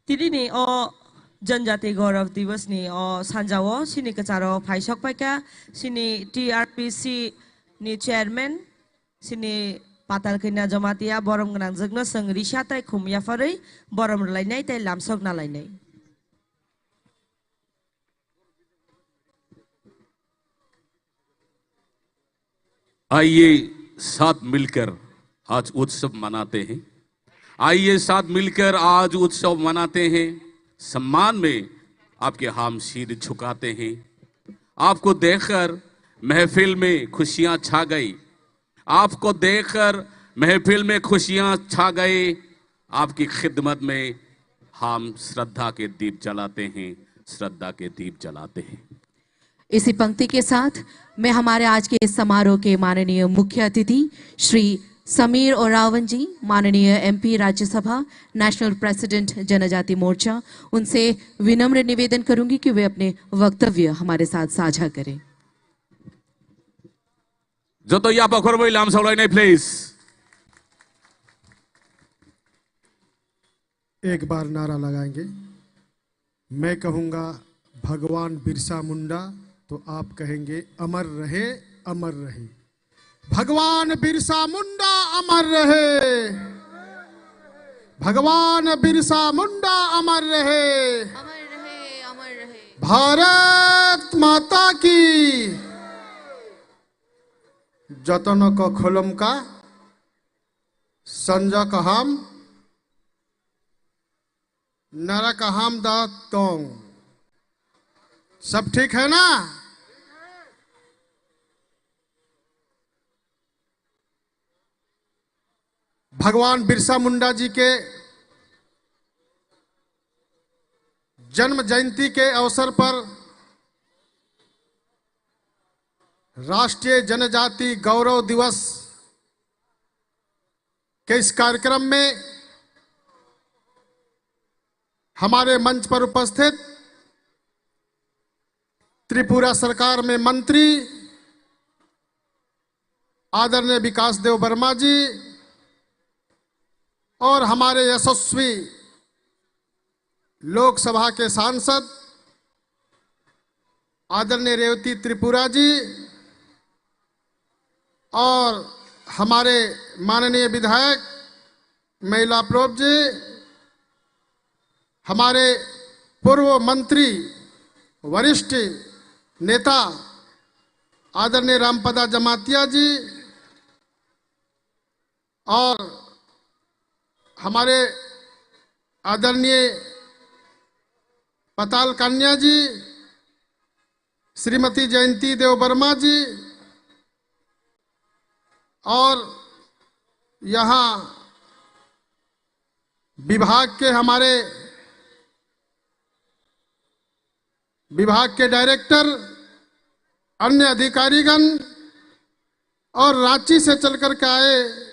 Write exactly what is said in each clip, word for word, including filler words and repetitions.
Tini ni o Janjati Gaurav Divas ni o sanja o sini kwcharo phai sok paikha sini T R P C ni chairman, sini Patal Kanya Jamatia borom gwnang jwkno chwng risa tai khum yapharwi borom rwlainai tei lamsok nalainai. आइए, साथ मिलकर आज उत्सव मनाते हैं। आइए, साथ मिलकर आज उत्सव मनाते हैं। सम्मान में आपके हम सिर झुकाते हैं। आपको देखकर महफिल में खुशियां छा गई। आपको देखकर महफिल में खुशियां छा गई। आपकी खिदमत में हम श्रद्धा के दीप जलाते हैं, श्रद्धा के दीप जलाते हैं। इसी पंक्ति के साथ मैं हमारे आज के इस समारोह के माननीय मुख्य अतिथि श्री समीर उरांव जी, माननीय एमपी राज्यसभा, नेशनल प्रेसिडेंट जनजाति मोर्चा, उनसे विनम्र निवेदन करूंगी कि वे अपने वक्तव्य हमारे साथ साझा करें। Joto yapha khorbai lamsok lainai, please. एक बार नारा लगाएंगे। मैं कहूंगा, "भगवान बिरसा मुंडा," तो आप कहेंगे, "अमर रहे, अमर रहे।" भगवान बिरसा मुंडा अमर रहे। भगवान बिरसा मुंडा अमर रहे। अमर रहे, अमर रहे। भारत माता की। जतन को खोलम का संजक हम नरक हम दा तोंग। सब ठीक है ना? भगवान बिरसा मुंडा जी के जन्म जयंती के अवसर पर राष्ट्रीय जनजाति गौरव दिवस के इस कार्यक्रम में हमारे मंच पर उपस्थित त्रिपुरा सरकार में मंत्री आदरणीय विकास देव वर्मा जी और हमारे यशस्वी लोकसभा के सांसद आदरणीय रेवती त्रिपुरा जी और हमारे माननीय विधायक महिला प्रोप जी, हमारे पूर्व मंत्री, वरिष्ठ नेता आदरणीय रामपदा जमातिया जी और हमारे आदरणीय पताल कन्या जी, श्रीमती जयंती देव वर्मा जी और यहाँ विभाग के हमारे विभाग के डायरेक्टर, अन्य अधिकारीगण और रांची से चल कर के आए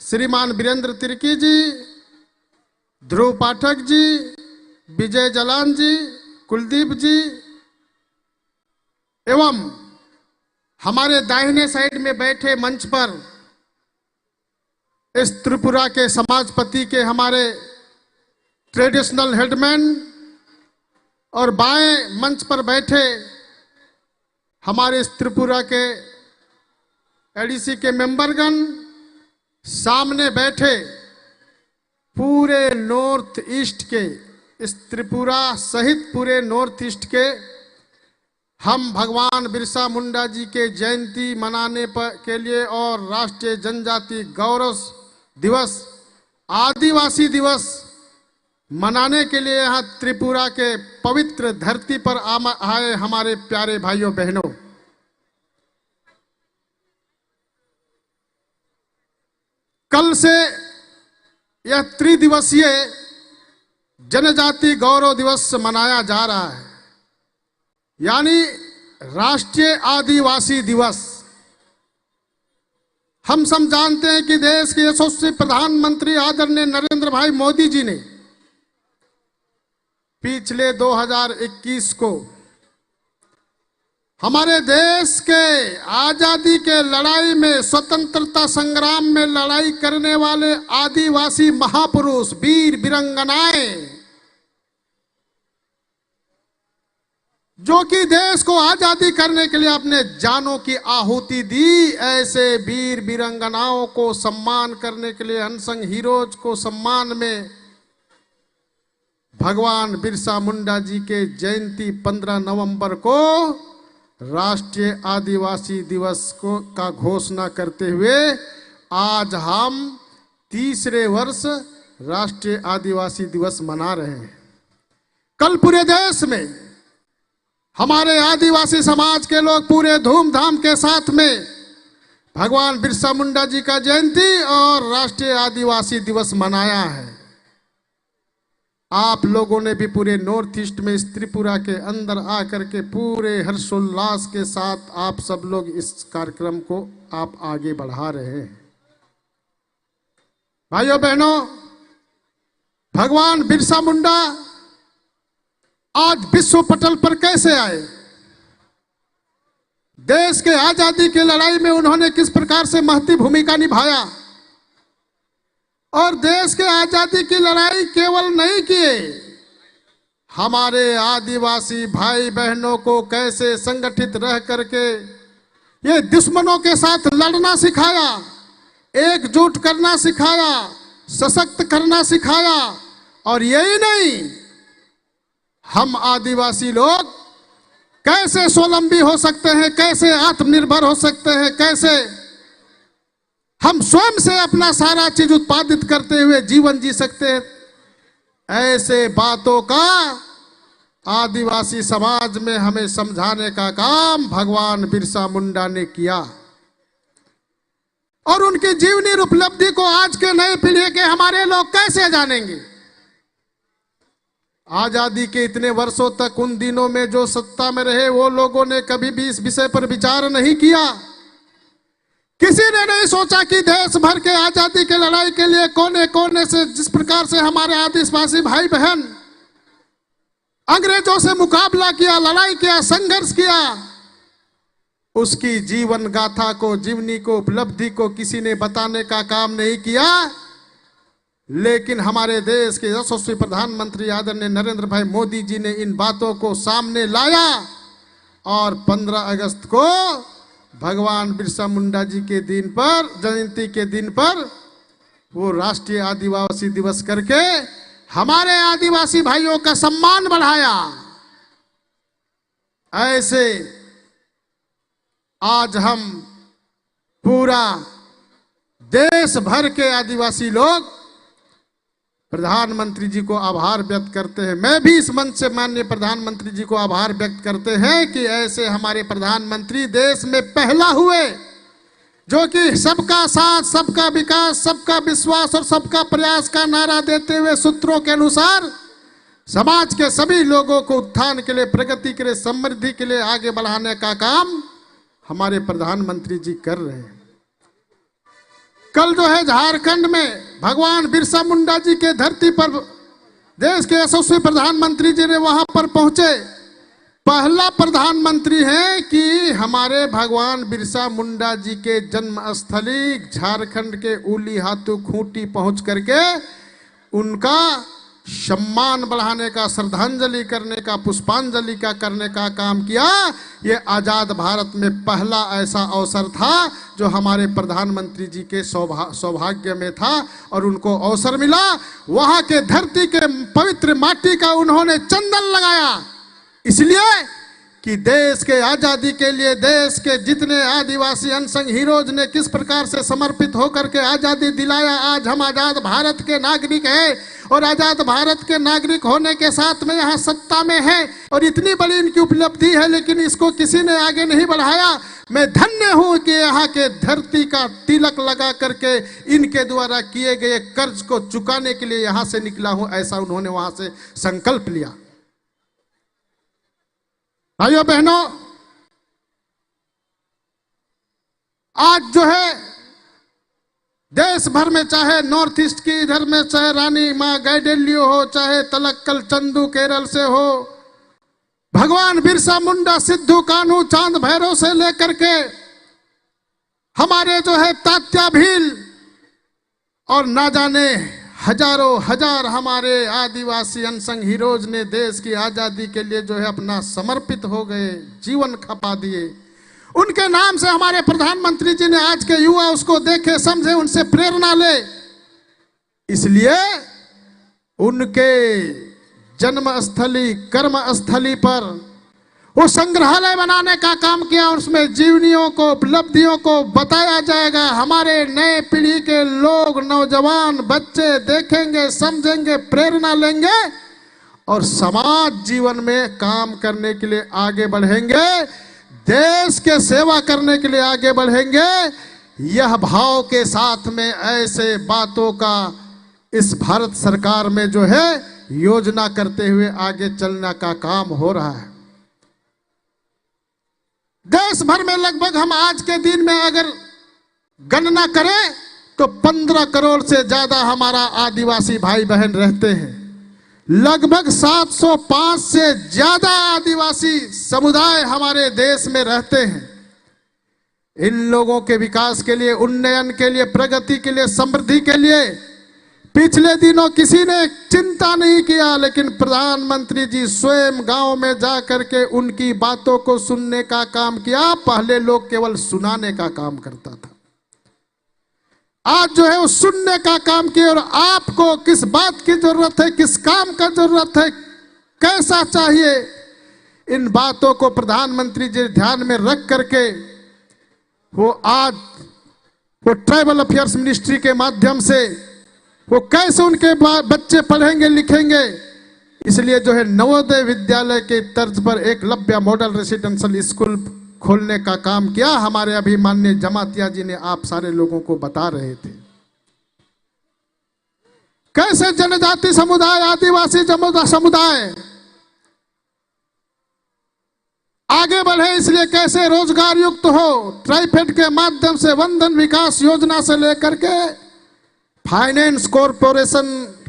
श्रीमान वीरेंद्र तिर्की जी, ध्रुव पाठक जी, विजय जलान जी, कुलदीप जी एवं हमारे दाहिने साइड में बैठे मंच पर इस त्रिपुरा के समाजपति के हमारे ट्रेडिशनल हेडमैन और बाएं मंच पर बैठे हमारे इस त्रिपुरा के एडीसी के मेंबरगण, सामने बैठे पूरे नॉर्थ ईस्ट के, इस त्रिपुरा सहित पूरे नॉर्थ ईस्ट के हम भगवान बिरसा मुंडा जी के जयंती मनाने प-, के लिए और राष्ट्रीय जनजाति गौरव दिवस, आदिवासी दिवस मनाने के लिए यहाँ त्रिपुरा के पवित्र धरती पर आमा-, आए हमारे प्यारे भाइयों बहनों, कल से यह त्रिदिवसीय जनजाति गौरव दिवस मनाया जा रहा है, यानी राष्ट्रीय आदिवासी दिवस। हम सब जानते हैं कि देश के यशस्वी प्रधानमंत्री आदरणीय नरेंद्र भाई मोदी जी ने पिछले दो हज़ार इक्कीस को हमारे देश के आजादी के लड़ाई में, स्वतंत्रता संग्राम में लड़ाई करने वाले आदिवासी महापुरुष, वीर वीरंगनाएं, जो कि देश को आजादी करने के लिए अपने जानों की आहुति दी, ऐसे वीर वीरांगनाओं को सम्मान करने के लिए, अनसंग हीरोज को सम्मान में भगवान बिरसा मुंडा जी के जयंती पन्द्रह नवंबर को राष्ट्रीय आदिवासी दिवस को, का घोषणा करते हुए आज हम तीसरे वर्ष राष्ट्रीय आदिवासी दिवस मना रहे हैं। कल पूरे देश में हमारे आदिवासी समाज के लोग पूरे धूमधाम के साथ में भगवान बिरसा मुंडा जी का जयंती और राष्ट्रीय आदिवासी दिवस मनाया है। आप लोगों ने भी पूरे नॉर्थ ईस्ट में, इस त्रिपुरा के अंदर आकर के पूरे हर्षोल्लास के साथ आप सब लोग इस कार्यक्रम को आप आगे बढ़ा रहे हैं। भाइयों बहनों, भगवान बिरसा मुंडा आज विश्व पटल पर कैसे आए, देश के आजादी की लड़ाई में उन्होंने किस प्रकार से महती भूमिका निभाया और देश के आजादी की लड़ाई केवल नहीं किए, हमारे आदिवासी भाई बहनों को कैसे संगठित रह करके ये दुश्मनों के साथ लड़ना सिखाया, एकजुट करना सिखाया, सशक्त करना सिखाया। और यही नहीं, हम आदिवासी लोग कैसे स्वावलंबी हो सकते हैं, कैसे आत्मनिर्भर हो सकते हैं, कैसे हम स्वयं से अपना सारा चीज उत्पादित करते हुए जीवन जी सकते हैं। ऐसे बातों का आदिवासी समाज में हमें समझाने का काम भगवान बिरसा मुंडा ने किया। और उनकी जीवनी और उपलब्धि को आज के नए पीढ़ी के हमारे लोग कैसे जानेंगे? आजादी के इतने वर्षों तक उन दिनों में जो सत्ता में रहे, वो लोगों ने कभी भी इस विषय पर विचार नहीं किया। किसी ने नहीं सोचा कि देश भर के आजादी के लड़ाई के लिए कोने कोने से जिस प्रकार से हमारे आदिवासी भाई बहन अंग्रेजों से मुकाबला किया, लड़ाई किया, संघर्ष किया, उसकी जीवन गाथा को, जीवनी को, उपलब्धि को किसी ने बताने का काम नहीं किया। लेकिन हमारे देश के यशस्वी प्रधानमंत्री आदरणीय नरेंद्र भाई मोदी जी ने इन बातों को सामने लाया और पन्द्रह अगस्त को भगवान बिरसा मुंडा जी के दिन पर, जयंती के दिन पर वो राष्ट्रीय आदिवासी दिवस करके हमारे आदिवासी भाइयों का सम्मान बढ़ाया। ऐसे आज हम पूरा देश भर के आदिवासी लोग प्रधानमंत्री जी को आभार व्यक्त करते हैं। मैं भी इस मंच से माननीय प्रधानमंत्री जी को आभार व्यक्त करते हैं कि ऐसे हमारे प्रधानमंत्री देश में पहला हुए, जो कि सबका साथ, सबका विकास, सबका विश्वास और सबका प्रयास का नारा देते हुए सूत्रों के अनुसार समाज के सभी लोगों को उत्थान के लिए, प्रगति के लिए, समृद्धि के लिए आगे बढ़ाने का काम हमारे प्रधानमंत्री जी कर रहे हैं। कल जो है झारखंड में भगवान बिरसा मुंडा जी के धरती पर देश के यशस्वी प्रधानमंत्री जी ने वहां पर पहुंचे, पहला प्रधानमंत्री है कि हमारे भगवान बिरसा मुंडा जी के जन्मस्थली झारखंड के उलीहातू खूंटी पहुंच करके उनका सम्मान बढ़ाने का, श्रद्धांजलि करने का, पुष्पांजलि का करने का काम किया। ये आजाद भारत में पहला ऐसा अवसर था जो हमारे प्रधानमंत्री जी के सौभा-, सौभाग्य में था और उनको अवसर मिला। वहां के धरती के पवित्र माटी का उन्होंने चंदन लगाया, इसलिए कि देश के आजादी के लिए देश के जितने आदिवासी अनसंग हीरोज ने किस प्रकार से समर्पित होकर के आजादी दिलाया। आज हम आजाद भारत के नागरिक हैं और आजाद भारत के नागरिक होने के साथ में यहाँ सत्ता में हैं और इतनी बड़ी इनकी उपलब्धि है, लेकिन इसको किसी ने आगे नहीं बढ़ाया। मैं धन्य हूँ कि यहाँ के धरती का तिलक लगा करके इनके द्वारा किए गए कर्ज को चुकाने के लिए यहाँ से निकला हूँ, ऐसा उन्होंने वहाँ से संकल्प लिया। भाइयों बहनों, आज जो है देश भर में, चाहे नॉर्थ ईस्ट की इधर में, चाहे रानी माँ गैडेलियो हो, चाहे तलक्कल चंदू केरल से हो, भगवान बिरसा मुंडा, सिद्धू कान्हू, चांद भैरव से लेकर के हमारे जो है तात्या भील और ना जाने हजारों हजार हमारे आदिवासी अनसंग हीरोज ने देश की आजादी के लिए जो है अपना समर्पित हो गए, जीवन खपा दिए। उनके नाम से हमारे प्रधानमंत्री जी ने आज के युवा उसको देखे, समझे, उनसे प्रेरणा ले। इसलिए उनके जन्मस्थली, कर्मस्थली पर वो संग्रहालय बनाने का काम किया। उसमें जीवनियों को, उपलब्धियों को बताया जाएगा। हमारे नए पीढ़ी के लोग, नौजवान बच्चे देखेंगे, समझेंगे, प्रेरणा लेंगे और समाज जीवन में काम करने के लिए आगे बढ़ेंगे, देश के सेवा करने के लिए आगे बढ़ेंगे। यह भाव के साथ में ऐसे बातों का इस भारत सरकार में जो है योजना करते हुए आगे चलने का काम हो रहा है। देश भर में लगभग हम आज के दिन में अगर गणना करें तो पन्द्रह करोड़ से ज्यादा हमारा आदिवासी भाई बहन रहते हैं। लगभग सात सौ पाँच से ज्यादा आदिवासी समुदाय हमारे देश में रहते हैं। इन लोगों के विकास के लिए, उन्नयन के लिए, प्रगति के लिए, समृद्धि के लिए पिछले दिनों किसी ने चिंता नहीं किया, लेकिन प्रधानमंत्री जी स्वयं गांव में जा करके उनकी बातों को सुनने का काम किया। पहले लोग केवल सुनाने का काम करता था, आज जो है वो सुनने का काम किया। और आपको किस बात की जरूरत है, किस काम का जरूरत है, कैसा चाहिए, इन बातों को प्रधानमंत्री जी ध्यान में रख करके वो आज वो ट्राइबल अफेयर्स मिनिस्ट्री के माध्यम से वो कैसे उनके बा-, बच्चे पढ़ेंगे लिखेंगे, इसलिए जो है नवोदय विद्यालय के तर्ज पर एकलव्य मॉडल रेसिडेंशियल स्कूल खोलने का काम किया। हमारे अभी माननीय जमातिया जी ने आप सारे लोगों को बता रहे थे, कैसे जनजाति समुदाय, आदिवासी जमुदा-, समुदाय आगे बढ़े, इसलिए कैसे रोजगार युक्त हो, ट्राइफेड के माध्यम से, वंदन विकास योजना से लेकर के फाइनेंस कॉरपोरेशन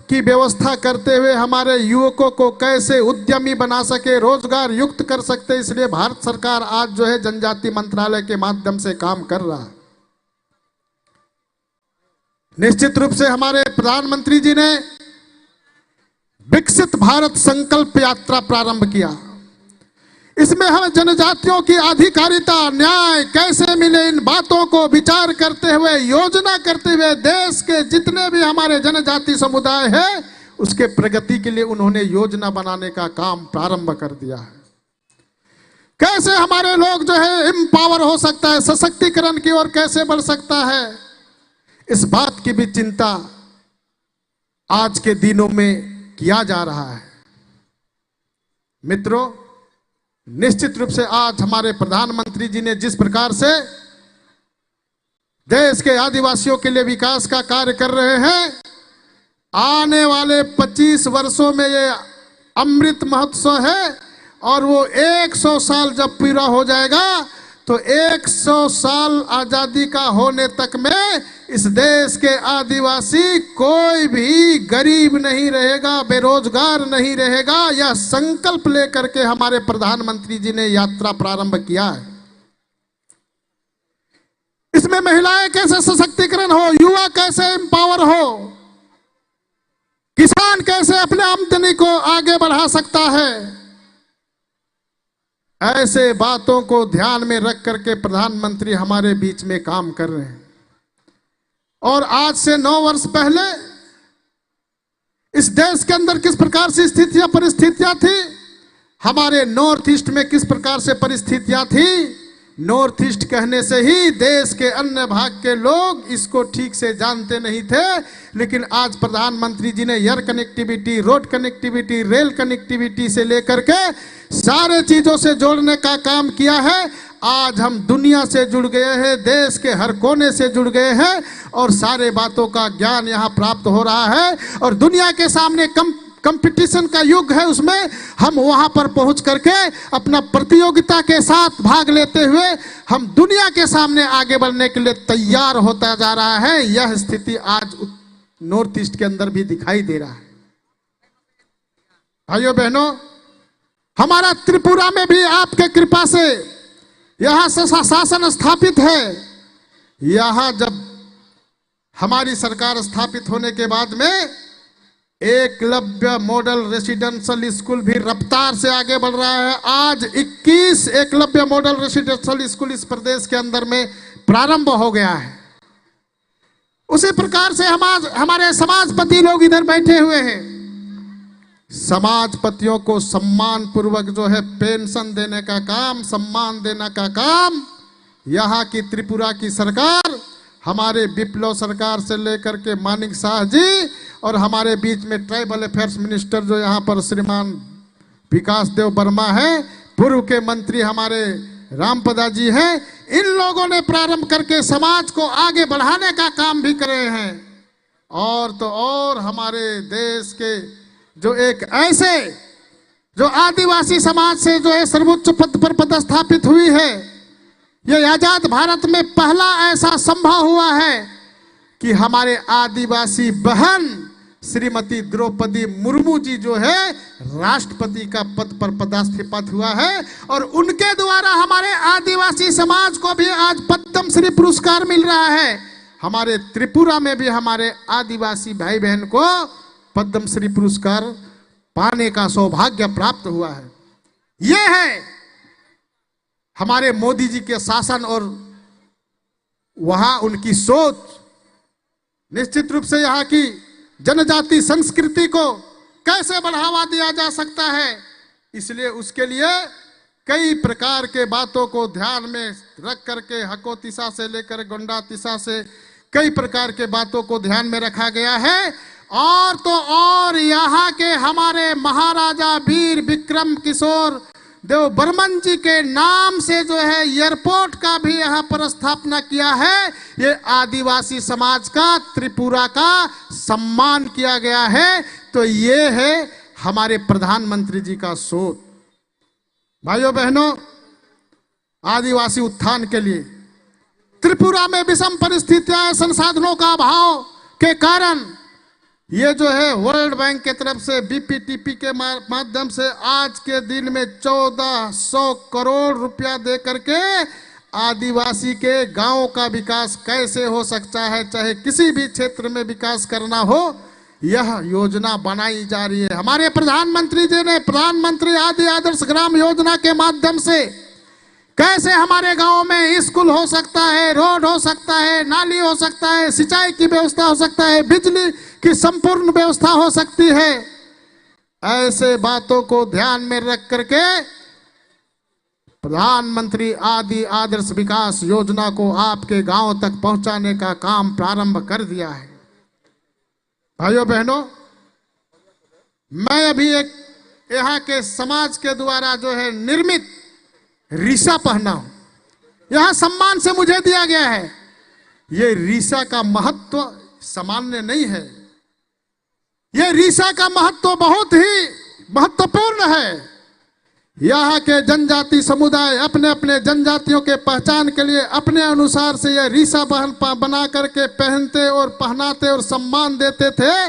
की व्यवस्था करते हुए हमारे युवकों को कैसे उद्यमी बना सके, रोजगार युक्त कर सकते, इसलिए भारत सरकार आज जो है जनजाति मंत्रालय के माध्यम से काम कर रहा है। निश्चित रूप से हमारे प्रधानमंत्री जी ने विकसित भारत संकल्प यात्रा प्रारंभ किया। इसमें हम जनजातियों की अधिकारिता, न्याय कैसे मिले, इन बातों को विचार करते हुए, योजना करते हुए देश के जितने भी हमारे जनजाति समुदाय हैं, उसके प्रगति के लिए उन्होंने योजना बनाने का काम प्रारंभ कर दिया है। कैसे हमारे लोग जो है एम्पावर हो सकता है, सशक्तिकरण की ओर कैसे बढ़ सकता है, इस बात की भी चिंता आज के दिनों में किया जा रहा है। मित्रों, निश्चित रूप से आज हमारे प्रधानमंत्री जी ने जिस प्रकार से देश के आदिवासियों के लिए विकास का कार्य कर रहे हैं, आने वाले पच्चीस वर्षों में ये अमृत महोत्सव है और वो एक सौ साल जब पूरा हो जाएगा तो एक सौ साल आजादी का होने तक में इस देश के आदिवासी कोई भी गरीब नहीं रहेगा, बेरोजगार नहीं रहेगा। यह संकल्प लेकर के हमारे प्रधानमंत्री जी ने यात्रा प्रारंभ किया है। इसमें महिलाएं कैसे सशक्तिकरण हो, युवा कैसे एम्पावर हो, किसान कैसे अपने आमदनी को आगे बढ़ा सकता है, ऐसे बातों को ध्यान में रख करके प्रधानमंत्री हमारे बीच में काम कर रहे हैं। और आज से नौ वर्ष पहले इस देश के अंदर किस प्रकार से स्थितियां, परिस्थितियां थी, हमारे नॉर्थ ईस्ट में किस प्रकार से परिस्थितियां थी, नॉर्थ ईस्ट कहने से ही देश के अन्य भाग के लोग इसको ठीक से जानते नहीं थे, लेकिन आज प्रधानमंत्री जी ने air connectivity, road connectivity, rail connectivity से लेकर के सारे चीजों से जोड़ने का काम किया है। आज हम दुनिया से जुड़ गए हैं, देश के हर कोने से जुड़ गए हैं और सारे बातों का ज्ञान यहाँ प्राप्त हो रहा है और दुनिया के सामने कम कंपटीशन का युग है, उसमें हम वहां पर पहुंच करके अपना प्रतियोगिता के साथ भाग लेते हुए हम दुनिया के सामने आगे बढ़ने के लिए तैयार होता जा रहा है। यह स्थिति आज उत-, नॉर्थ ईस्ट के अंदर भी दिखाई दे रहा है। भाइयों बहनों, हमारा त्रिपुरा में भी आपके कृपा से यहाँ से सा-, शासन स्थापित है। यहाँ जब हमारी सरकार स्थापित होने के बाद में एकलव्य मॉडल रेसिडेंशियल स्कूल भी रफ्तार से आगे बढ़ रहा है। आज इक्कीस एकलव्य मॉडल रेसिडेंशियल स्कूल इस प्रदेश के अंदर में प्रारंभ हो गया है। उसी प्रकार से हम आज, हमारे समाजपति लोग इधर बैठे हुए हैं, समाजपतियों को सम्मान पूर्वक जो है पेंशन देने का काम, सम्मान देने का काम यहाँ की त्रिपुरा की सरकार, हमारे विप्लव सरकार से लेकर के मानिक शाह जी और हमारे बीच में ट्राइबल अफेयर्स मिनिस्टर जो यहाँ पर श्रीमान विकास देव वर्मा है, पूर्व के मंत्री हमारे रामपदा जी हैं, इन लोगों ने प्रारंभ करके समाज को आगे बढ़ाने का काम भी करे हैं। और तो और हमारे देश के जो एक ऐसे, जो आदिवासी समाज से जो है सर्वोच्च पद पर पदस्थापित हुई है, ये आजाद भारत में पहला ऐसा संभव हुआ है कि हमारे आदिवासी बहन श्रीमती द्रौपदी मुर्मू जी जो है राष्ट्रपति का पद पर पदस्थापित हुआ है और उनके द्वारा हमारे आदिवासी समाज को भी आज पद्म श्री पुरस्कार मिल रहा है। हमारे त्रिपुरा में भी हमारे आदिवासी भाई बहन को पद्म श्री पुरस्कार पाने का सौभाग्य प्राप्त हुआ है। ये है हमारे मोदी जी के शासन और वहां उनकी सोच। निश्चित रूप से यहाँ की जनजाति संस्कृति को कैसे बढ़ावा दिया जा सकता है, इसलिए उसके लिए कई प्रकार के बातों को ध्यान में रख करके हको तिसा से लेकर गोंडा तिसा से कई प्रकार के बातों को ध्यान में रखा गया है। और तो और यहाँ के हमारे महाराजा वीर विक्रम किशोर देव बर्मन जी के नाम से जो है एयरपोर्ट का भी यहाँ पर स्थापना किया है। ये आदिवासी समाज का, त्रिपुरा का सम्मान किया गया है। तो ये है हमारे प्रधानमंत्री जी का सोच। भाइयों बहनों, आदिवासी उत्थान के लिए त्रिपुरा में विषम परिस्थितियां, संसाधनों का अभाव के कारण ये जो है वर्ल्ड बैंक की तरफ से बीपीटीपी के मा-, माध्यम से आज के दिन में चौदह सौ करोड़ रुपया दे करके आदिवासी के गांव का विकास कैसे हो सकता है, चाहे किसी भी क्षेत्र में विकास करना हो, यह योजना बनाई जा रही है। हमारे प्रधानमंत्री जी ने प्रधानमंत्री आदि आदर्श ग्राम योजना के माध्यम से कैसे हमारे गांव में स्कूल हो सकता है, रोड हो सकता है, नाली हो सकता है, सिंचाई की व्यवस्था हो सकता है, बिजली की संपूर्ण व्यवस्था हो सकती है। ऐसे बातों को ध्यान में रख करके प्रधानमंत्री आदि आदर्श विकास योजना को आपके गांव तक पहुंचाने का काम प्रारंभ कर दिया है। भाइयों बहनों, मैं अभी एक यहाँ के समाज के द्वारा जो है निर्मित रीसा पहना हूं, यहाँ सम्मान से मुझे दिया गया है। ये रीसा का महत्व सामान्य नहीं है। ये रीसा का महत्व बहुत ही महत्वपूर्ण है। यहाँ के जनजाति समुदाय अपने अपने जनजातियों के पहचान के लिए अपने अनुसार से यह रीसा बहन पा-, बना करके पहनते और पहनाते और सम्मान देते थे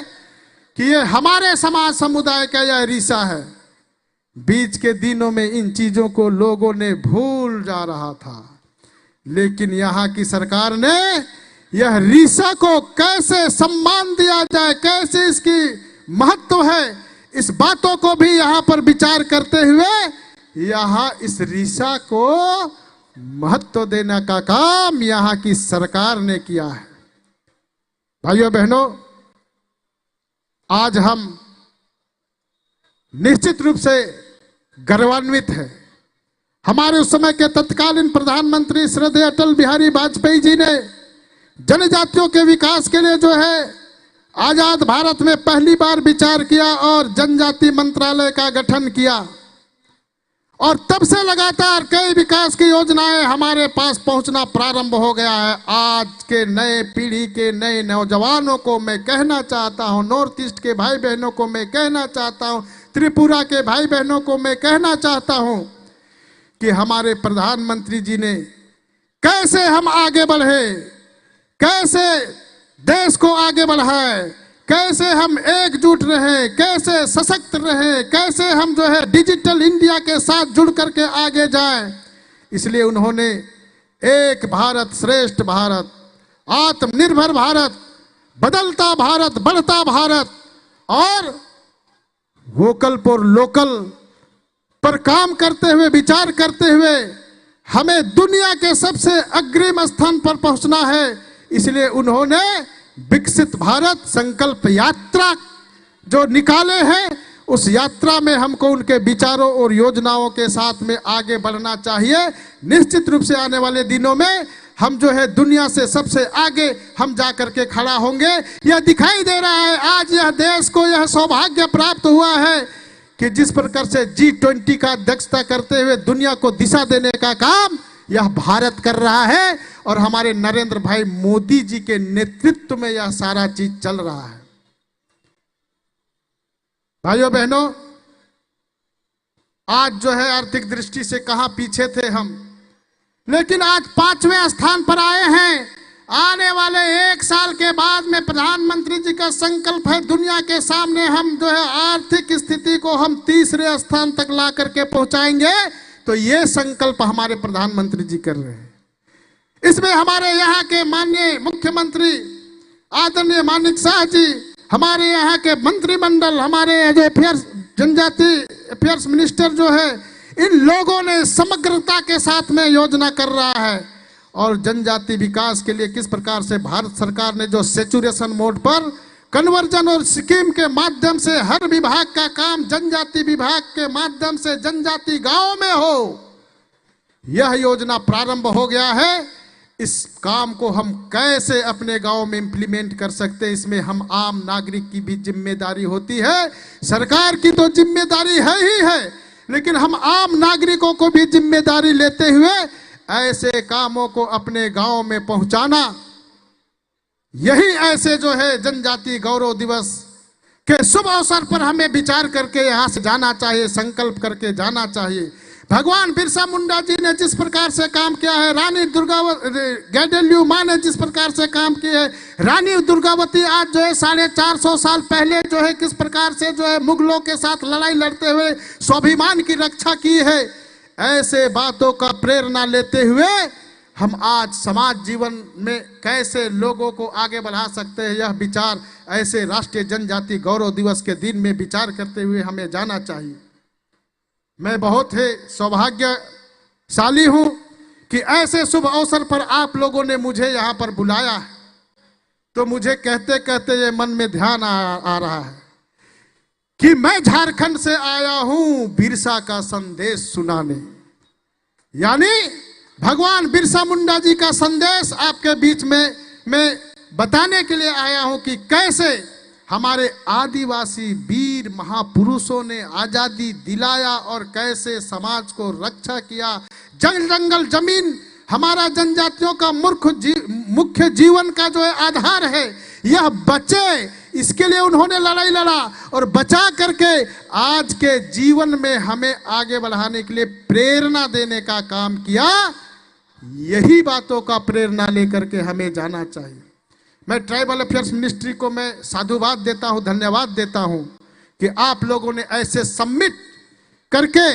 कि ये हमारे समाज समुदाय का यह रीसा है। बीच के दिनों में इन चीजों को लोगों ने भूल जा रहा था, लेकिन यहाँ की सरकार ने यह रीसा को कैसे सम्मान दिया जाए, कैसे इसकी महत्व है, इस बातों को भी यहाँ पर विचार करते हुए यहाँ इस रीसा को महत्व देने का काम यहाँ की सरकार ने किया है। भाइयों बहनों, आज हम निश्चित रूप से गौरवान्वित हैं। हमारे उस समय के तत्कालीन प्रधानमंत्री श्रद्धेय अटल बिहारी वाजपेयी जी ने जनजातियों के विकास के लिए जो है आजाद भारत में पहली बार विचार किया और जनजाति मंत्रालय का गठन किया। और तब से लगातार कई विकास की योजनाएं हमारे पास पहुंचना प्रारंभ हो गया है। आज के नए पीढ़ी के नए नौजवानों को मैं कहना चाहता हूं, नॉर्थ ईस्ट के भाई बहनों को मैं कहना चाहता हूं, त्रिपुरा के भाई बहनों को मैं कहना चाहता हूं कि हमारे प्रधानमंत्री जी ने कैसे हम आगे बढ़े, कैसे देश को आगे बढ़ाए, कैसे हम एकजुट रहें, कैसे सशक्त रहें, कैसे हम जो है डिजिटल इंडिया के साथ जुड़ करके आगे जाएं। इसलिए उन्होंने एक भारत श्रेष्ठ भारत, आत्मनिर्भर भारत, बदलता भारत, बढ़ता भारत और वोकल फॉर लोकल पर काम करते हुए, विचार करते हुए हमें दुनिया के सबसे अग्रिम स्थान पर पहुंचना है। इसलिए उन्होंने विकसित भारत संकल्प यात्रा जो निकाले हैं, उस यात्रा में हमको उनके विचारों और योजनाओं के साथ में आगे बढ़ना चाहिए। निश्चित रूप से आने वाले दिनों में हम जो है दुनिया से सबसे आगे हम जा करके खड़ा होंगे। यह दिखाई दे रहा है, आज यह देश को यह सौभाग्य प्राप्त हुआ है कि जिस प्रकार से जी ट्वेंटी का अध्यक्षता करते हुए दुनिया को दिशा देने का काम यह भारत कर रहा है और हमारे नरेंद्र भाई मोदी जी के नेतृत्व में यह सारा चीज चल रहा है। भाइयों बहनों, आज जो है आर्थिक दृष्टि से कहाँ पीछे थे हम, लेकिन आज पांचवें स्थान पर आए हैं। आने वाले एक साल के बाद में प्रधानमंत्री जी का संकल्प है, दुनिया के सामने हम जो है आर्थिक स्थिति को हम तीसरे स्थान तक ला करके पहुंचाएंगे। तो ये संकल्प हमारे प्रधानमंत्री जी कर रहे हैं। इसमें हमारे यहाँ के माननीय मुख्यमंत्री आदरणीय मानिक साह जी, हमारे यहाँ के मंत्रिमंडल, हमारे जो अफेयर्स, जनजाति अफेयर्स मिनिस्टर जो है, इन लोगों ने समग्रता के साथ में योजना कर रहा है और जनजाति विकास के लिए किस प्रकार से भारत सरकार ने जो सेचुरेशन मोड पर कन्वर्जन और स्कीम के माध्यम से हर विभाग का काम जनजाति विभाग के माध्यम से जनजाति गांव में हो, यह योजना प्रारंभ हो गया है। इस काम को हम कैसे अपने गांव में इम्प्लीमेंट कर सकते हैं, इसमें हम आम नागरिक की भी जिम्मेदारी होती है। सरकार की तो जिम्मेदारी है ही है, लेकिन हम आम नागरिकों को भी जिम्मेदारी लेते हुए ऐसे कामों को अपने गांव में पहुंचाना, यही ऐसे जो है जनजाति गौरव दिवस के शुभ अवसर पर हमें विचार करके यहाँ से जाना चाहिए, संकल्प करके जाना चाहिए। भगवान बिरसा मुंडा जी ने जिस प्रकार से काम किया है, रानी दुर्गाव-, गैडल्यू माँ ने जिस प्रकार से काम किए है, रानी दुर्गावती आज जो है साढ़े चार सौ साल पहले जो है किस प्रकार से जो है मुगलों के साथ लड़ाई लड़ते हुए स्वाभिमान की रक्षा की है, ऐसे बातों का प्रेरणा लेते हुए हम आज समाज जीवन में कैसे लोगों को आगे बढ़ा सकते हैं, यह विचार ऐसे राष्ट्रीय जनजाति गौरव दिवस के दिन में विचार करते हुए हमें जाना चाहिए। मैं बहुत ही सौभाग्यशाली हूँ कि ऐसे शुभ अवसर पर आप लोगों ने मुझे यहाँ पर बुलाया है। तो मुझे कहते कहते ये मन में ध्यान आ, आ रहा है कि मैं झारखंड से आया हूं बिरसा का संदेश सुनाने, यानी भगवान बिरसा मुंडा जी का संदेश आपके बीच में मैं बताने के लिए आया हूं कि कैसे हमारे आदिवासी वीर महापुरुषों ने आजादी दिलाया और कैसे समाज को रक्षा किया। जंग जंगल जमीन हमारा जनजातियों का मुख्य जी-, मुख्य जीवन का जो है आधार है, यह बचे, इसके लिए उन्होंने लड़ाई लड़ा और बचा करके आज के जीवन में हमें आगे बढ़ाने के लिए प्रेरणा देने का काम किया। यही बातों का प्रेरणा लेकर के हमें जाना चाहिए। मैं ट्राइबल अफेयर्स मिनिस्ट्री को मैं साधुवाद देता हूं, धन्यवाद देता हूं कि आप लोगों ने ऐसे समिट करके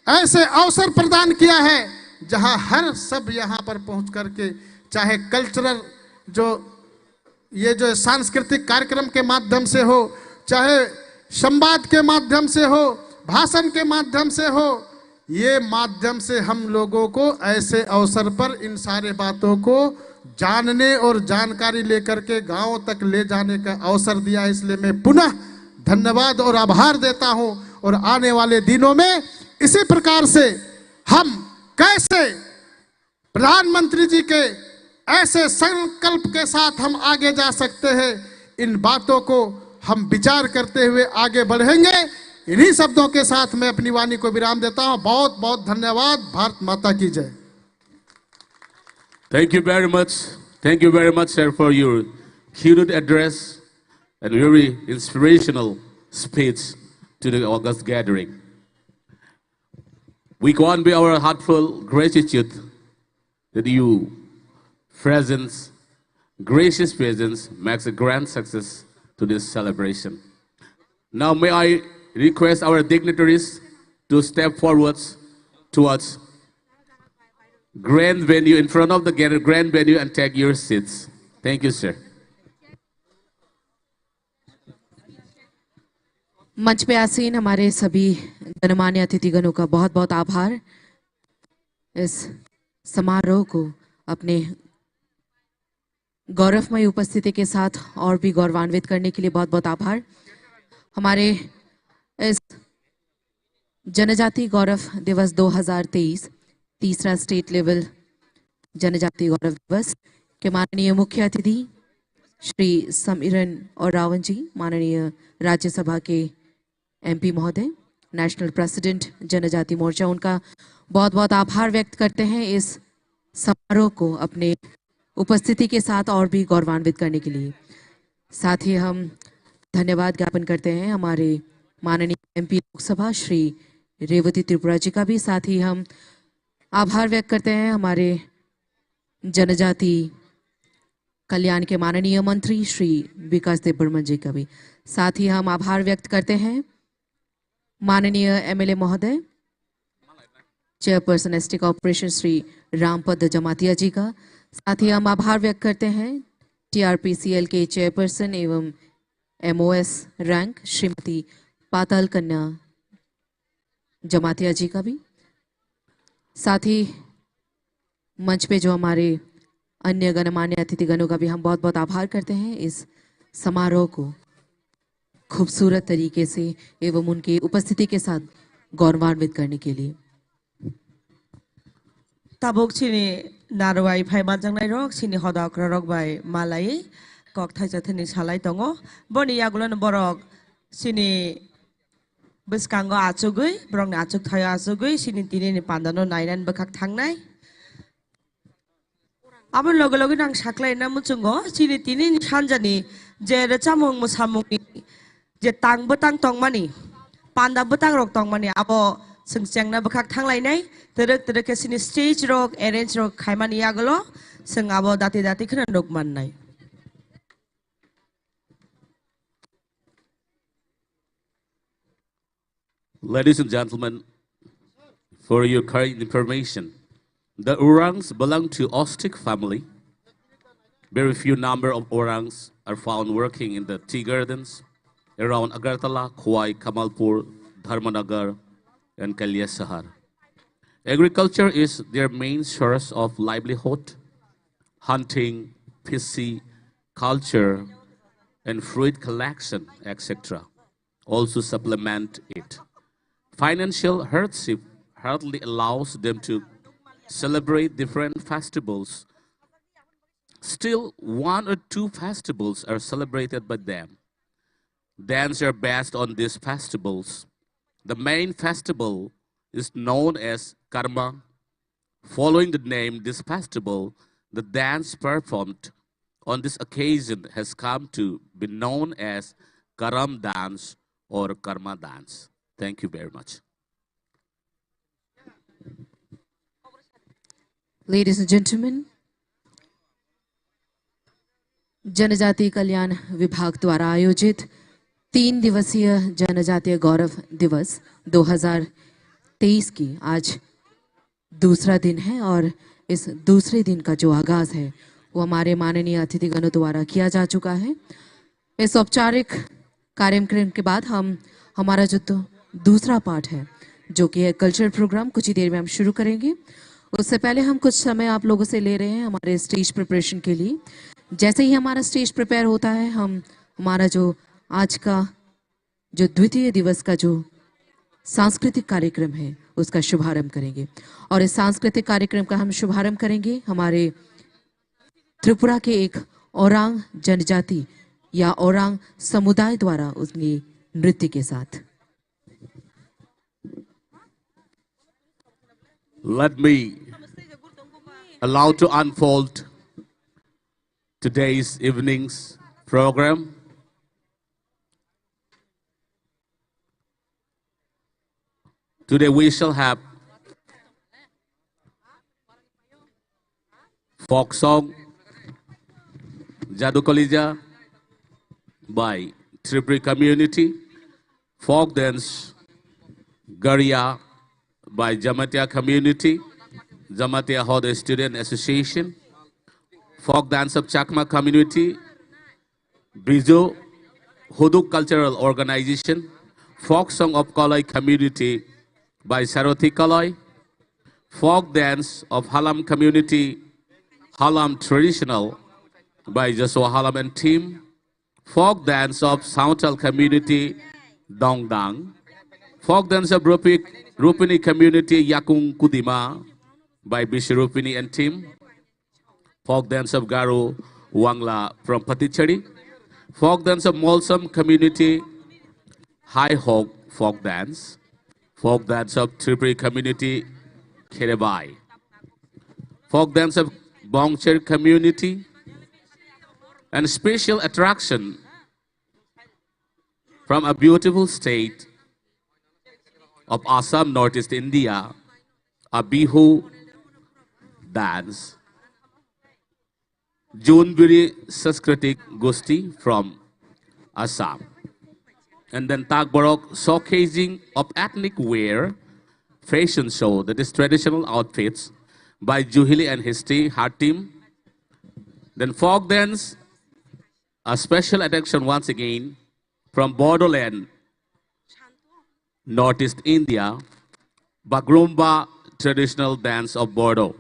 ऐसे अवसर प्रदान किया है, जहां हर सब यहां पर पहुंच करके, चाहे कल्चरल जो ये जो सांस्कृतिक कार्यक्रम के माध्यम से हो, चाहे संवाद के माध्यम से हो, भाषण के माध्यम से हो, ये माध्यम से हम लोगों को ऐसे अवसर पर इन सारे बातों को जानने और जानकारी लेकर के गांव तक ले जाने का अवसर दिया, इसलिए मैं पुनः धन्यवाद और आभार देता हूं। और आने वाले दिनों में इसी प्रकार से हम कैसे प्रधानमंत्री जी के ऐसे संकल्प के साथ हम आगे जा सकते हैं, इन बातों को हम विचार करते हुए आगे बढ़ेंगे। इन्हीं शब्दों के साथ मैं अपनी वाणी को विराम देता हूं। बहुत बहुत धन्यवाद। भारत माता की जय। Thank you very much. Thank you very much, sir, for your keynote address and very inspirational speech to the August gathering. We convey our heartfelt gratitude that your presence, gracious presence, makes a grand success to this celebration. Now may I request our dignitaries to step forwards towards grand venue, in front of the grand grand venue, and take your seats. Thank you, sir. मंच पे आसीन हमारे सभी गणमान्य अतिथिगणों का बहुत बहुत आभार। इस समारोह को अपने गौरवमय उपस्थिति के साथ और भी गौरवान्वित करने के लिए बहुत बहुत आभार। हमारे इस जनजाति गौरव दिवस दो हज़ार तेईस, तीसरा स्टेट लेवल जनजाति गौरव दिवस के माननीय मुख्य अतिथि श्री समीरन उरांव जी, माननीय राज्यसभा के एमपी महोदय, नेशनल प्रेसिडेंट जनजाति मोर्चा, उनका बहुत बहुत आभार व्यक्त करते हैं इस समारोह को अपने उपस्थिति के साथ और भी गौरवान्वित करने के लिए। साथ ही हम धन्यवाद ज्ञापन करते हैं हमारे माननीय एमपी लोकसभा श्री रेवती त्रिपुरा जी का भी। साथ ही हम आभार व्यक्त करते हैं हमारे जनजाति कल्याण के माननीय मंत्री श्री विकास देबबर्मन जी का भी। साथ ही हम आभार व्यक्त करते हैं माननीय एमएलए महोदय, चेयरपर्सन एसटी कॉरपोरेशन श्री रामपद जमातिया जी का। साथ ही हम आभार व्यक्त करते हैं टीआरपीसीएल के चेयरपर्सन एवं एमओएस रैंक श्रीमती पाताल कन्या जमातिया जी का भी। साथ ही मंच पे जो हमारे अन्य गणमान्य अतिथिगणों का भी हम बहुत बहुत आभार करते हैं इस समारोह को खूबसूरत तरीके से एवं उनकी उपस्थिति के साथ गौरवान्वित करने के लिए। Tabuk chini narwai phai manjaknai rok, chini hoda okra rok bai malai kok thaisa thani salai tongo. Boni yagulo no borok chini bwskango achugwi, borokni achuk thaio achugwi, chini tini ni panda no nainani bwkhak thangnai. Abo loge loge nang saklaina muchungo, chini tini ni sanjani je rwchapmung mwsamungni je tang bwtang tongmani, panda bwtang rok tongmani, abo chwng chengna bwkhak thanglainai, twrwk twrwk khe chini stage rok, arrange rok khaimani yagulo chwng abo dati dati kheno nuk mannai. Ladies and gentlemen, for your kind information, the Urangs belong to Ostic family. Very few number of Urangs are found working in the tea gardens around Agartala, Khowai, Kamalpur, Dharmanagar, and Kailasahar. Agriculture is their main source of livelihood. Hunting, fishing, culture, and fruit collection, et cetera also supplement it. Financial hardship hardly allows them to celebrate different festivals. Still, one or two festivals are celebrated by them. Dance are based on these festivals. The main festival is known as Karma. Following the name, this festival, the dance performed on this occasion has come to be known as Karam dance or Karma dance. Thank you very much. Ladies and gentlemen, जनजाति कल्याण विभाग द्वारा आयोजित तीन दिवसीय जनजातीय गौरव दिवस दो हज़ार तेईस की आज दूसरा दिन है और इस दूसरे दिन का जो आगाज है, वो हमारे माननीय अतिथिगणों द्वारा किया जा चुका है। इस औपचारिक कार्यक्रम के बाद हम, हमारा जो दू-, दूसरा पार्ट है, जो कि है कल्चरल प्रोग्राम, कुछ ही देर में हम शुरू करेंगे। उससे पहले हम कुछ समय आप लोगों से ले रहे हैं हमारे स्टेज प्रिपरेशन के लिए। जैसे ही हमारा स्टेज प्रिपेयर होता है, हम हमारा जो आज का जो द्वितीय दिवस का जो सांस्कृतिक कार्यक्रम है, उसका शुभारंभ करेंगे। और इस सांस्कृतिक कार्यक्रम का हम शुभारंभ करेंगे हमारे त्रिपुरा के एक ओरांग जनजाति या ओरांग समुदाय द्वारा उनके नृत्य के साथ। Let me allow to unfold today's evening's program. Today we shall have folk song, Jadu Kalija by Tripuri community, folk dance, Garia by Jamatia community, Jamatia Hode Student Association, folk dance of Chakma community, Bijo, Huduk Cultural Organization, Folk song of Kalai community by Sarothi Kalai. Folk dance of Halam community, Halam traditional by Joshua Halam and team. Folk dance of Sauntal community, Dongdang. Folk dance of Rupi-, Rupini community, Yakung Kudima by Bishi Rupini and team. Folk dance of Garo Wangla from Patichari. Folk dance of Molsom community, Hai Hok folk dance. Folk dance of Tripuri community, Kherebai. Folk dance of Bongcher community. And special attraction from a beautiful state of Assam, Northeast India, a Bihu dance, Junbiri Sanskritik Gosti from Assam. And then Takborok showcasing of ethnic wear, fashion show, that is traditional outfits by Juhili and his team, her team. Then folk dance, a special attraction once again from Bodoland, Northeast India, Bagrumba traditional dance of Bodo.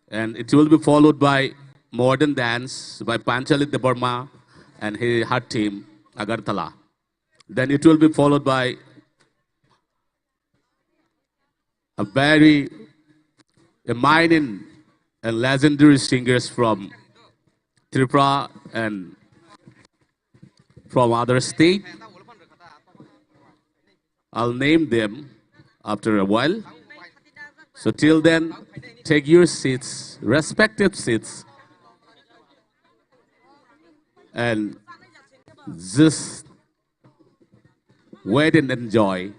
And it will be followed by modern dance by Panchali Debbarma and his, her team, Agartala. Then it will be followed by a very eminent and legendary singers from Tripura and from other state. I'll name them after a while. So till then, take your seats, respective seats, and just wait and enjoy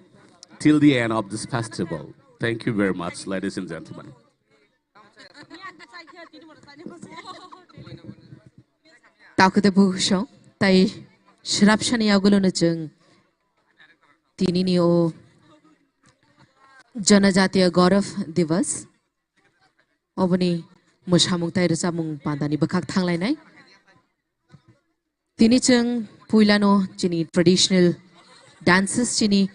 till the end of this festival. Thank you very much, ladies and gentlemen. Takhwte bukhusong tai srapsani yagulono chwng tinini o Janajatiya Gaurav Divas oboni mwsamung tai rwchapmung pandani bwkhak thanglainai. Tini chwng puilano chini traditional dances, chini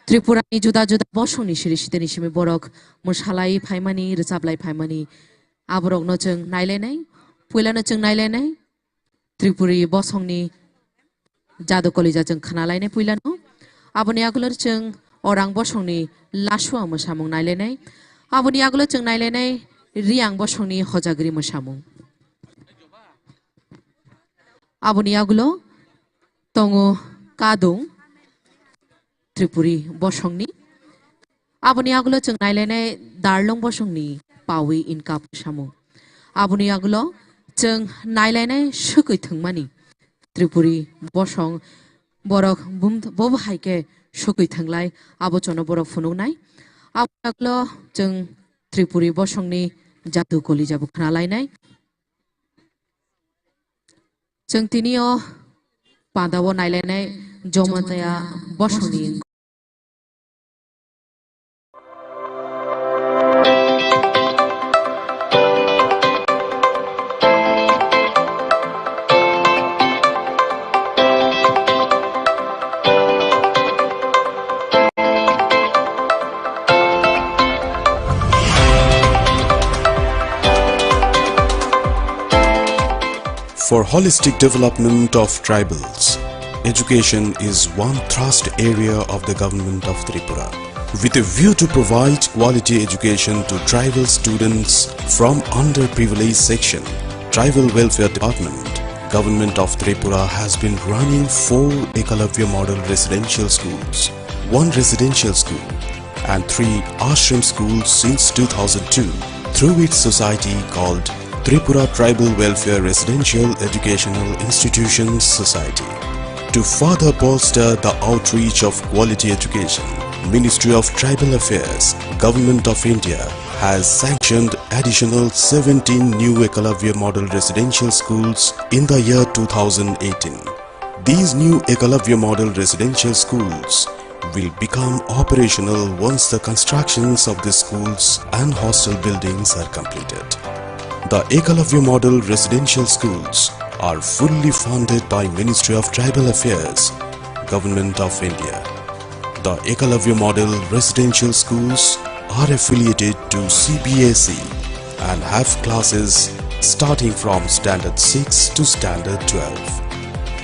Tripurani juda juda bosongni siri siteni simi borok mwsalai phaimani, rwchaplai phaimani, aborokno chwng nailainai. Puilano chwng nailainai Tripuri bosongni jadu kolija chwng khnalainai puilano. Aboni yagulo chwng orang bosongni lasua mwsamung nailainai. Aboni yagulo chwng nailainai Riang bosongni hojagri mwsamung. Aboni yagulo tongo kadung Tripuri bosongni. Aboni yagulo chwng nailainai Darlong bosongni pawi inka samung. Aboni yagulo chwng nailainai swkwi thwngmani Tripuri bosong borok bum-, bobo hai khe swkwi thwnglai abo chono borok phunuknai. Aboni yagulo chwng Tripuri bosongni jadu kolija bo khnalainai. Chwng tini o panda o nailainai Jomotaya bosongni. For holistic development of tribals, education is one thrust area of the Government of Tripura. With a view to provide quality education to tribal students from underprivileged section, Tribal Welfare Department, Government of Tripura has been running four Ekalavya Model Residential Schools, one residential school, and three ashram schools since two thousand two through its society called Tripura Tribal Welfare Residential Educational Institutions Society. To further bolster the outreach of quality education, Ministry of Tribal Affairs, Government of India has sanctioned additional seventeen new Ekalavya Model Residential Schools in the year two thousand eighteen. These new Ekalavya Model Residential Schools will become operational once the constructions of the schools and hostel buildings are completed. The Ekalavya Model Residential Schools are fully funded by Ministry of Tribal Affairs. Government of India. The Ekalavya Model Residential Schools are affiliated to C B S E and have classes starting from standard six to standard twelve.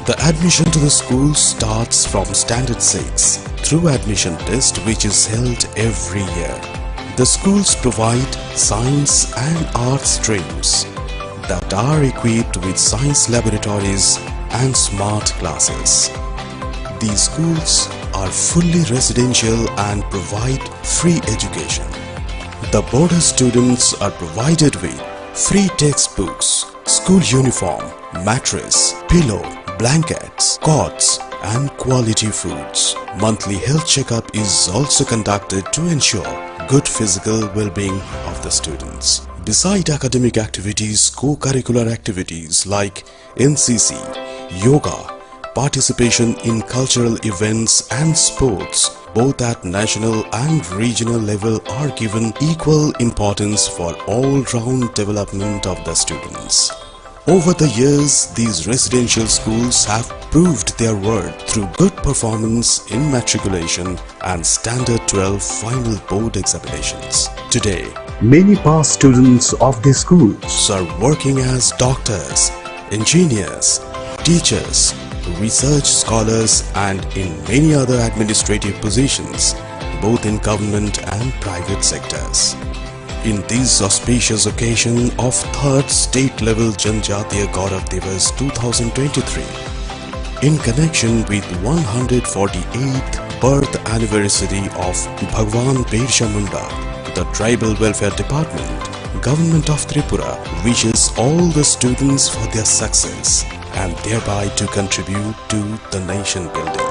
The admission to the school starts from standard six through admission test, which is held every year. The schools provide science and arts streams that are equipped with science laboratories and smart classes. These schools are fully residential and provide free education. The boarder students are provided with free textbooks, school uniform, mattress, pillow, blankets, cots, and quality foods. Monthly health checkup is also conducted to ensure good physical well-being of the students. Beside academic activities, co-curricular activities like N C C, yoga, participation in cultural events and sports, both at national and regional level, are given equal importance for all-round development of the students. Over the years, these residential schools have proved their worth through good performance in matriculation and Standard twelve final board examinations. Today, many past students of these schools are working as doctors, engineers, teachers, research scholars, and in many other administrative positions, both in government and private sectors. In this auspicious occasion of third State Level Janjatiya Gaurav Divas two thousand twenty-three, in connection with one hundred forty-eighth birth anniversary of Bhagwan Birsa Munda, the Tribal Welfare Department, Government of Tripura wishes all the students for their success and thereby to contribute to the nation building.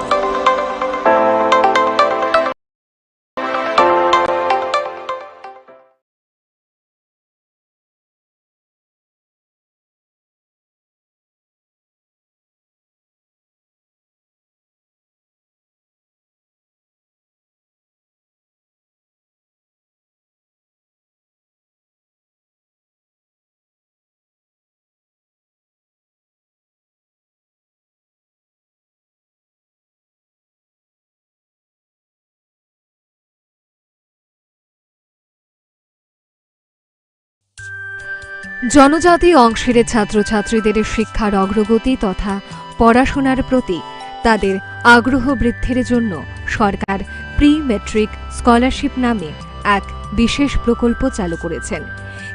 জনজাতি অংশের ছাত্রছাত্রীদের শিক্ষার অগ্রগতি তথা পড়াশোনার প্রতি তাদের আগ্রহ বৃদ্ধির জন্য সরকার প্রি ম্যাট্রিক স্কলারশিপ নামে এক বিশেষ প্রকল্প চালু করেছেন।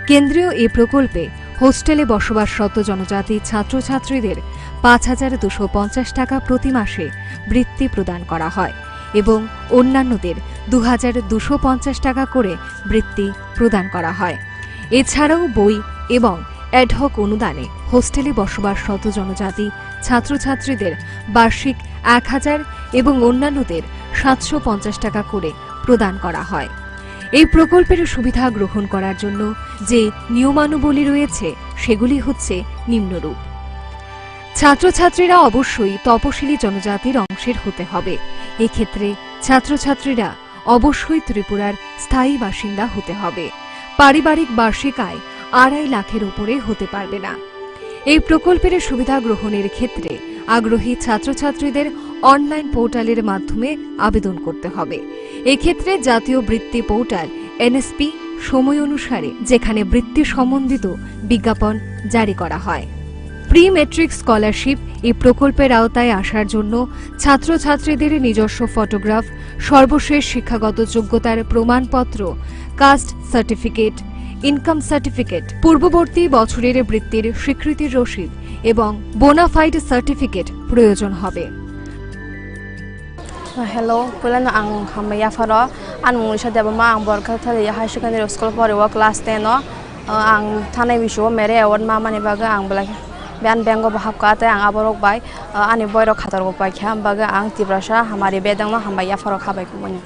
কেন্দ্রীয় এই প্রকল্পে হোস্টেলে বসবাসরত জনজাতি ছাত্রছাত্রীদের পাঁচ হাজার দুশো পঞ্চাশ টাকা প্রতি মাসে বৃত্তি প্রদান করা হয় এবং অন্যান্যদের দু হাজার দুশো পঞ্চাশ টাকা করে বৃত্তি প্রদান করা হয়। এছাড়াও বই এবং অ্যাডহক অনুদানে হোস্টেলে বসবাসরত জনজাতি ছাত্রছাত্রীদের বার্ষিক এক হাজার এবং অন্যান্যদের সাতশো পঞ্চাশ টাকা করে প্রদান করা হয়। এই প্রকল্পের সুবিধা গ্রহণ করার জন্য যে নিয়মানুবলী রয়েছে, সেগুলি হচ্ছে নিম্নরূপ। ছাত্রছাত্রীরা অবশ্যই তপশিলি জনজাতির অংশের হতে হবে। এক্ষেত্রে ছাত্রছাত্রীরা অবশ্যই ত্রিপুরার স্থায়ী বাসিন্দা হতে হবে। পারিবারিক বার্ষিক আয় আড়াই লাখের উপরে হতে পারবে না। এই প্রকল্পের সুবিধা গ্রহণের ক্ষেত্রে আগ্রহী ছাত্রছাত্রীদের অনলাইন পোর্টালের মাধ্যমে আবেদন করতে হবে। এক্ষেত্রে জাতীয় বৃত্তি পোর্টাল, এনএসপি, সময় অনুসারে যেখানে বৃত্তি সম্বন্ধিত বিজ্ঞাপন জারি করা হয়। প্রি ম্যাট্রিক স্কলারশিপ এই প্রকল্পের আওতায় আসার জন্য ছাত্রছাত্রীদের নিজস্ব ফটোগ্রাফ, সর্বশেষ শিক্ষাগত যোগ্যতার প্রমাণপত্র, কাস্ট সার্টিফিকেট, ইনকাম সার্টিফিকেট, পূর্ববর্তী বছরের বৃত্তির স্বীকৃতির রসিদ এবং বোনাফাইড সার্টিফিকেট প্রয়োজন হবে। Hello, puilano ang hambai yapharo. Ani mung Lisa Debbarma, ang Borkha Thali Higher Secondary School pori o class ten o. Ang thanai bisio Merit Award ma mani bagwi ang belai biyang bank o bo hapkha, tei ang aborok bai ani boirok khatar bo paikha, bagwi ang Tiprasa hamari bedangno hambai yapharo khabai kubuni.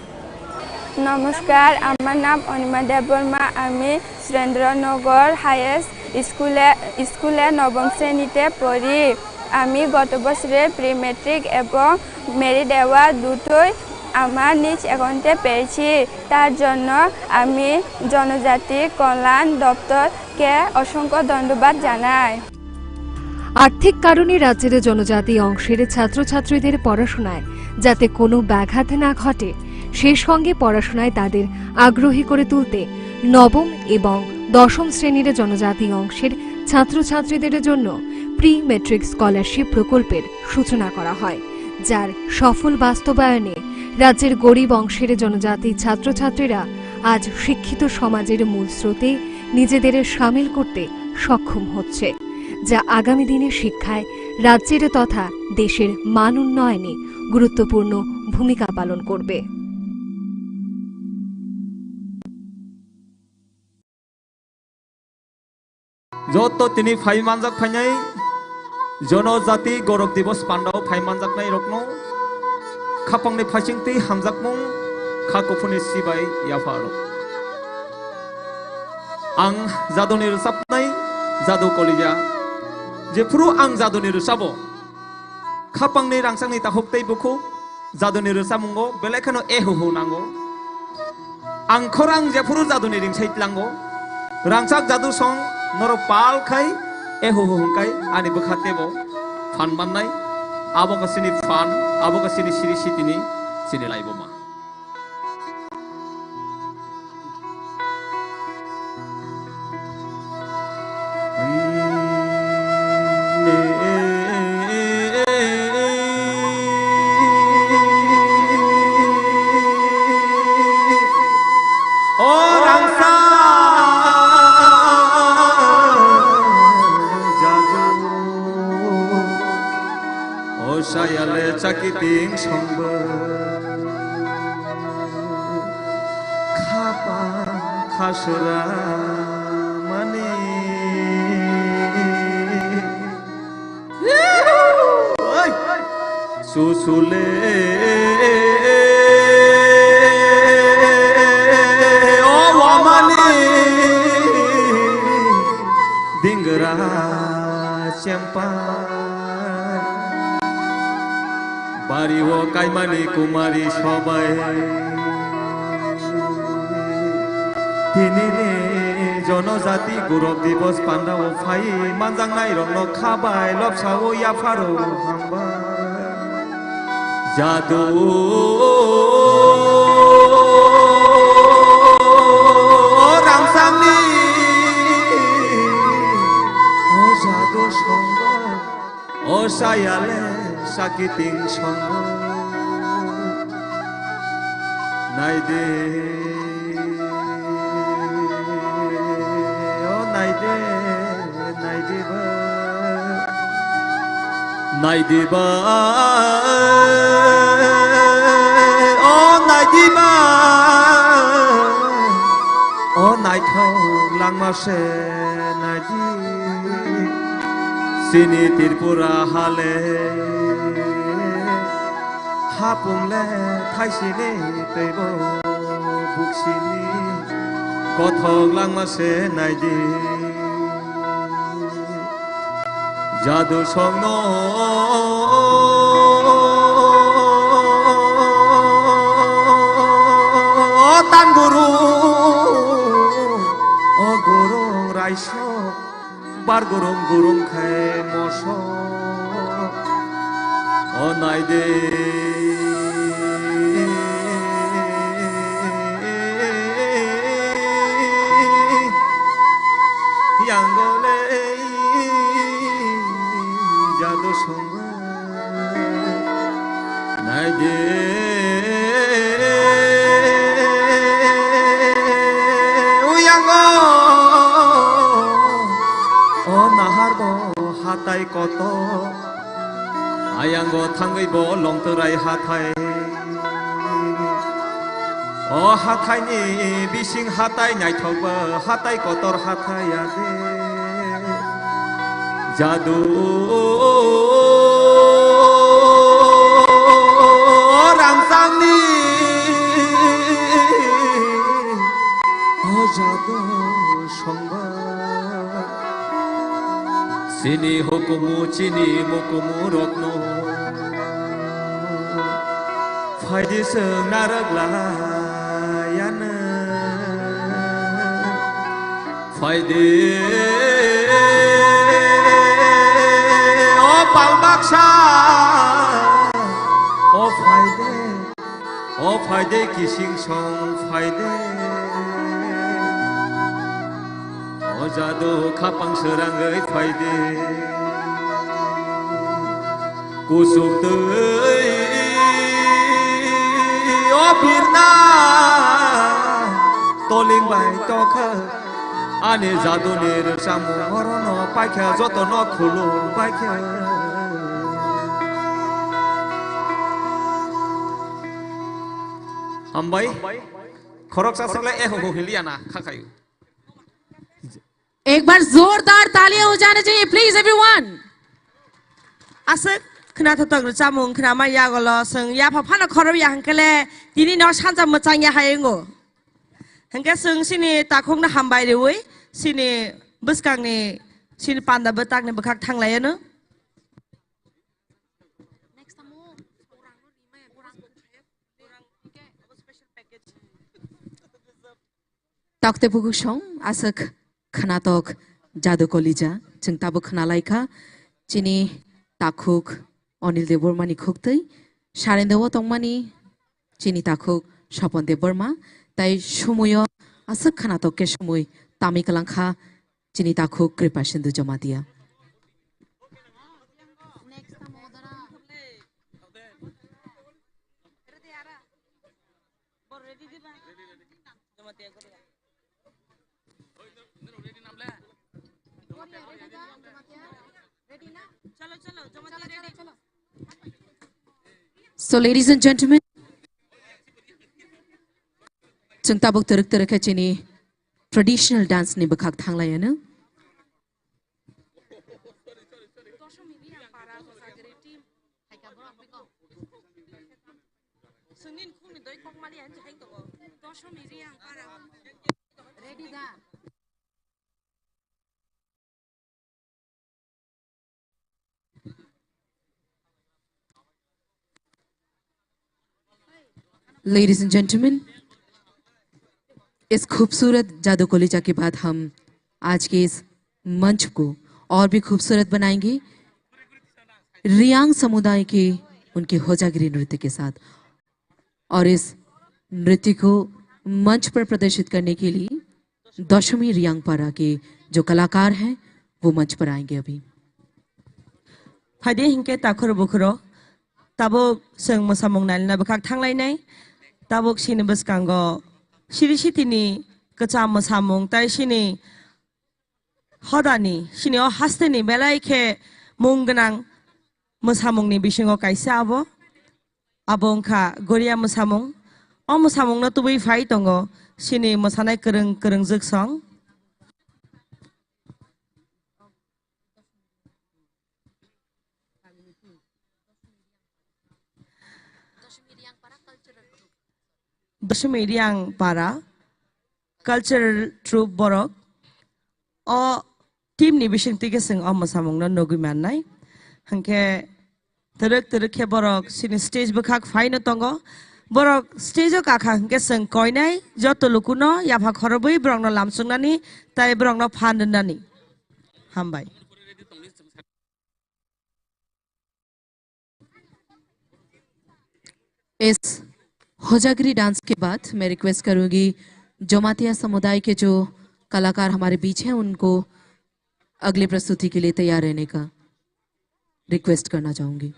নমস্কার, আমার নাম অনিমা দেববর্মা। আমি সুরেন্দ্রনগর হাইয়েস্ট স্কুলে, স্কুলে নবম শ্রেণীতে পড়ি। আমি গত বছরে প্রি ম্যাট্রিক এবং মেরিট অ্যাওয়ার্ড দুটোই আমার নিজ অ্যাকাউন্টে পেয়েছি। তার জন্য আমি জনজাতি কল্যাণ দপ্তরকে অসংখ্য ধন্যবাদ জানাই। আর্থিক কারণে রাজ্যের জনজাতি অংশের ছাত্রছাত্রীদের পড়াশোনায় যাতে কোনো ব্যাঘাত না ঘটে, সেই সঙ্গে পড়াশোনায় তাদের আগ্রহী করে তুলতে নবম এবং দশম শ্রেণীর জনজাতি অংশের ছাত্রছাত্রীদের জন্য প্রি ম্যাট্রিক স্কলারশিপ প্রকল্পের সূচনা করা হয়, যার সফল বাস্তবায়নে রাজ্যের গরিব অংশের জনজাতি ছাত্রছাত্রীরা আজ শিক্ষিত সমাজের মূল স্রোতে নিজেদের সামিল করতে সক্ষম হচ্ছে, যা আগামী দিনে শিক্ষায় রাজ্যের তথা দেশের মান উন্নয়নে গুরুত্বপূর্ণ ভূমিকা পালন করবে। Joto tini phai manjak phainai, Jonojati Gorok Dibos pandao phai manjaknai rokno khapangni phaising tei hamjakmung kha kuphurni sibai yapharo. Ang jaduni rwchapnai, jadu kolija. Jephuru ang jaduni rwchabo, khapangni rangchakni takhuk tei bukhuk jaduni rwchapmungo belai kheno ehuhu nango. Ang khorang jephuru jaduni ringsai tlango. Rangchak jadu song norok pal khai ehuhu hwnkhai ani bwkha tebo phan mannai. Abo khe chini phan, abo khe chini siri sitini, chini laibuma. O rangsa jadu, o sayale chakiting songbo. Khapang khaswra mani. Oi! Susule o wamani dingra chempa. Bari o kaimani kumari sobai. Tinini Jonojati Gurok Dibos pandao phai manjaknai rokno khabai lobsao yapharo hambai. Jadu rangchakni o jadu songbo. O sayale sakiting songbo naidi. O naidi, naidi ba. Naidi ba. O naidi ba. O naithok langma se naidi. Chini Tripura hale hapung le thaisini teibo buksini kothok langma se naidi. Jadu songno o tan guru, o guru raisok. Bar gurung gurung khai mosok. O naidi. Yang gole jadu song. Naidi uyango o nahar bo hatai kotor, ayango thangwi bo longtorai hatai. O hathaini bising hatai naithokba, hatai kotor hatai ade. Jadu rangchakni, o jadu songba. Chini hukumu, chini mukumu rokno. Phaidi chwng narwk layano. Phaidi o pal baksa, o phaidi. De kising song phai de, o jadu khapang srangwi phai de. Kusuk twi o birna toling bai tokha. Ani jaduni rwchapmung orono paikha, jotono khulum paikha. Hambai. Khoroksa swkle eho ho hiliya na kha khayu. एक बार जोरदार तालियां हो जाना चाहिए, please everyone. Aswk khwnathok rwchapmung khwnama yagolo chwng yapha phano khorokya hwnkhe le tini no sansa mwchangya hai wngo. Hwnkhe chwng chini takhukno hambai rwui chini bwskangni chini panda bwtakni bwkhak thanglaiyano. Takte bukuksong aswk khwnathok Jadu Kolija, chwng tabuk khwnalaikha chini takhuk Anil Debbarmani khuktwi, sarendeo tongmani chini takhuk Sopon Debbarma, tai sumoyo aswk khwnathok khe sumui tamwi kwlangkha chini takhuk Kripa Sindhu Jamatia. So, ladies and gentlemen, chwng tabuk twrwk twrwk khe chini traditional dance ni bwkhak thanglaiyano. Ladies and gentlemen, इस खूबसूरत जादू कोलिचा के बाद हम आज के इस मंच को और भी खूबसूरत बनाएंगे रियांग समुदाय के उनके होजागिरी नृत्य के साथ। और इस नृत्य को मंच पर प्रदर्शित करने के लिए दशमी रियांगपारा के जो कलाकार हैं, वो मंच पर आएंगे अभी। Phaidi hinkhe takhur bukhuro, tabuk chwng mwsamung nailina bwkhak thanglainai, tabuk chini bwskango siri sitini kwcham mwsamung tai chini hodani, chini o hasteni belai khe mung gwnang mwsamungni bisingo kaisa abo, abo wngkha Goria mwsamung. O mwsamungno tubui phai tongo chini mwsanai kwrwng kwrwngjwk song. Dosmi Riang Para Cultural Troupe borok. O team ni bisingtwi khe chwng o mwsamungno nugwi mannai. Hinkhe twrwk twrwk khe borok chini stage bwkhak phaino tongo. Borok stage o kakha hinkhe chwng koinai joto lukuno yapha khorobwi borokno lamsuknani tai borokno phan rwnani. Hambai. इस होजागिरी डांस के बाद मैं रिक्वेस्ट करूंगी जमातिया समुदाय के जो कलाकार हमारे बीच हैं, उनको अगली प्रस्तुति के लिए तैयार रहने का रिक्वेस्ट करना चाहूंगी।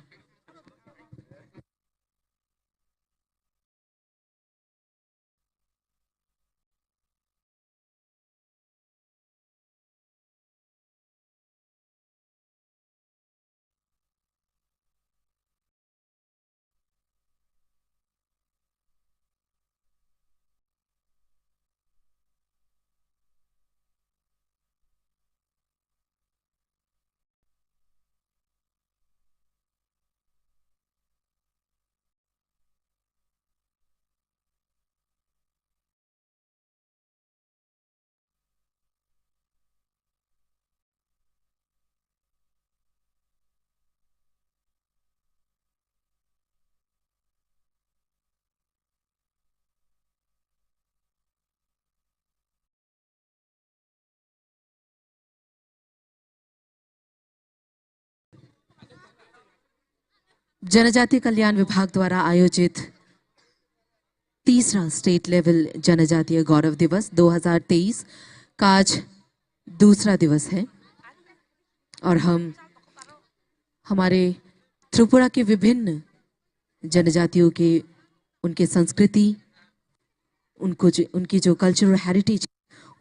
जनजाति कल्याण विभाग द्वारा आयोजित तीसरा स्टेट लेवल जनजातीय गौरव दिवस दो हज़ार तेईस का आज दूसरा दिवस है और हम हमारे त्रिपुरा के विभिन्न जनजातियों के, उनके संस्कृति, उनको जो, उनकी जो कल्चरल हेरिटेज,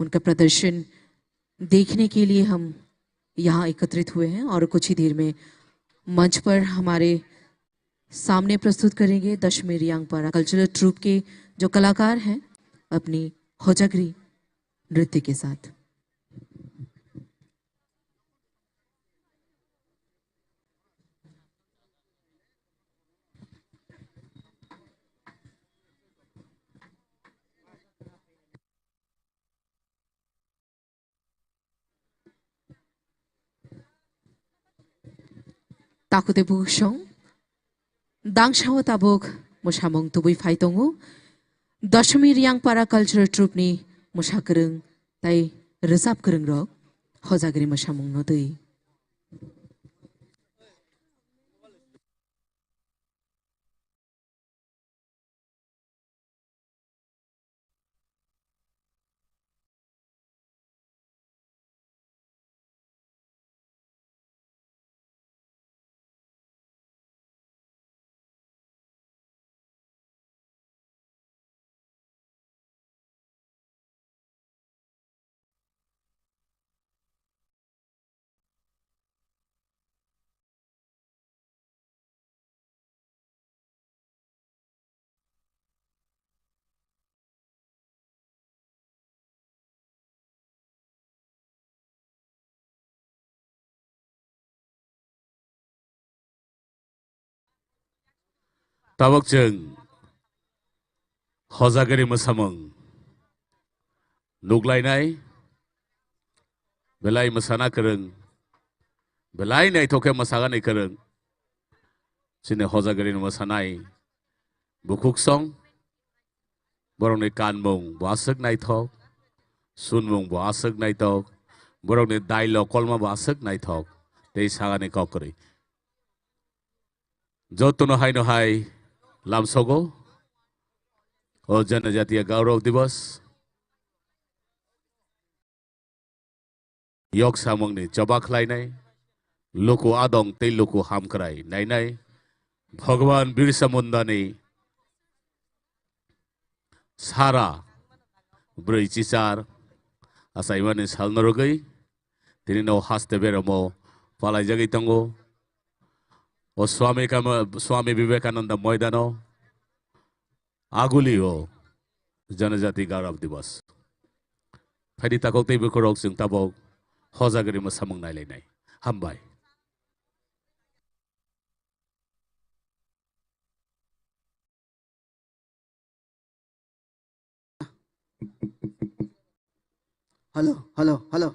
उनका प्रदर्शन देखने के लिए हम यहाँ एकत्रित हुए हैं और कुछ ही देर में मंच पर हमारे सामने प्रस्तुत करेंगे दशमी रियांगपारा कल्चरल ट्रूप के जो कलाकार हैं अपनी होजागरी नृत्य के साथ। Takute buksong, dangsao tabuk mwsamung tubui phai tongo. Dashmi Riyangpara Cultural Troupe ni mwsakwrwng tai rwchapkwrwng rok hojagri mwsamung no twi. Tabuk chwng hojagri mwsamung nuglainai, belai mwsana kwrwng, belai naithok khe mwsagani kwrwng. Chini hojagri mwsanai bukhuk song, borokni kanmung bo aswk naithok, sunmung bo aswk naithok, borokni dailo kolma bo aswk naithok, tei sagani kok kwrwi. Jotono haino hai lamsogo o Janajatiya Gaurav Divas. Yok samungni choba khlainai, luku adong tei luku hamkrai nainai, Bhagwan Birsa Mundani sara bwrwi chichar achaimani salno rwgwi tini no haste beramo palaijagwi tongo. O Swami Kama-, Swami Vivekananda Moidano aguli o Janajati Gaurav Divas. Phaidi takhuk tei bukhurok chwng tabuk hojagri mwsamung nailainai. Hambai. Hello, hello, hello.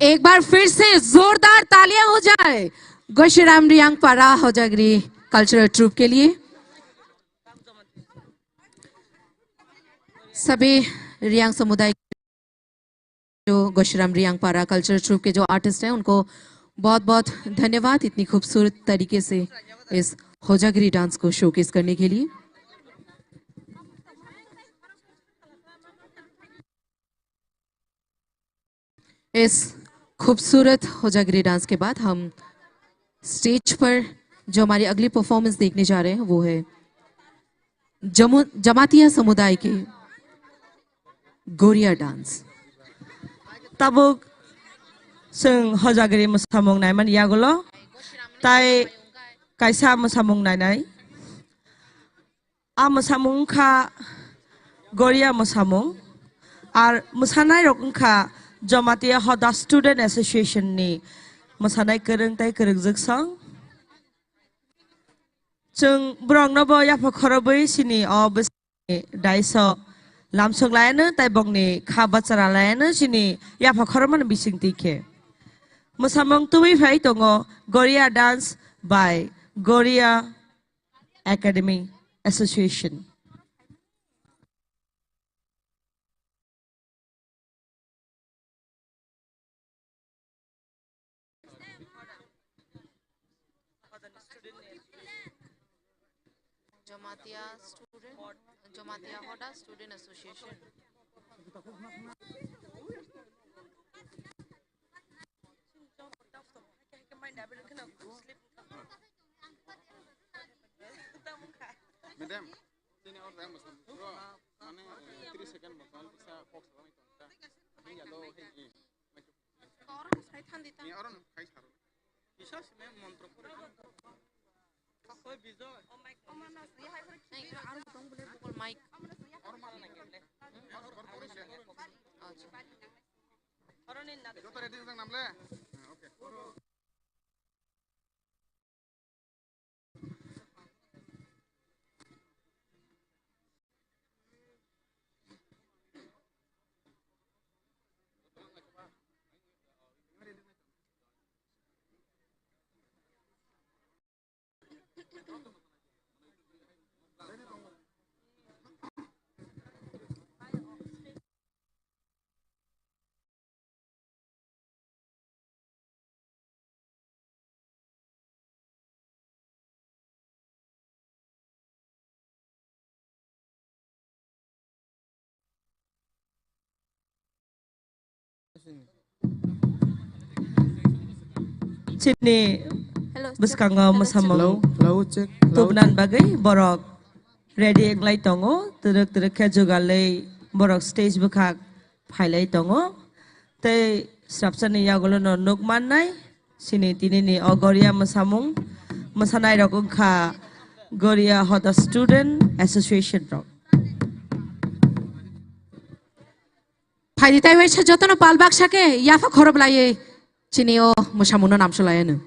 एक बार फिर से जोरदार तालियां हो जाए गोशीराम रियांगपारा Hojagiri cultural troop के लिए। सभी रियांग समुदाय, जो गोशीराम रियांगपारा कल्चरल ट्रूप के जो आर्टिस्ट हैं, उनको बहुत बहुत धन्यवाद इतनी खूबसूरत तरीके से इस होजागिरी डांस को शोकेस करने के लिए। इस खूबसूरत होजागिरी डांस के बाद हम स्टेज पर जो हमारी अगली परफॉर्मेंस देखने जा रहे हैं, वो है जमु-, जमातिया समुदाय के गोरिया dance. Tabuk chwng hojagirini mwsamung naimani yagulo tai kaisa mwsamung nainai. A mwsamung wngkha Goria mwsamung. Ar mwsanairok wngkha Jamatia Hoda Student Association ni mwsanai kwrwng tei kwrwngjwk song. Chwng borokno bo yapha khorobwi chini o bwsakni daiso lamsok laiano tei bongni kha bachara laiano chini yapha khorokmani bisingtwi khe. Mwsamung tubui phai tongo Goria Dance by Goria Academy Association. Jamatia student, Jamatia Hoda Student Association. Madam, sini orang yang masuk. Bro, mana, eh, three second bakal bisa fox orang itu. Ini ya lo, ini. Orang saya tadi. Ini orang kai saro. Bisa sih, mem, montro pura. Kakoi bijo. Oh my God. Mic. Orang mana lagi? Acha. Joto ready wngkha namle? Okay. Chini bwskango mwsamung tubunani bagwi borok ready wnglai tongo, twrwk twrwk khe jugalwi borok stage bwkhak phailai tongo. Tei swrapsani yagulono nuk mannai chini tinini o Goria mwsamung mwsanairok wngkha Goria Hoda Student Association rok. Phaidi tei waisa jotono pal baksa khe yapha khorop laiwi chini o mwsamuno namsolaiyano.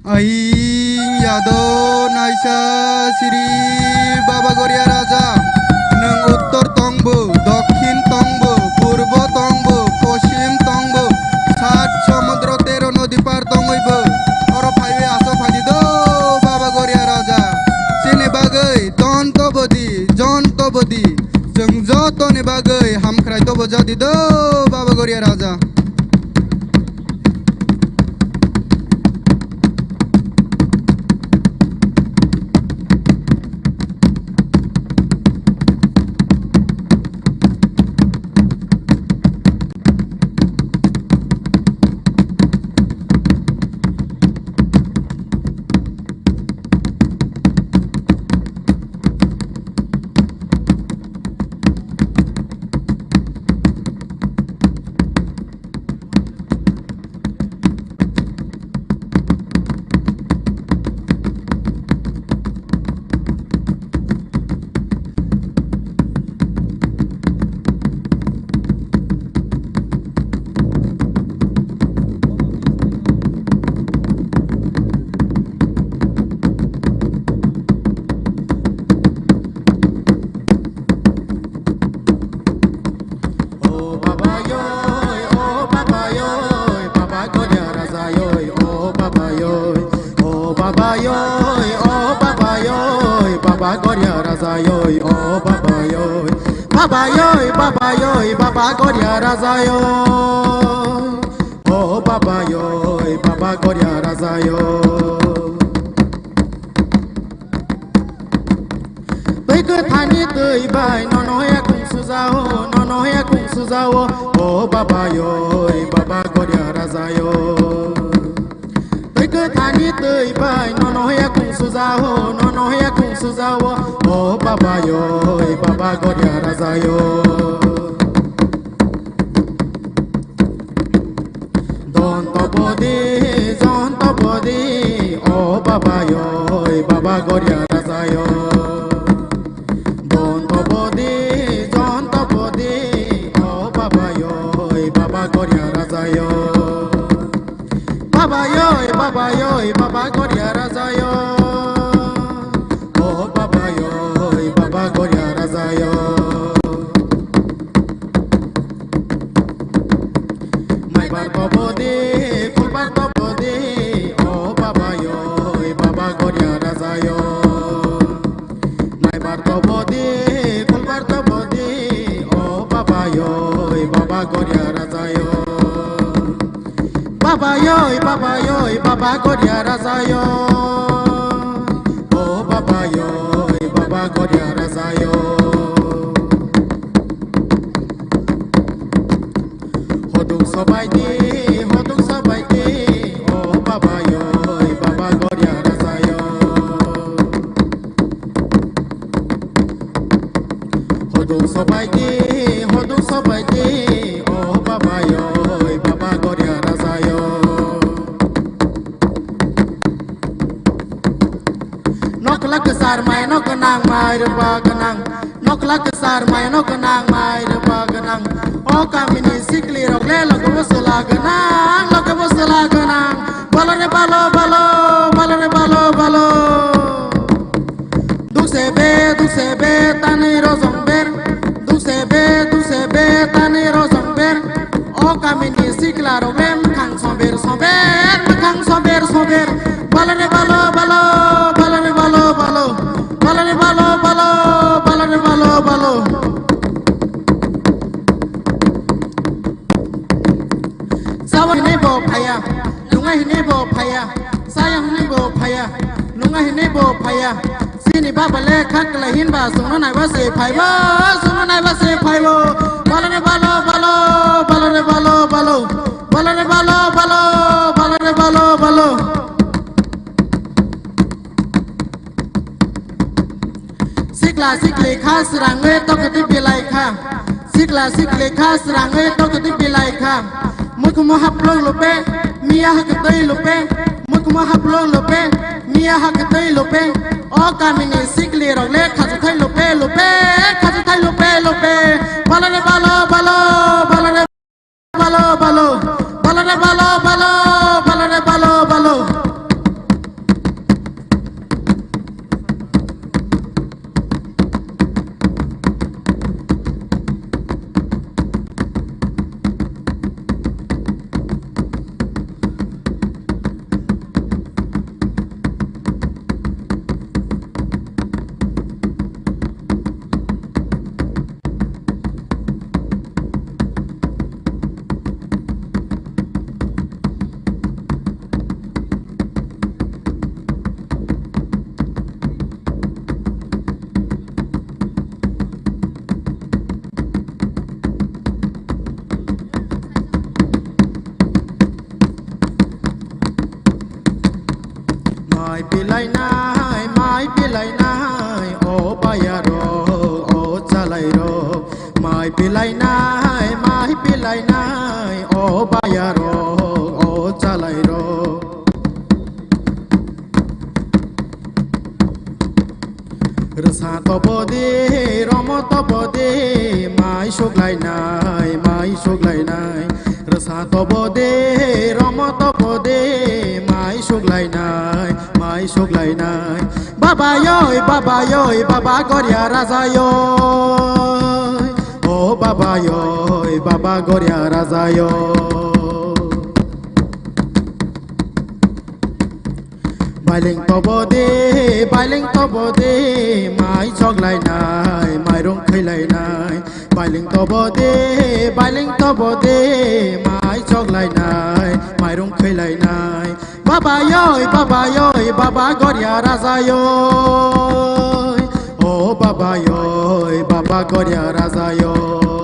Aing yado naisa siri Baba Goria Raja, nwng uttor tongbo, dokhin tongbo, purbo tongbo, poschim tongbo, sat somudro tero nodi par tongwibo, oro phaiwi aswk phaidi do Baba Goria Raja. Chini bagwi don tobodi, jon tobodi, chwng jotoni bagwi hamkhrai tobo jadi do Baba Goria Raja. O baba yoi, o baba yoi, baba Goria Raja yoi, o baba yoi, o baba yoi, o baba yoi, baba Goria Raja yoi, o baba yoi, baba yoi, baba yoi, baba Goria Raja yoi, o baba yoi, baba Goria Raja yoi. Twi kwthani twi bai nono yakung sujao, nono yakung sujao, o baba yoi, baba Goria Raja yoi. Twi kwthani twi bai nono yakung sujao, nono yakung sujao, o baba yoi, baba Goria Raja yoi. Don tobodi, jon tobodi, o baba yoi, baba Goria Raja yoi. Don tobodi, jon tobodi, o baba yoi, baba Goria Raja yoi. Baba yoi, baba yoi, baba Goria Raja yoi. O baba yoi, baba Goria Raja yoi. Maibar tobodi, kulbar tobodi, o baba yoi, baba Goria Raja yoi. Maibar tobodi, kulbar tobodi, o baba yoi, baba Goria Raja yoi. Baba yoi, baba yoi, baba Goria Raja yoi. O baba yoi, baba Goria Raja yoi. Hoduk sobaidi, hoduk sobaidi, o baba yoi, baba Goria Raja yoi. Sobaidi, hoduk sobaidi, o baba yoi, baba goria raja yo. Nokla kwchar mai no gwnang, mai rwba gwnang. Nokla kwchar mai no gwnang, mai rwba gwnang. O kamini sikli rok le loge bo sela gwnang, loge bo sela gwnang. Balo re balo, balo, balo re balo, balo. Dukse be, dukse be, tani rojong ber. Dukse be, dukse be, tani rojong ber. O kamini sikla rok le mwkhang sober sober, mwkhang sober sober. Balo re balo, balo, balo re balo, balo. Balo re balo, balo, balo re balo, balo. Sawa hinwi bo phaiya, nunga hinwi bo phaiya, saya hinwi bo phaiya, nunga hinwi bo phaiya. Chini baba le kha kwlai hinba chwngno naiba se phaibo, chwngno naiba se phaibo. Balo re balo, balo, balo re balo, balo. Balo re balo, balo, balo re balo, balo. Sikla sikli kha srangwi tokti bilai kha. Sikla sikli kha srangwi tokti bilai kha. Mukhumu haplok lupe, miya haktwi lupe. Mukhumu haplok lupe, miya haktwi lupe. O kamini sikli rok le khajuthai lupe lupe, khajuthai lupe lupe. Balo re balo, balo, balo re balo, balo, balo re balo, balo, balo re balo, balo. Mai pilainai, mai pilainai, o bayarok, o chalairok. Mai pilainai, mai pilainai, o bayarok, o chalairok. Rwsa tobo de, romo tobo de, mai suklainai, mai suklainai. Rwsa tobo de, romo tobo de, mai suklainai, mai suklainai. Baba yoi, baba yoi, baba goria raja yoi. O baba yoi, baba goria raja yoi. Bailing tobo de, bailing tobo de, mai choklainai, mairung khailainai. Bailing tobo de, bailing tobo de, mai choklainai, mairung khailainai. Baba yoi, baba yoi, baba goria raja yoi. O baba yoi, baba goria raja yoi.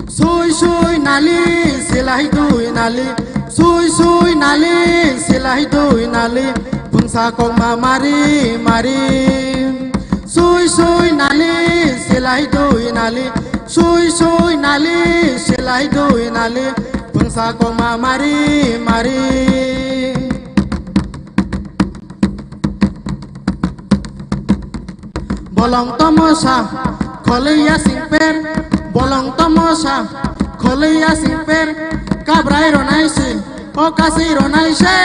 Sui sui nali, silai dui nali, sui sui nali, silai dui nali, phungsa kokma mari mari. Sui sui nali, silai dui nali, sui sui nali, silai dui nali, phungsa kokma mari mari. Bolong tomosa, kholiya singper. Bolong tomosa, kholiya singper. Kabrai ronai si, o kasi ronai se.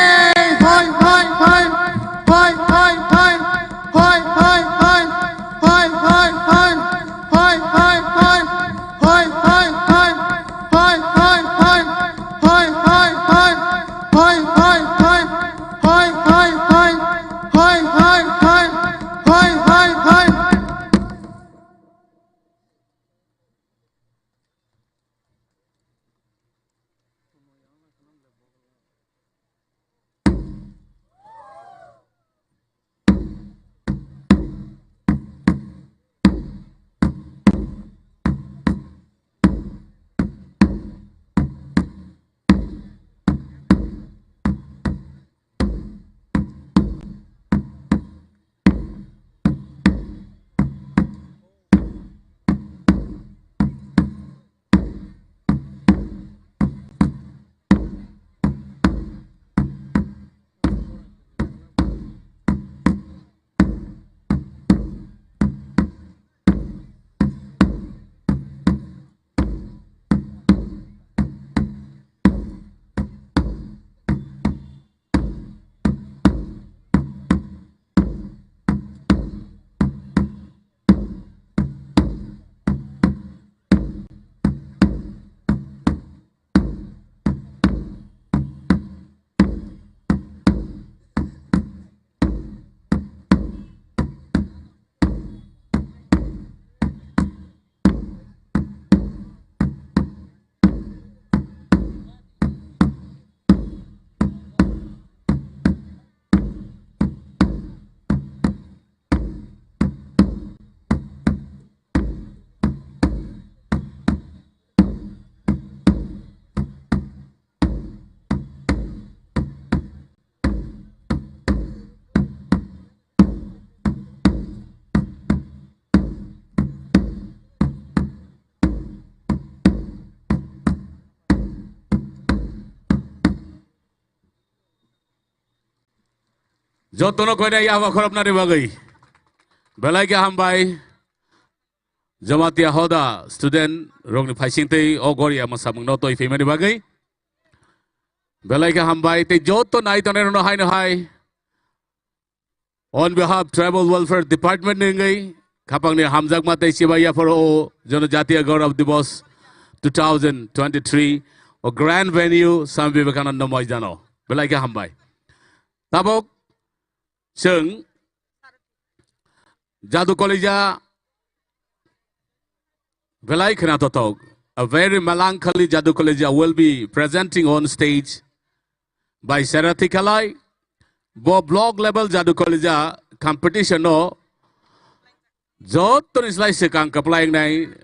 Hoi, hoi, hoi. Hoi, hoi, hoi. Hoi, hoi, hoi. Hoi, hoi, hoi. Hoi, hoi, hoi. Hoi, hoi, hoi. Hoi, hoi, hoi. Hoi, hoi, hoi. Hoi, hoi, hoi. Jotono koinai yaba khorobnani bagwi belai khe hambai. Jamatia hoda student rokni phaising tei o goria mwsamungno toi phaimani bagwi belai khe hambai tei joto nai tongnai rokno haino hai. On behalf Tribal Welfare Department ni wngwi khapangni hamjakma tei chibai yapharo o Janajatiya Gaurav Divas two thousand twenty-three o grand venue Swami Vivekananda Moidano belai khe hambai. Tabok chwng Jadu Kalija belai khwnathothok. A very melancholy Jadu Kalija will be presenting on stage by Sarathi Kalai. Bo block level Jadu Kalija competition no jotoni slai swkang kwplai wngnai.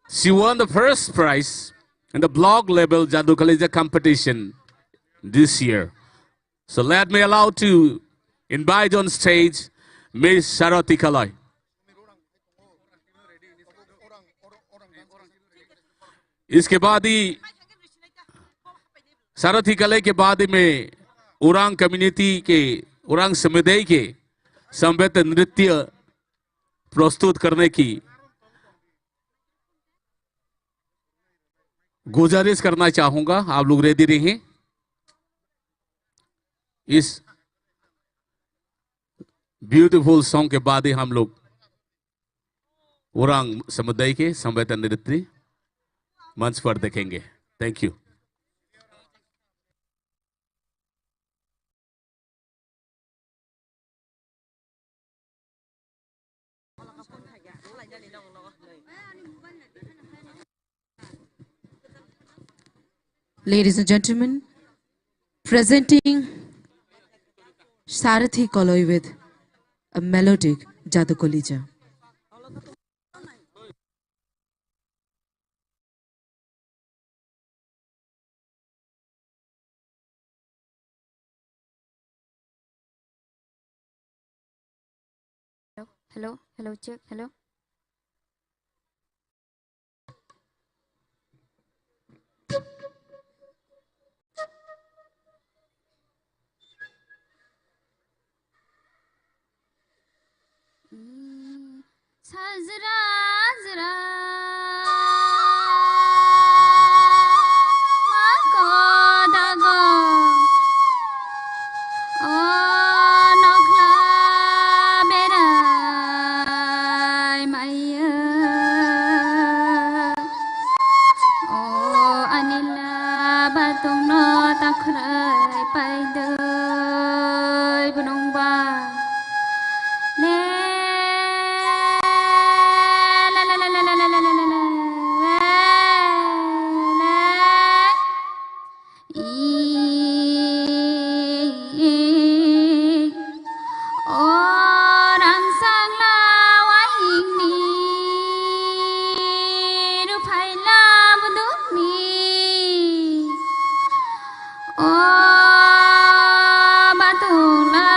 She won the first prize in the block level Jadu Kalija competition this year. So let me allow to invite on stage Miss Sarathi Kalai. इसके बाद ही सारथी कलई के बाद ही मैं उरांव कम्युनिटी के, उरांव समुदाय के समवेत नृत्य प्रस्तुत करने की गुजारिश करना चाहूंगा, आप लोग रेडी रहिए। इस ब्यूटीफुल सॉन्ग के बाद ही हम लोग उरांव समुदाय के समवेत नृत्य मंच पर देखेंगे। Thank you. Ladies and gentlemen, presenting Sarathi Kalai with a melodic Jadu Kalija. Hello, hello, check, hello. Sajra jra mako dago, o nokla berai maya. O anila batungno takhrai paidoi bunungba. Le, le, le. I, i, i. O rangsang lawai ni ruphai labduni. O batungla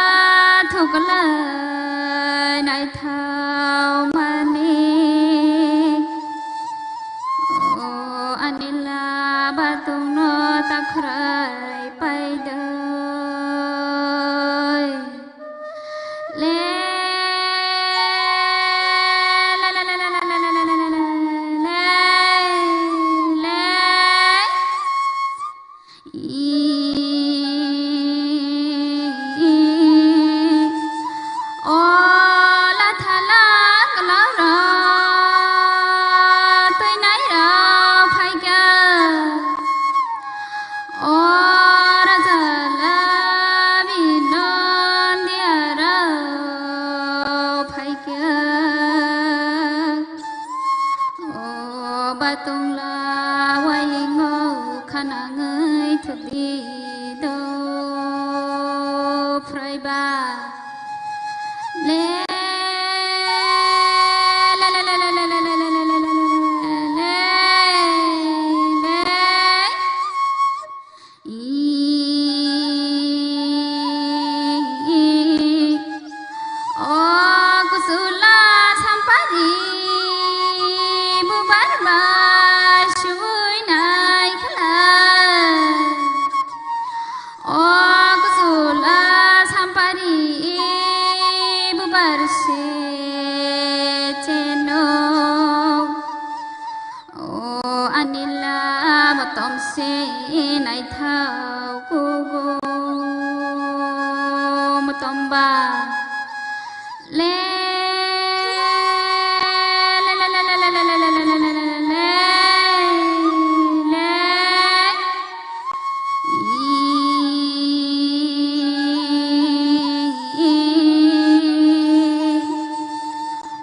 thuklai naithao mani. O anila batungno takhrai paidoi. Le, le, le. I, i, i. O lathala glaura tuinai rao phaikha. O rajala binondia rao phaikha. O batungla waingo khanangwi thukdi do phraiba. Le, le, le. I, i, i. O kusula sampari bubar ba sui nai khala. O kusula sampari naithok kugo motomba. Le, le, le.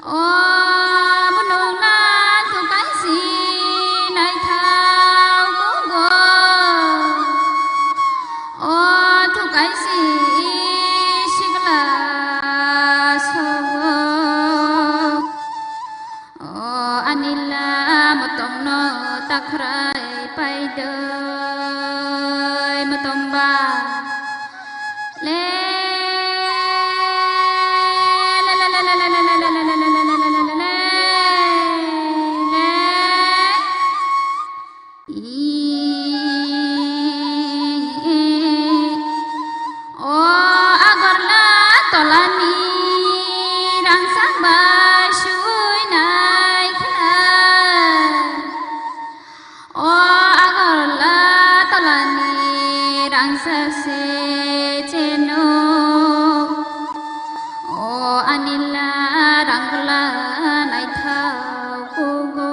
O, bwnwng na thukaisi naithok kugo. O, thukaisi sikla sogo. O anila motongno takhrai paidoi motomba. Le, le, le. O Agartala tolani rangchak bai suinai kha. O Agartala tolani rangchak se cheno. O anila rangla naithok kugo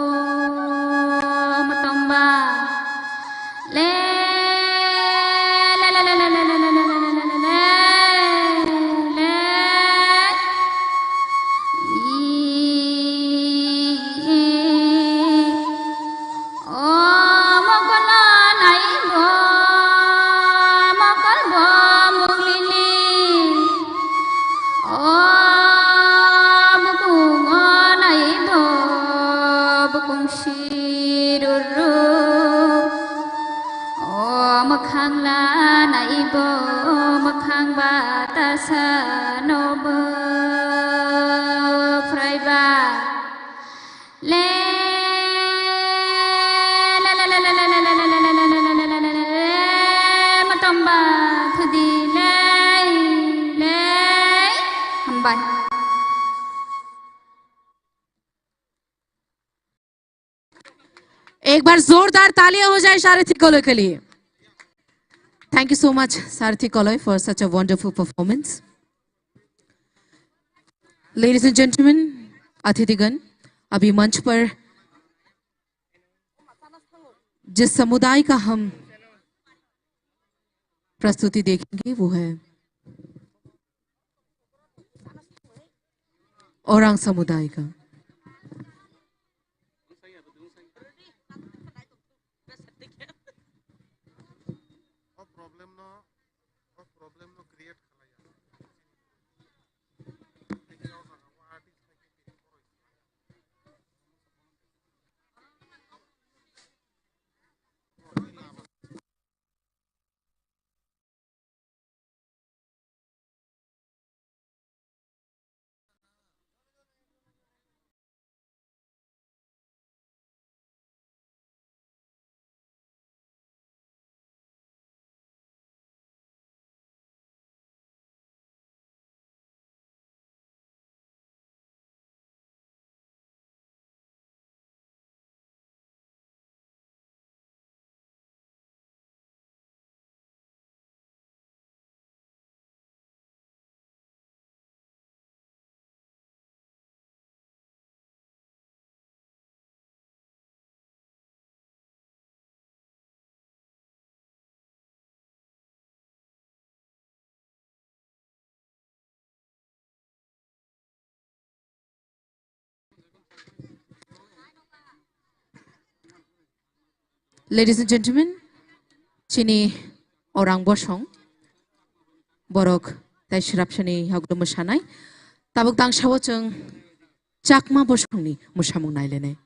motomba. Le, le, le. I, i. O mokolo naibo, mokolbo muklili. O bukungo naibo, bukung siruru. O mwkhang la naibo, mwkhang batasa nobo phraiba. Le, le, le, motomba thudi lei, lei. Hambai. एक बार जोरदार तालियां हो जाए सारथी कलई के लिए। Thank you so much, Sarathi Kallai, for such a wonderful performance. Ladies and gentlemen, अतिथिगण, अभी मंच पर जिस समुदाय का हम प्रस्तुति देखेंगे, वो है ओरांग समुदाय का। Ladies and gentlemen, chini orang bosong, borok tai srapsani haglo mwsanai. Tabuk tangsao chwng Chakma bosongni mwsamung nailainai.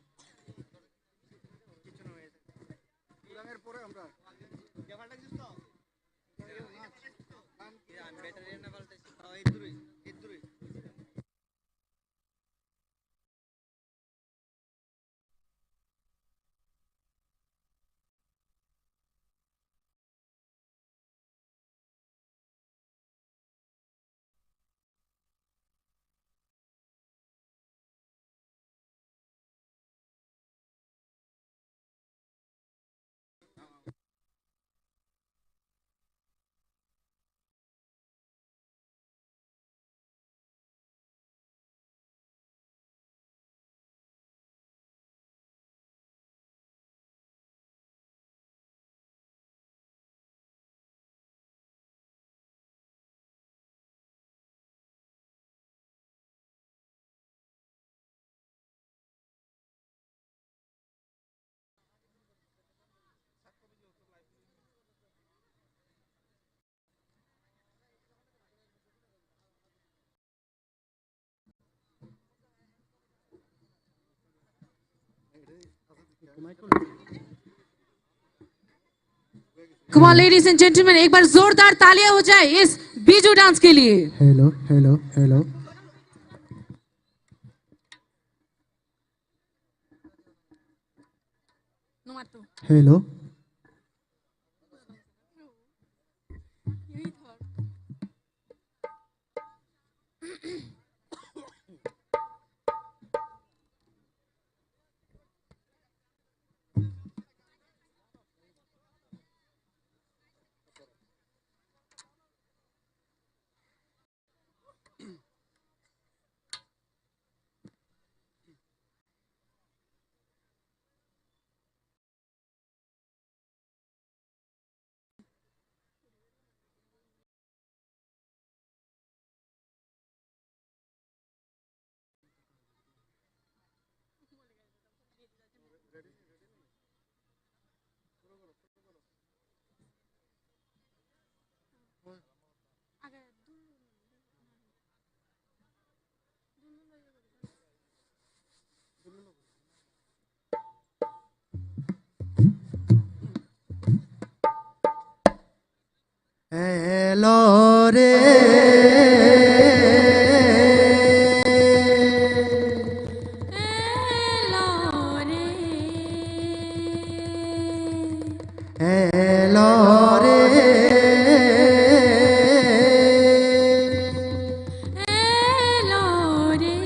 Come on, ladies and gentlemen, एक बार जोरदार तालियां हो जाए इस बीजू डांस के लिए। Hello, hello, hello. Hello. Hello re. Hello re. Hello re. Hello re.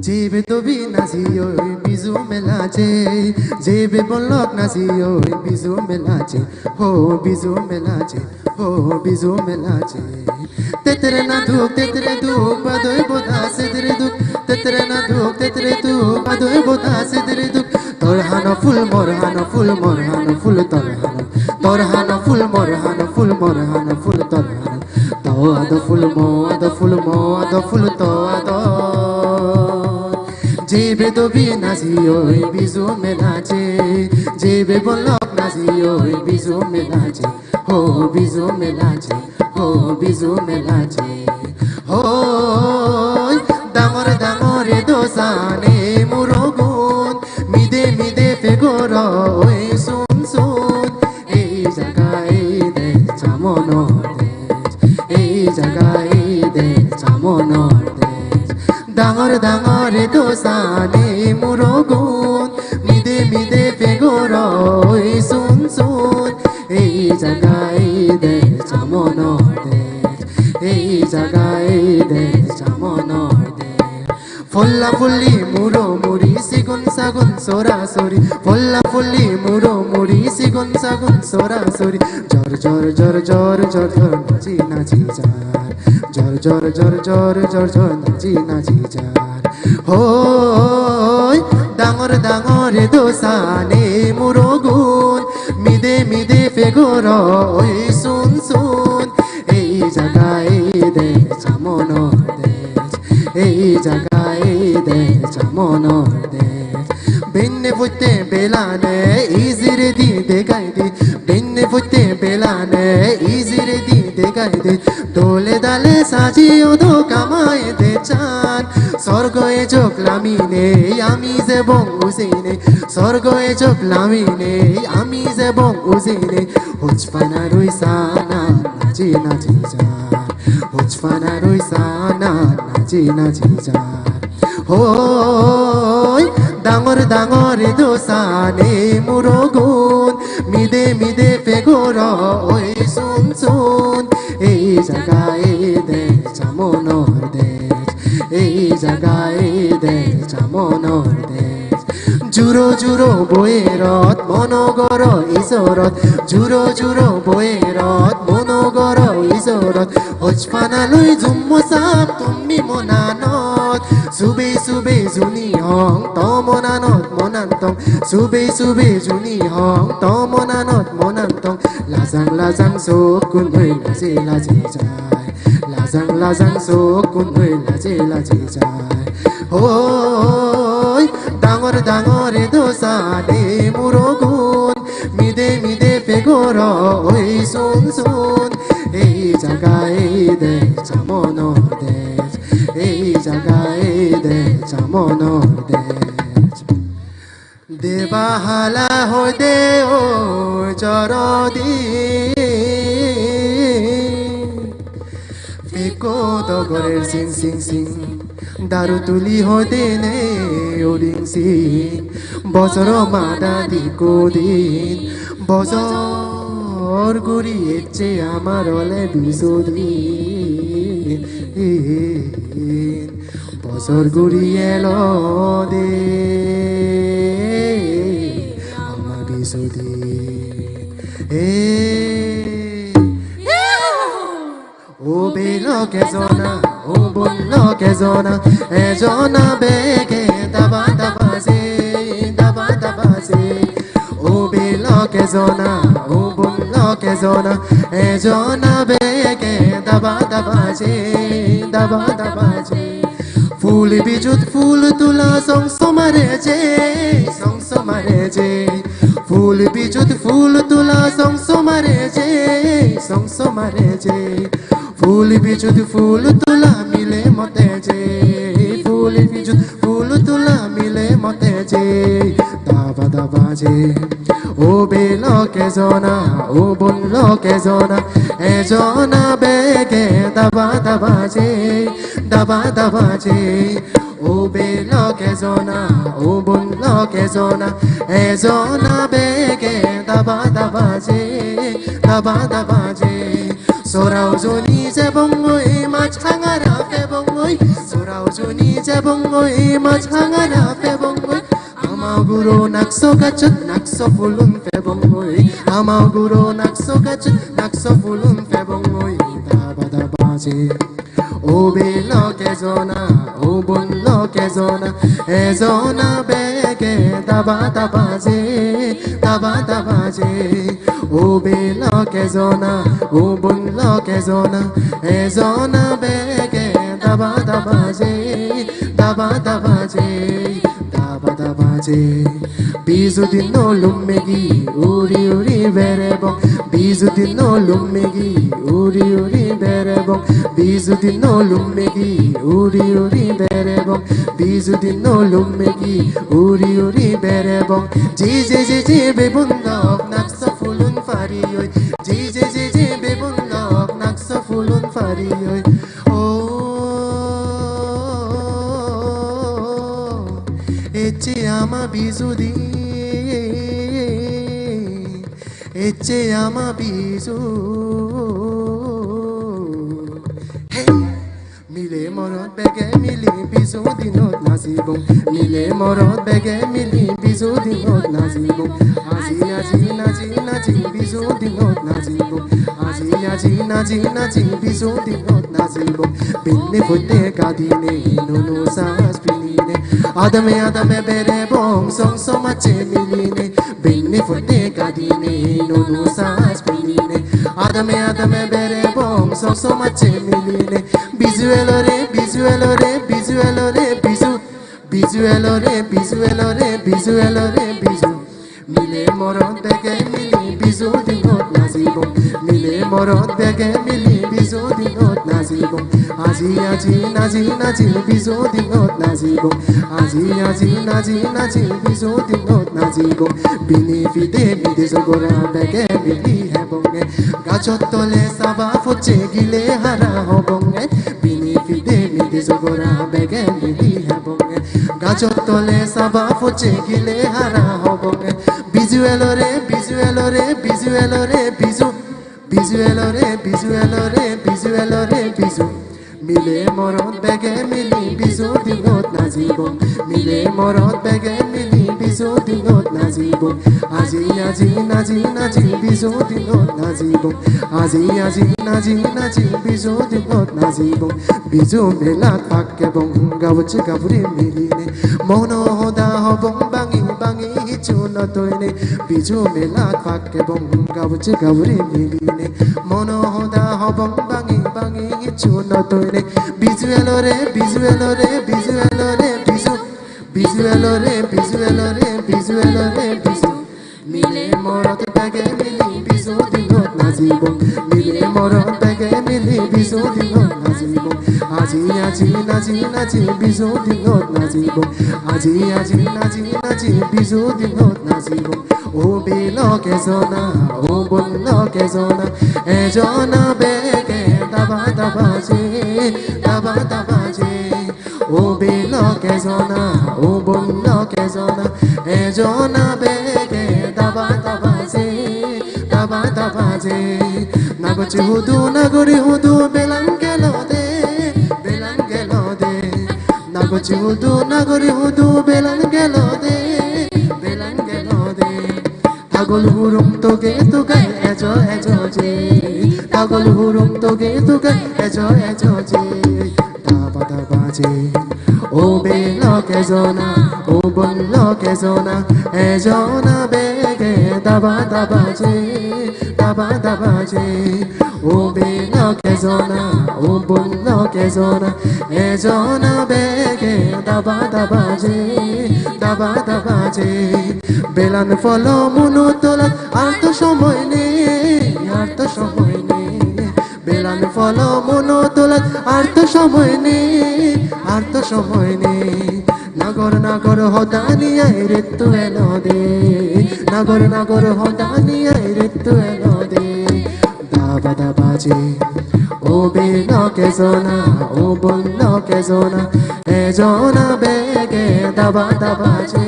Jebe dobi naji oi Bizu mela je, jebe bolok naji oi Bizu mela je, ho Bizu mela je, ho Bizu mela je. Tetere na duk, tetere duk, badoi boda sedre duk. Tetere na duk, tetere duk, badoi boda sedre duk. Tor hano phul, mor hano phul, mor hano phul, tor hano. Tor hano phul, mor hano phul, mor hano phul, tor hano. To ado phul mo, ado phul mo, ado phul to ado. Jebe dobi naji oi Bizu mela je, jebe bolok naji oi Bizu mela je, ho Bizu mela je, ho Bizu mela je. Hoi, dangor dangor dosani murogun, mide mide pegoro oi sun sun. Ei jaga ei desh chamono desh, ei jaga ei desh chamono desh. Dangor dangor dosani murogun, mide mide pegoro oi sun sun. Ei jaga ei desh chamono desh, ei jaga ei desh chamono desh. Pholla pholli muro muri sigon sagon sora sori. Pholla pholli muro muri sigon sagon sora sori. Jor jor jor jor jor jor naji naji jar. Jor jor jor jor jor jor naji naji jar. Hoi dangor dangor dosani murogun. Mide mide pegoro oi sun sun. Ei jaga ei desh chamono desh. Ei jaga ei desh chamono desh. Benne putte belane izire di degai di. Benne putte belane izire di degai di. Dole dale saji odo kamai de chan. Sorgo ejok lamine ami je bong ujine. Sorgo ejok lamine ami je bong ujine. Hojpana rui sana naji naji jar. Hojpana rui sana naji naji jar. Hoi dangor dangor dosani murogun. Mide mide pegoro oi sun sun. Ei jaga ei desh chamono desh. Ei jaga ei desh chamono desh. Juro juro boerot monogoro isorot. Juro juro boerot monogoro isorot. Hojpana lui jummo sap tummi monanot. Sube sube juni hong to monanot monantong. Sube sube juni hong to monanot monantong. Lajang lajang sok kunui laje laje jai. Lajang lajang sok kunui laje laje jai. Hoi dangor dangor dosani murogun. Mide mide pegoro oi sun sun. Ei jaga ei desh chamono desh. Ei jaga ei desh chamono desh. Bahala hoide o jorodi. Piko dogorer sing sing sing. Daru tuli hoide ne uding sing. Bojoro mada diko din. Bojor guri ecche amar ole bisu din. Bojor guri elo de ama bisu din. Hey. O belo ke jona, o bonlo ke jona, e jona bege daba daba je, daba daba je. O belo ke jona, o bonlo ke jona, e jona bege daba daba je, daba daba je. Phul bijut phul tula song somare je, song somare je. Phul bijut phul tula song somare je, song somare je. Phul bijut phul tula mile mote je. Phul bijut phul tula mile mote je. Daba daba je. O belo ke jona, o bonlo ke jona, e jona bege daba daba je, daba daba je. O belo ke jona, o bonlo ke jona, e jona bege daba daba je, daba daba je. Sorao joni je bongoi ma changara pe bongoi, sorao joni je bongoi ma changara pe bongoi. Ama guro nakso gachut nakso fulun pe bongoi. Ama guro nakso gachut nakso fulun pe bongoi. Daba daba je. O belo ke jona, o bonlo ke jona, e jona bege daba daba je, daba daba je. O belo ke jona, o bonlo ke jona, e jona bege daba daba je, daba daba je, daba daba je. Bisu dino lummegi uri uri berebong. Bisu dino lummegi uri uri berebong. Bisu dino lummegi uri uri berebong. Bisu dino lummegi uri uri berebong. Ji ji ji ji bebundok nakso fulun farioi. Ji ji ji ji bebundok nakso fulun farioi. O ecche ama bisu din. Ecche ama bisu. Hey! Mile morot bege mili bisu dinot najibong. Mile morot bege mili bisu dinot najibong. Aji aji naji naji bisu dinot najibong. Aji aji naji naji bisu dinot najibong. Bini phote gadine nunu sas pinine. Adame adame berebong song somache miline. Bini phote gadine nunu sas pinine. Adame adame berebong song somache miline. Bisu elo re, bisu elo re, bisu elo re, bisu. Bisu elo re, bisu elo re, bisu elo re, bisu. Mile morot bege mili bisu dinot najibong. Mile morot bege mili bisu dinot najibong. Aji aji naji naji bisu dinot najibong. Aji aji naji naji bisu dinot najibong. Bini pide mide sogora bege mili hebonge. Gachot tole saba phoche gile hara hobonge. Bini pide mide sogora bege mili hebonge. Gachot tole saba phoche gile hara hobonge. Bisu elo re, bisu elo re, bisu elo re, bisu. Bisu elo re, bisu elo re, bisu elo re, bisu. Mile morot bege mili bisu dinot najibong. Mile morot bege mili bisu dinot najibong. Aji aji naji naji bisu dinot najibong. Aji aji naji naji bisu dinot najibong. Bisu mela thak kebong gabchi gabri miline. Mono hoda hobong bangi bangi hichu no toine. Bisu mela thak kebong gabchi gabri miline. Mono hoda hobong bangi bangi hichu no toine. Bisu elo re, bisu elo re, bisu elo re, bisu. Bisu elo re, bisu elo re, bisu elo re, bisu. Mile morot bege mili bisu dinot najibong. Mile morot bege mili bisu dinot Aji aji naji naji bizu dinot najibong. Aji aji naji naji bizu dinot najibong. O belo kejona, o bonlo kejona, ejona bege daba daba je, daba daba je. O belo kejona, o bonlo kejona, ejona bege daba daba je, daba daba je. Nagochi hudu, nagori hudu, belang gelo de, belang gelo de. Nagochi hudu, nagori hudu, belang gelo de, belang gelo de. Tagol hurung toge toge ejo ejo je. Tagol hurung toge toge ejo ejo je. Daba daba je. O belo kejona, o bonlo kejona, ejona bege daba daba je, daba daba je. O belo kejona, o bonlo kejona, ejona bege daba daba je, daba daba je. Belan pholo muno tolat, ar to somoy nei, ar to somoy nei. Belan pholo muno tolat, ar to somoy nei, ar to somoy nei. Nagor nagor hodani ai ritu elo de, nagor nagor hodani ai ritu elo de. Daba daba je, o belo kejona, o bonlo kejona, ejona bege daba daba je,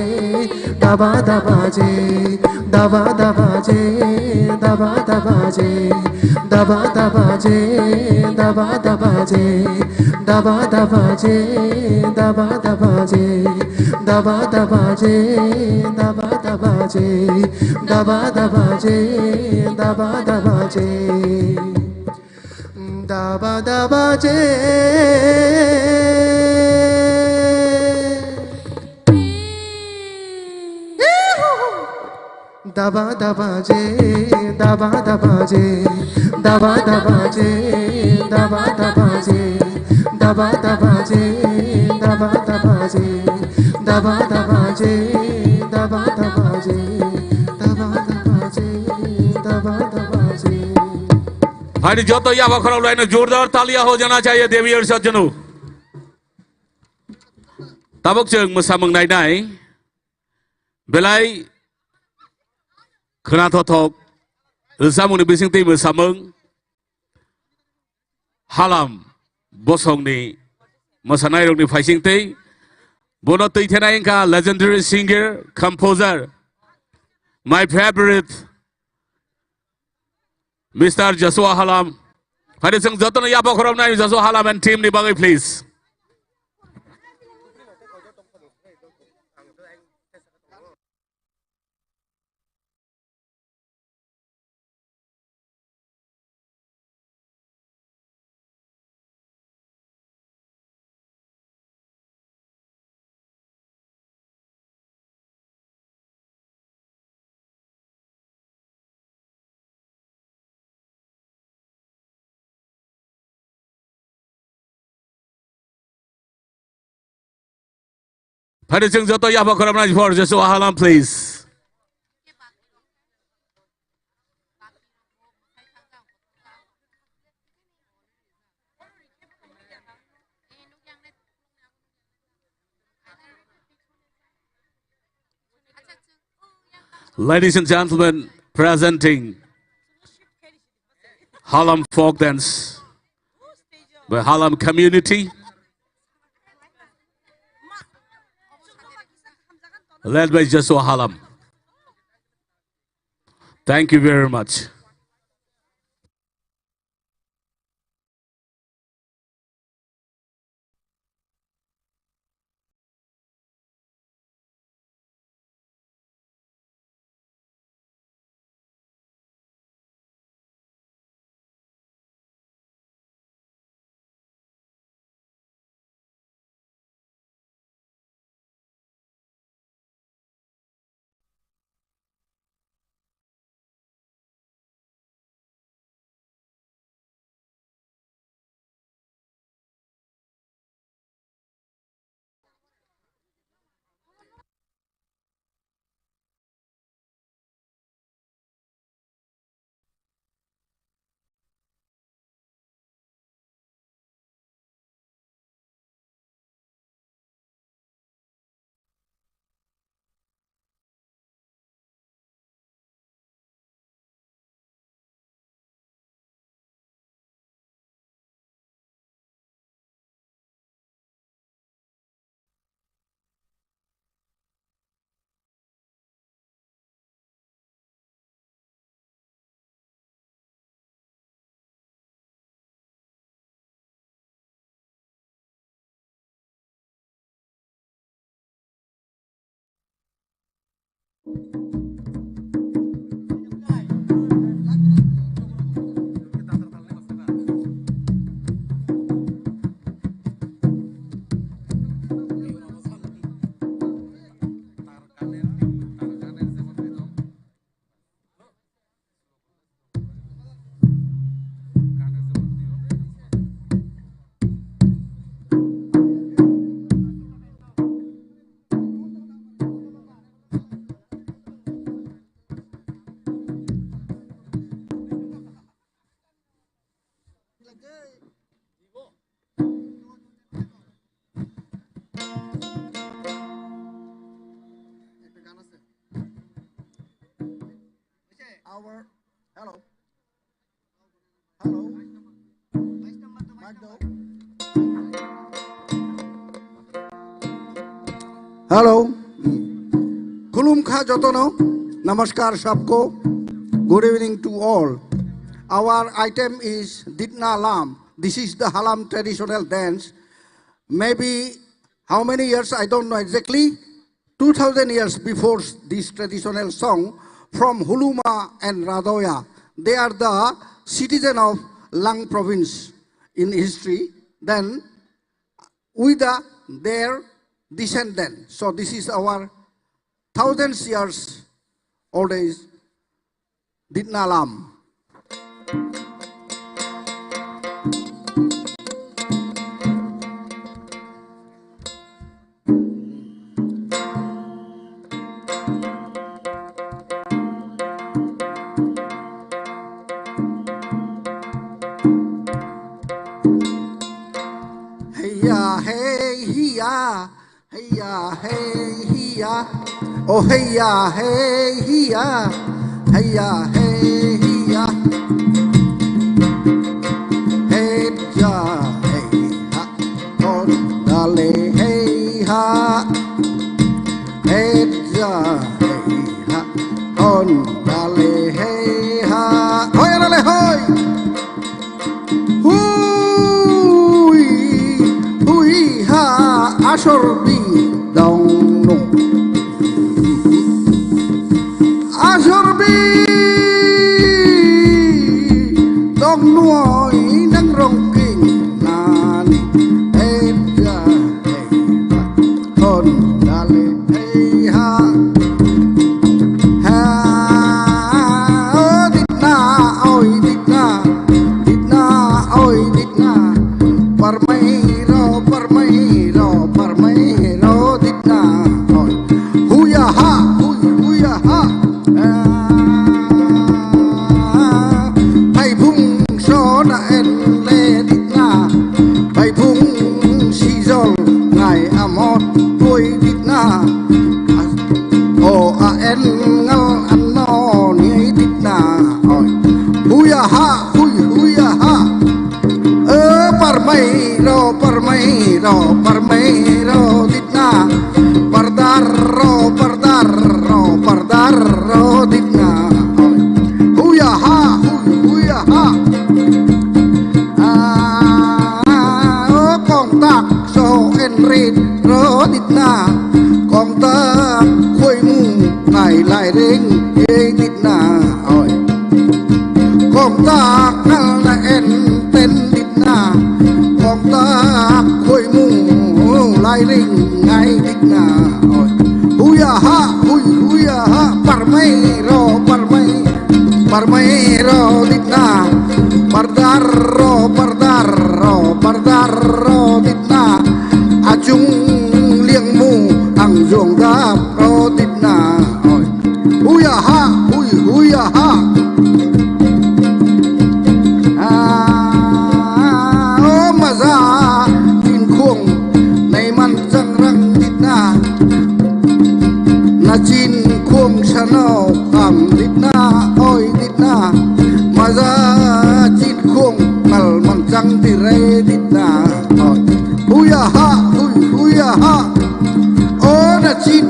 daba daba je, daba daba je, daba daba je, daba daba je, daba daba je, daba daba je, daba daba je, daba daba je, daba daba je, daba daba je, daba daba je. Daba daba je. Daba daba je, daba daba je, daba daba je, daba daba je, daba daba je, daba daba je, daba daba je, daba daba je, daba daba je, daba daba je. Hari joto yaba khorok laino jordar taliya ho jana chahiye Devi aur sajjano. Tabuk chwng mwsamung nainai. Belai khwnathothok rwchapmungni bisingtwi mwsamung Halam bosongni mwsanairokni phaisingtwi bono twithenai wngkha legendary singer, composer, my favorite Mister Joshua Halam. Phai di, chwng jotono yapha khoroknai Joshua Halam and team ni bagwi, please. Phai di, chwng joto yapha khoroknai for Joshua Halam, please. Ladies and gentlemen, presenting Halam folk dance by Halam community, led by Joshua Halam. Thank you very much. Our, hello. Hello. Mic daw. Hello. Khulumkha jotono. Namaskar sabko. Good evening to all. Our item is Ditna Lam. This is the Halam traditional dance. Maybe how many years, I don't know exactly. Two thousand years before this traditional song from Huluma and Radoya. They are the citizen of Lang province in history. Then with the, their descendant. So this is our thousands years old age. Ditna Lam. Heya, hey, hiya. Heya, hey, hiya. Oh, heya, hey, hiya. Heya, hey, hiya. Heya, hey, ha. Kon dale, hey, ha. Heya, hey, ha. Kon dale, hey, ha. Hoi, dale, hoi. Hui, hui ha asor bi dong no. Asor bi dong no oi nang rong king nani. Hei ja, hei ha. Hon dale hei ha. Ha, o ditna, oi ditna, ditna, oi ditna. Parmai ro, parmai ro, parmai ro ditna, oi. Huya ha, hui, huya ha. Ah, phai phung sona en le ditna. Phai phung sijol ngai amot tuai ditna. O a en ngal ano ni ditna. Oi. Huya ha, hui, huya ha. Eh, parmai ro, parmai ro, parmai ro ditna. Pardar ro, pardar ro, pardar ro ditna. Oi. Huya ha, hui, huya ha. Ah, o kong tak so en rit ro ditna. Kong tak khoi mu ngai lai ring ye ditna. Oi. Kong tak ngal na en ten ditna. Kong tak khoi mu lai ring ngai ditna. Oi. Huya ha, hui, huya ha, parmai ro, parmai. Parmai ro ditna, pardar ro, pardar ro, pardar ro ditna. Achung liang mu ang jong dap ro ditna. Oi. Huya ha, hui, huya ha. Ah, o maza, tin khong, nai man chang rang ditna. Na chin khong sano kam ditna, oi ditna. Maza chin khong ngal mang chang dire ditna, oi. Huya ha, hui, huya ha. O na chin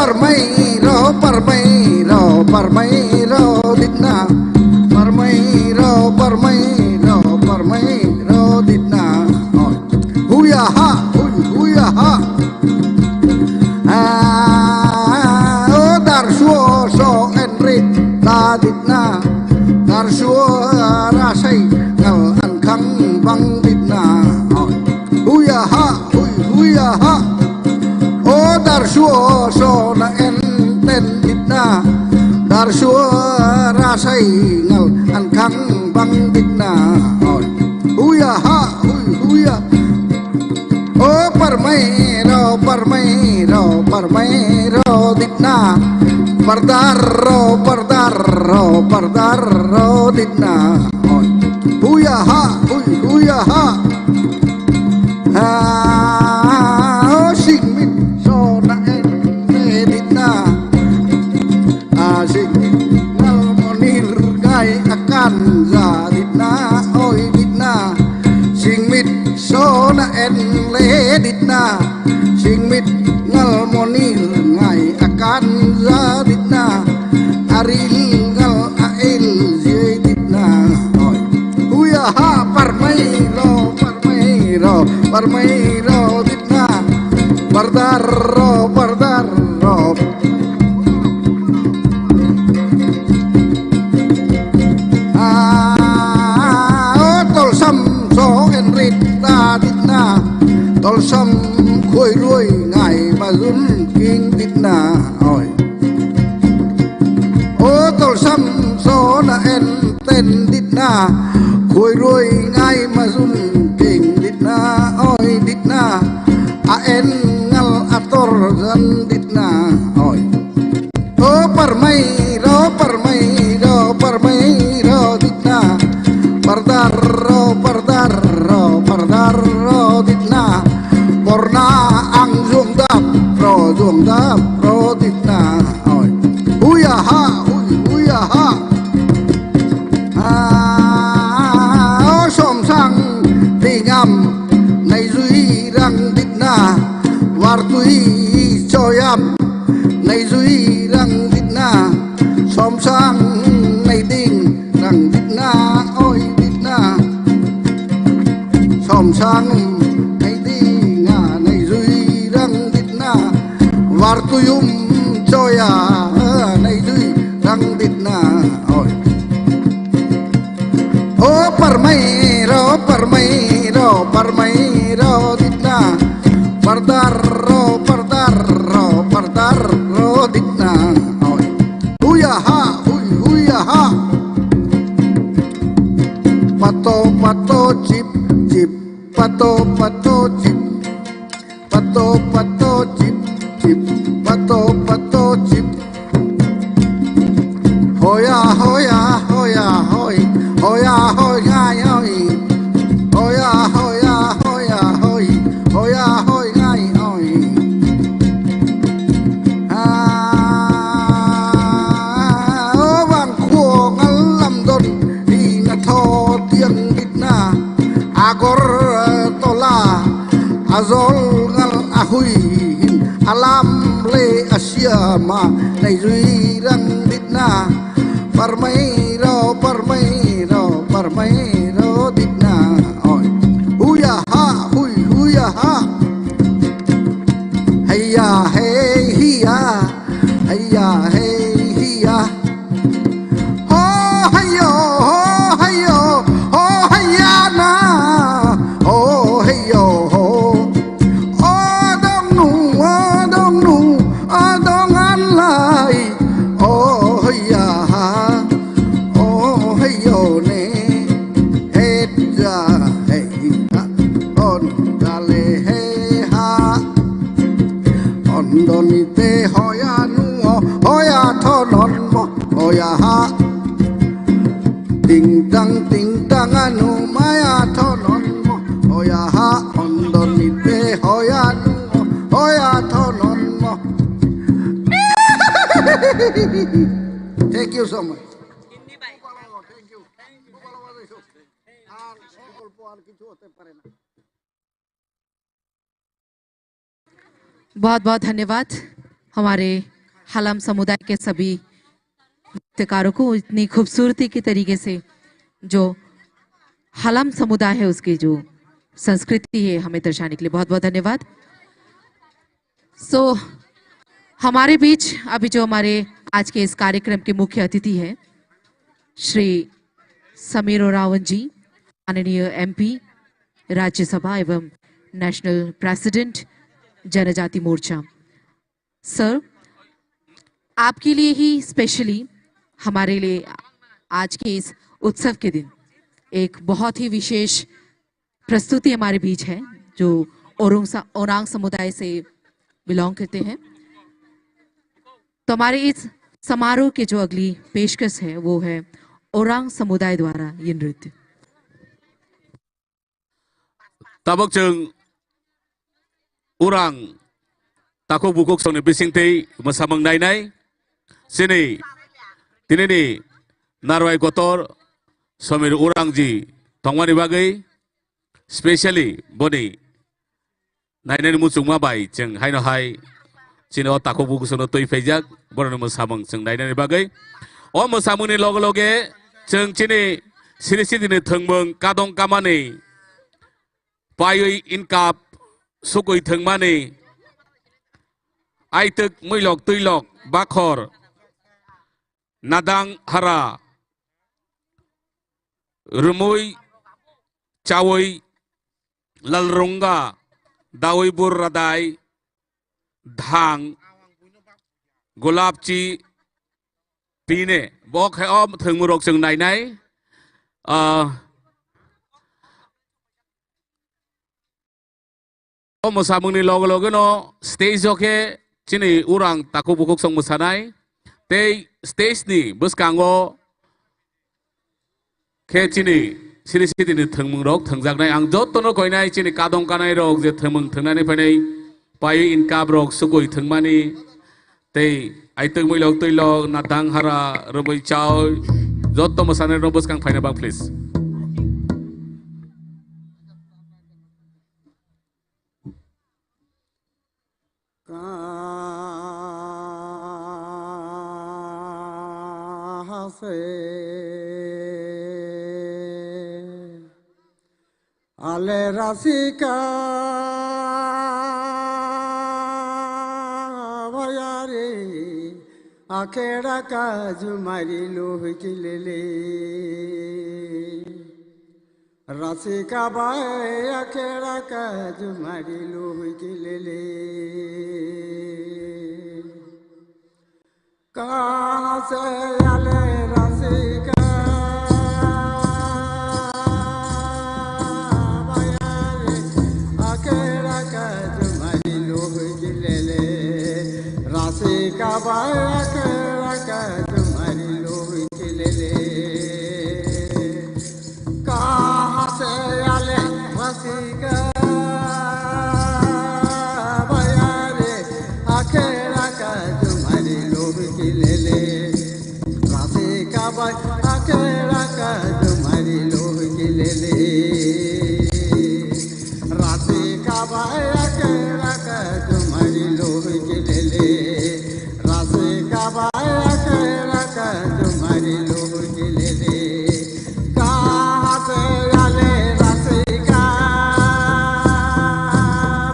Parmai ro, parmai ro, parmai ro ditna. Parmai ro, parmai ro, parmai ro ditna. Oi. Huya ha, hui, huya ha. Ah, o dar suo so enrit ta ditna. Dar suo rasai ngal an khang bang ditna. Oi. Huya ha, hui, huya ha. O dar suo so na en ten ditna. Dar suo rasai ngal an khang bang ditna. Oi. Huya ha, hui, huya. O parmai ro, parmai ro, parmai ro ditna. Pardar ro, pardar ro, pardar ro ditna. Oi. Huya ha, hui, huya ha. Ha, o singmit so na en le ditna. Asik ngal monir ngai akan ja ditna, oi ditna. Singmit so na en le ditna. Singmit ngal monir ngai akan ja ditna. Aril ngal ail je ditna. Oi. Huya ha parmai ro, parmai ro, parmai ro ditna. Pardar ro, pardar ro. Ah, o tolsam so enrit ta ditna. Tolsam khoi roi ngai majun king ditna. Oi. O tolsam so na en ten ditna. Khoi roi ngai majun king ditna. Oi ditna. A en ngal ator jan ditna. Oi. O parmai ro, parmai ro, parmai ro ditna. Pardar ro, pardar ro, pardar ro ditna. Porna ang jung dap ro, jung dap ro ditna. Oi. Huya ha, hui, huya ha. Ah, o somsang dingam naijui rang ditna. Wartui choyam naijui rang ditna. Somsang naiding rang ditna, oi ditna. Somsang naiding a naijui rang ditna. Wartuyum choya naijui rang ditna, oi. O parmai ro, parmai ro, parmai ro ditna. Pardar ro, pardar ro, pardar ro ditna. Oi. Huya ha, hui, huya ha. Pato, pato, chip, chip. Pato, pato, chip. Pato, pato, chip, chip, pato, pato, chip. Hoya, hoya, hoya, hoi, hoya, hoi, ngai, hoi. Hoya, hoya, hoya, hoi, hoya, hoi, ngai, hoi. Ah, o bang khuo ngal lam don, hi na tho tiang dit na. Agor tola, ajol ngal ahui hin, alam le asiama, naijui rang ditna, parmai ro, parmai ro, parmai ro ditna, oi. Huya ha, hui, huya ha. Haya, hey, hiya. Haya, hey, hiya. Ho, hayo, ho, hayo, ho, hayana. Ho, hayo, ho. O dong nu, o dong nu, o dong anlai. O, haya, ha. O, hayo, ne. Het, ja, hey, ha. On, dale, hey, ha. Hondoni te hoya nuo, hoya thonon mo, hoya ha. Ting tang, ting tang anu maya thonon mo, hoya ha. Hondoni te hoya nuo, hoya thonon mo. Thank you so much. Thank you. Thank you. আর অল্প আর কিছু হতে পারে না। बहुत बहुत धन्यवाद हमारे हलम समुदाय के सभी नृत्यकारों को इतनी खूबसूरती के तरीके से जो हलम समुदाय है उसकी जो संस्कृति है हमें दर्शाने के लिए बहुत बहुत धन्यवाद। सो हमारे बीच अभी जो हमारे आज के इस कार्यक्रम के मुख्य अतिथि हैं श्री समीर उरांव जी, माननीय एमपी राज्यसभा एवं नेशनल प्रेसिडेंट जनजाति मोर्चा। सर, आपके लिए ही स्पेशली हमारे लिए आज के इस उत्सव के दिन एक बहुत ही विशेष प्रस्तुति हमारे बीच है जो ओरुंग सा-, ओरांग समुदाय से बिलोंग करते हैं। तो हमारे इस समारोह के जो अगली पेशकश है वो है ओरांग समुदाय द्वारा ये नृत्य। Tabuk chwng Urang takhuk bukhuk songni bisingtwi mwsamung nainai. Chini tinini Narwai Kotor Somir Urangji tongmani bagwi specially boni nainani muchungma bai chwng haino hai chini o takhuk bukhuk songno twi phaijak, borokni mwsamung chwng nainani bagwi. O mwsamungni loge loge chwng chini siri sitini thwngmung kadong kamani paiwi inkap sukwi thwngmani aitwk mwilok twilok bakhor nadang hara rumui chaui lalrunga daui bur radai dhang gulabchi pine bo khe o thwngmung rok chwng nainai. Ah, O mwsamungni loge loge no stage o khe chini Urang takhuk bukhuk song mwsanai. Tei stage ni bwskango khe chini siri sitini thwngmung rok thwngjaknai. Ang jotono koinai chini kadong kanai rok je thwngmung thwngnani phainai pai inkap rok sukui thwngmani. Tei aitwk mwilok twilok nadang hara rwbwi chao joto mwsanai rok bwskang phaina bak please. Kaha se ale rasika bayari akhera ka jumari luhikilele. Rasika bai akhera ka jumari luhikilele. Kaha se ale rasika bayare akhera ka jumari luhikilele. Rasika bai akhera ka jumari luhikilele. Kaha se ale rasika bayare akhera ka jumari luhikilele. Rasika bai akhera ka jumari luhikilele. Rasika bai akhera ka jumari luhikilele. Rasika bai akhera ka jumari luhikilele. Kaha se ale rasika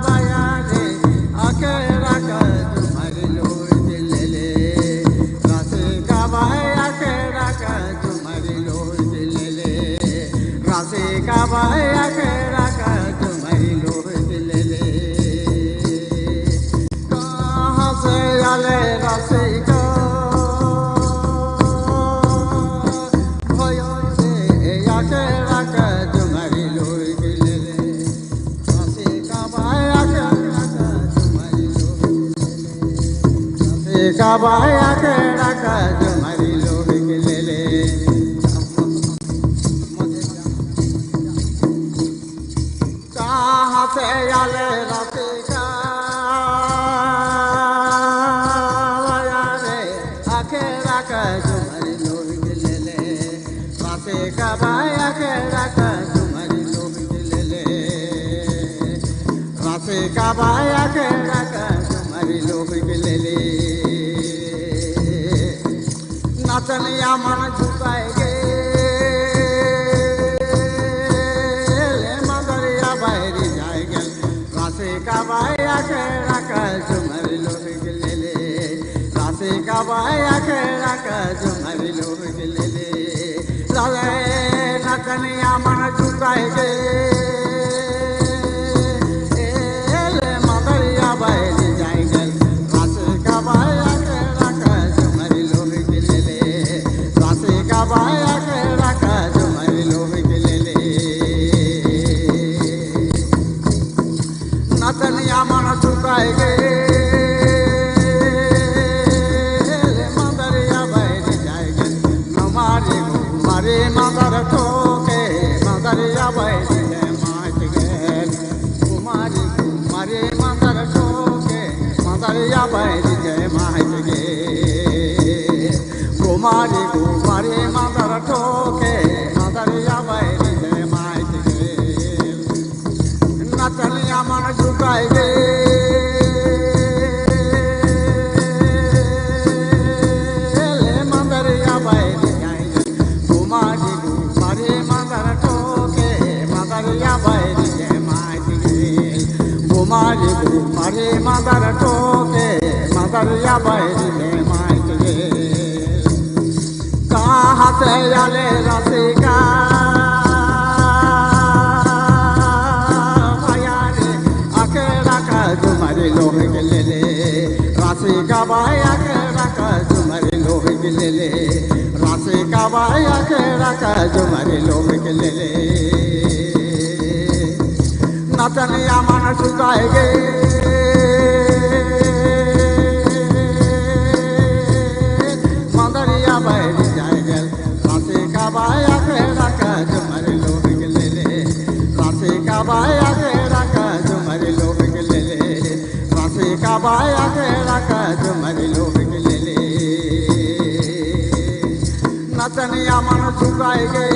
bayare akhera ka jumari luhikilele. Rasika bai akhera ka jumari luhikilele. Rasika bai akhera ka jumari luhikilele. Kaha se ale rasika. Hoyo se akhera ka jumari luhikilele. Rasika bai akhera ka jumari luhikilele. Rasika bai akhera ka jumari luhikilele. Kaha se ale rasika bayare akhera ka jumari luhikilele. Rasika bai akhera ka jumari luhikilele. Rasika bai akhera ka jumari luhikilele. Yaman jutai ge, le madar ya bairi jai ge, rasi ka baya ke raka jumari lo ge lele, rasi ka baya ke raka jumari lo ge lele, lale natani yaman jutai ge. Natani amana sukai ge, mandari abai di jai ge, namari gumari mandar toke, mandari abai di jai mai ge, gumari gumari mandar toke, mandari abai di jai mai ge, gumari gumari mandar toke, mandari abai di jai mai ge. Natani amana jukai ge, le mandari abai de jai ge. Gumari gumari mandar toke, mandari abai de jai mai ge. Gumari gumari mandar toke, mandari abai de jai mai ge. Kaha se yale rasika, bayare ake raka jumari lohe ke lele. Rasika baya ke raka jumari lohe ke lele. Rasika baya ke raka jumari lohe ke lele. Natani amana sukai ge. Mandariya bai di jai gel. Rasi ka baya ke raka jumari lo ke lele. Rasi ka baya ke raka jumari lo ke lele. Rasi ka baya ke raka jumari lo ke lele. Natani amana sukai ge.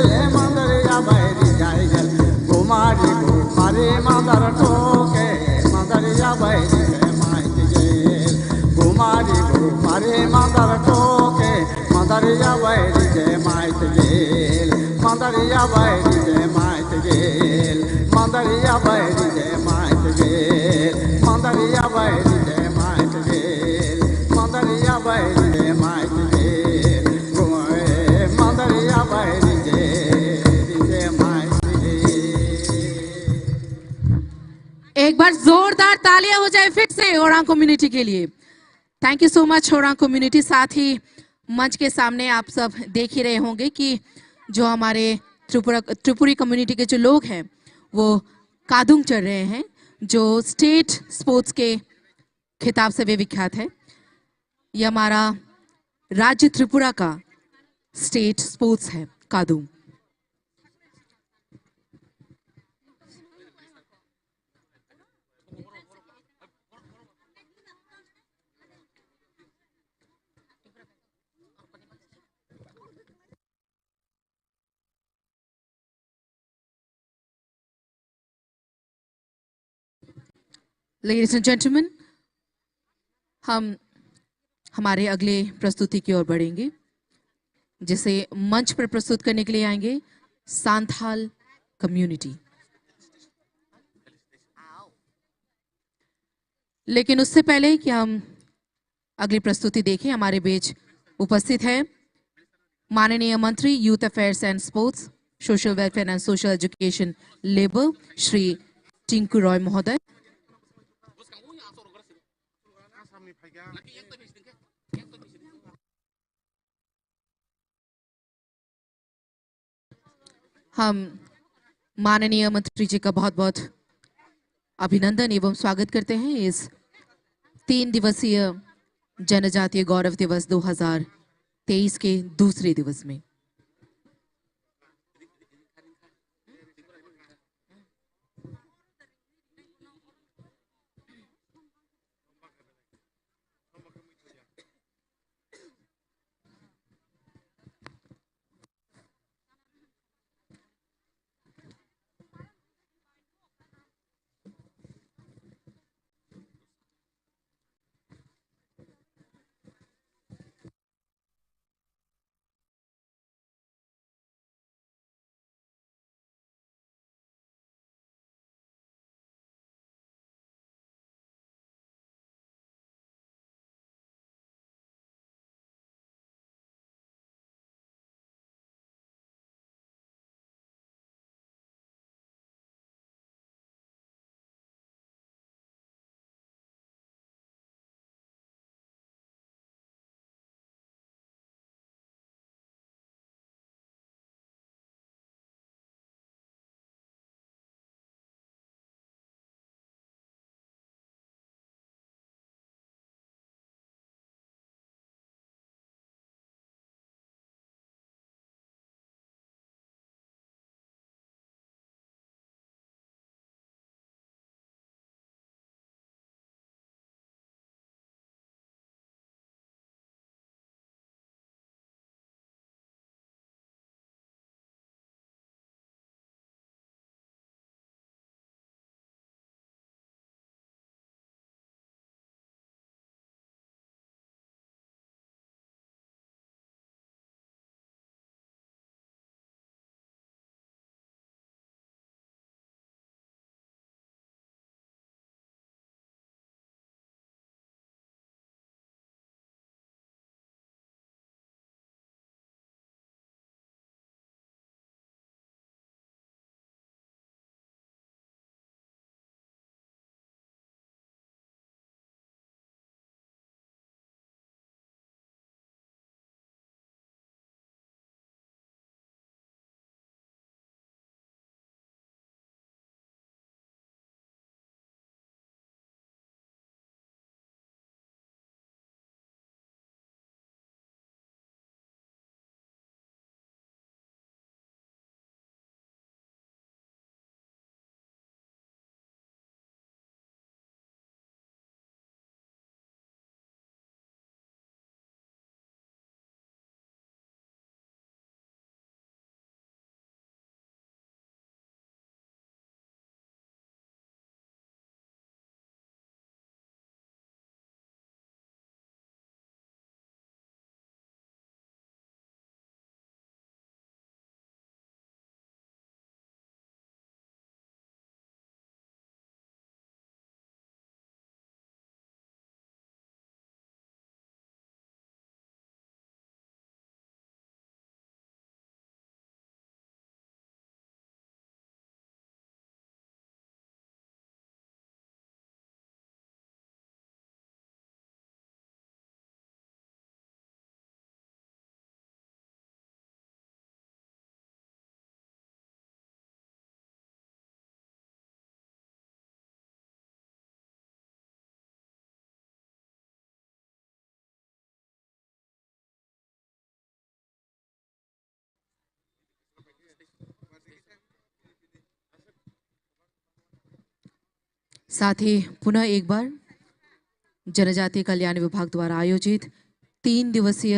Le mandariya bai di jai gel. Gumari gumari mandar toke. Mandariya bai di jai mai di gel. Gumari gumari mandar toke. Mandariya bai di jai mai di gel. Mandariya bai di jai mai di gel. Mandariya bai di jai mai di gel. Mandariya bai di jai mai di gel. एक बार जोरदार तालियां हो जाए फिर से Orang community के लिए। Thank you so much Orang community. साथ ही मंच के सामने आप सब देख ही रहे होंगे कि जो हमारे त्रिपुरा, त्रिपुरी कम्युनिटी के जो लोग हैं, वो कादुंग चढ़ रहे हैं, जो स्टेट स्पोर्ट्स के खिताब से भी विख्यात है। ये हमारा राज्य त्रिपुरा का स्टेट स्पोर्ट्स है कादुंग। Ladies and gentlemen, हम हमारे अगले प्रस्तुति की ओर बढ़ेंगे, जिसे मंच पर प्रस्तुत करने के लिए आएंगे सांथाल कम्युनिटी। लेकिन उससे पहले कि हम अगली प्रस्तुति देखें, हमारे बीच उपस्थित है माननीय मंत्री youth affairs and sports, social welfare and social education, labour, Shri Tinku Roy महोदय। हम माननीय मंत्री जी का बहुत बहुत अभिनंदन एवं स्वागत करते हैं इस तीन दिवसीय जनजातीय गौरव दिवस दो हज़ार तेईस के दूसरे दिवस में। साथ ही पुनः एक बार जनजातीय कल्याण विभाग द्वारा आयोजित तीन दिवसीय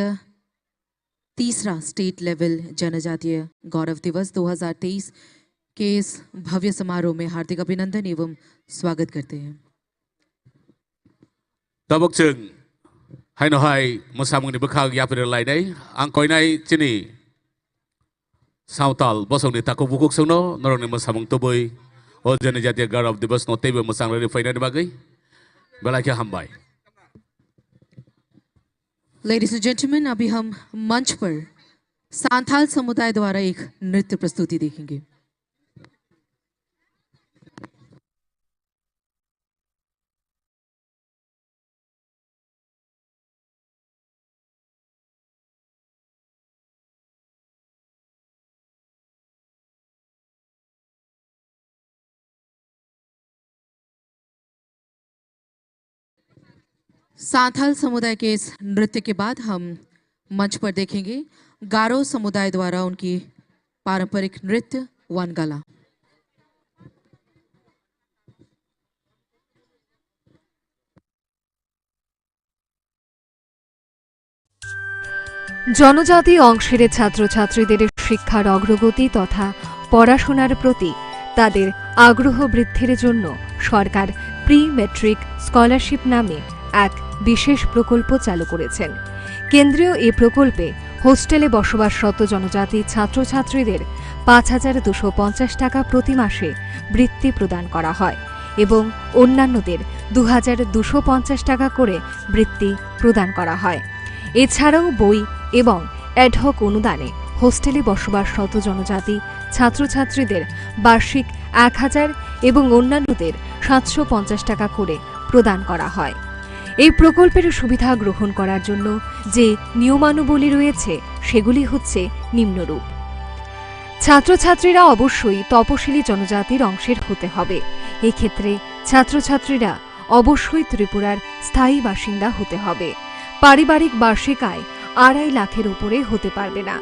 तीसरा स्टेट लेवल जनजातीय गौरव दिवस दो हज़ार तेईस के इस भव्य समारोह में हार्दिक अभिनंदन एवं स्वागत करते हैं। Tabuk chwng haino hai mwsamungni bwkhak yapri lainai. Ang koinai chini Sawtal bosongni takhuk bukhuk songno norokni mwsamung tubui o Janajatiya Gaurav Divas no teibo mwchang rwrwi phainani bagwi belai khe hambai. Ladies and gentleman, अभी हम मंच पर सांथाल समुदाय द्वारा एक नृत्य प्रस्तुति देखेंगे। सांथाल समुदाय के इस नृत्य के बाद हम मंच पर देखेंगे गारो समुदाय द्वारा उनकी पारंपरिक नृत्य वनगला। জনজাতি অংশের ছাত্রছাত্রীদের শিক্ষার অগ্রগতি তথা পড়াশোনার প্রতি তাদের আগ্রহ বৃদ্ধির জন্য সরকার প্রি ম্যাট্রিক স্কলারশিপ নামে এক বিশেষ প্রকল্প চালু করেছেন। কেন্দ্রীয় এই প্রকল্পে হোস্টেলে বসবাসরত জনজাতি ছাত্রছাত্রীদের পাঁচ হাজার দুশো পঞ্চাশ টাকা প্রতি মাসে বৃত্তি প্রদান করা হয় এবং অন্যান্যদের দু হাজার দুশো পঞ্চাশ টাকা করে বৃত্তি প্রদান করা হয়। এছাড়াও বই এবং অ্যাডহক অনুদানে হোস্টেলে বসবাসরত জনজাতি ছাত্রছাত্রীদের বার্ষিক এক হাজার এবং অন্যান্যদের সাতশো পঞ্চাশ টাকা করে প্রদান করা হয়। এই প্রকল্পের সুবিধা গ্রহণ করার জন্য যে নিয়মানুবলী রয়েছে, সেগুলি হচ্ছে নিম্নরূপ। ছাত্রছাত্রীরা অবশ্যই তপশিলি জনজাতির অংশের হতে হবে। এক্ষেত্রে ছাত্রছাত্রীরা অবশ্যই ত্রিপুরার স্থায়ী বাসিন্দা হতে হবে। পারিবারিক বার্ষিক আয় আড়াই লাখের উপরে হতে পারবে না।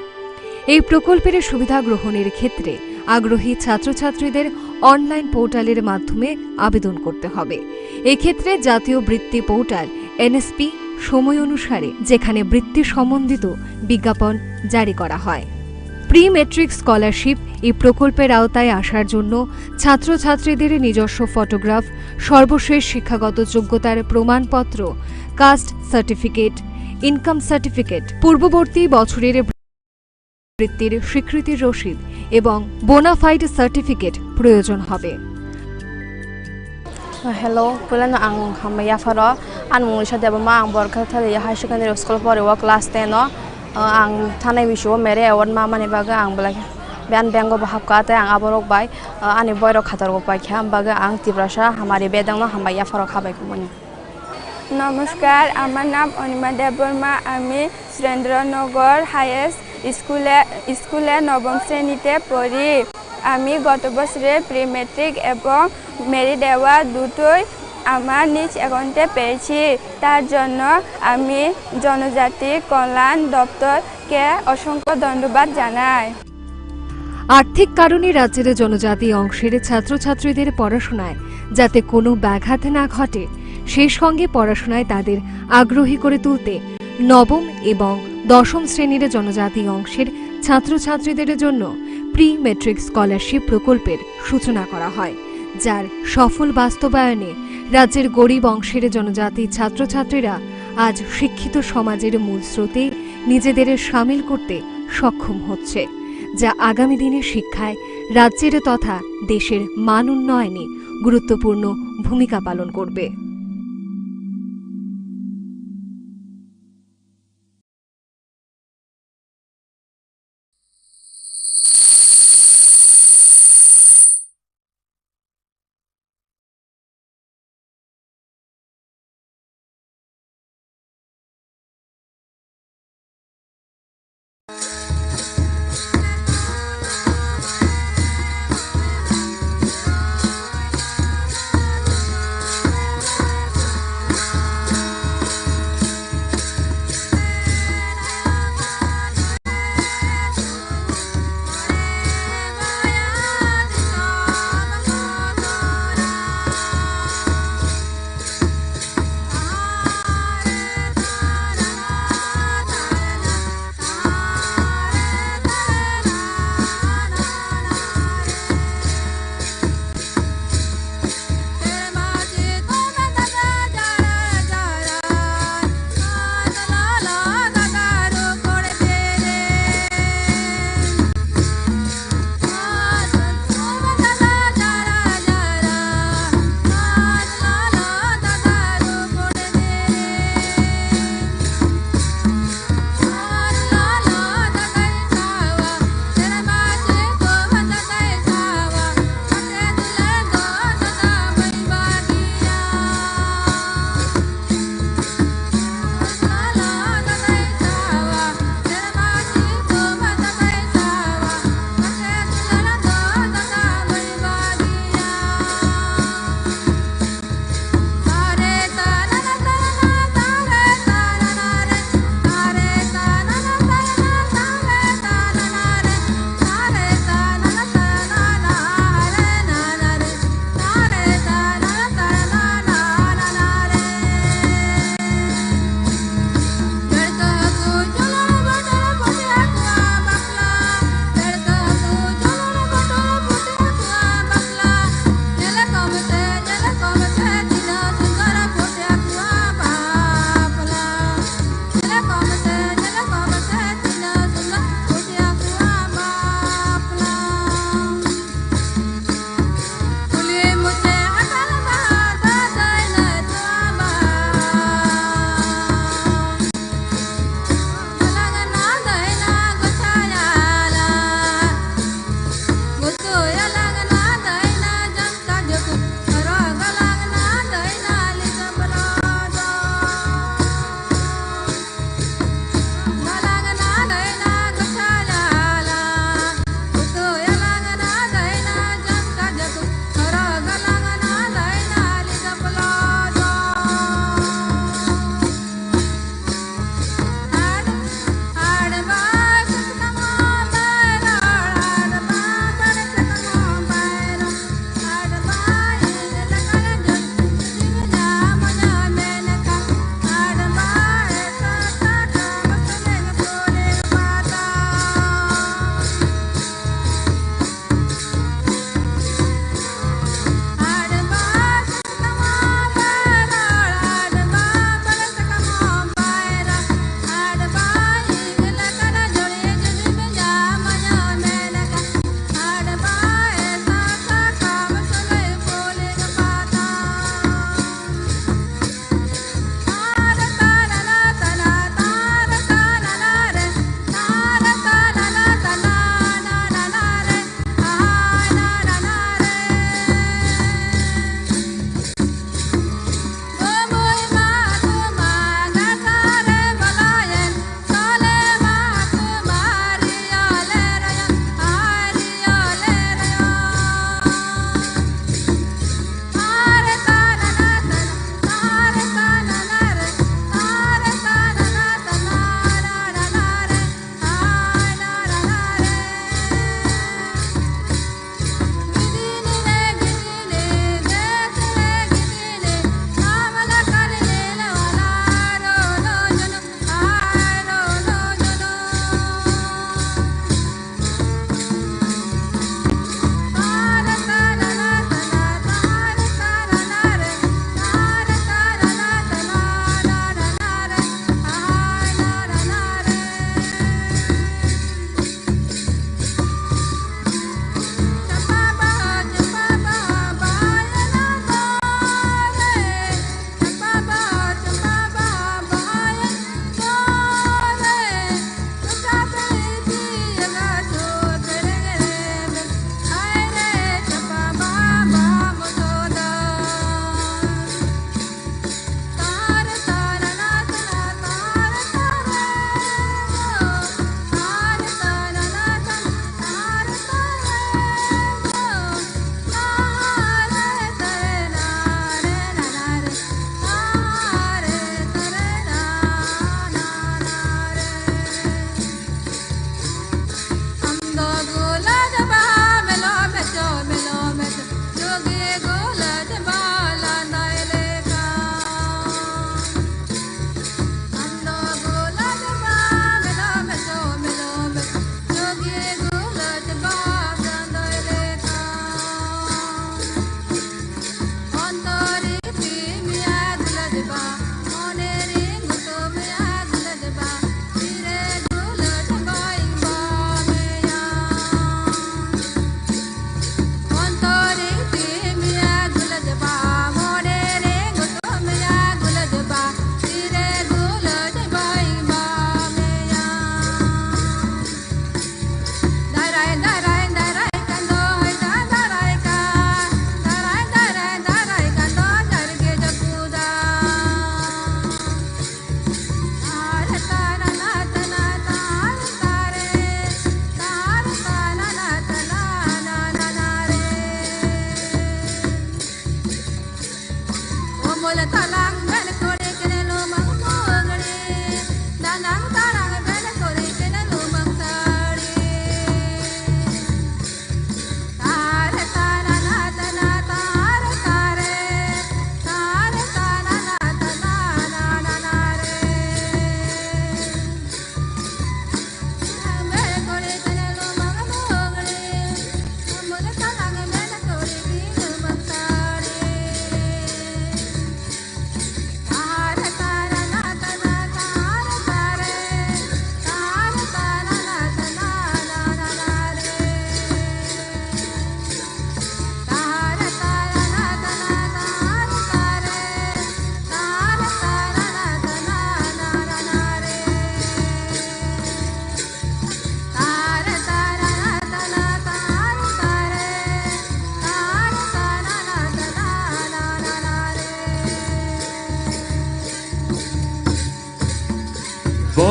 এই প্রকল্পের সুবিধা গ্রহণের ক্ষেত্রে আগ্রহী ছাত্রছাত্রীদের অনলাইন পোর্টালের মাধ্যমে আবেদন করতে হবে। এক্ষেত্রে জাতীয় বৃত্তি পোর্টাল, এনএসপি, সময় অনুসারে যেখানে বৃত্তি সম্বন্ধিত বিজ্ঞাপন জারি করা হয়। প্রি ম্যাট্রিক স্কলারশিপ এই প্রকল্পের আওতায় আসার জন্য ছাত্রছাত্রীদের নিজস্ব ফটোগ্রাফ, সর্বশেষ শিক্ষাগত যোগ্যতার প্রমাণপত্র, কাস্ট সার্টিফিকেট, ইনকাম সার্টিফিকেট, পূর্ববর্তী বছরের বৃত্তির স্বীকৃতির রসিদ এবং বোনাফাইড সার্টিফিকেট প্রয়োজন হবে। Hello, puilano ang hambai yapharo. Ani mung Lisa Debbarma, ang Borkha Thali Higher Secondary School pori o class ten o. Ang thanai bisio mere award ma mani bagwi ang belai ben bengo bo hapka tei ang aborok bai ani boirok khator bo paikha, bagwi ang Tiprasa hamari bedangno hambai yapharo khabai kumani. নমস্কার, আমার নাম অনিমা দেববর্মা। আমি সুরেন্দ্রনগর হাইয়েস্ট স্কুলে, স্কুলে নবম শ্রেণীতে পড়ি। আমি গত বছরে প্রি ম্যাট্রিক এবং মেরিট অ্যাওয়ার্ড দুটোই আমার নিজ অ্যাকাউন্টে পেয়েছি। তার জন্য আমি জনজাতি কল্যাণ দপ্তরকে অসংখ্য ধন্যবাদ জানাই। আর্থিক কারণে রাজ্যের জনজাতি অংশের ছাত্রছাত্রীদের পড়াশোনায় যাতে কোনো ব্যাঘাত না ঘটে, সেই সঙ্গে পড়াশোনায় তাদের আগ্রহী করে তুলতে নবম এবং দশম শ্রেণীর জনজাতি অংশের ছাত্রছাত্রীদের জন্য প্রি ম্যাট্রিক স্কলারশিপ প্রকল্পের সূচনা করা হয়, যার সফল বাস্তবায়নে রাজ্যের গরিব অংশের জনজাতি ছাত্রছাত্রীরা আজ শিক্ষিত সমাজের মূল স্রোতে নিজেদের সামিল করতে সক্ষম হচ্ছে, যা আগামী দিনে শিক্ষায় রাজ্যের তথা দেশের মান উন্নয়নে গুরুত্বপূর্ণ ভূমিকা পালন করবে।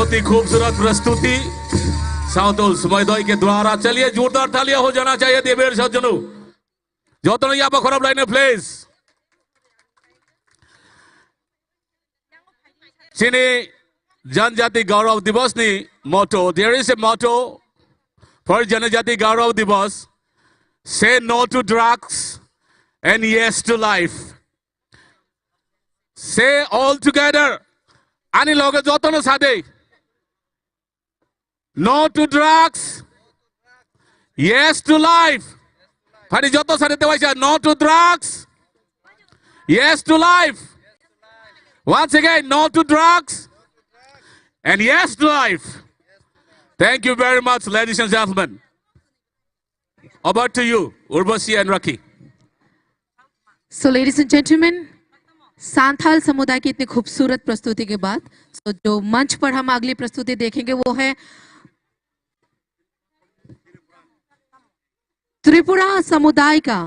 इतनी खूबसूरत प्रस्तुति साउंड और समय दई के द्वारा। चलिए, जोरदार तालियां हो जाना चाहिए देवेश Arjun. Jotono yaba khorap laino, please. Chini Janjati Gaurav Divas ni motto. There is a motto for Janajati Gaurav Divas. Say no to drugs and yes to life. Say all together. Ani loge jotono sade. No to drugs. Yes to life. Phani joto sade tewaisa. No to drugs. Yes to life. Once again, no to drugs. And yes to life. Thank you very much, ladies and gentlemen. Over to you, Urvashi and Rakhi. So, ladies and gentlemen, Santhal समुदाय की इतनी खूबसूरत प्रस्तुति के बाद, so, जो मंच पर हम अगली प्रस्तुति देखेंगे, वो है त्रिपुरा समुदाय का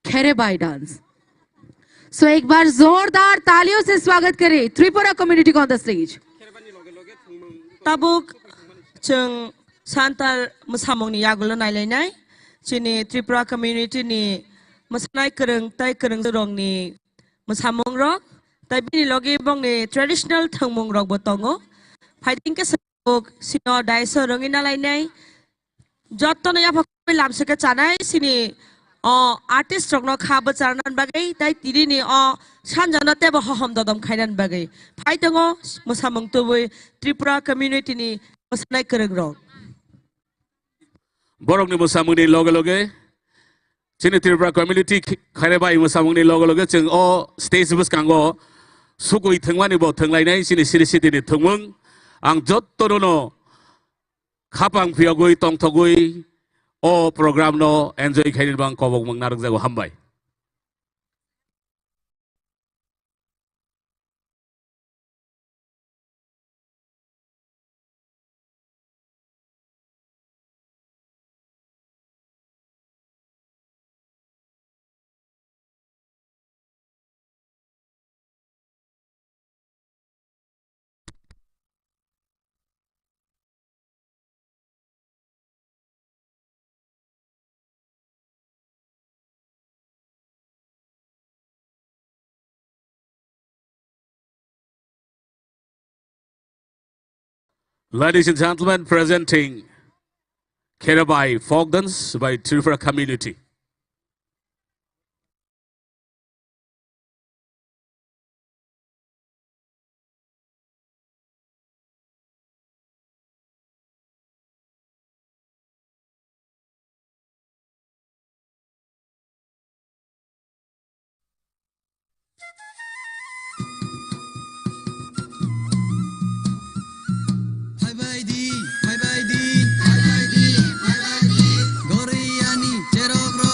खेरेबाई डांस। So, एक बार जोरदार तालियों से स्वागत करें त्रिपुरा कम्युनिटी को on the stage. Tabuk chwng Santal mwsamungni yagulo nailainai, chini Tripura community ni mwsanai kwrwng tei kwrwng rokni mwsamung rok, tei bini logi bongni traditional thwngmung rokbo tongo. Phaidi hwnkhe tabuk sino daiso rwngwi nalainai. Jotono yapha lamsike chanai sini o artist rokno kha bwcharnan bagwi tei tini ni o sanjano tebo hohom dodom khainan bagwi phai tongo mwsamung tubui Tripura community ni mwsanai kwrwng rok. Borokni mwsamungni loge loge chini Tripura community khaire bai mwsamungni loge loge chwng o stage bwskango sugui thwngmani bo thwnglainai chini Sri City ni thwngmung. Ang jotono no khapang phiyogwi tongthogwi o program no enjoy khainani bang kobok mung narwkjago, hambai. Ladies and gentlemen, presenting Kerabai folk dance by Tripura community. Phaibai di, phaibai di, phaibai di, phaibai di. Goriyani cherok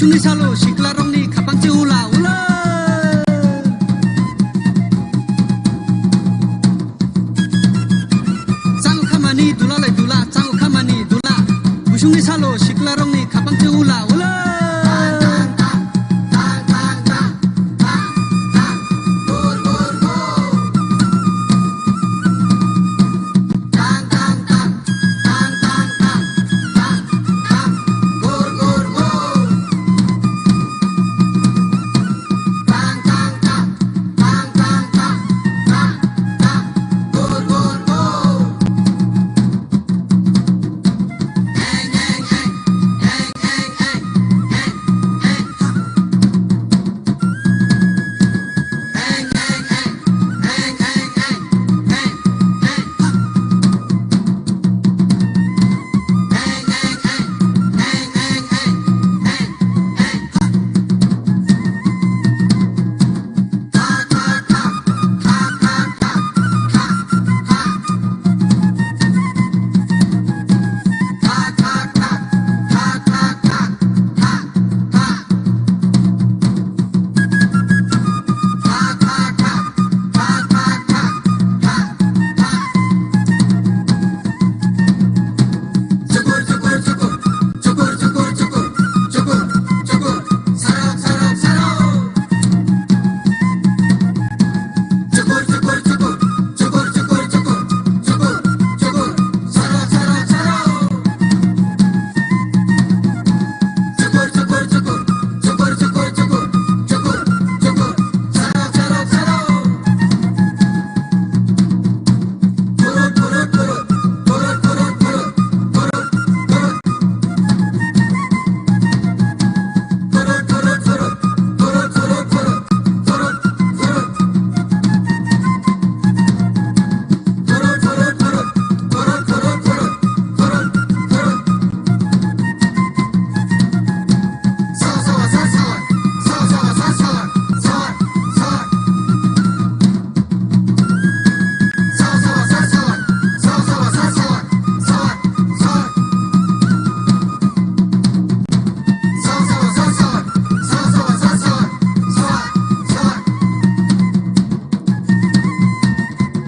Tungni salo siklarokni khapang se ula ula. Chang khamani dula lai dula, chang khamani dula. Busungni salo siklarokni khapang se ula ula.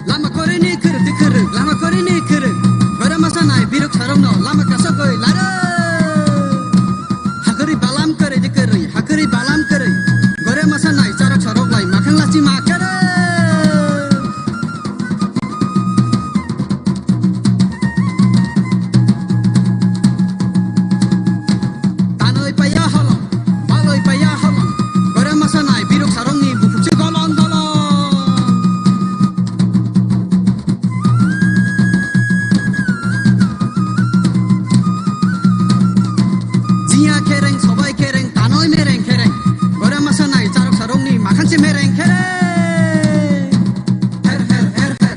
Lama korini kwrwng twi kwrwng, lama korini kwrwng. Gora masa nai birok sarokno lama kasogwi laro. Hakari balam kwrwi twi kwrwi, hakari balam kwrwi. Gora masa nai charok sarok lai makhang lachi ma kwrwi. Tanwi paiya holong, balwi paiya holong. Gora masa nai birok sarokni bukhuk se golong golong. Jiya khereng, sobai khereng, tanwi mereng khereng. Gora masa nai charok sarokni makhang se mereng khereng. Her, her, her, her.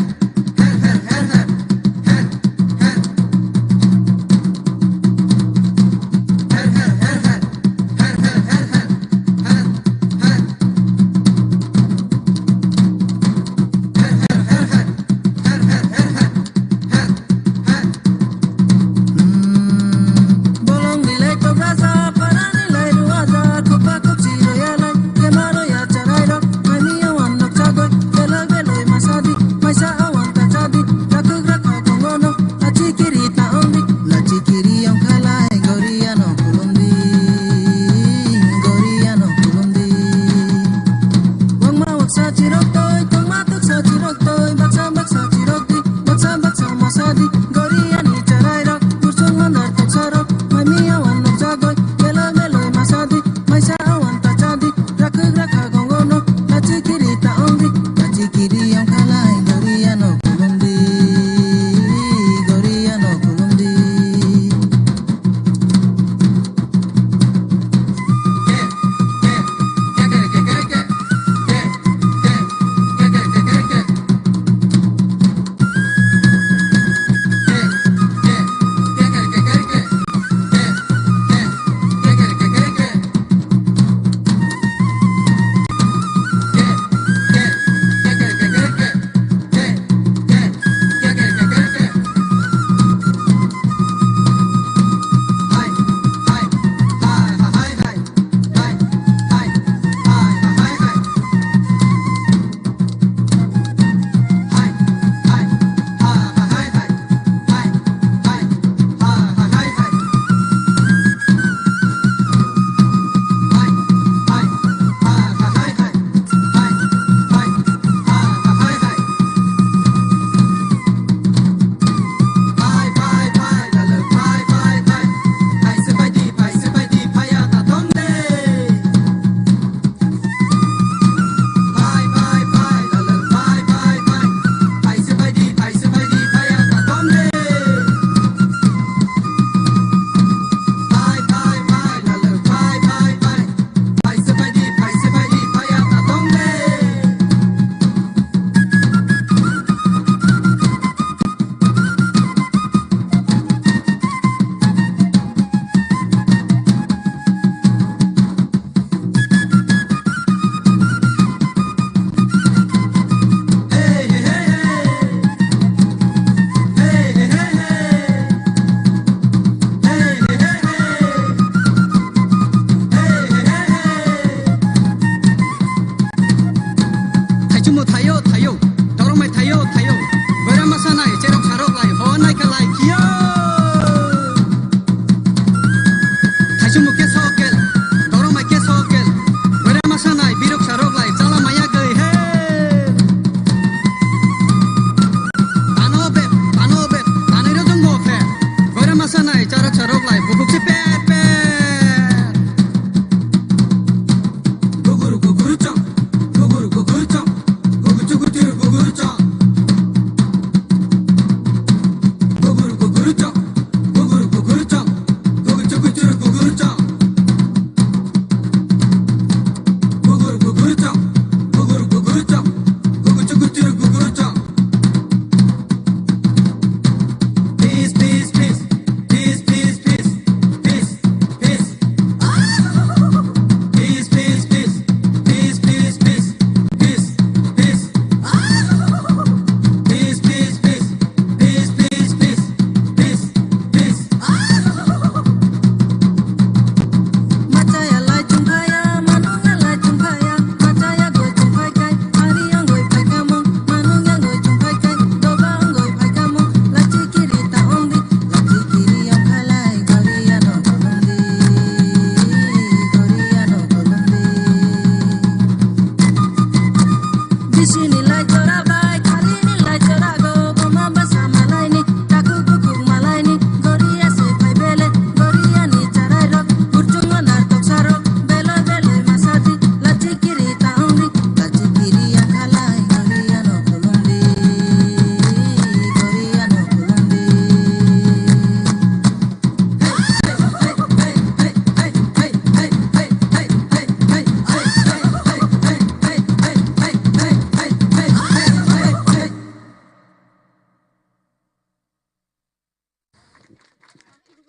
Bolong bilai kok rasa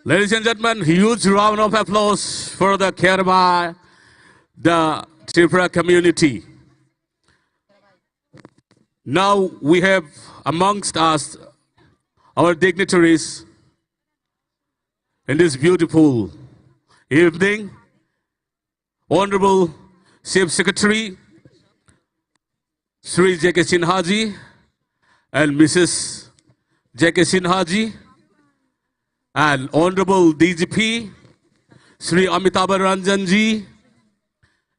Ladies and gentlemen, huge round of applause for the Kherba, the Tripura community. Now we have amongst us our dignitaries in this beautiful evening, Honorable Chief Secretary Shri J K Sinha ji and Missus J K Sinha ji, and Honorable D G P Shri Amitabh Ranjan ji,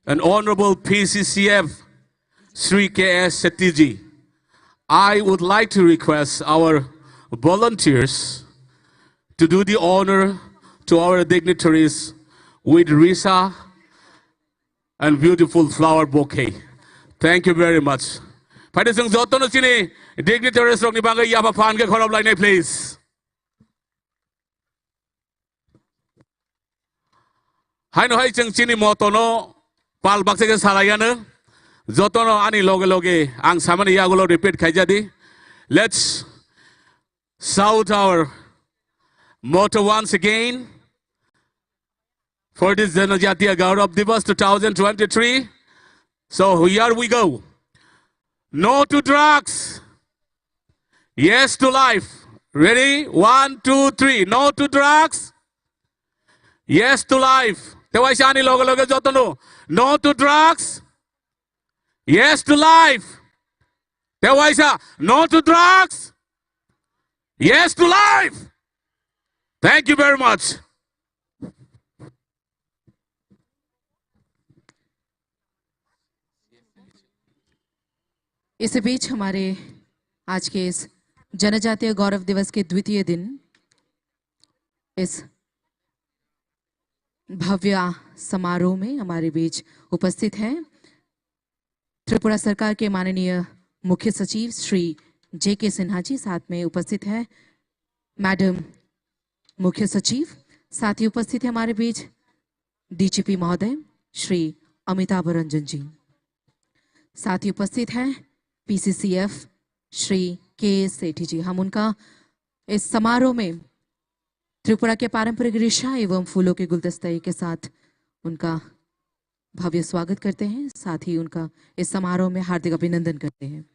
and Honorable P C C F Shri K S Shetty ji. I would like to request our volunteers to do the honor to our dignitaries with risha and beautiful flower bouquet. Thank you very much. Phaidi chwng jotono chini dignitaries rokni bagwi yapha phan khe khorop lainai, please. Haino hai chwng chini motono pal baksa khe salaiano. Jotono ani loge loge ang samani yagulo repeat khaijadi. Let's shout our motto once again for this Janajatiya Gaurav Divas two thousand twenty-three. So here we go. No to drugs. Yes to life. Ready? One, two, three. No to drugs. Yes to life. Tewaisa ani loge loge jotono. No to drugs. Yes to life. Tewaisa. No to drugs. Yes to life. Thank you very much. इसी बीच हमारे आज के इस जनजातीय गौरव दिवस के द्वितीय दिन इस भव्य समारोह में हमारे बीच उपस्थित हैं त्रिपुरा सरकार के माननीय मुख्य सचिव श्री जे के सिन्हा जी, साथ में उपस्थित है मैडम मुख्य सचिव, साथ ही उपस्थित है हमारे बीच डीजीपी महोदय श्री अमिताभ रंजन जी, साथ ही उपस्थित है पीसीसीएफ श्री के सेठी जी। हम उनका इस समारोह में त्रिपुरा के पारंपरिक रिशा एवं फूलों के गुलदस्ते के साथ उनका भव्य स्वागत करते हैं, साथ ही उनका इस समारोह में हार्दिक अभिनंदन करते हैं।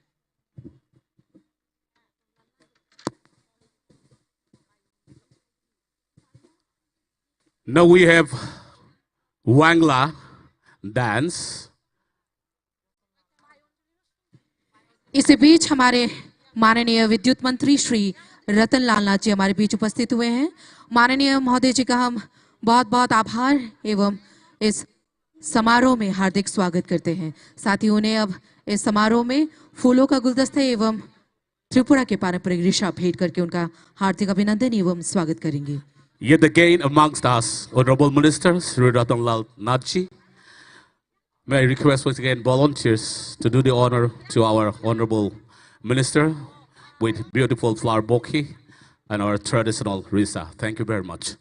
Now we have Wangla dance. इसी बीच हमारे माननीय विद्युत मंत्री श्री रतन लाल नाथ जी हमारे बीच उपस्थित हुए हैं। माननीय महोदय जी का हम बहुत बहुत आभार एवं इस समारोह में हार्दिक स्वागत करते हैं। साथ ही उन्हें अब इस समारोह में फूलों का गुलदस्ता एवं त्रिपुरा के पारंपरिक रिशा भेंट करके उनका हार्दिक अभिनंदन एवं स्वागत करेंगे। Yet again amongst us, Honorable Minister Shri Ratan Lal Nath ji. May I request once again volunteers to do the honor to our Honorable Minister with beautiful flower bouquet and our traditional risha. Thank you very much.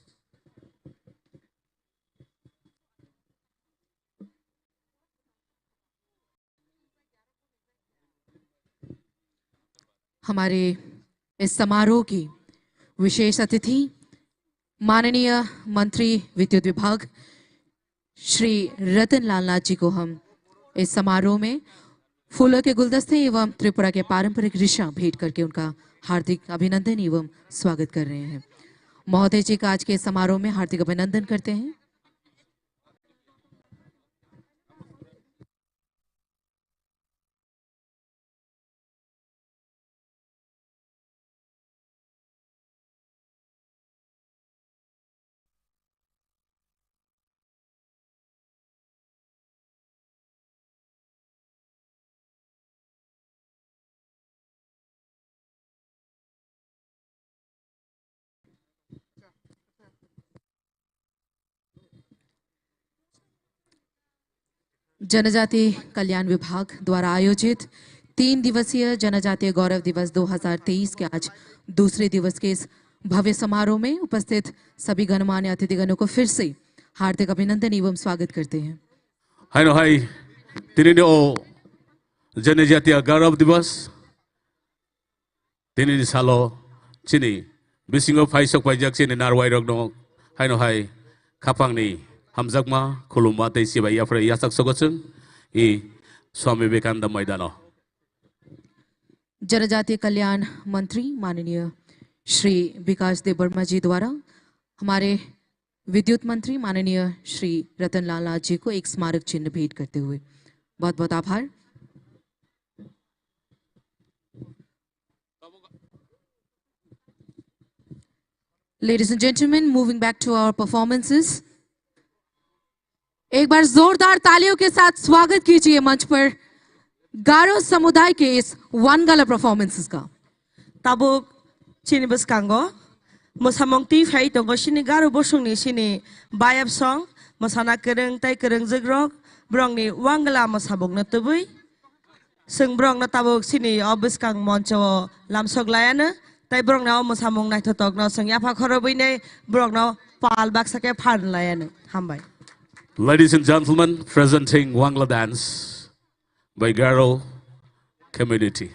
हमारे इस समारोह की विशेष अतिथि माननीय मंत्री विद्युत विभाग श्री रतन लाल नाथ जी को हम इस समारोह में फूलों के गुलदस्ते एवं त्रिपुरा के पारंपरिक रिशा भेंट करके उनका हार्दिक अभिनंदन एवं स्वागत कर रहे हैं। महोदय जी का आज के समारोह में हार्दिक अभिनंदन करते हैं। जनजाति कल्याण विभाग द्वारा आयोजित तीन दिवसीय जनजातीय गौरव दिवस दो हज़ार तेईस के आज दूसरे दिवस के इस भव्य समारोह में उपस्थित सभी गणमान्य अतिथिगणों को फिर से हार्दिक अभिनंदन एवं स्वागत करते हैं। Haino hai, tinini o Janajatiya Gaurav Divas, tinini salo chini bisingo phaisok paijak chini narwai rokno Haino hai khapangni hamjakma, khulumma tei chibai yaphre yachak sogo chwng i Swami Vivekananda Maidano. जनजातीय कल्याण मंत्री माननीय श्री विकास देबबर्मा जी द्वारा हमारे विद्युत मंत्री माननीय श्री रतन लाल नाथ जी को एक स्मारक चिन्ह भेंट करते हुए बहुत बहुत आभार। Ladies and gentlemen, moving back to our performances. एक बार जोरदार तालियों के साथ स्वागत कीजिए मंच पर गारो समुदाय के इस वनगला परफॉर्मेंसेस का। Tabuk chini bwskango mwsamung twi phai tongo chini Garo bosongni chini bayap song mwsana kwrwng tei kwrwngjwk rok borokni wangla mwsamungno tubui. Chwng borokno tabuk chini o bwskang moncho o lamsok laiano, tei borokni o mwsamung naithotokno chwng yapha khorobwini borokno pal baksa khe phan laiano. Hambai. Ladies and gentlemen, presenting Wangla dance by Garo community.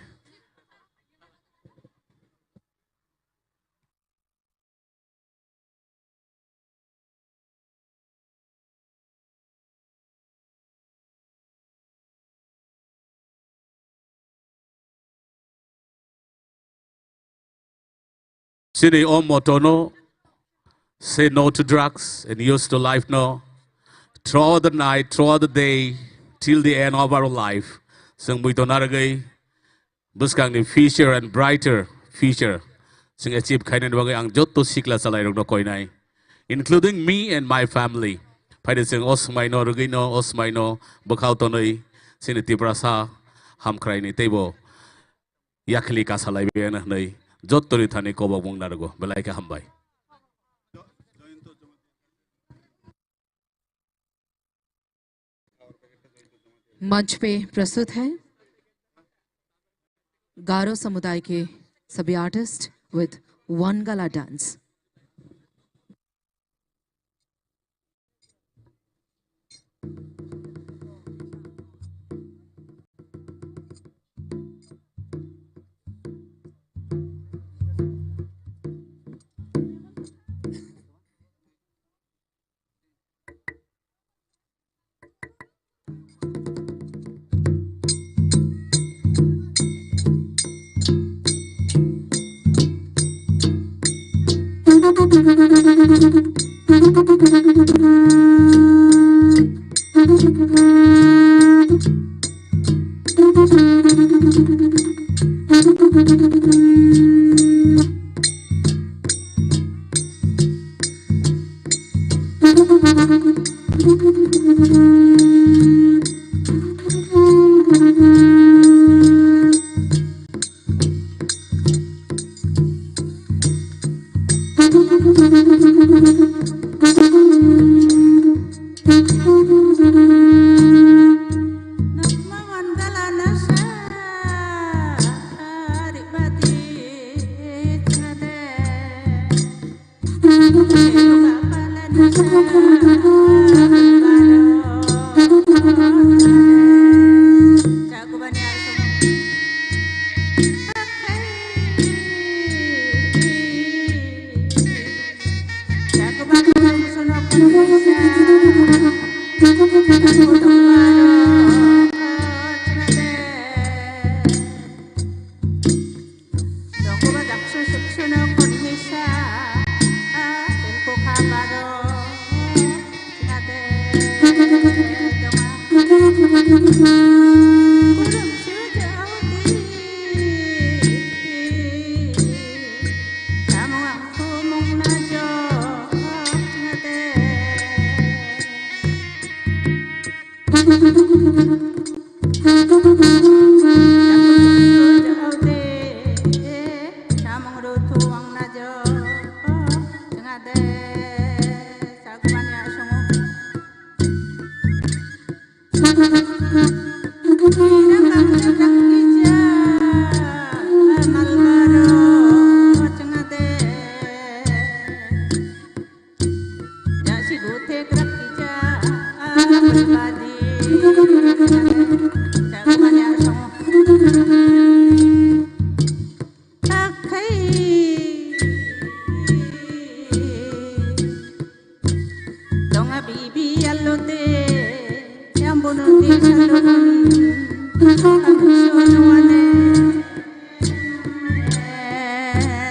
Chini o motto no, say no to drugs and yes to life no. Throughout the night, throughout the day, till the end of our life, chwng bui tona rwgwi bwskangni future and brighter future chwng achieve khainani bagwi ang jotto sikla chalairokno koinai, including me and my family. Phaidi chwng o swmaino rwgwino, o swmaino bwkhao tonwi chini Tiprasa hamkraini teibo yakhli kasa laibai hwnwi jottori thani kobok mung narwgo. Belai khe hambai. मंच पे प्रस्तुत है गारो समुदाय के सभी artist with वनगला dance. Bibi alode, yambono di salokan, kami suanuane,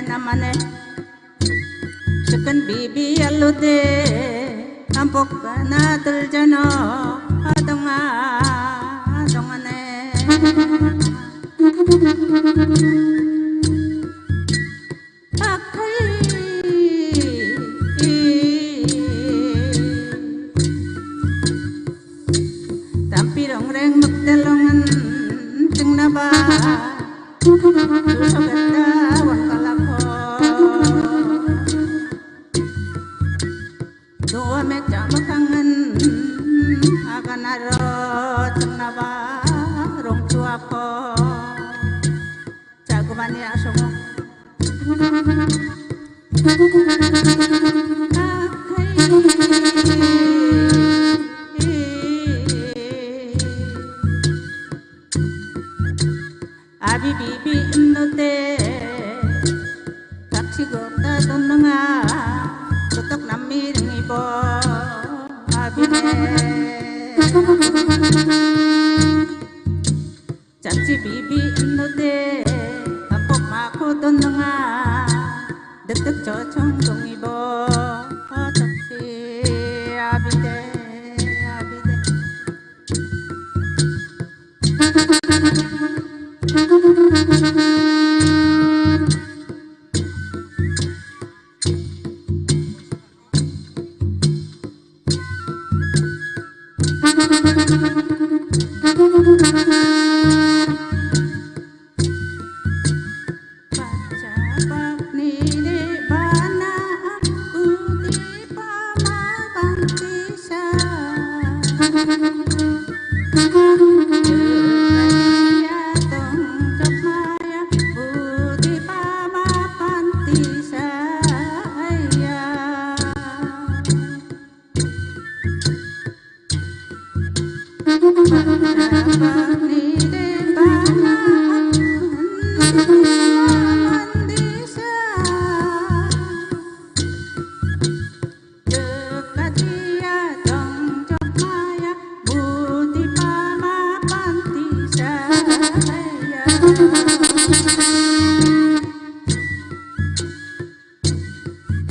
namane, sekan bibi alode, tampok na teljano, adonga, adongane. Akhai. Tampi rongreng mukte longan chingna ba. Duso gata wangkala ko. Dua me chama kangen aganaro chingna ba rong chua ko. Chagumani asongo. Abi bibi nute kaksi gota donanga kotok nami ringi bo abi ne. Chapsi bibi nute, apok ma khodon nanga, detek chochong dongi bo, chapsi abide, abide.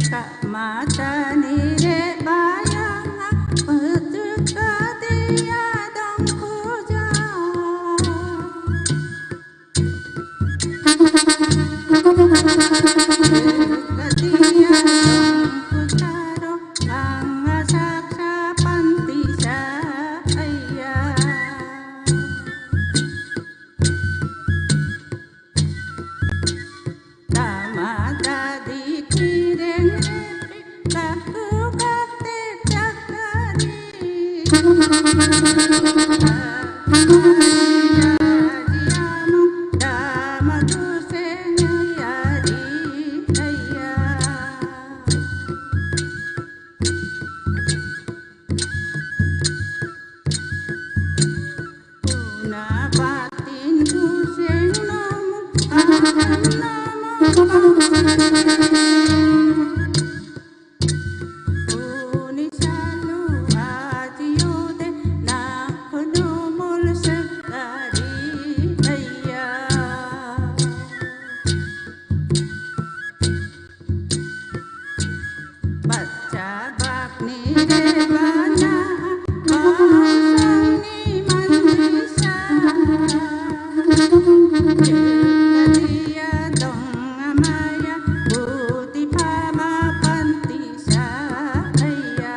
Kamatani re bayang, petuk katia dong kuja. Katia dong kujaro, ang asak sapanti saya. Tama dadi kireng repi kaku kate chakari. Tama duseng yari kaya. Una batin kuseng nomu, akan nomu. Uni salu ajiode, nak nomol sekari daya. Bacha bakni re bana, bosongni manisa. Jekadiya dong amaya, buti pama panti saya.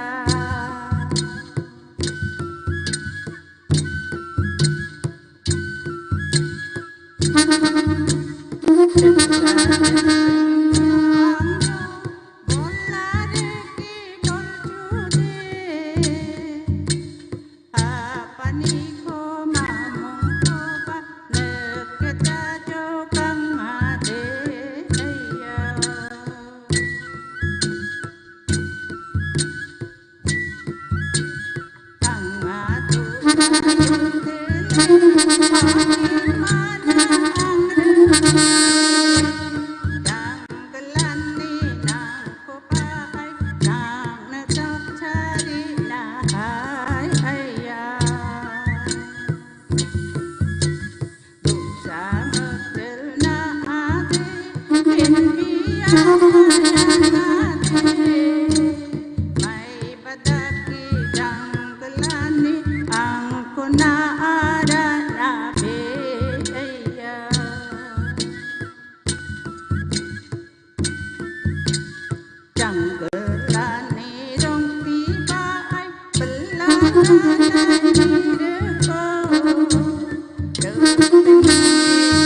na ara na beya. Janggwlani rongpi bai belai rwko. Rwtwngni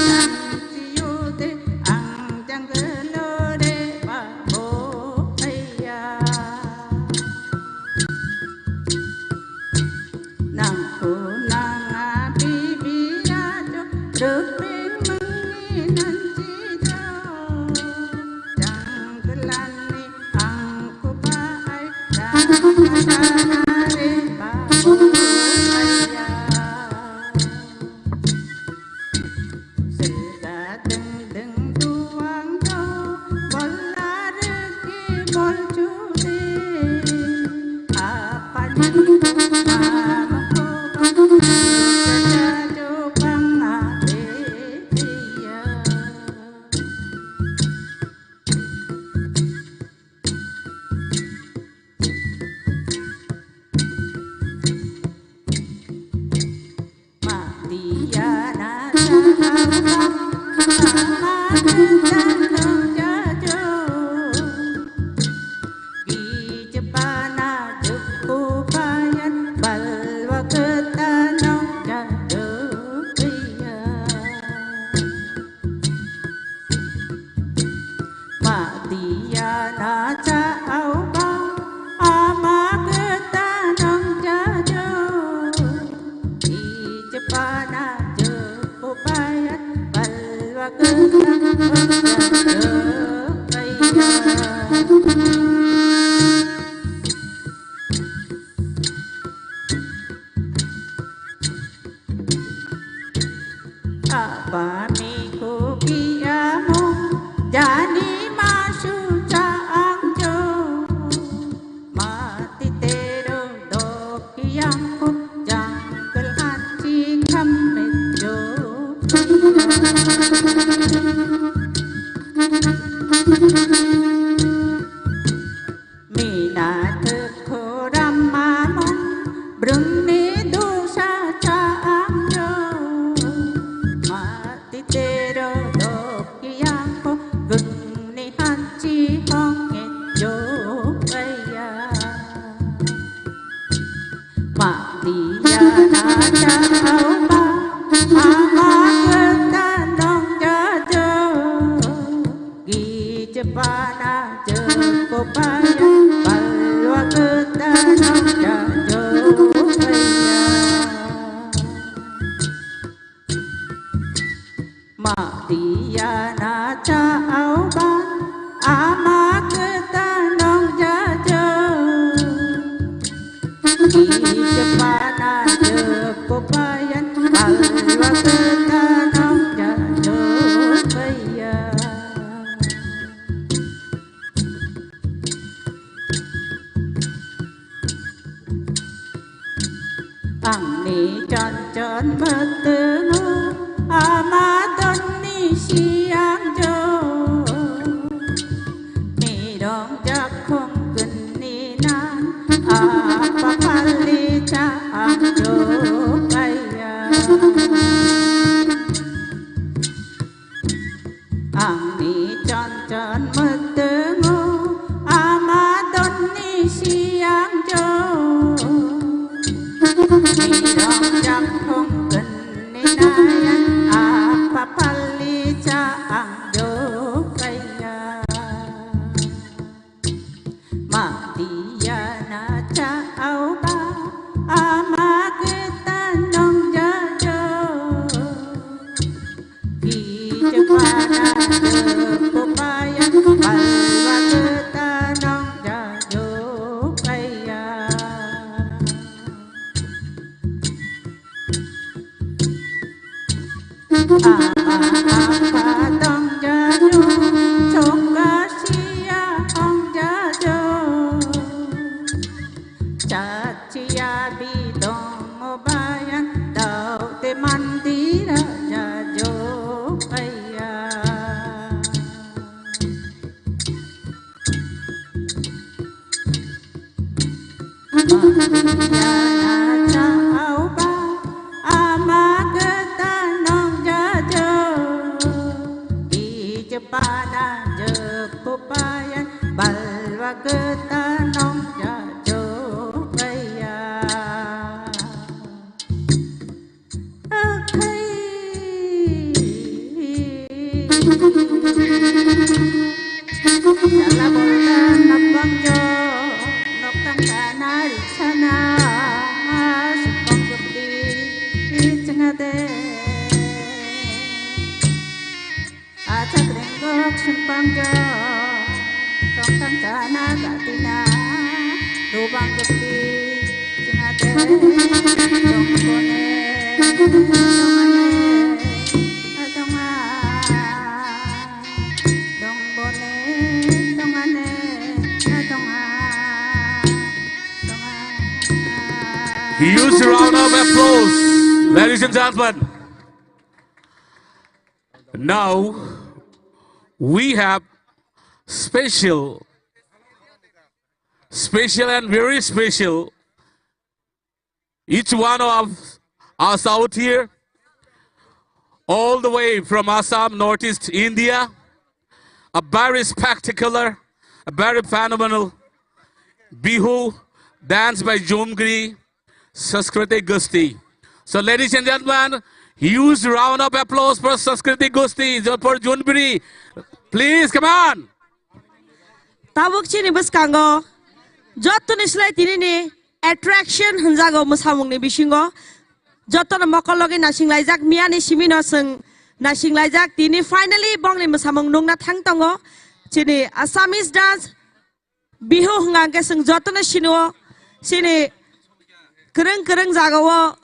tangsiyo de ang janggwlo re babo phaiya. Nangkho nanga bibiya jo, rwping mungni nanchi jo. Janggwlani angkho bai, janggwlani babo phaiya. Sengkha dengdeng duang do, bola regi bol chudi. Apani mama koba, jaja jopang ade iya. Ma diya na cha au ba, ama kwta nong ja jo. I chapa na jo upayan, balwa kwta nong ja jo kaya. Apa mi kuki amo jani masu cha ang jo. Mati tero doki yang ko jangkal hanchi khamme jo. Mina thwk khorama mung, brwngni dosa cha ang jo. Mati tero doki yang ko, gungni hanchi hong e jo kaya. Ma diya na cha au ba, ama kwta nong ja jo. Gi chapa na jo ko paya, balwa kwta nong ja jo paya. Ma diya na cha au ba, ama kwta nong ja jo. Ki chapa na jo ko payan, balwa kwta nong ja jo paya. Angni chon chon mwtwngo ama donni siyang jo. Mirong jakhong gwnni nan apa pali cha ang jo kaya. Angni chon chon mwtwngo ama donni siyang jo. Mirong jakhong gwnni nayan apa pali cha ang jo kaya. Ma diya na cha au ba, ama kwta nong ja jo. Ki chapa na jo ko paya, balwa kwta nong ja jo kaya. Ama apa tong ja jo, chonga siya ong ja jo. Chachiya bidong obayan, dau te mandira ja jo kaya. Cha au ba, Kwta nong ja jokaya. Akhai. Jala bolta nabang jo, noktang kana risana, sukong jukti, chengade. Achak ringgok simpang jo, tongtang chana gatina, lubang gepi, singate, dongkone, dongane, donga, dongbone, dongane, donga, donga. Huge round of applause, ladies and gentlemen. Now, we have special, special and very special, each one of us out here, all the way from Assam, Northeast India, a very spectacular, a very phenomenal Bihu dance by Jungri Sanskriti Gusti. So, ladies and gentlemen, huge round of applause for Sanskriti Gusti, for Junbiri. Please, come on. Tabuk chini bwskango jottoni slai tinini attraction hwnjago mwsamungni bisingo. Jottono mokol logi nasing laijak, miyani simino chwng nasing laijak. Tini finally bongni mwsamung nungna thang tongo. Chini Assamese dance Bihu hwnka hwnkhe chwng jotono sinio, chini kwrwng kwrwng jagao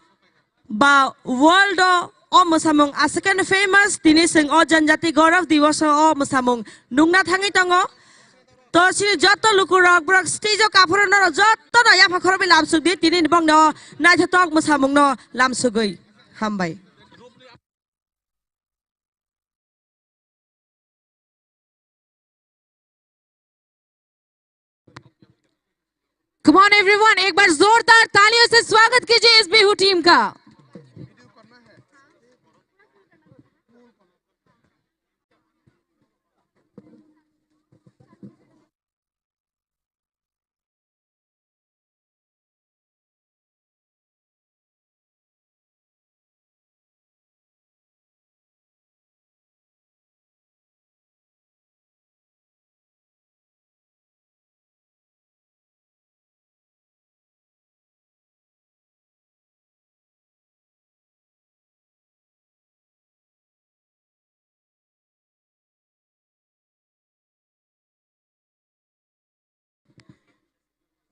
ba world o, o mwsamung aswkeno famous, tini chwng o Janjati Gaurav Diwas o, o mwsamung nukna thangwi tongo. To chini joto lukurok borok stage o kaphuru norok jotono yapha khorokbai lamsuk di, tini bongno naithotok mwsamungno lamsugwi. Hambai. Come on everyone, एक बार जोरदार तालियों से स्वागत कीजिए इस बिहू टीम का।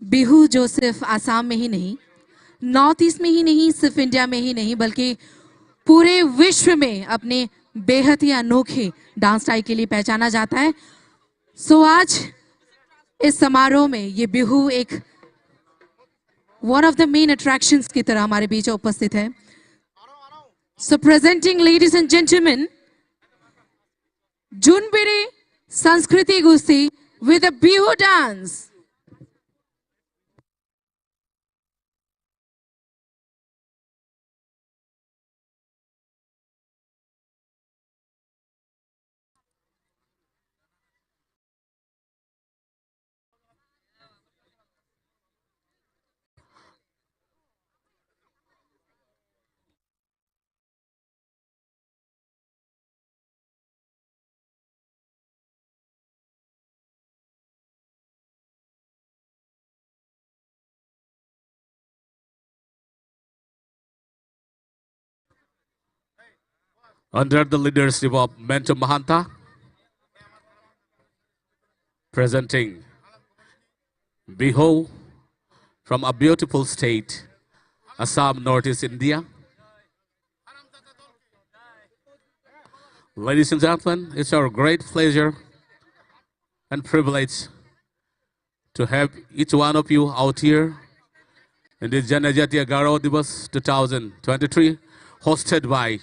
बिहू जो सिर्फ आसाम में ही नहीं, नॉर्थ ईस्ट में ही नहीं, सिर्फ इंडिया में ही नहीं, बल्कि पूरे विश्व में अपने बेहद ही अनोखे डांस स्टाइल के लिए पहचाना जाता है। सो आज इस समारोह में ये बिहू एक one of the main attractions की तरह हमारे बीच उपस्थित है। So presenting, ladies and gentlemen, Junbiri Sanskriti Gusti with a Bihu dance. Under the leadership of Mentor Mahanta, presenting Bihu from a beautiful state, Assam, Northeast India. Ladies and gentlemen, it's our great pleasure and privilege to have each one of you out here in the Janajatiya Garo Divas two thousand twenty-three, hosted by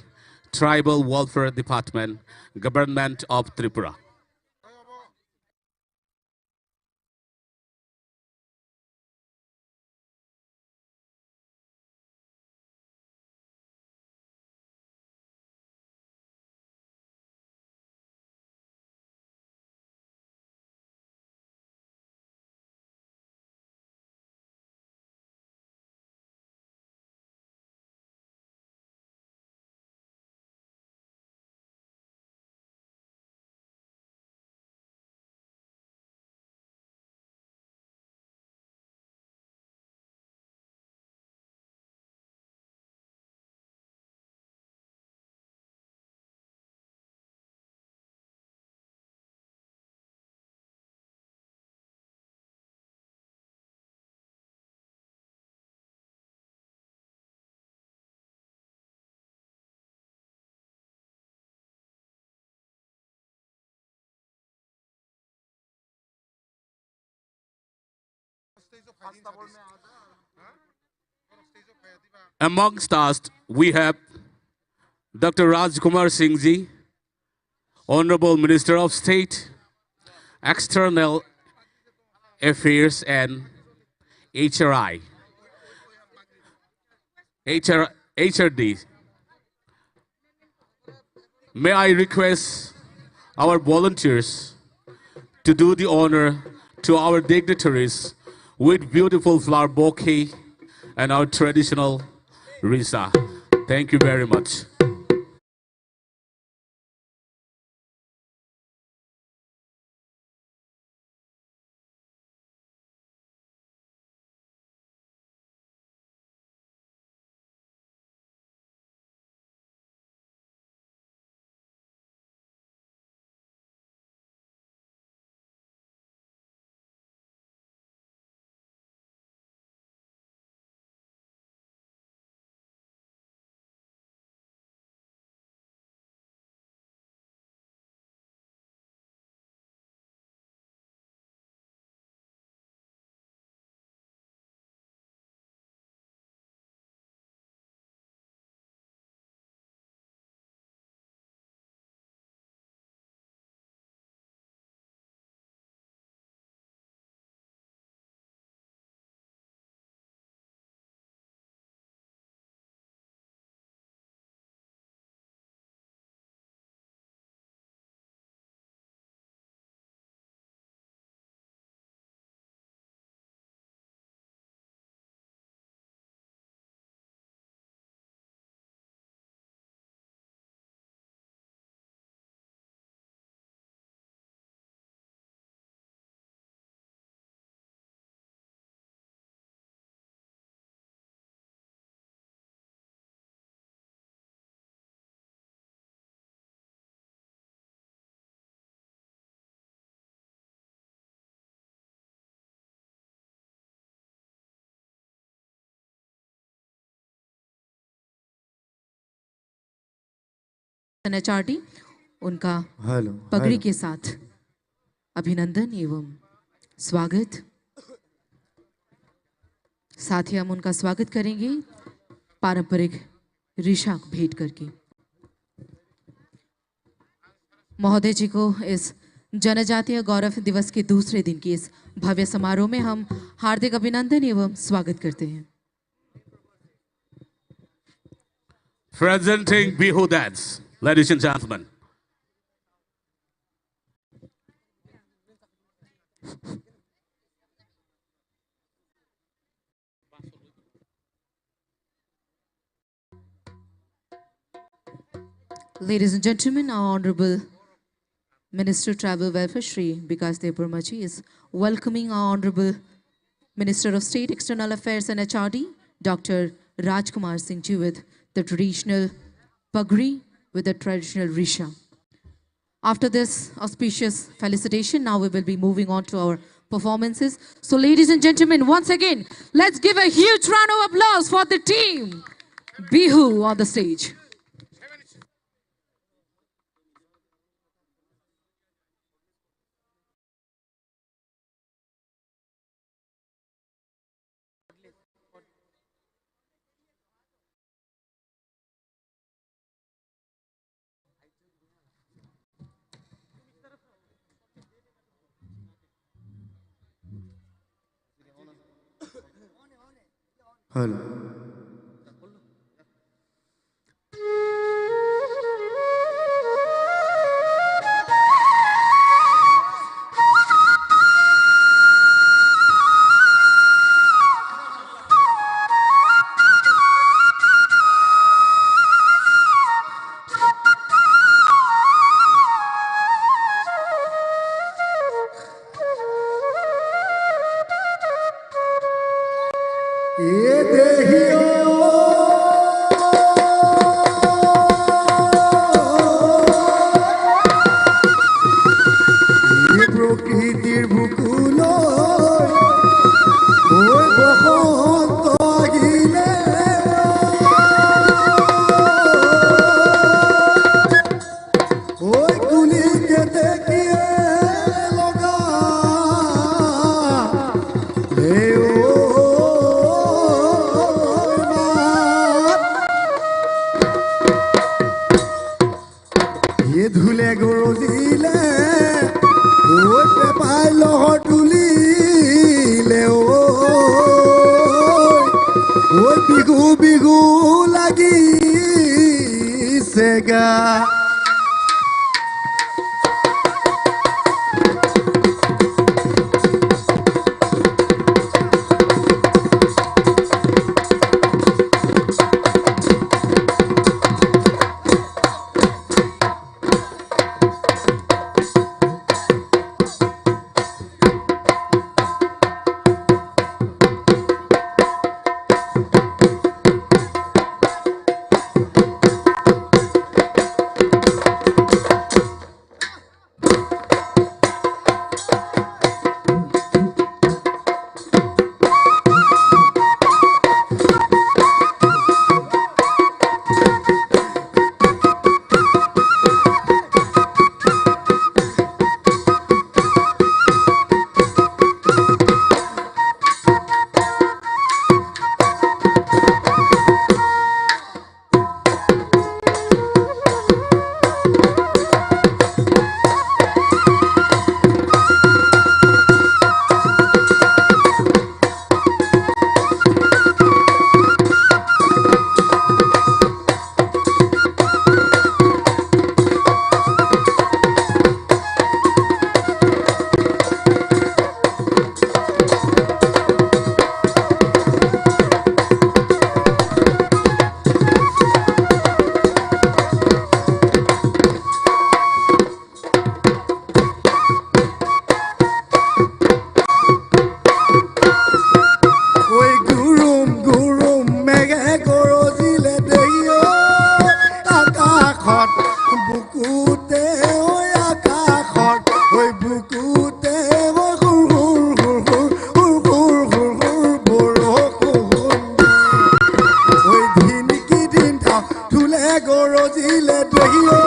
Tribal Welfare Department, Government of Tripura. Amongst us, we have Doctor Rajkumar Singh ji, Honorable Minister of State, External Affairs and H R I, H R, H R D. May I request our volunteers to do the honor to our dignitaries with beautiful flower bouquet and our traditional risha. Thank you very much. HRD उनका हेलो, पगड़ी हेलो। के साथ अभिनंदन एवं स्वागत। साथ ही हम उनका स्वागत करेंगे पारंपरिक रिशा को भेंट करके। महोदय जी को इस जनजातीय गौरव दिवस के दूसरे दिन की इस भव्य समारोह में हम हार्दिक अभिनंदन एवं स्वागत करते हैं। Presenting Bihu dance, ladies and gentlemen. Ladies and gentlemen, our Honorable Minister Tribal Welfare, Shri Bikash Debbarma ji, is welcoming our Honorable Minister of State External Affairs and H R D, Doctor Rajkumar Singh ji, with the traditional pagri, with the traditional risha. After this auspicious felicitation, now we will be moving on to our performances. So, ladies and gentlemen, once again, let's give a huge round of applause for the team Bihu on the stage. Hello. Bihu bihu lagi sega. Oi gurum gurum mege goroji le deyo, akakhot bukute, oi akakhot, oi bukute, oi hur hur hur hur, hur hur hur hur, borok hur hur. Oi din ki din thang, thule goroji le deyo,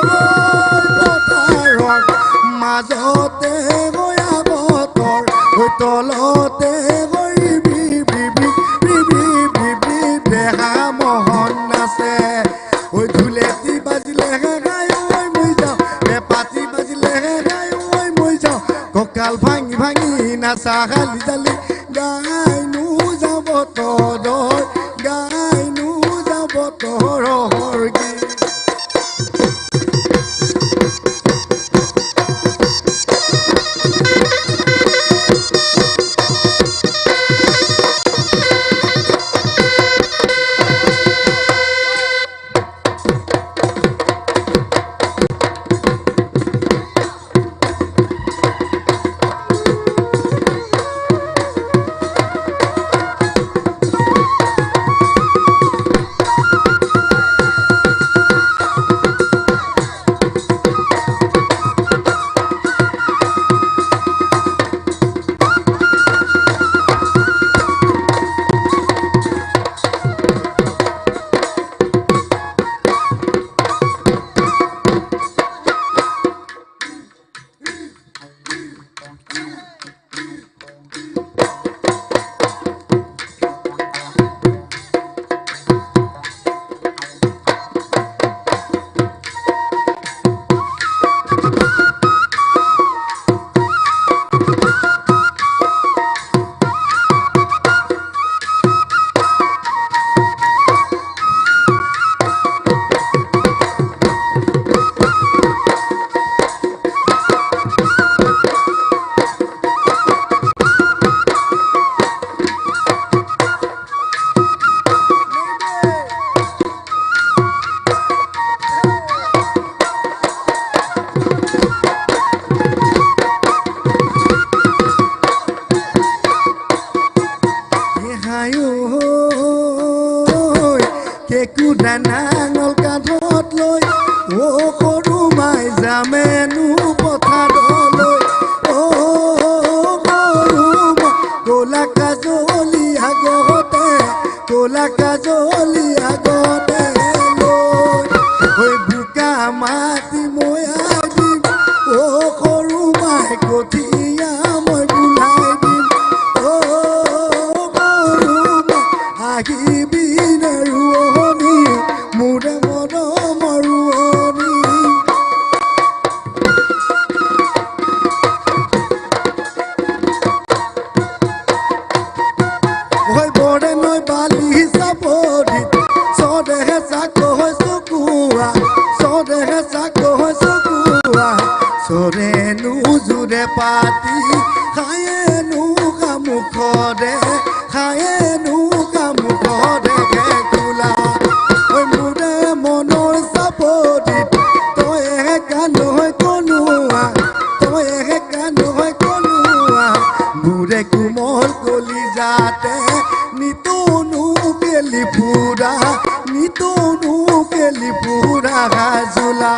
oi botarok majote, oi abotor, oi tolote, oi bi bi bi, bi bi bi bi, deha mohon nase. Oi dhuleti bajile he gai oi mui jao, bepati bajile he gai oi mui jao. Kokal bhangi bhangi nasa hali jali, gai nu jabo todoi, gai nu jabo toro horgi. Hayo, keku dana ngol kadhot loi, o koru mai jamenu pothar loi, o koru mai kola kajoli agote, kola kajoli agote loi, oi buka mati moya di, o koru mai kothia moi bulai di, o koru mai. Ahi bine ruoni, mure mono moruoni. Hoi bore noi bali sapo, Tripura hajula.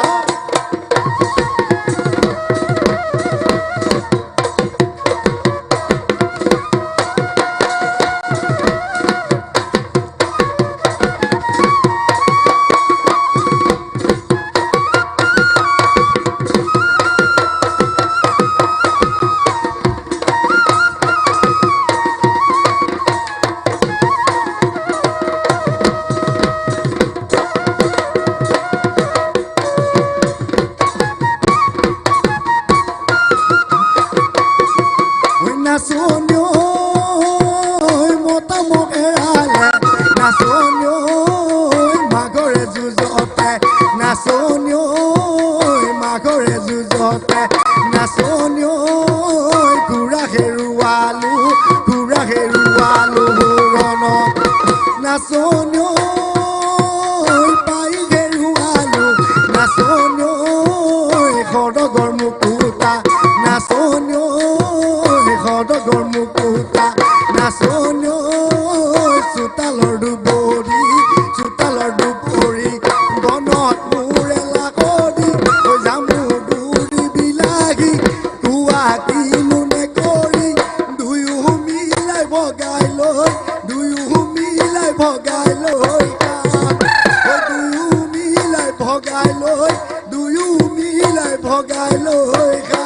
Oi nasonyo, oi mota mokerale, nasonyo, oi magore jujote, nasonyo, oi magore jujote, nasonyo, oi gura herualu, gura herualu rono, nasonyo, oi pai herualu, nasonyo, oi hodogor mukuta, nasonyo, oi hodogor mukuta, nasonyo, oi sutalor dubori, sutalor dubori, bonot mure lagori, oi jamu guri bilahi, kuwa ki mune kori, duyu milai bogai loi, duyu milai bogai loi ka. Oi duyu milai bogai loi, duyu milai bogai loi ka.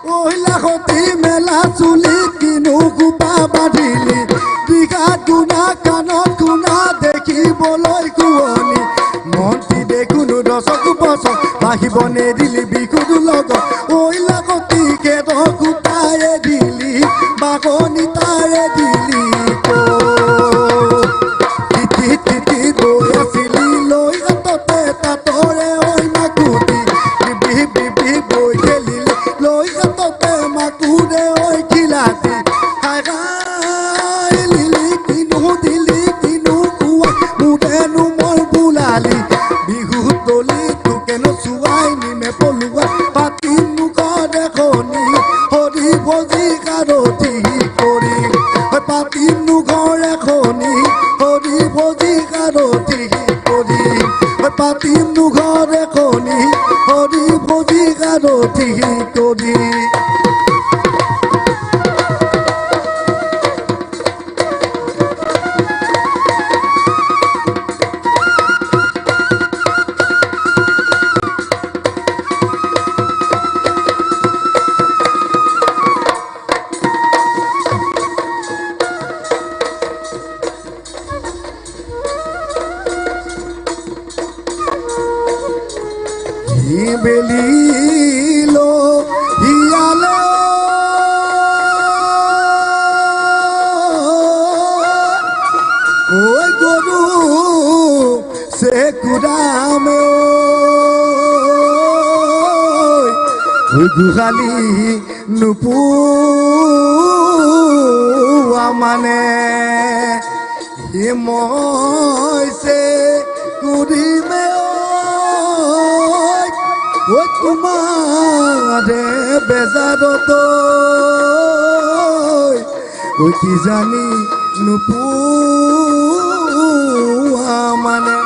Oila hoti mela chuli kinu kupa badili, bigat guna kanot guna dekhi boloi kuoni, monti dekunu dosok bosok, bahi bone dili bikudu logo, oila hoti kedo kuta edili, bagoni ta edili ko. Titi titi boya sili loi atote tatore oi makuti. Bibi bibi boi khelili loi atote makude oi khilati. Hai hai lili tinu dili tinu kuwa mude nu mol bulali. Bihu toli tuke no suai ni me polua. Patim nu kore khoni hori boji karo ti kori. Hai patim nu kore khoni hori boji karo ti kori. Hai patim nu kore khoni hori boji karo ti kori. Belilo hiyalo, oi goru se kudame, oi guhali nupu amane. Himoi se kudime oi, oi kuma de bezado toi, oi ki jani nupu amane.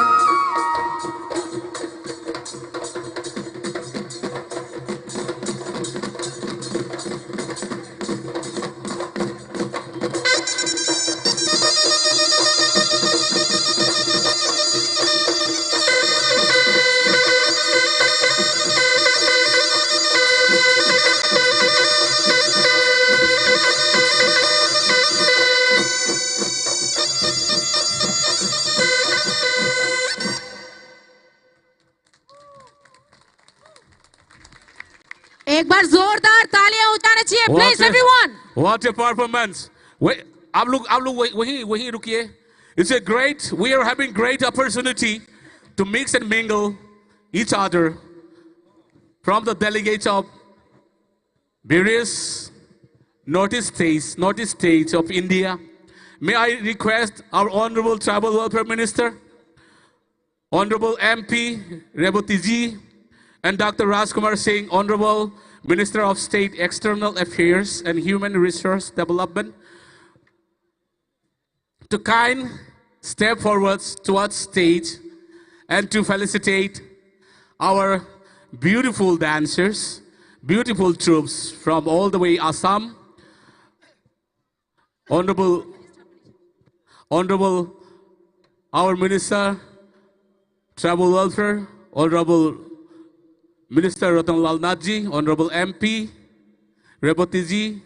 एक बार जोरदार तालियां हो जाना चाहिए, please, everyone. What a performance. Wait, आप लोग, आप लोग वही, वही, वहीं रुकिए. It's a great, we are having great opportunity to mix and mingle each other from the delegates of various Northeast states, Northeast states of India. May I request our Honorable Tribal Welfare Minister, Honorable M P Rebati ji, and Doctor Rajkumar Singh, Honorable Minister of State External Affairs and Human Resource Development, to kind step forwards towards stage and to felicitate our beautiful dancers, beautiful troops from all the way Assam. Honorable, Honorable, our Minister, Tribal Welfare, Honorable Minister Ratan Lal Nath ji, Honorable M P Rebati ji,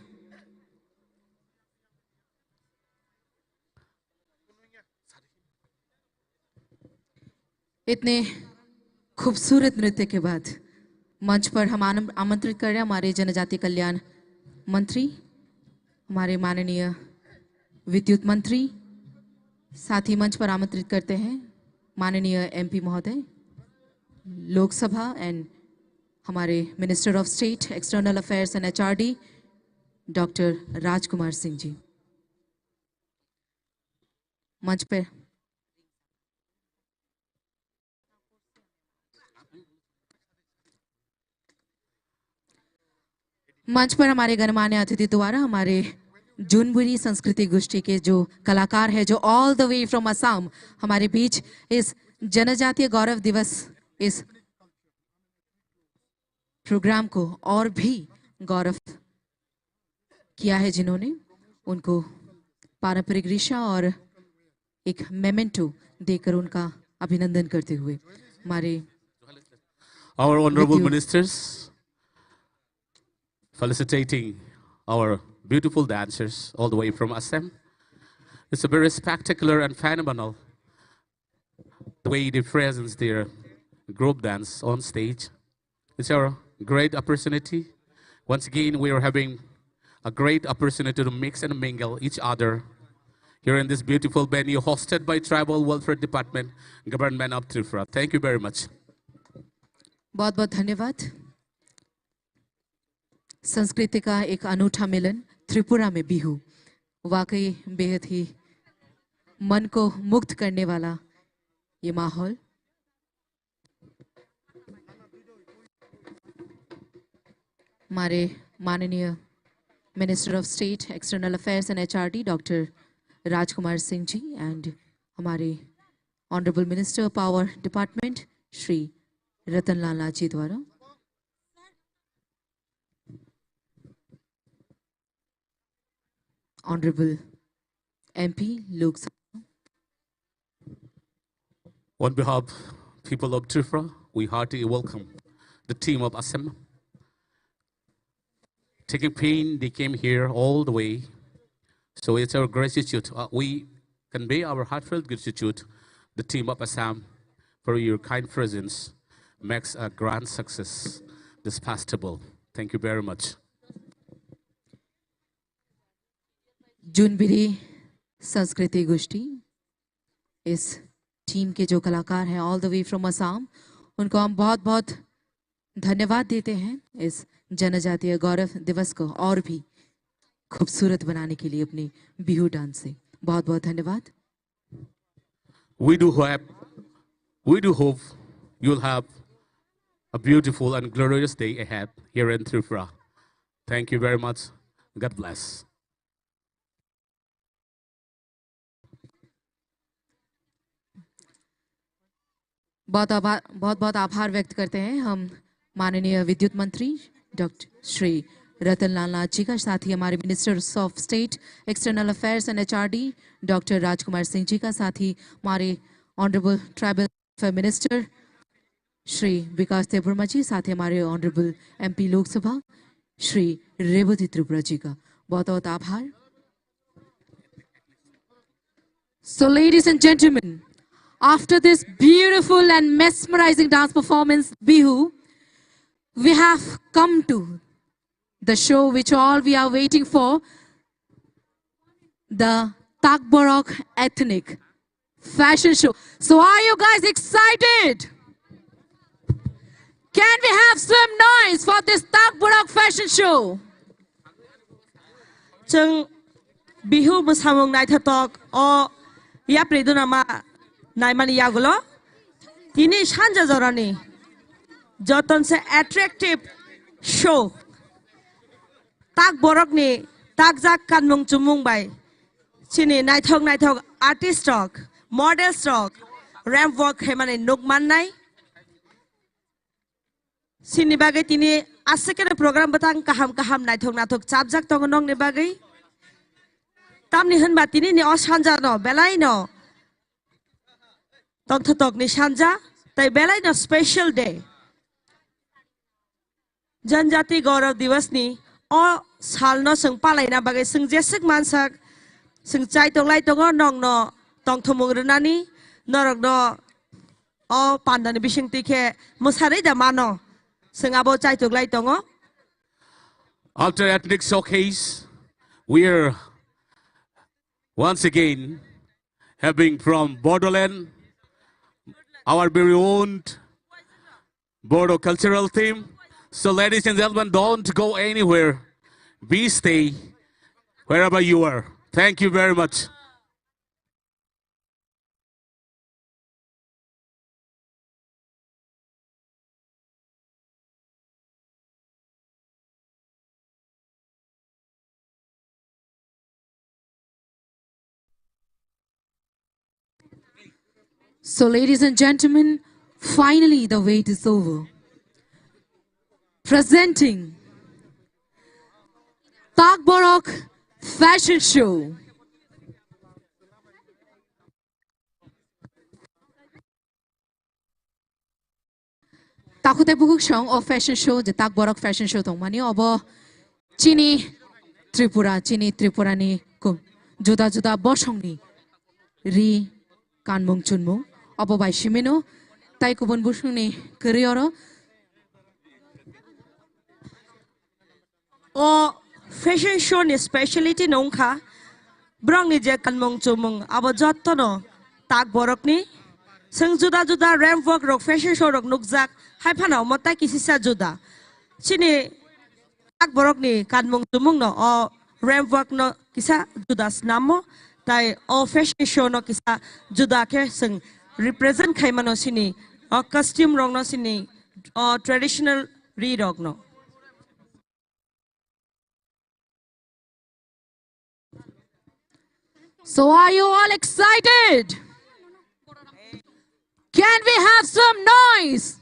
इतने खूबसूरत नृत्य के बाद मंच पर हम आनम-, आमंत्रित कर रहे हैं हमारे जनजाति कल्याण मंत्री, हमारे माननीय विद्युत मंत्री, साथ ही मंच पर आमंत्रित करते हैं माननीय एमपी महोदय, लोकसभा and हमारे Minister of State External Affairs and H R D, doctor Rajkumar Singh ji. मंच पे, मंच पर हमारे गणमान्य अतिथि द्वारा हमारे जुनबुरी संस्कृति गोष्ठी के जो कलाकार है, जो all the way from Assam हमारे बीच इस जनजातीय गौरव दिवस, इस प्रोग्राम को और भी गौरव किया है जिन्होंने, उनको पारंपरिक रिशा और एक मेमेंटो देकर उनका अभिनंदन करते हुए हमारे Our honorable With you. Ministers, felicitating our beautiful dancers all the way from Assam. It's a very spectacular and phenomenal the way they present their group dance on stage. It's a great opportunity. Once again, we are having a great opportunity to mix and mingle each other here in this beautiful venue hosted by Tribal Welfare Department, Government of Tripura. Thank you very much. बहुत बहुत धन्यवाद। संस्कृति का एक अनूठा मिलन त्रिपुरा में बिहू, वाकई बेहद ही मन को मुग्ध करने वाला ये माहौल। हमारे माननीय Minister of State External Affairs and H R D doctor Rajkumar Singh ji and हमारे Honorable Minister Power Department Shri Ratan Lal Nath ji द्वारा। Honorable M P Lok Sabha. On behalf of people of Tripura, we heartily welcome the team of Assam. Taking pain, they came here all the way. So it's our gratitude. Uh, we convey our heartfelt gratitude, the team of Assam, for your kind presence. makes a grand success this festival. Thank you very much. जूनबिरी संस्कृति गोष्ठी, इस टीम के जो कलाकार हैं all the way from Assam, उनको हम बहुत बहुत धन्यवाद देते हैं इस जनजातीय गौरव दिवस को और भी खूबसूरत बनाने के लिए अपनी बिहू डांस से। बहुत बहुत धन्यवाद। We do have, we do hope you'll have a beautiful and glorious day ahead here in Tripura. Thank you very much. God bless. बहुत आभार, बहुत बहुत आभार व्यक्त करते हैं हम माननीय विद्युत मंत्री डॉक्टर श्री रतन लाल नाथ जी का, साथ ही हमारे ministers of state external affairs and HRD doctor Rajkumar Singh ji का, साथ ही हमारे honourable tribal welfare minister Shri Vikas Debbarma ji, साथ ही हमारे ऑनरेबल एमपी लोकसभा श्री रेवती त्रिपुरा जी का बहुत बहुत आभार। So, ladies and gentlemen, after this beautiful and mesmerizing dance performance, Bihu, we have come to the show which all we are waiting for, the Takborok Ethnic Fashion Show. So, are you guys excited? Can we have some noise for this Takborok Fashion Show? Chwng Bihu mwsamung naithotok o yapri duna ma naimani yagulo tini sanja jorani joton se attractive show Takborokni takjak kanmung chumung bai chini naithok naithok artist rok, models rok ramp walk khaimani nuk mannai. Sini bagwi tini aswk khe program bwtang kaham kaham naithok naithok chapjak tongo nokni bagwi. Tamni hwnba tini ni o sanja no belai no tongthotokni sanja tei belai no special day. Janjati Gaurav Divas ni o sal no chwng palaina bagwi chwng jeswk mansak chwng chai tonglai tongo nokno tongthomung rwnani norokno o pandani bisingtwi khe mwsarwi da mano, chwng abo chaitok lai tongo. After ethnic showcase, we are once again having from Bodoland, our very own Bodo cultural team. So, ladies and gentlemen, don't go anywhere. Be stay wherever you are. Thank you very much. So, ladies and gentlemen, finally the wait is over. Presenting Takborok Fashion Show. Takhuk tei bukhuk song o fashion show, je Takborok fashion show tongmani, obo chini Tripura, chini Tripura ni ku-, juda juda bosong ni ri kanmung chunmung, obo bai simino, tai kubun bosong ni kwrwi oro. O fashion show ni speciality no wngkha borokni je kanmung chumung abo jottono Takborokni. Chwng juda juda ramp walk rok fashion show rok nukjak, hai phano omo tai kisisa juda. Chini Takborokni kanmung chumung no o ramp walk no kisa juda snamo, tai o fashion show no kisa juda khe chwng represent khai mano chini o costume rok no, chini o traditional ri rok no. So are you all excited? Can we have some noise?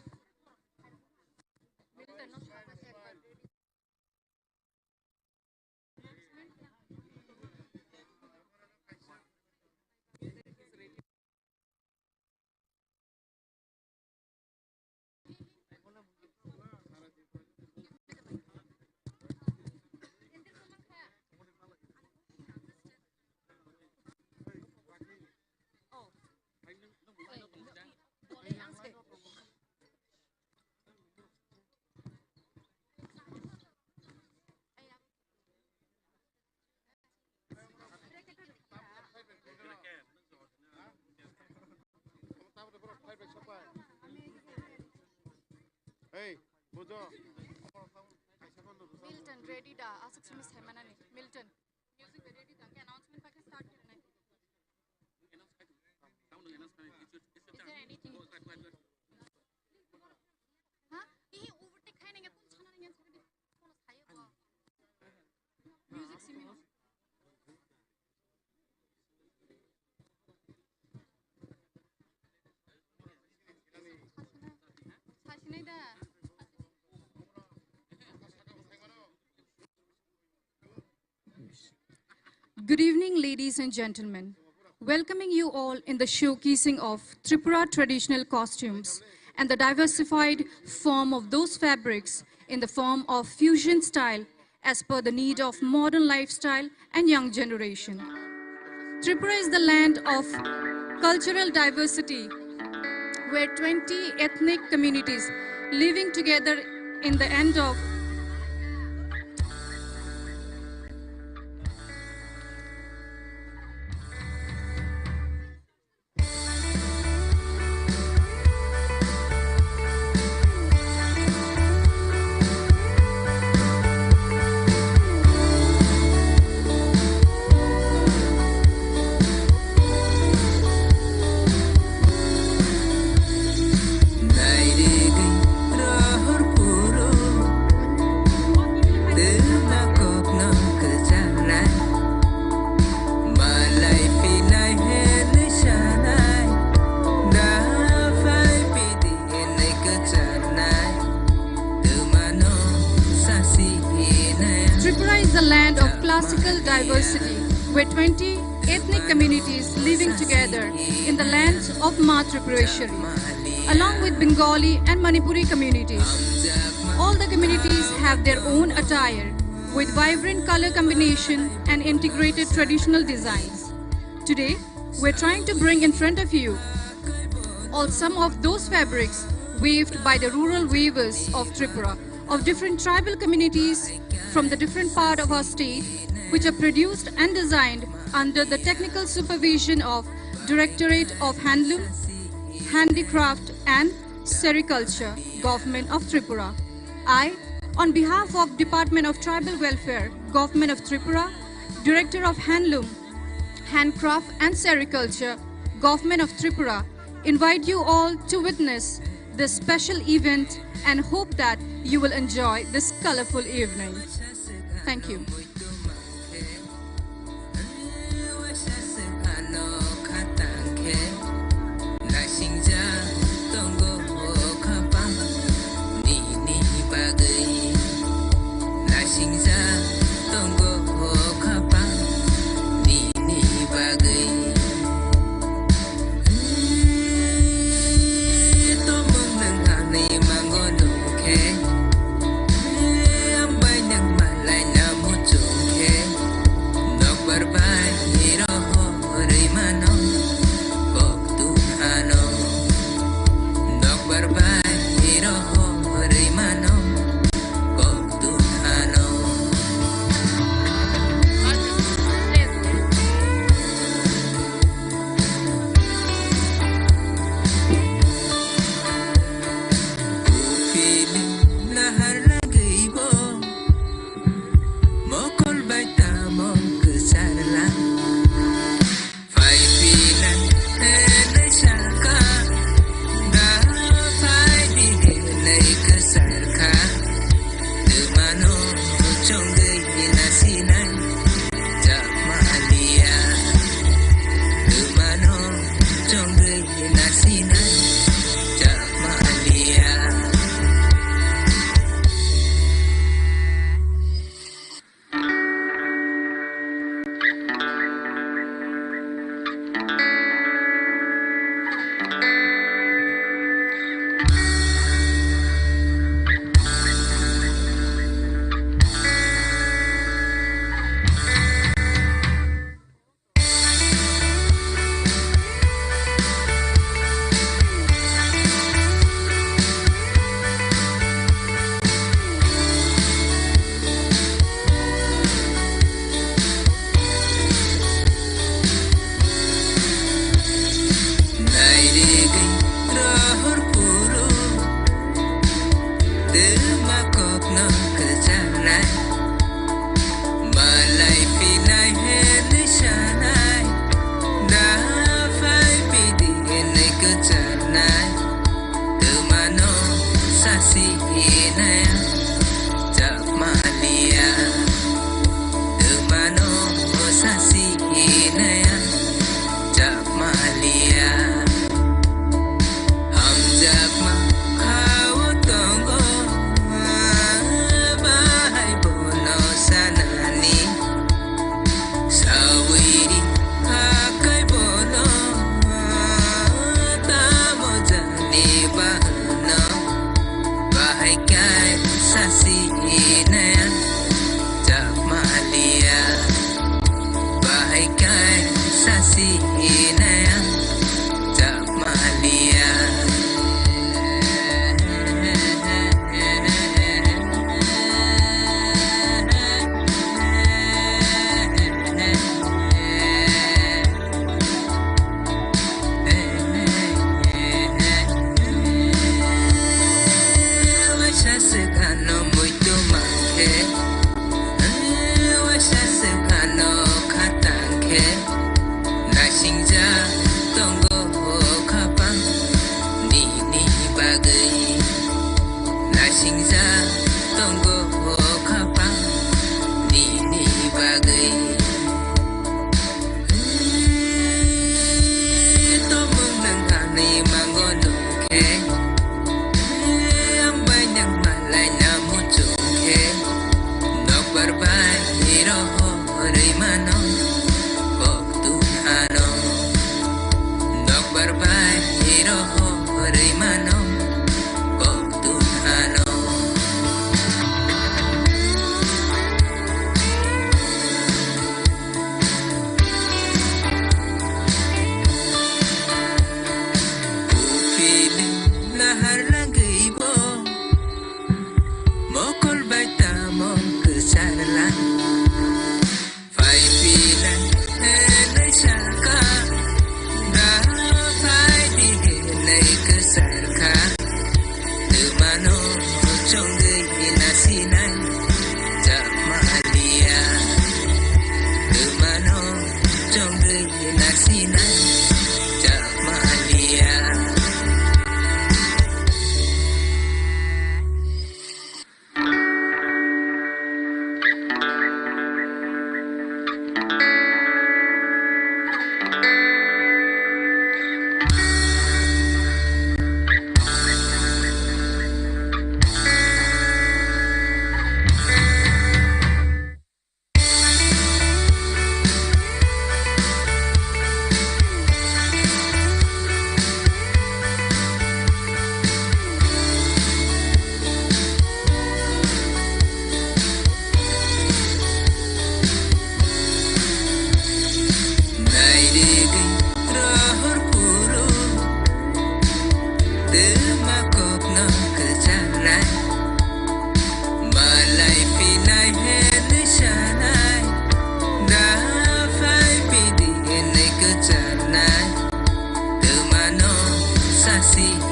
Milton, ready da? Aswk simi saimanani. Milton, music ready da? Khe announcement paikhe start khe nai. Is there anything? Ha? Ihi overtake khai nang ya, kun sana nang ya, sana di. Kono saya ba. Music simi. Sasinai da. Good evening, ladies and gentlemen. Welcoming you all in the showcasing of Tripura traditional costumes and the diversified form of those fabrics in the form of fusion style as per the need of modern lifestyle and young generation. Tripura is the land of cultural diversity, where twenty ethnic communities living together in the end of Tripura is the land of classical diversity, where twenty ethnic communities living together in the land of Ma Tripureshwari, along with Bengali and Manipuri communities. All the communities have their own attire with vibrant color combination and integrated traditional designs. Today, we're trying to bring in front of you all some of those fabrics weaved by the rural weavers of Tripura, of different tribal communities from the different part of our state, which are produced and designed under the technical supervision of Directorate of Handloom, Handicraft and Sericulture, Government of Tripura. I, on behalf of Department of Tribal Welfare, Government of Tripura, Director of Handloom, Handcraft and Sericulture, Government of Tripura, invite you all to witness this special event and hope that you will enjoy this colorful evening. Thank you.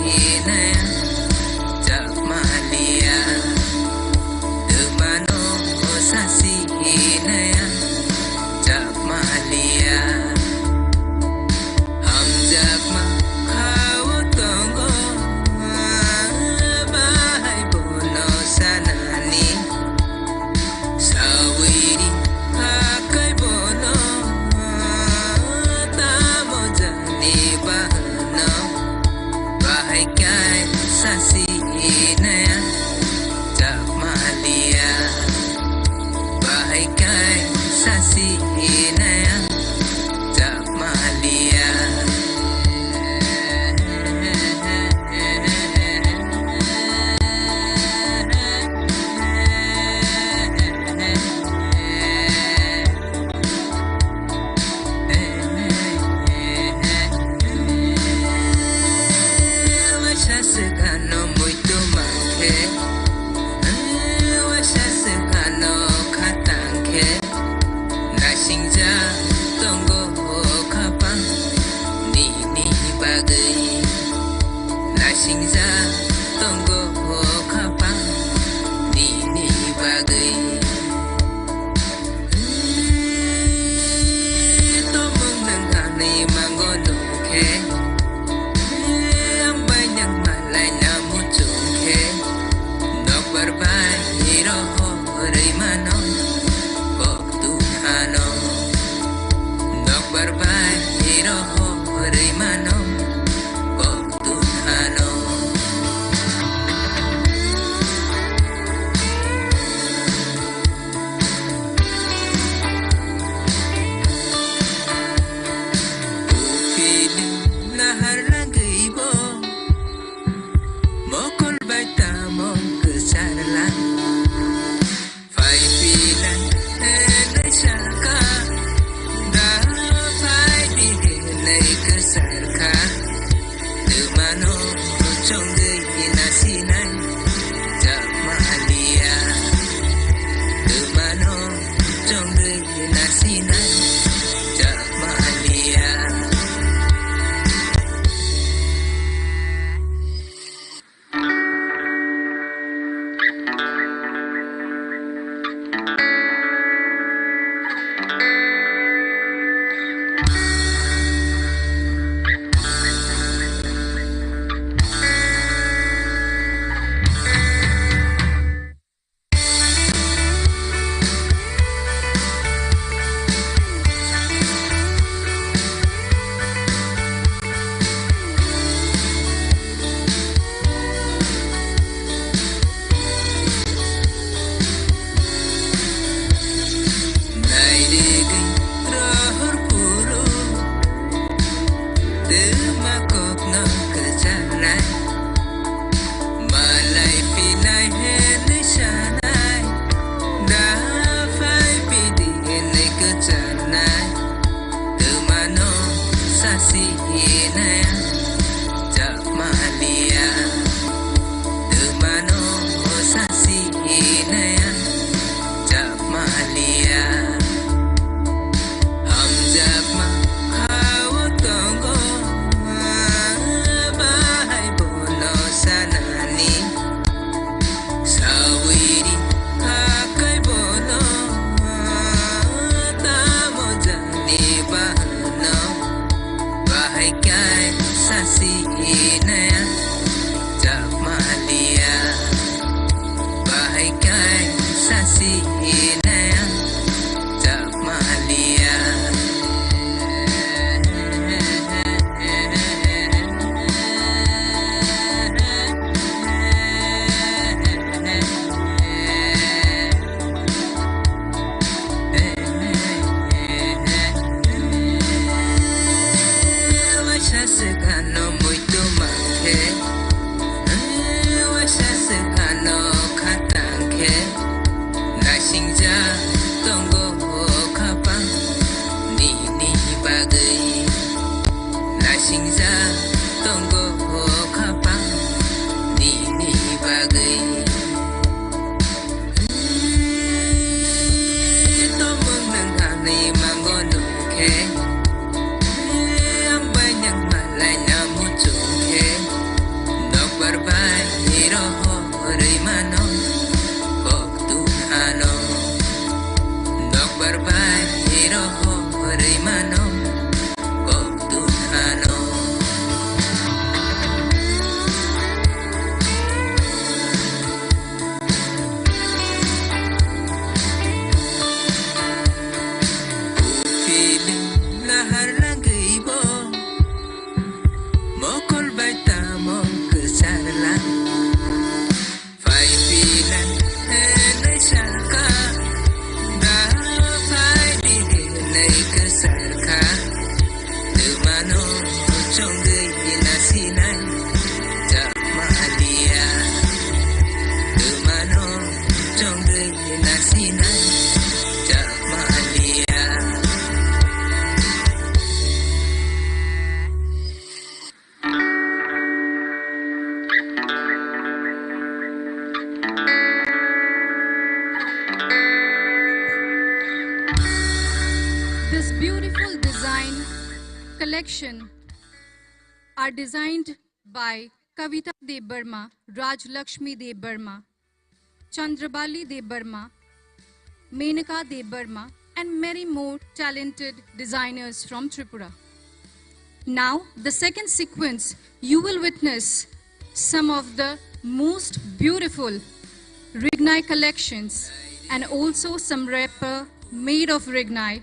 hinaya chakmaliya. Twmano sasi hinaya chakmaliya. Hamjakma khao tongo, bahai bono sanani. Sawiri hakai bono, tamo jani bahano, bahai kai sasi naya chakmaliya, bahai kai sasi naya chakmaliya. Waisa swkano muitu mankhe, waisa swkano khatangkhe, naisingja tongo khapang nini bagwi. Naisingja tongo khapang nini bagwi. Tomung nang ani mango nukhe, ang bai nang malai na muchungkhe, nokbar bai rohorwi mano kok tungthano. Nokbar bai rohorwi mano kok tungthano. collection are designed by Kavita Debbarma, Rajlakshmi Debbarma, Chandrabali Debbarma, Menaka Debbarma, and many more talented designers from Tripura. Now, the second sequence, you will witness some of the most beautiful Rignai collections and also some wrapper made of Rignai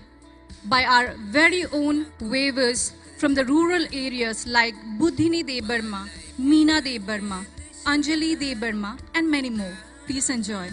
by our very own weavers from the rural areas like Budhini Debbarma, Meena Debbarma, Anjali Debbarma, and many more. Please enjoy.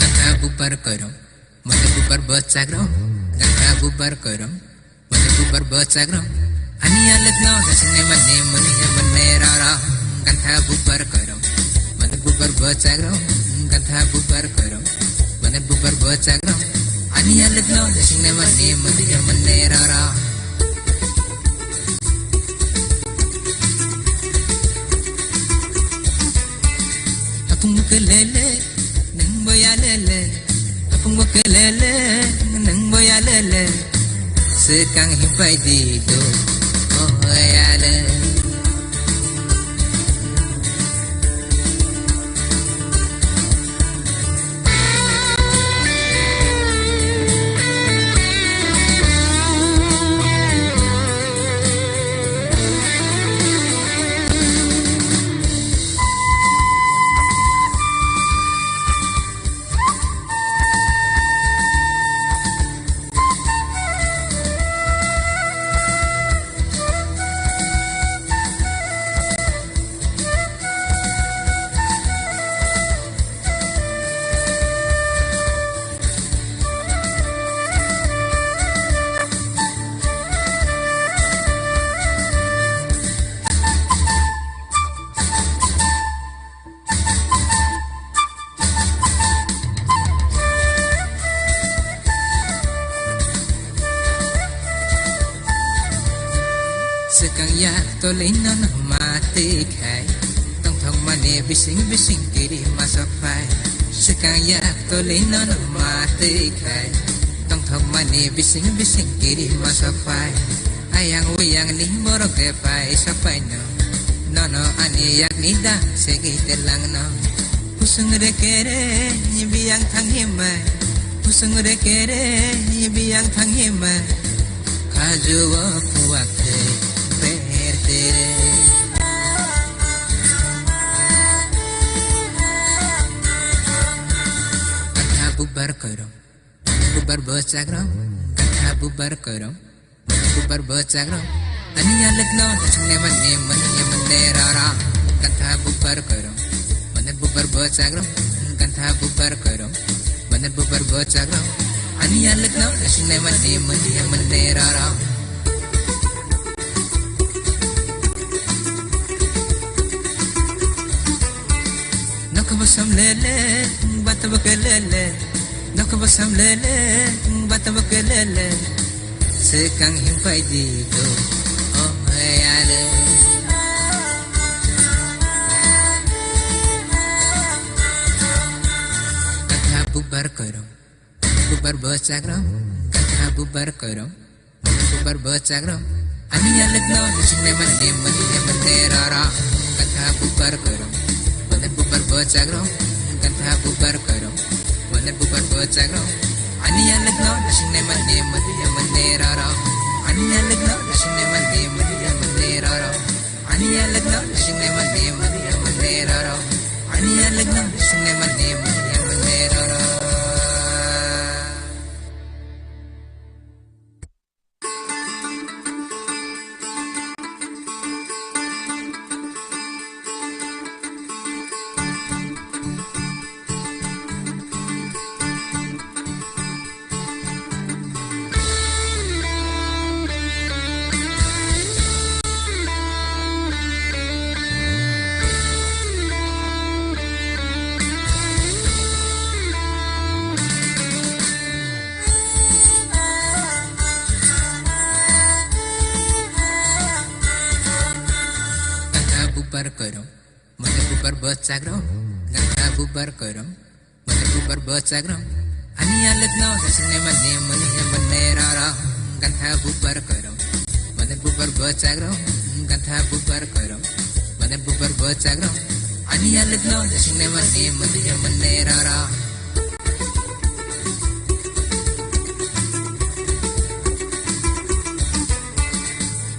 Gantha bubar koirong, mane bubar bwchakrok. Gantha bubar koirong, mane bubar bwchakrok. Ani alwkno nasingnai mani mani mane rara. Gantha bubar koirong, mane bubar bwchakrok. Gantha bubar koirong, mane bubar bwchakrok. Ani alwkno nasingnai mani mani mane rara. Apung buke lele, nang boya lele. Apung buke lele, nang boya lele. Sekang himpai di do, boya le. Swkang yak tolwi nono ma twi khai, tongthokmani bising bising kiri ma sok phai. Swkang yak tolwi nono ma twi khai, tongthokmani bising bising kiri ma sok phai. Ayang uyang ni borok de pai sok phai no, nono ani yak ni dang segwi telang no. Kusung re kere biyang thang himai, kusung re kere biyang thang himai. Khaju o phuak thai ber tere. Gantha bubar koirong, bubar bwchakrok. Gantha bubar koirong, bubar bwchakrok. Ani alwkno nasingnai mani mani mane rara. Gantha bubar koirong, mane bubar bwchakrok. Gantha bubar koirong, mane bubar bwchakrok. Ani alwkno nasingnai mani mani mane rara. Nokha bwsam lele, batabo ke lele. Nokha bwsam lele, batabo ke lele. Swkang himpai di do, o hayale. Gantha bubar koirong, bubar bwchakrok. Gantha bubar koirong, bubar bwchakrok. Ani alwkno nasingnai mani mani mane rara. Gantha bubar koirong, mane bubar bwchakrok. Gantha bubar koirong, mane bubar bwchakrok. Ani alwkno nasingnai mani mani mane rara. Ani alwkno nasingnai mani mani mane rara. Ani alwkno nasingnai mani mani mane rara. Ani alwkno nasingnai mani mani mane rara. bubar koirong, mane bubar bwchakrok, gantha bubar koirong, mane bubar bwchakrok. Ani alwkno nasingnai mani mani mane roro, gantha bubar koirong, mane bubar bwchakrok, gantha bubar koirong, mane bubar bwchakrok. Ani alwkno nasingnai mani mani mane roro.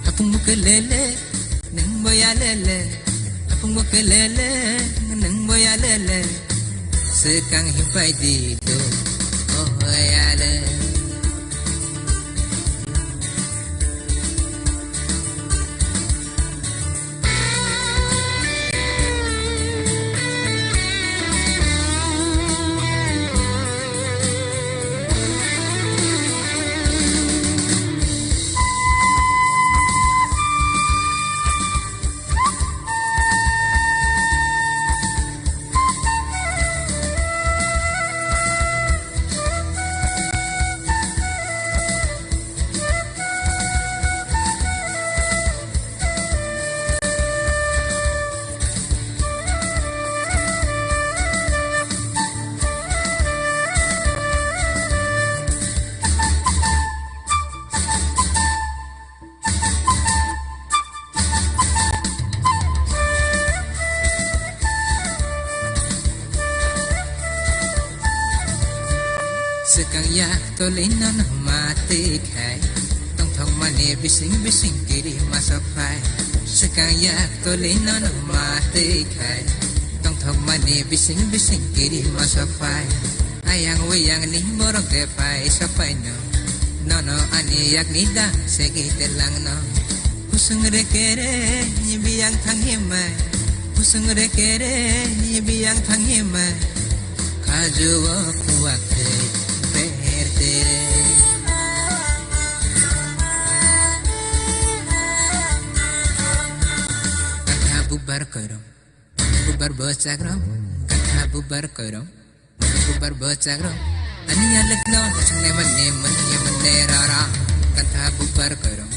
Hapung muke lele, neng boya lele. Hapung muke lele, neng boya lele. Sekang himpai di do, oh ya le. Swkang yak tolino no matwi khai, tongthokmani bising bising kiri masa phai. Swkang yak tolino no matwi khai, tongthokmani bising bising kiri masa phai. Ayang wiyang ni borok de phai sapai no. Nono ani yakni da segi telangno. Husung re kere biyang thang himai. Husung re kere biyang thang himai. Khaju o kuwak tei per tere. Gantha bubar koirong. Bubar bwchakrok. Gantha bubar koirong. Bubar bwchakrok. Ani alwkno nasingnai mani mani mane roro. Gantha bubar koirong.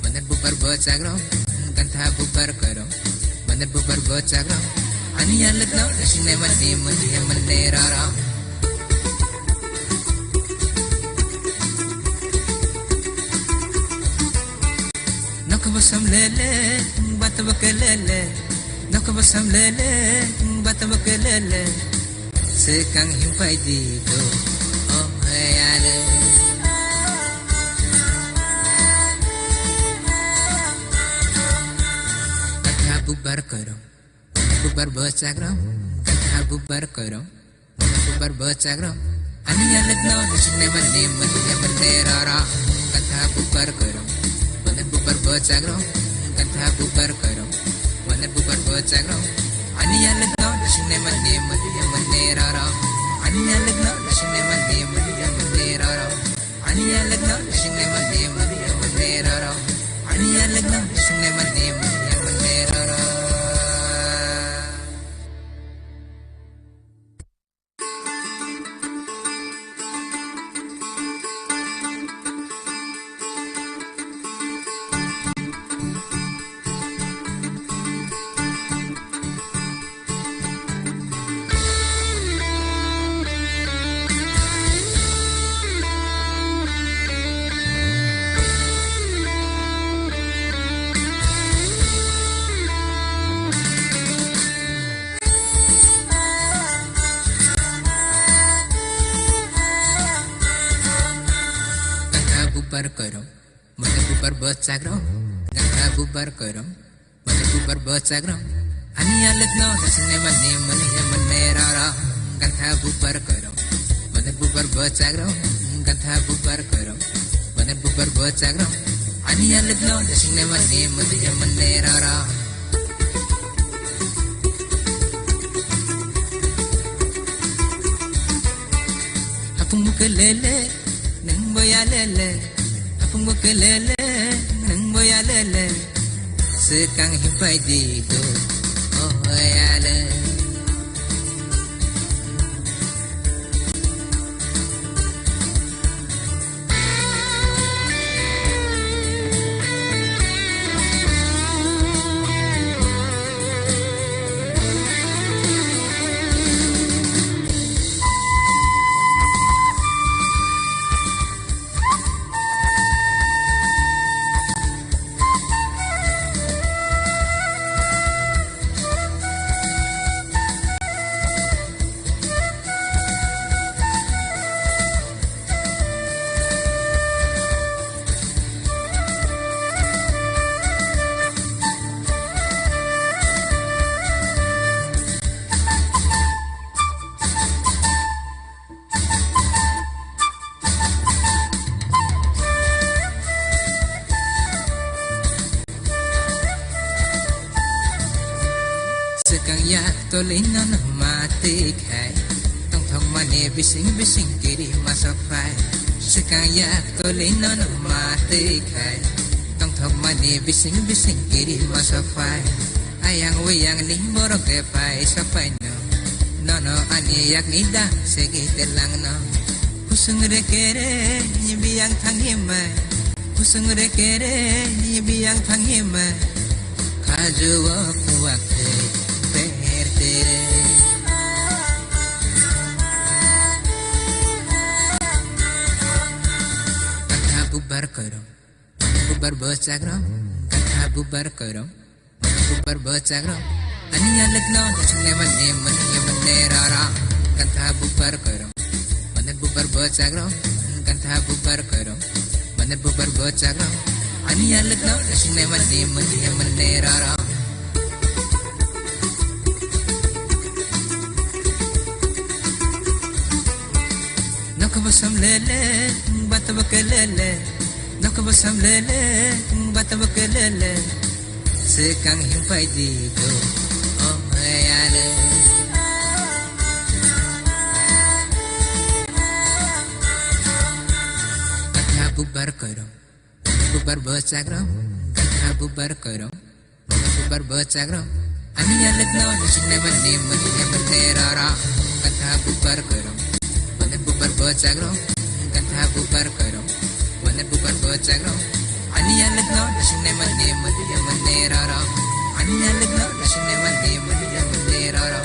Mane bubar bwchakrok. Gantha bubar koirong. Mane bubar bwchakrok. Ani alwkno nasingnai mani mani mane roro. Nokbo sam lele, batbo ke lele. Nokbo sam lele, batbo ke lele. Swkang himpai di do, oh hayale. Gantha bubar koirong, bubar bwchakrok, gantha bubar koirong, bubar bwchakrok. Ani alwkno nasingnai mani mani mane roro. Gantha bubar koirong, mane bubar bwchakrok, gantha bubar koirong. Mane bubar bwchakrok. Ani alwkno nasingnai mani mani mane roro. Ani alwkno nasingnai mani mani mane roro. Ani alwkno nasingnai mani mani mane roro. Ani alwkno nasingnai mani mani mane roro. Gantha bubar koirong, mane bubar bwchakrok. Gantha bubar koirong, mane bubar bwchakrok. Ani alwkno nasingnai mani mani mane roro. Gantha bubar koirong, mane bubar bwchakrok. Gantha bubar koirong, mane bubar bwchakrok. Ani alwkno nasingnai mani mani mane roro. Hapung muke lele, neng boya lele. Hapung muke lele, neng boya lele. Swkang himpai di do, oh hayale. Swkang yak tolino no ma twi khai, tongthokmani bising bising kiri masok phai. Swkang yak tolino no ma twi khai, tongthokmani bising bising kiri masok phai. Ayang wiyang ni borok de phai sok phai no, nono ani yakni da segi telang no. Kusung re kere biyang thangimai, kusung re kere biyang thangimai. Kaju o puak thai per tere. Kantha bubar koirong, bubar bwchakrok, kantha bubar koirong, bubar bwchakrok. Ani alek no nasungnai mani mani mani rara, kantha bubar koirong. Mane bubar bwchakrok, kantha bubar koirong. Mane bubar bwchakrok. Ani alek no nasungnai mani mani mani rara. Nokbo sam lele, batbo ke lele. Nokbo sam lele, batbo ke lele. Swkang himpai di do, oh mayale. Kantha bubar koirong, bubar bwchakrok, kantha bubar koirong, bubar bwchakrok. Ani alek no nasungnai mani mani mani rara, kantha bubar koirong. Mane bubar bwchakrok, kantha bubar koirong. Mane bubar bwchakrok. Ani alek no nasungnai mani mani mani rara. Ani alek no nasungnai mani mani mani rara.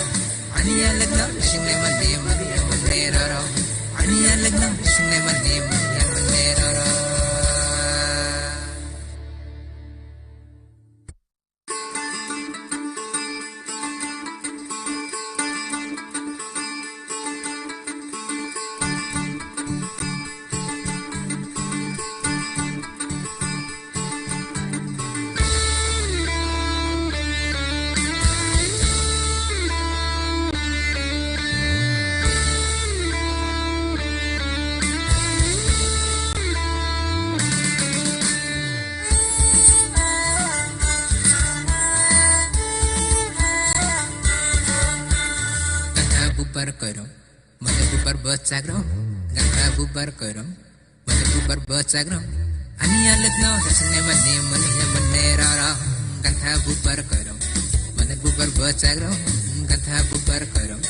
Ani alek no nasungnai mani mani mani rara. Ani alek no nasungnai mani mani mani rara. Kantha bubar koirong, mane bubar bwchakrok, kantha bubar koirong, mane bubar bwchakrok. Ani alek no nasungnai mani mani mani rara, kantha bubar koirong. Mane bubar bwchakrok, kantha bubar koirong.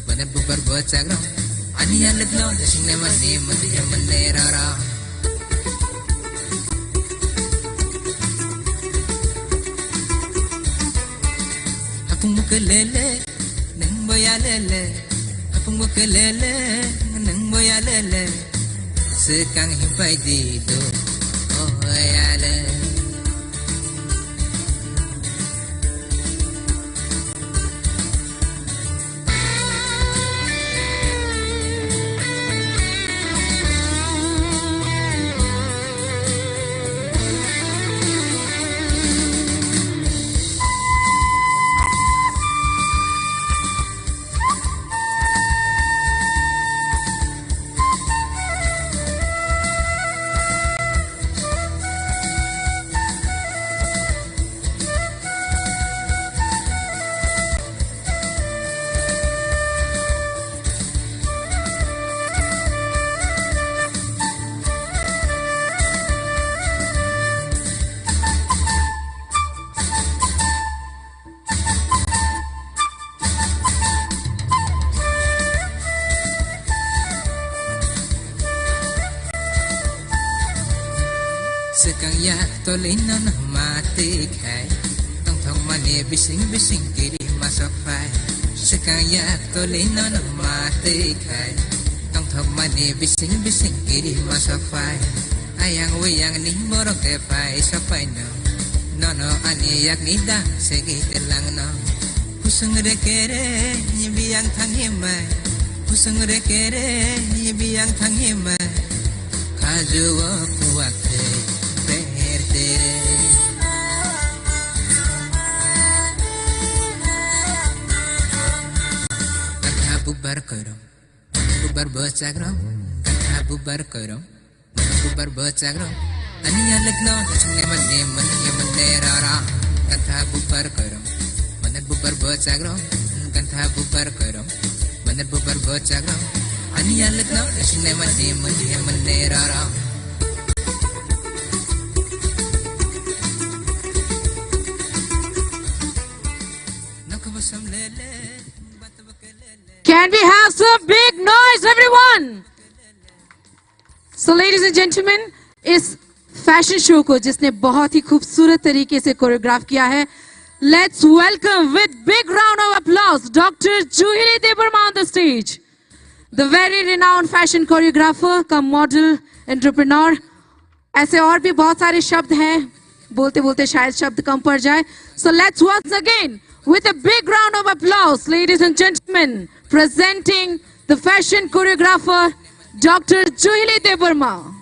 Mane bubar bwchakrok. Ani alek no nasungnai mani mani mani rara. Apung buke lele, nang boya lele. Apung buke lele, nang boya lele. Swkang himpai di do, oh yale. Swkang yak tolino no ma twi khai, tongthokmani bising bising kiri masok phai. Swkang yak tolino no ma twi khai, tongthokmani bising bising kiri masok phai. Ayang wiyang ni borok de phai sok phai no. Nono ani yakni da segi telang no. Kusung re kere biyang thangimai. Kusung re kere biyang thangimai. Kaju o puak thai per tere. Kantha bubar koirong. Bubar bwchakrok, kantha bubar koirong. Bubar bwchakrok. Ani alek no nasungnai mani mani mani rara. Kantha bubar koirong. Mane bubar Bubar bwchakrok, gantha bubar kwrwng, bander bubar bwchakrok, ani alwkno sinai mani mani mani rara. Can we have some big noise, everyone? So, ladies and gentlemen, इस fashion show को जिसने बहुत ही खूबसूरत तरीके से कोरियोग्राफ किया है, let's welcome with big round of applause Doctor Juhili Debbarma on the stage, the very renowned fashion choreographer cum model entrepreneur. ऐसे और भी बहुत सारे शब्द हैं, बोलते बोलते शायद शब्द कम पड़ जाए। So let's once again, with a big round of applause, ladies and gentlemen, presenting the fashion choreographer Doctor Juhili Debbarma.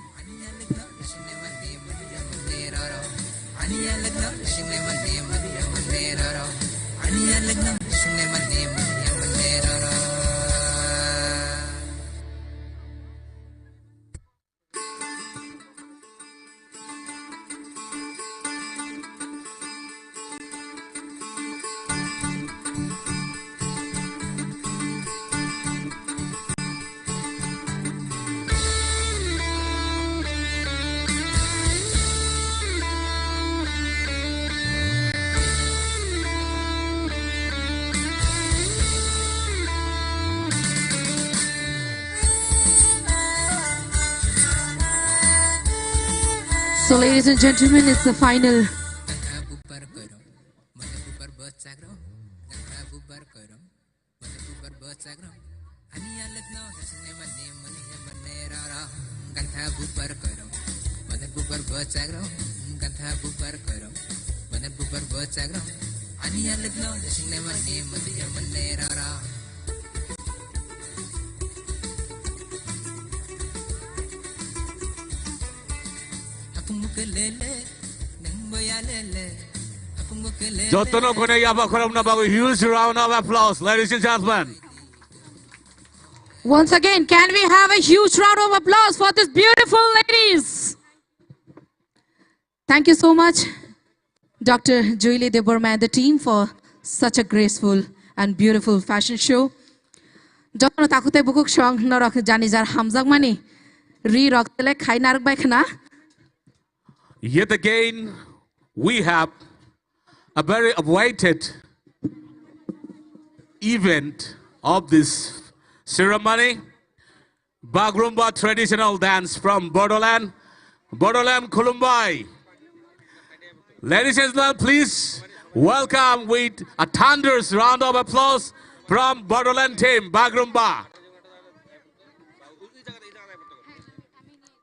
So, ladies and gentlemen, it's the final. Jotono khwnai yapha khorokna bagwi huge round of applause, ladies and gentlemen. Once again, can we have a huge round of applause for these beautiful ladies? Thank you so much, Doctor Juhili Debbarma and the team, for such a graceful and beautiful fashion show. Jotono takhuk tei bukhuk song norok jani jar hamjakmani ri rok selek khai narwk bai khna. Yet again, we have a very awaited event of this ceremony, Bagrumba traditional dance from Bodoland, Bodoland Khulumbai. Ladies and gentlemen, please welcome with a thunderous round of applause from Bodoland team, Bagrumba.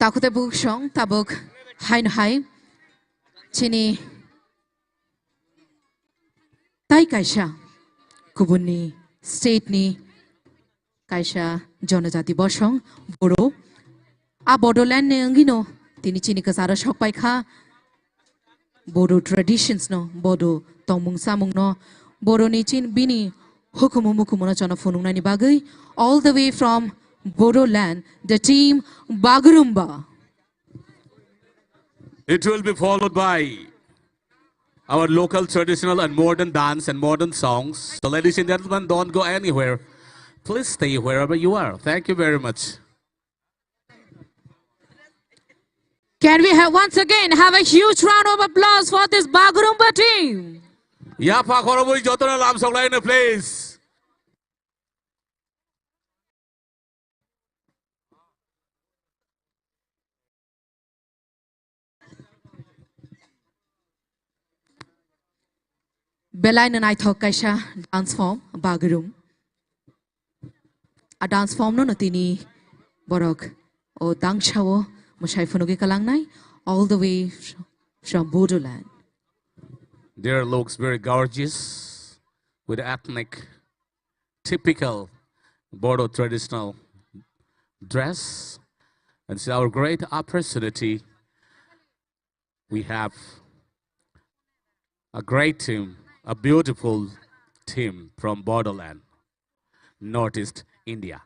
Takhuk tei bukhuk song tabuk haino hai chini tai kaisa kubunni state ni kaisa jonojati bosong Boro. A Bodoland ni wngwino tini chini kwcharo sok pai kha. Bodo traditions no, Bodo tongmung samung no, Bodo ni chin bini hukumu mukumu no chono phunuknani bagwi, all the way from Bodoland, the team Bagurumba. It will be followed by our local traditional and modern dance and modern songs. So, ladies and gentlemen, don't go anywhere. Please stay wherever you are. Thank you very much. Can we have, once again, have a huge round of applause for this Bagurumba team? Yapha khorobwi jotono lamsok laino, please. Belai no naithok kaisa dance form, Bagurum. A dance form no no tini borok o dangsa o mwsai phunugwi kalangnai, all the way from Bodoland. There looks very gorgeous with ethnic, typical Bodo traditional dress. And it's our great opportunity. We have a great team, a beautiful team from Bodoland, Northeast India.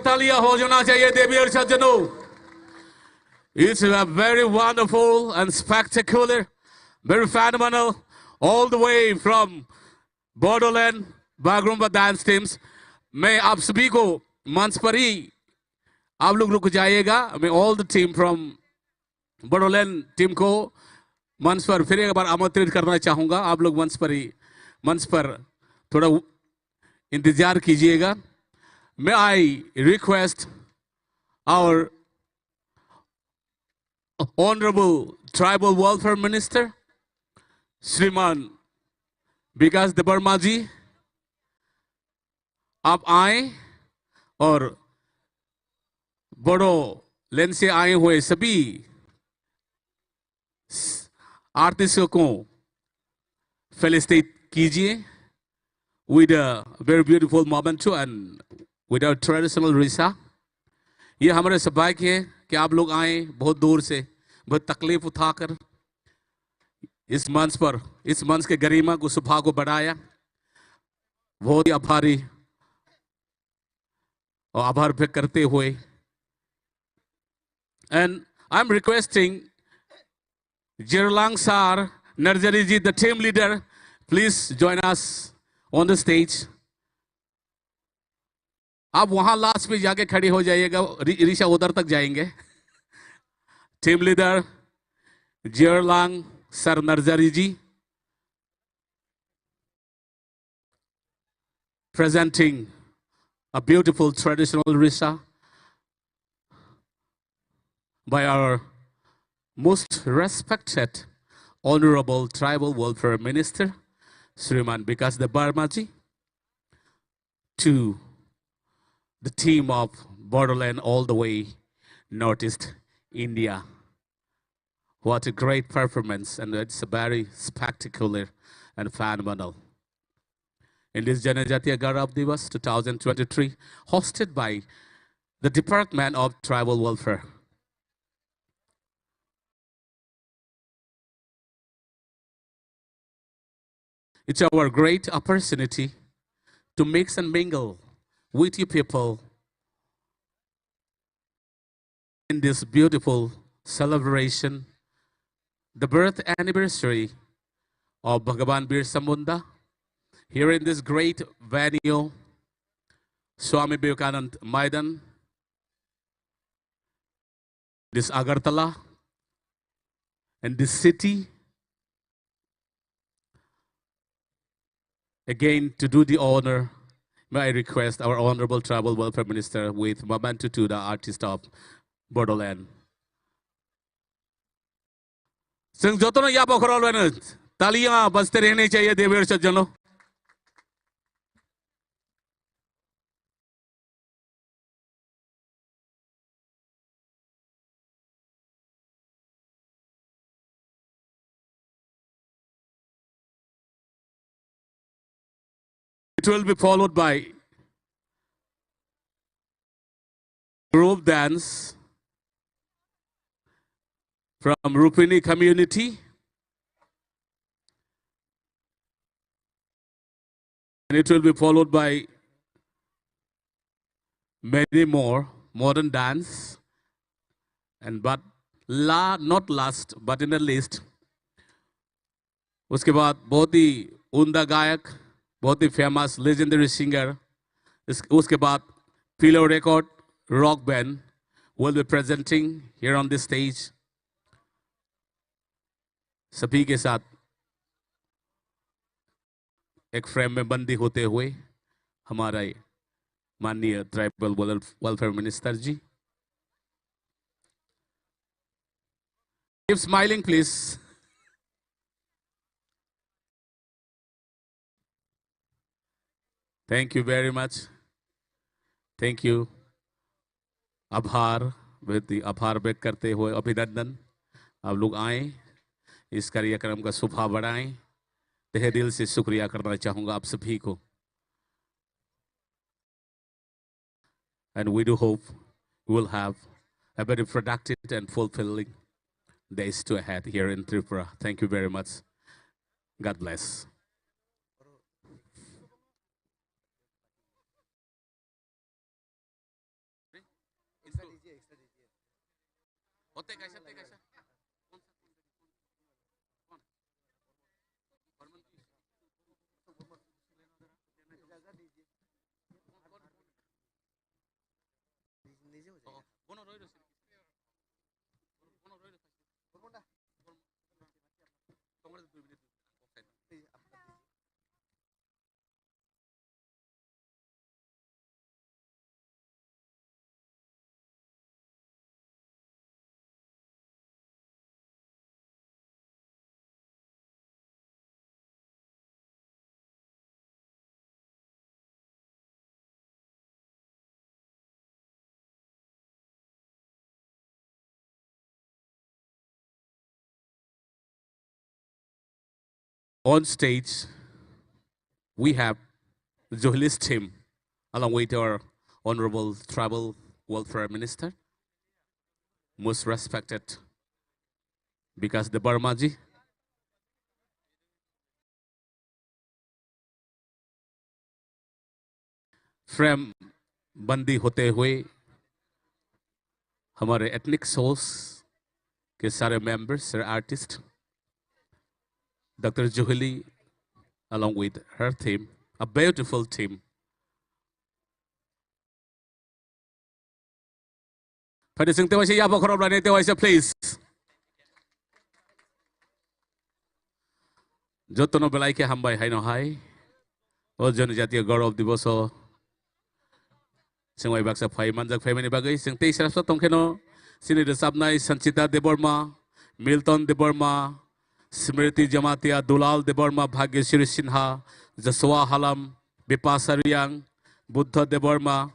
तालियां हो जाना चाहिए देवी और सज्जनों। It's a very wonderful and spectacular, very phenomenal, all the way from Bodoland Bagrumba dance teams. मैं आप सभी को मंच पर ही आप लोग रुक जाइएगा। मैं all the team from Bodoland team को मंच पर फिर एक बार आमंत्रित करना चाहूंगा। आप लोग मंच पर ही, मंच पर थोड़ा इंतजार कीजिएगा। May I request our Honorable Tribal Welfare Minister, श्रीमान विकास देबबर्मा जी, आप आए और बोडोलैंड से आए हुए सभी आर्टिस्ट को फेलिसिटेट कीजिए with a very beautiful memento and with our traditional Risha. ये हमारे सौभाग्य है कि आप लोग आए बहुत दूर से, बहुत तकलीफ उठाकर इस मंच पर, इस मंच के गरिमा को, शोभा को बढ़ाया। बहुत ही आभारी और आभार व्यक्त करते हुए, and I'm requesting Jirlang sir, Narzari ji, the team leader, please join us on the stage. आप वहां लास्ट पे जाके खड़ी हो जाइएगा, रि-, रिशा उधर तक जाएंगे। Team leader Jirlang sir Narzari ji presenting a beautiful traditional Risha by our most respected Honorable Tribal Welfare Minister, श्रीमान विकास देबबर्मा जी, to the team of Bodoland all the way Northeast India. What a great performance, and it's a very spectacular and phenomenal. In this Janajatiya Gaurav Divas two thousand twenty-three, hosted by the Department of Tribal Welfare. It's our great opportunity to mix and mingle with you people in this beautiful celebration, the birth anniversary of Bhagavan Birsa Munda, here in this great venue, Swami Vivekanand Maidan, this Agartala, and this city. Again, to do the honor, may I request our Honorable Tribal Welfare Minister with memento to the artist of Bodoland. Chwng jotono ya bokhorok lwino taliya bajte rehne chahiye, devi aur sajjano. It will be followed by group dance from Rupini community. And it will be followed by many more modern dance. And but la, not last, but in the least, उसके बाद बहुत ही उम्दा गायक, बहुत ही famous legendary singer, इस, उसके बाद pillow record rock band will be presenting here on this stage. सभी के साथ एक फ्रेम में बंदी होते हुए हमारे माननीय tribal welfare minister ji. Keep smiling, please. Thank you very much. Thank you. आभार, बहुत ही आभार व्यक्त करते हुए अभिनंदन। आप लोग आए, इस कार्यक्रम का शोभा बढ़ाएं। तहे दिल से शुक्रिया करना चाहूँगा आप सभी को। And we do hope we will have a very productive and fulfilling days to ahead here in Tripura. Thank you very much. God bless. O tei kaisa, tei kaisa. Bono roi roi. Bono roi roi. On stage, we have Juhili's team, along with our Honorable Tribal Welfare Minister, most respected Bikas Debbarma ji. Frame bandi hote hue hamare ethnic shows ke sare members, sare artist, Doctor Juhili, along with her team, a beautiful team. Phaidi chwng tewaisa yapha khorop lainai tewaisa, please. Jotono belai khe hambai haino hai. O Janajatiya Gaurav Diboso chwng bai baksa phai manjak phaimani bagwi chwng tei srapsa tongkheno chini rwchapnai Sanchita Debbarma, Milton Debbarma, Smriti Jamatia, Dulal Debbarma, Bhagyasri Sinha, Joshua Halam, Bipasa Riang, Buddha Debbarma,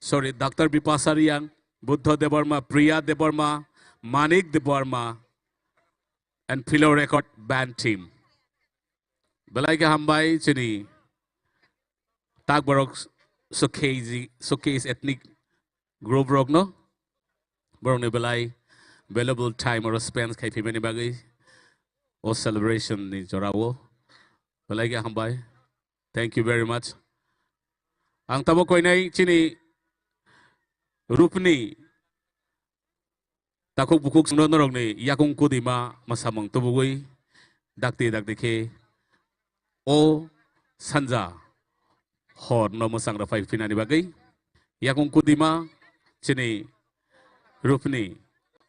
sorry, Doctor Bipasa Riang, Buddha Debbarma, Priya Debbarma, Manik Debbarma, and Philo Record Band team. Belai khe hambai chini tak borok showcase, showcase ethnic group rokno, borokni belai valuable time oro spend khai phaimani bagwi o celebration ni jorao belai khe hambai. Thank you very much. Ang tamo koinai chini Rupni takhuk bukhuk chwngno norokni yakung kudima mwsamung tubugwi dakti dakti khe o sanja hor no mwchang rwphai phinani bagwi yakung kudima chini Rupni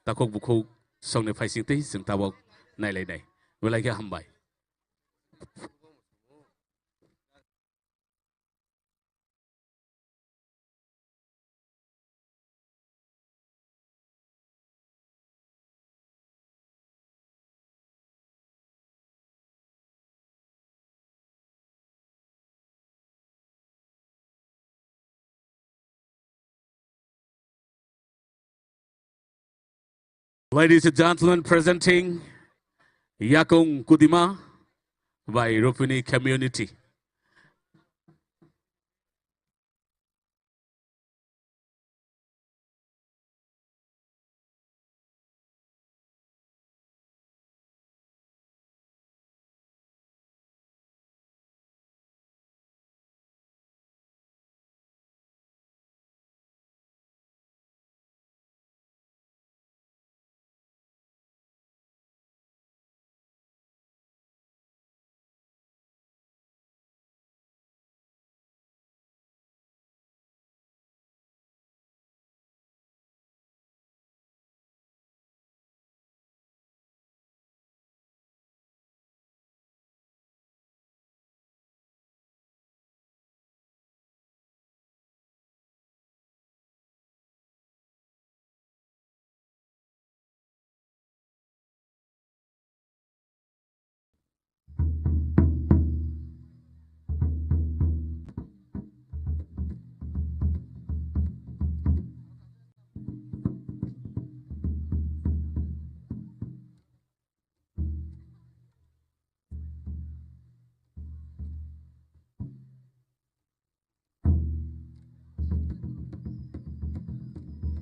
takhuk bukhuk songni phaising tei chwng tabok nailainai. Belai khe hambai. Ladies and gentlemen, presenting Yakung Kudima by Rupini community.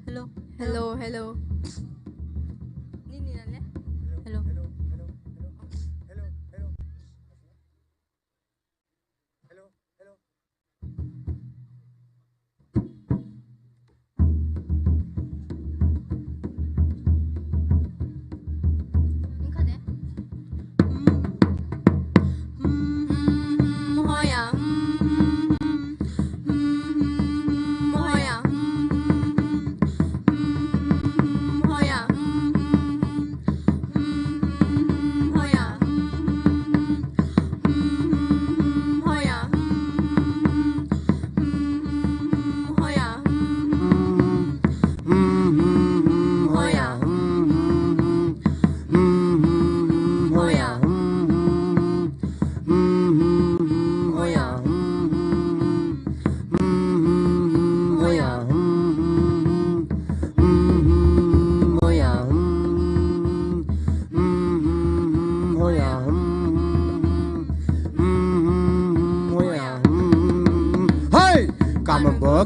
Hello. Hello, hello. Nini nale? Hello.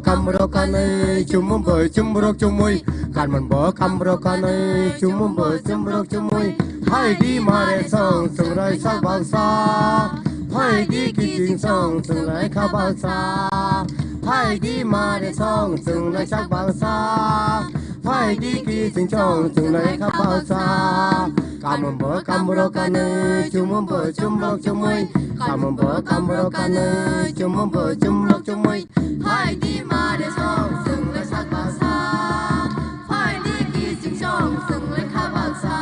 Kamrok kanwi chumumbo chumrok chumui, kanmon bo kamrok kanwi chumumbo chumrok chumui. Phaidi mare song chwngrai sak baksa, phaidi kiching song chwngrai kha baksa. Phaidi mare song chwngrai sak baksa, phaidi kiching song chwngrai kha baksa. Kamon bo kamrok kanwi chumumbo chumrok chumui, kamon bo kamrok kanwi chumumbo chumrok chumui. Phaidi mare song chwngrai sak baksa, phaidi kiching song chwngrai kha baksa.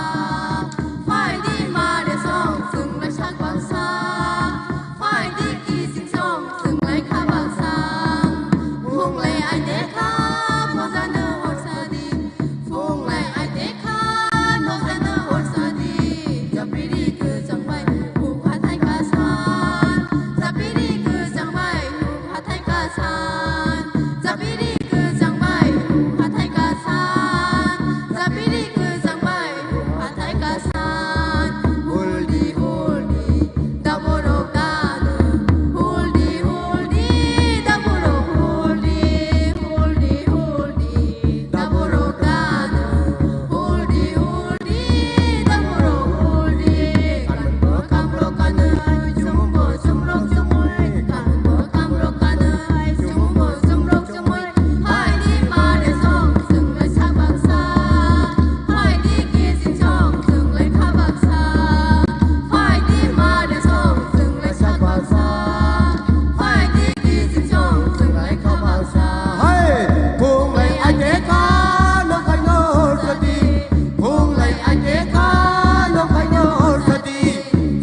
Phaidi mare song chwngrai sak baksa, phaidi kiching song chwngrai kha baksa. Phunglai ai dekha, mojano horsadi. Phunglai ai dekha, mojano horsadi. Japiri kwchang bai, huk hathai kasan. Japiri kwchang bai, huk hathai kasan. Japiri kwchang bai, huk hathai kasan. Japiri kwchang bai, huk hathai kasan. Huldi, huldi, daborok dano. Huldi, huldi, daborok huldi. Huldi, huldi, daborok dano. Huldi, huldi, daborok huldi. Kanmon bo kamrok kanwi, chumumbo chumrok chumui. Kanmon bo kamrok kanwi, chumumbo chumrok chumui. Phaidi mare song chwngrai sak baksa, phaidi kiching song chwngrai kha baksa. Phaidi mare song chwngrai sak baksa, phaidi kiching song chwngrai kha baksa. Hai, phunglai ai dekha, nokhaino horsadi. Phunglai ai dekha, nokhaino horsadi.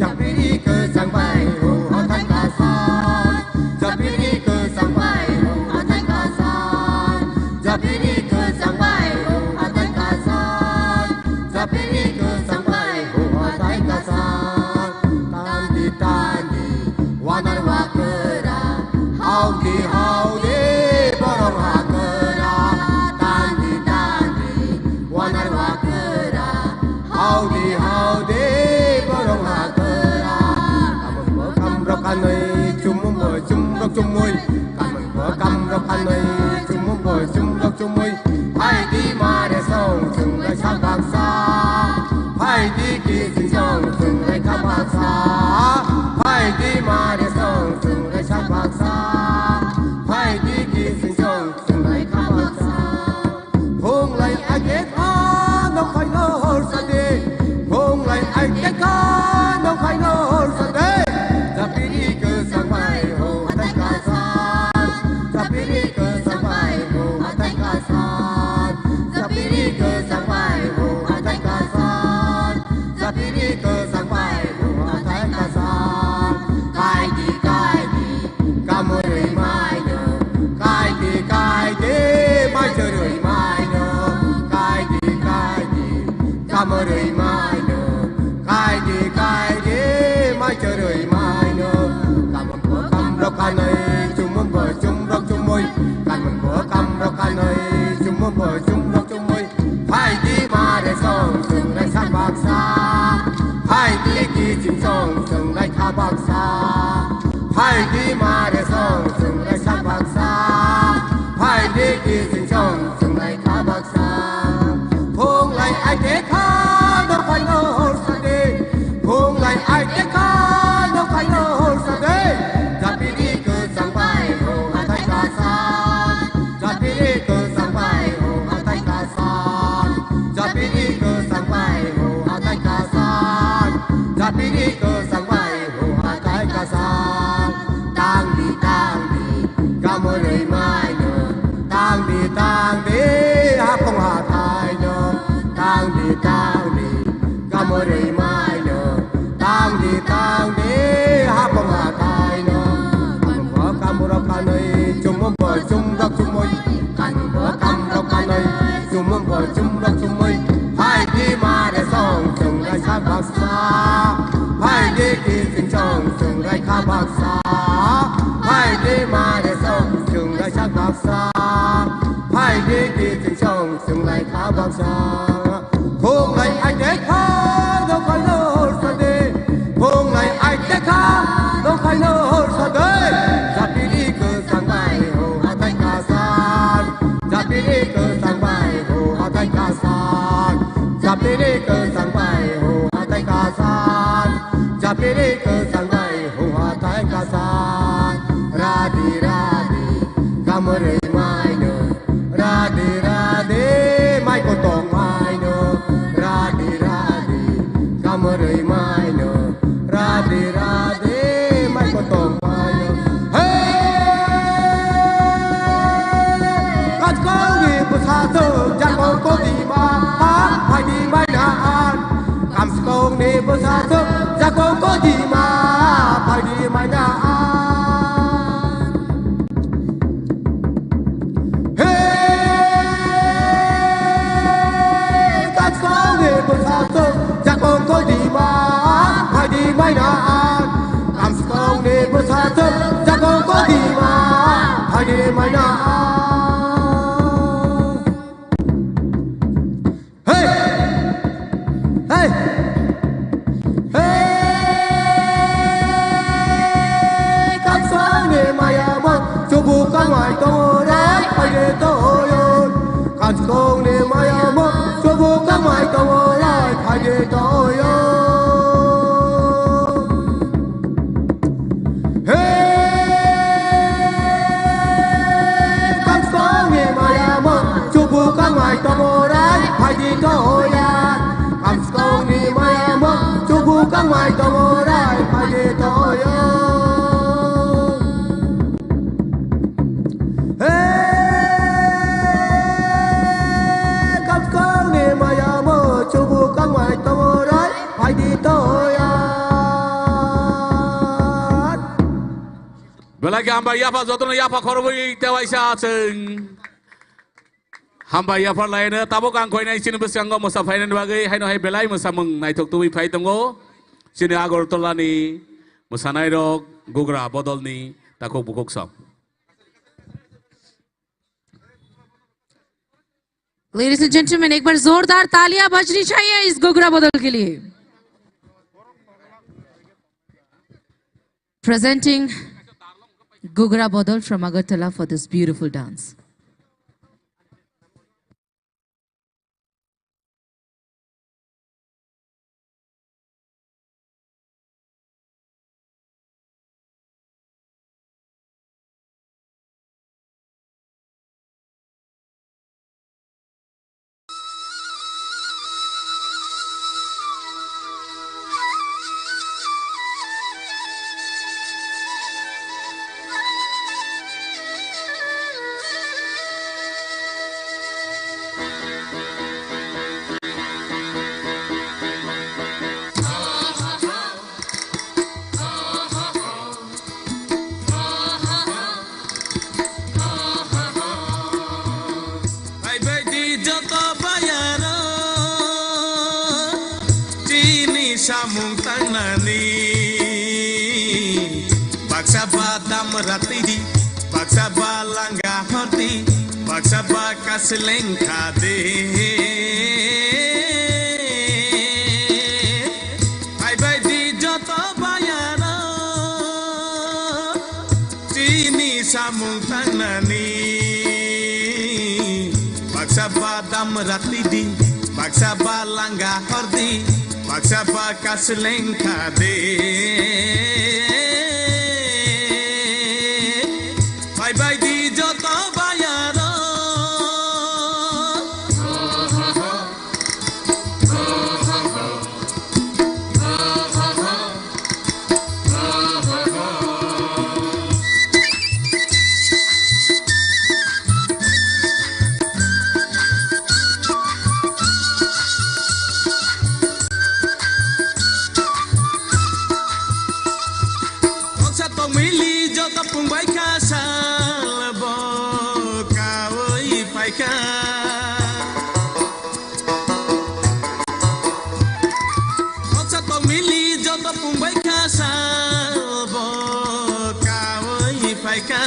Japiri kwchang bai, huk hathai kasan. Japiri kwchang bai, huk hathai kasan. Japiri kwchang bai, huk hathai kasan. Japiri kwchang bai, huk hathai kasan. Tandi, tandi, wanar wakwra. Haudi, haudi, borok hakwra. Tandi, tandi, wanar wakwra. Haudi, haudi, borok hakwra. Kamon bo kamrok kanwi, chumumbo chumrok chumui. Kamon bo kamrok kanwi, chumumbo chumrok chumui. Phaidi mare song chwngrai sak baksa, phaidi kiching song chwngrai kha baksa. Phaidi mare song chwngrai sak baksa, phaidi kiching song chwngrai kha baksa. Phunglai ai dekha, nokhaino horsadi. Phunglai ai dekha, nokhaino horsadi. Japiri kwchang bai, huk hathai kasan. Japiri kwchang bai, huk hathai kasan. Japiri kwchang bai, huk hathai kasan. Japiri kwchang bai, huk hathai kasan. Kaidi, kaidi, kamorwi maino. Kaidi, kaidi, maichorwi maino. Kaidi, kaidi, kamorwi maino. Kaidi, kaidi, maichorwi maino. Kamon bo kamrok kanwi, chumon bo chumrok chumui. Kamon bo kamrok kanwi, chumon bo chumrok chumui. Phaidi mare song chwngrai sak baksa, phaidi kiching song chwngrai kha baksa. Phaidi mare song chwngrai sak baksa, phaidi kiching song chwngrai kha baksa. Phunglai ai dekha, nokhaino horsadi. Phunglai ai dekha, nokhaino horsadi. Japiri kwchang bai, huk hathai kasan. Japiri kwchang bai, huk hathai kasan. Japiri kwchang bai, huk hathai kasan. Japiri kwchang bai, huk hathai kasan. Tangdi, tangdi, kamorwi maino. Tangdi, tangdi, hapung hathaino. Tangdi, tangdi, kamorwi maino. Tangdi, tangdi, hapung hathaino. Kamon bo kamrok kanwi, chumon bo chumrok chumui. Kamon bo kamrok kanwi, chumon bo chumrok chumui. Phaidi mare song chwngrai sak baksa, phaidi kiching song chwngrai kha baksa. Phaidi mare song chwngrai sak baksa, phaidi kiching song chwngrai kha baksa. Phunglai ai dekha, nokhaino horsadi. Phunglai ai dekha, nokhaino horsadi. Japiri kwchang bai, huk hathai kasan. Kapiri kwchang bai hung hathai kasa. Radi radi kamrwi maino. Radi radi mai kotong maino. Radi radi kamrwi maino. Radi radi mai kotong maino. Hey! Kaskongni bwsajwk jakong kodima, ha, phaidi maina an. Kamskongni bwsajwk jakong kodima, phaidi maina an. Hey! Kaskongni bwsajwk jakong kodima, phaidi maina an. Kamskongni bwsajwk jakong kodima, phaidi maina an. Hey! Hey! Hey! Kaskongni mayamo chubuk kangmai tongo rai phaidi toyon. Kaskongni mayamo chubuk kangmai tongo rai phaidi toyon. Hey! Kaskongni mayamo chubuk kangmai tongo rai phaidi toya. Kaskongni mayamo chubuk kangmai tongo rai phaidi toya. Hey! Kaskongni mayamo chubuk kangmai tongo rai phaidi toya. Belai khe hambai yapha, jotono yapha khorobwi tewaisa chwng. Hambai yapha laino tabuk ang koinai chini bwskango mwsa phainani bagwi haino hai belai mwsamung naithok tubui phai tongo. Chini Agartala ni mwsanairok Gugra bodolni takhuk bukhuk sam. Ladies and gentlemen, एक बार जोरदार तालियां बजनी चाहिए इस घुघरा बदल के लिए। Presenting Gugra Bodol from Agartala for this beautiful dance. Phaibai di joto bayaro, chini samung tangnani. Baksa ba damra twi di, baksa ba langa hor di, baksa ba kasleng kha de. Phaibai di joto bayaro, chini samung tangnani. Baksa ba damra twi di, baksa ba langa hor di, baksa ba kasleng kha de. Phaibai di joto bayaro. Noksa tongmili joto pungbai kha sal bo kaui paikha. Noksa tongmili joto pungbai kha sal bo kaui paikha.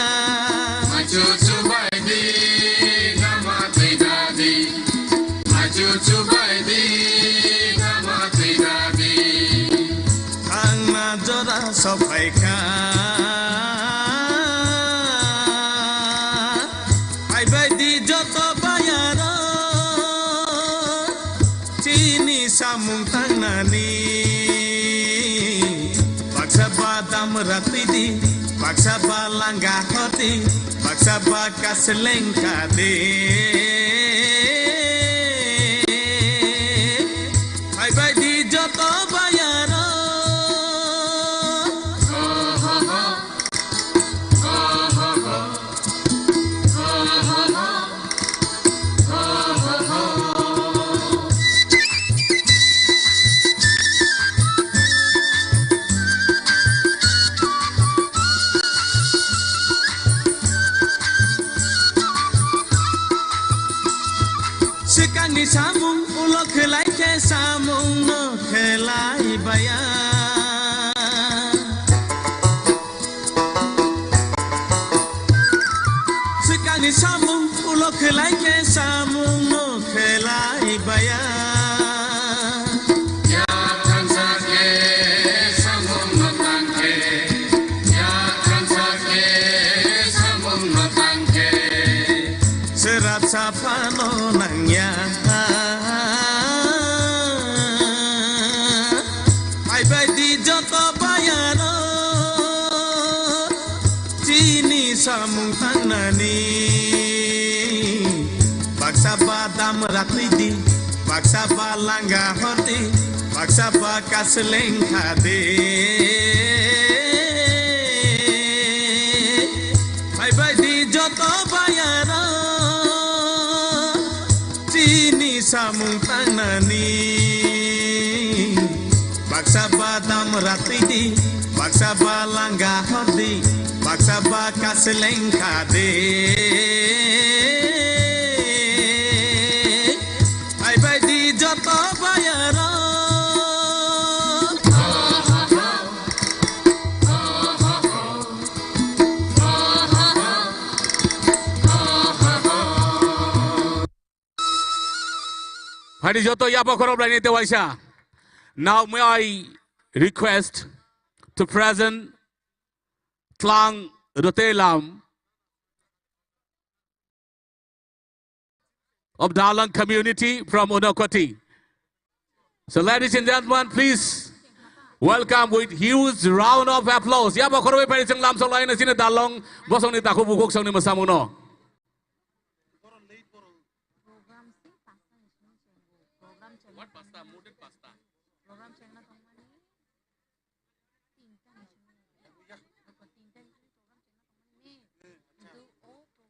Machu chubai di, nama twi dadi. Machu chubai di, nama twi dadi. Thangna jora sophaikha. Phaibai di joto bayaro, chini samung tangnani. Dam ratidi, baksa ba langa hoti, baksa ba kaseleng kadi. Hai bai di joto bayaro. Swkangni samung ulo khlai khe samung no khlai baya. Swkangni samung ulo khlai khe samung no khlai baya. Ya thansa khe samung no tang khe, ya thansa khe samung no tang khe. Sera saphano nangya. Hai bai di joto bayaro. Chini samung tangnani. Baksa ba dam ratidi, baksa ba langa hoti, baksa ba kaseleng khadi. Hai bai di joto bayaro. Chini samung tangnani. Baksa ba dam ratidi, baksa ba langa hoti, baksa ba kaseleng khadi. Hai bai di joto bayaro. Phaidi joto yapha khorop laini tewaisa. Now may I request to present Tlang Rotelam of Darlong community from Unakoti. So ladies and gentlemen, please welcome with huge round of applause. Yapha khorop bai phaidi chwng lamsok laina chini Darlong bosongni takhuk bukhuk songni mwsamungno.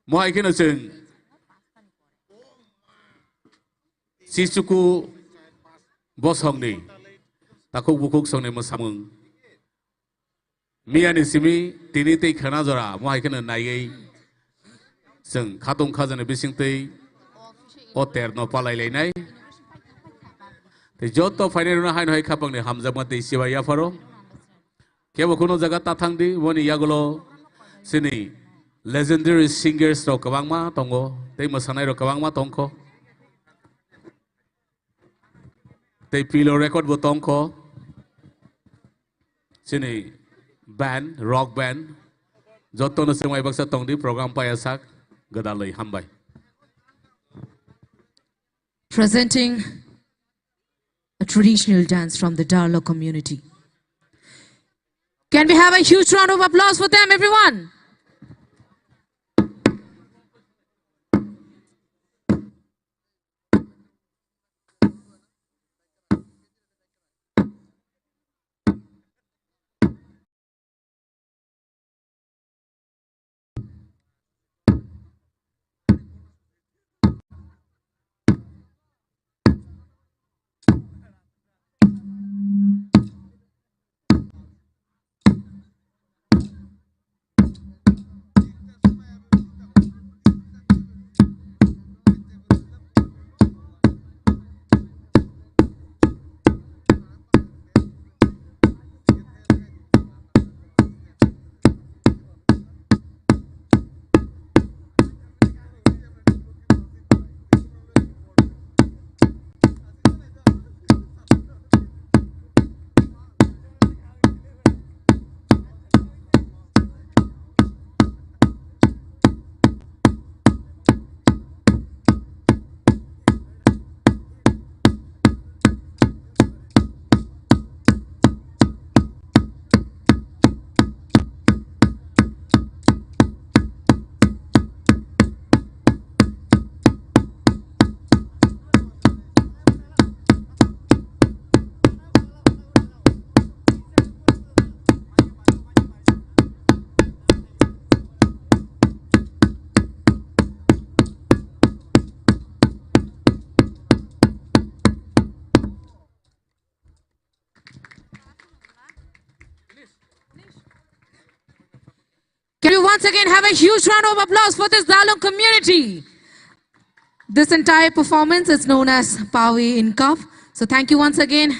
Mo hai kheno chwng Sichuku bosongni takhuk bukhuk songni mwsamung. Miyani simi tini tei khwna jora mo hai kheno naiwi chwng khatung khajani bisingtwi o terno palai lainai. Tei joto phainai rwna haino hai khapangni hamjakma tei chibai yapharo. Kebo kunu jaga ta thangdi, boni yagulo chini legendary singers rok kwbangma tongo, tei mwsanai rok kwbangma tongkho. Tei pilo record bo tongkho. Chini band, rock band. Jotono chwngmai baksa tongdi, program paiya sak, gwdalwi hambai. Presenting a traditional dance from the Darlong community. Can we have a huge round of applause for them, everyone? Once again, have a huge round of applause for this Zalung community. This entire performance is known as Pawi in Cup. So thank you once again.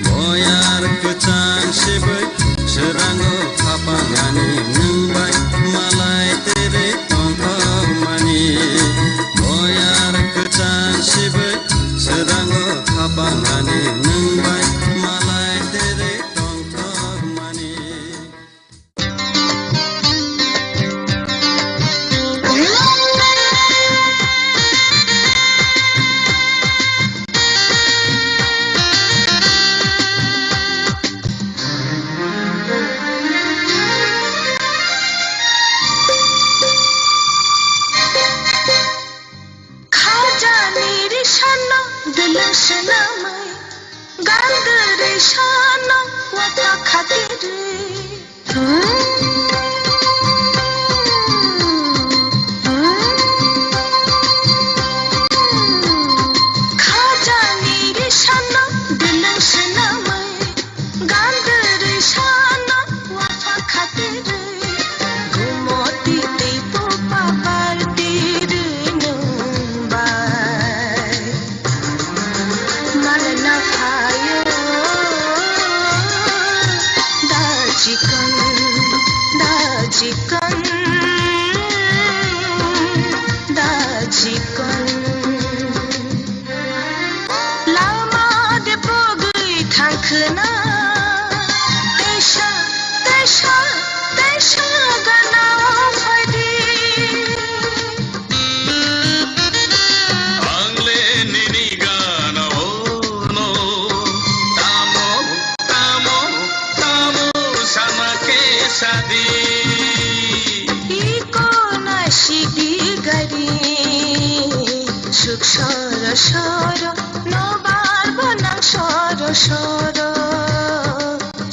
Boyar kwchang sibui swrango khapangani nwng bai malai tere tongthokmani. Boyar kwchang sibui swrango khapangani nwng bai malai tere tongthokmani. Khajani risano dwlwng swnamwi, gandwrwi sano wata khatirwi. Khajani risano dwlwng swnamwi, gandwrwi sano wata khatirwi. Gumoti tei pupa parti rwnung bai. Malna phaio da chikon, da chikon, da chikon. Lama de pogwi thangkhwna, teisa, teisa, teisa gana phaidi. Ang le nini gana ono, tamo, tamo, tamo sama ke sadi. Iko na sidi gari, suk soro soro, no bar bonang soro soro.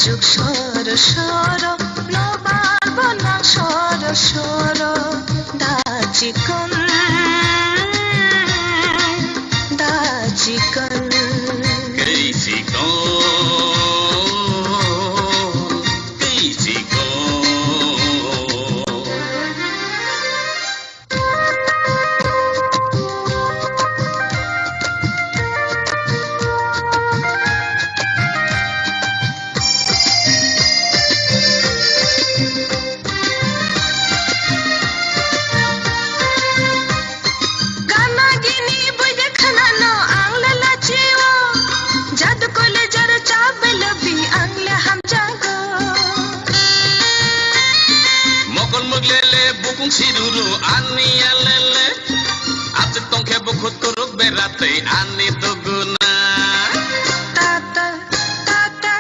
Chuk soro soro, no bar bonang soro soro, da chikon, da chikon. Kei chikon, kei chikon. Gana gini boide khanano ang le lachio, jadu kole jaro cha belabi ang le hamjago. Mokol moglele bukung siruru ani alele. Achuk tongkhe bukhuk turuk beratwi ani duguna. Tata, tata,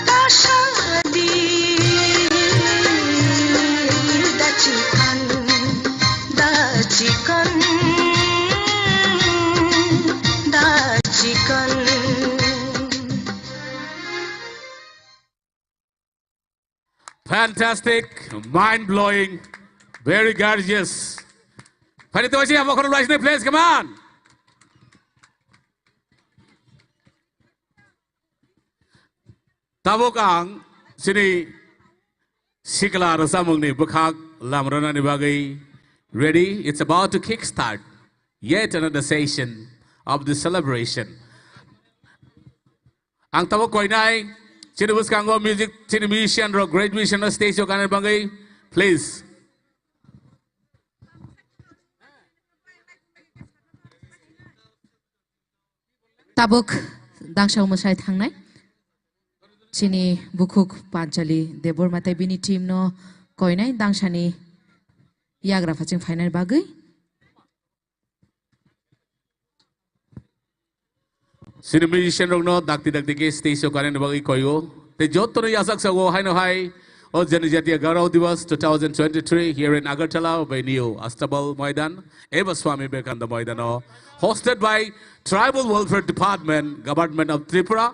tasadi. Fantastic, mind blowing, very gorgeous. Phaidi tongsi abo khorok laisini, please, come on. Tabuk ang chini sikla rwchapmungni bwkhak lamrwnani bagwi ready. It's about to kickstart yet another session of the celebration. Ang tabuk koinai chini bwskango music, chini musician rok, great musician rok stage o kanani bagwi, please. Tabuk dangsa mwsai thangnai chini bukhuk Panchali Debbarma tei bini team no koinai dangsani yagra phaching phainani bagwi. Chini musician rokno dakti dakti khe stage o kanani bagwi koio. Tei jotono yachak sago haino hai o Janajatiya Gaurav Diwas two thousand twenty-three here in Agartala by New Astabal Maidan, eba Swami Vivekananda Maidano, hosted by Tribal Welfare Department, Government of Tripura.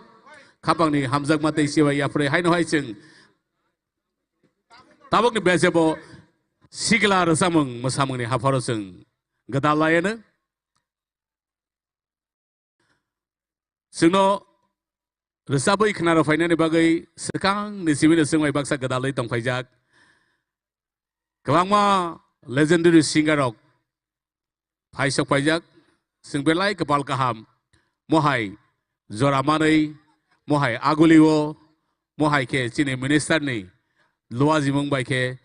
Khapangni hamjakma tei sibai yapharwi haino hai chwng tabukni bejebo sikla rwchapmung mwsamungni hapharo chwng gwdal laianw. Chwngno rwchabwi khwnarok phainani bagwi swkangni simi no chwng bai baksa gwdalwi tongphaijak. Kwbangma legendary singer rok phaisok phaijak. Chwng belai kwpal kaham, mohai jora manwi, mohai agulio, mohai khe chini minister ni luajimung bai khe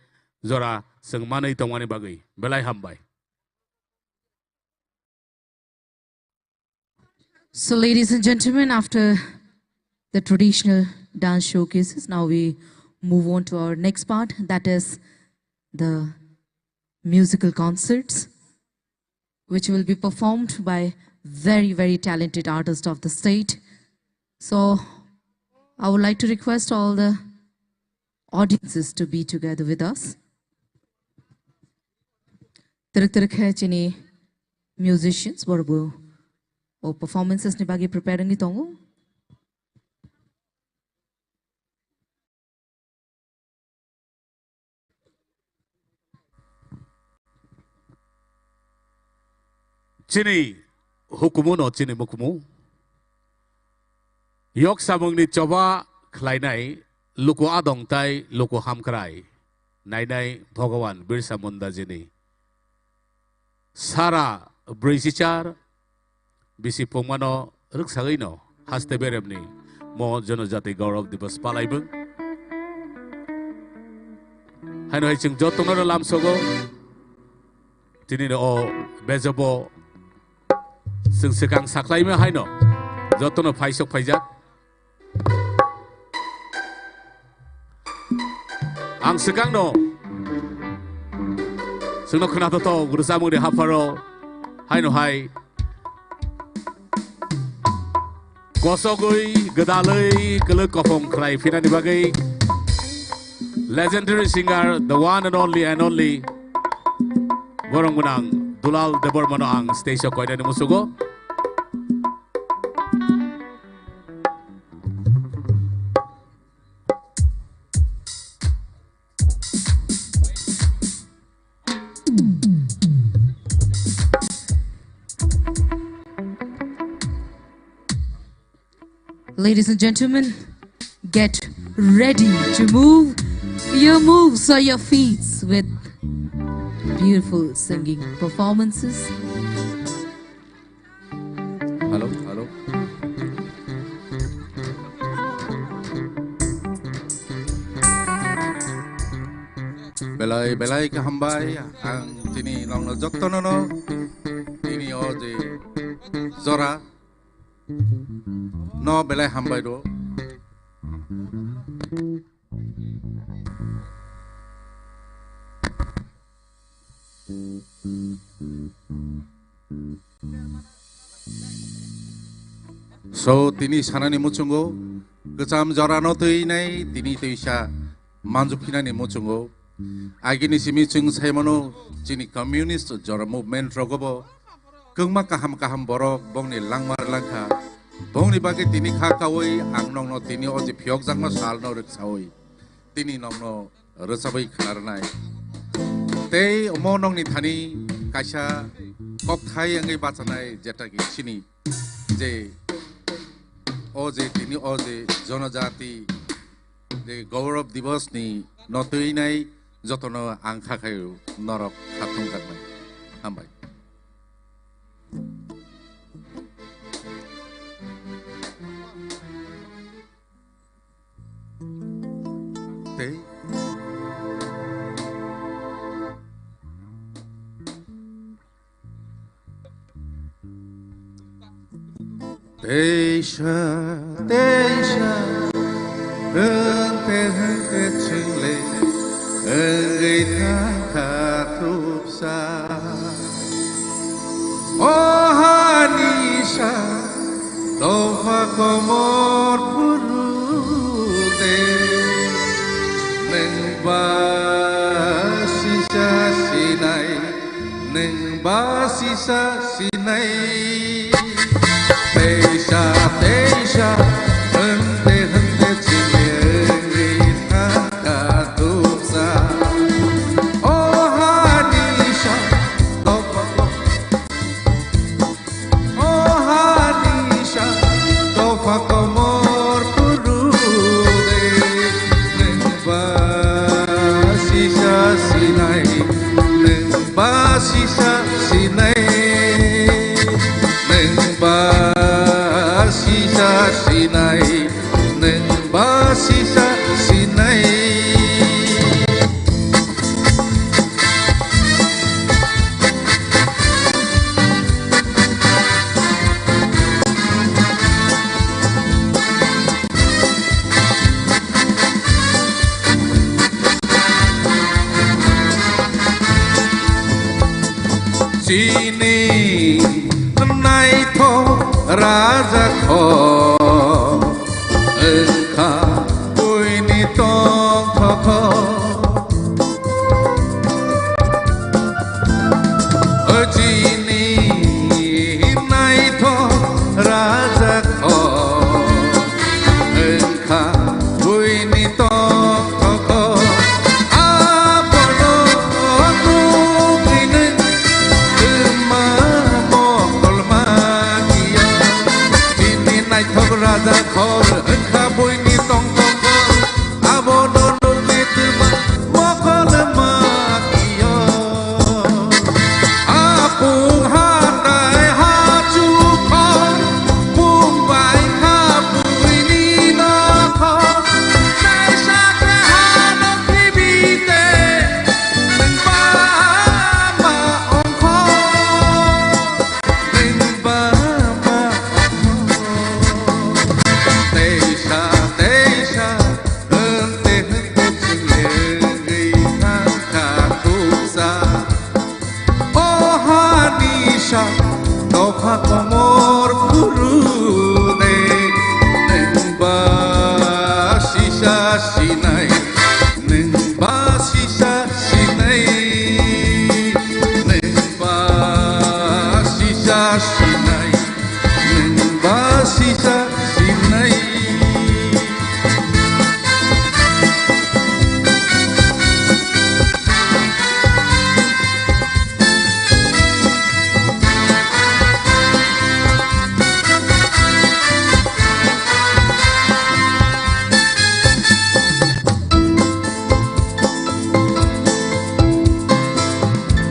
jora chwng manwi tongmani bagwi belai hambai. So, ladies and gentlemen, after the traditional dance showcases, now we move on to our next part, that is the musical concerts, which will be performed by very, very talented artists of the state. So, I would like to request all the audiences to be together with us. Twrwk twrwk khe chini musicians borok bo o performances ni bagwi prepare wngwi tongo. Chini hukumu no chini mukumu. Yok samungni choba khlainai luku adong tai luku hamkrai. Nainai Bhagavan Birsa Munda jini. Sara brwichichar bisi pungmano rwksagwi no haste beremni mo Janajati Gaurav Diwas palaibung. Haino hai chwng jotono no lamsogo. Tini no o bejabo chwng swkang saklaima haino jotono phaisok phaijak. Ang swkangno chwngno khwnathok rwchapmungni hapharo haino hai kosogwi gwdalwi kwlwk kophong khlai phinani bagwi legendary singer, the one and only and only borong gwnang Dulal Debbarmano ang stage o koinani musugo. Ladies and gentlemen, get ready to move your moves or your feet with beautiful singing performances. Hello, hello. Belai, belai khe hambai. Ang tini nongno jotono no tini o je jora no belai hambai do. So, tini sanani muchungo, kwcham jorano twi nai, tini twisa manjuphinani muchungo. Agini simi chwng saimano, chini communist jora movement rogobo, kwbangma kaham kaham borok bongni langmar langkha. Bongni bagwi tini kha kaui ang nongno tini o je phiyokjakma salno rwksaui. Tini nongno rwchabwi khna rwnai. Tei omo nokni thani kaisa kokthai wngwi bachanai, jeta ki chini je o je tini o je jonojati je Gaurav Divas ni no twinai jotono ang kha khaio norok khatung jaknai. Hambai. Tei Teisa, teisa, hwnte hwnte chwngle wngwi thangkha tubsa. O hani sa, dopha komor phuru de, nwng ba sisa sinai. Nwng ba sisa sinai. Teisa, teisa, hwnte hwnte chini wngwi thangkha tubsa. O hani sa, dopha, o hani sa, dopha komor phuru de, nwng ba sisa sinai, nwng ba sisa sinai, nwng ba sisa sinai, nwng ba sisa sinai. Chini naithok raja kho wngkha buini tongthok kho. O chini naithok raja kho wngkha buini tongthok kho. Abono nukgwino twma mokolma kiya. Chini naithok raja kho wngkha buini tongthok kho. Abono nukgwi twma mokolma kiya. Apung hatai hachukho, pung bai kha buini nokho. Kaisa khe hano khibi te, nwng ba ma ongkho. Nwng ba ma ongkho. Teisa, teisa, hwnte hwnte chwnglegwi thangkha tubsa. O hani sa, dopha komor phuru de, nwng ba sisa sinai, nwng ba sisa sinai, nwng ba sisa sinai, nwng ba sisa sinai.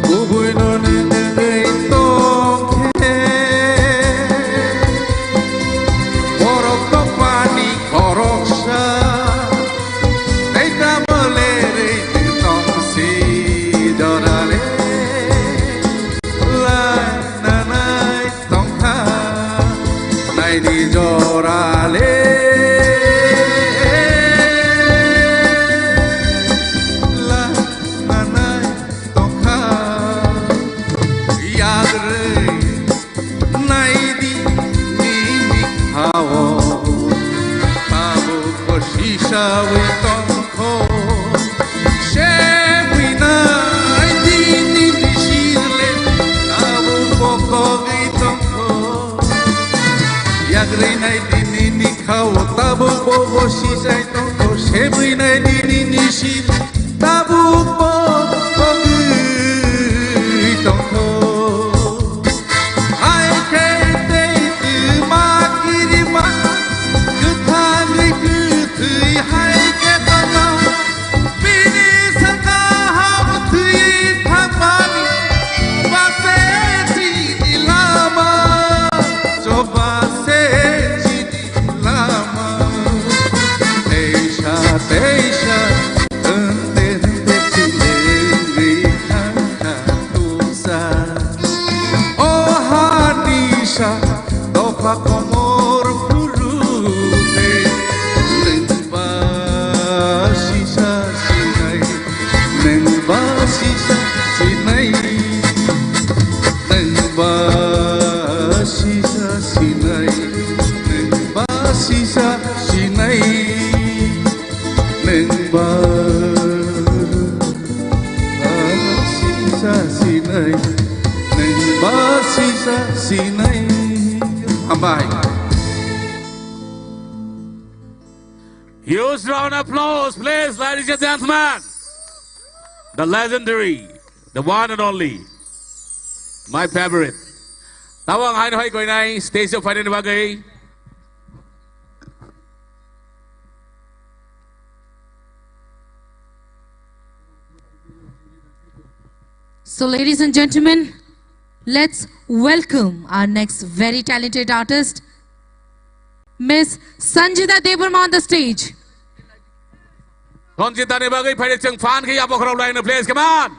Kubui no nini tongkhe, borok tongpani khoroksa, tei tamo lerwi tongsi jorale, lai nanai tongkha, naidi jorale, lai nanai tongkha, yagrwi naidi nini khao, tabukbo sisawi tongkho. Sebwi naidi nini sirle, tabukbo kogwi tongkho. Yagrwi naidi nini khao, tabukbo bo sisai tongkho. Sebwi naidi nini sir Tabukbo kogwi tongkho. Hai khe tei twma kirima, kwthangwi kwthwi hai khe tongkho. Bini saka ham thwi thangmani, base chini lama, choba se chini lama. Teisa, teisa, hwnte hwnte chilengwi thangkha tusa. O hanisa, dopha komor phuru khe, nwng ba sisa sinai, nwng ba sisa sinai, nwng ba sisa sinai, nwng ba sisa sinai. Nwng ba sisa sinai, nwng ba sisa sinai. Hambai. Huge round of applause, please, ladies and gentlemen. The legendary, the one and only, my favorite. Tawang haino hai koinai stage o phainani bagwi. So, ladies and gentlemen, let's welcome our next very talented artist, Miss Sanjita Debbarma on the stage. Sanjita ni bagwi phaidi chwng phan khe yapok rok laino, please, come on.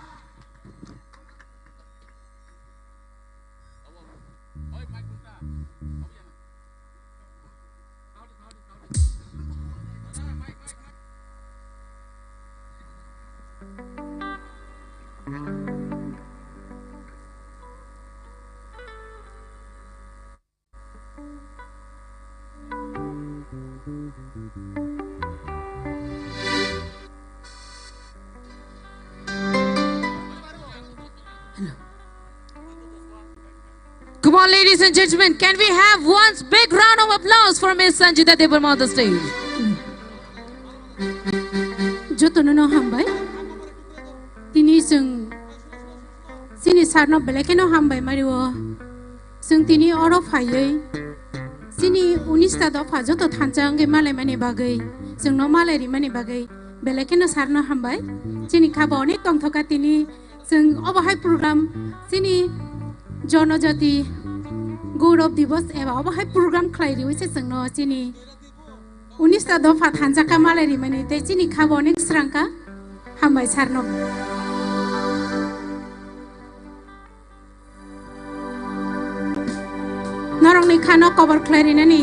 Come on, ladies and gentlemen, can we have one big round of applause for Miss Sanjita Debbarma on the stage? Jotono no hambai. Tini chwng chini sir no belai kheno hambai mario. Chwng tini oro phaiwi chini unis ta dopha joto thansa wngwi malaimani bagwi, chwngno malai rimani bagwi belai kheno sir no hambai. Chini khabo onek tongthoka tini. Chwng obo hai program chini Jonojati Gaurav Divas eba obo hai program khlai riwi se chwngno chini unis ta dopha thansa kha malai rimani tei chini khabo onek srang kha. Hambai sir no. Norokni khano kobor khlai rinani.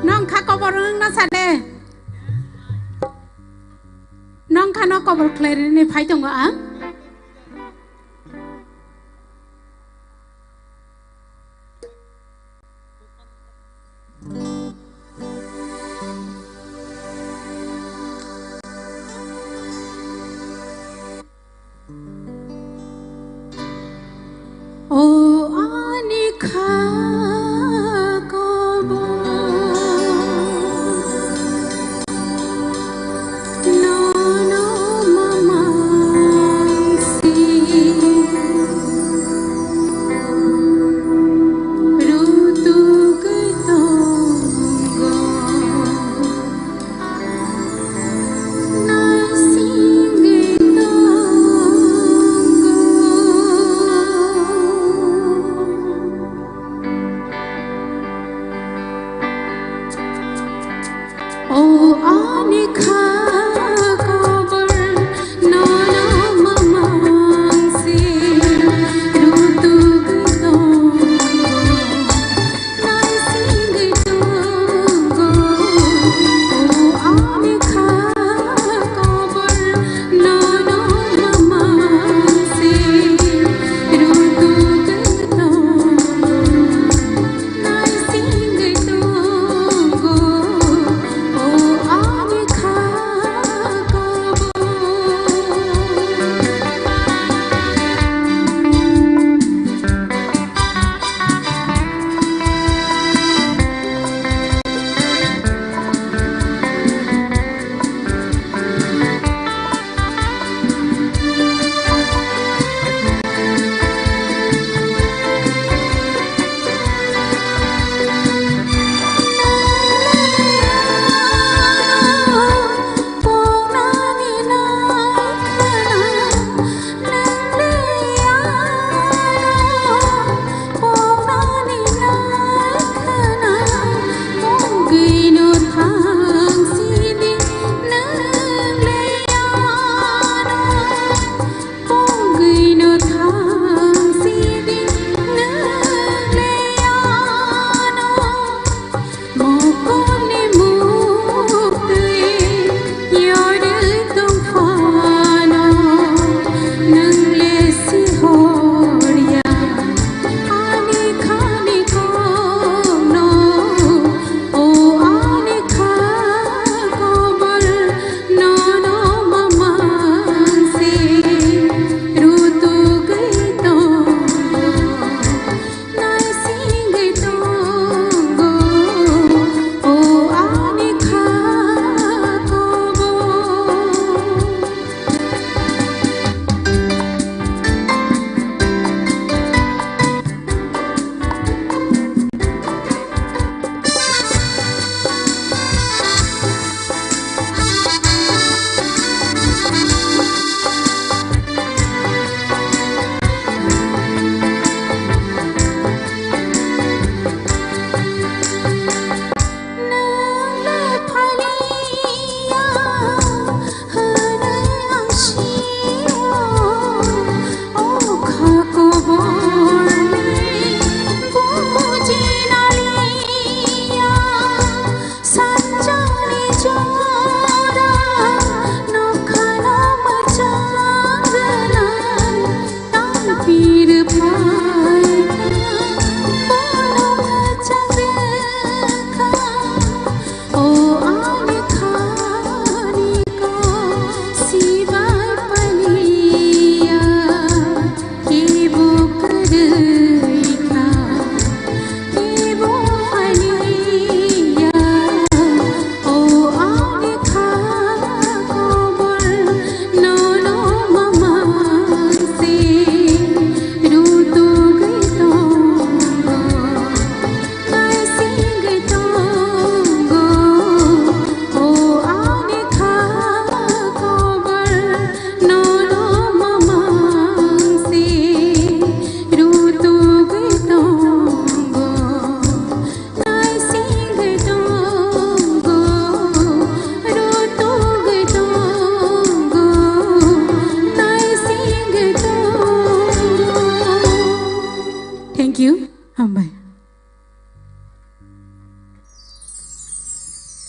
Nong kha kobor wngna sade. Nong khano kobor khlai rinani phai tongo ang. O ani kha kobor, nono mama.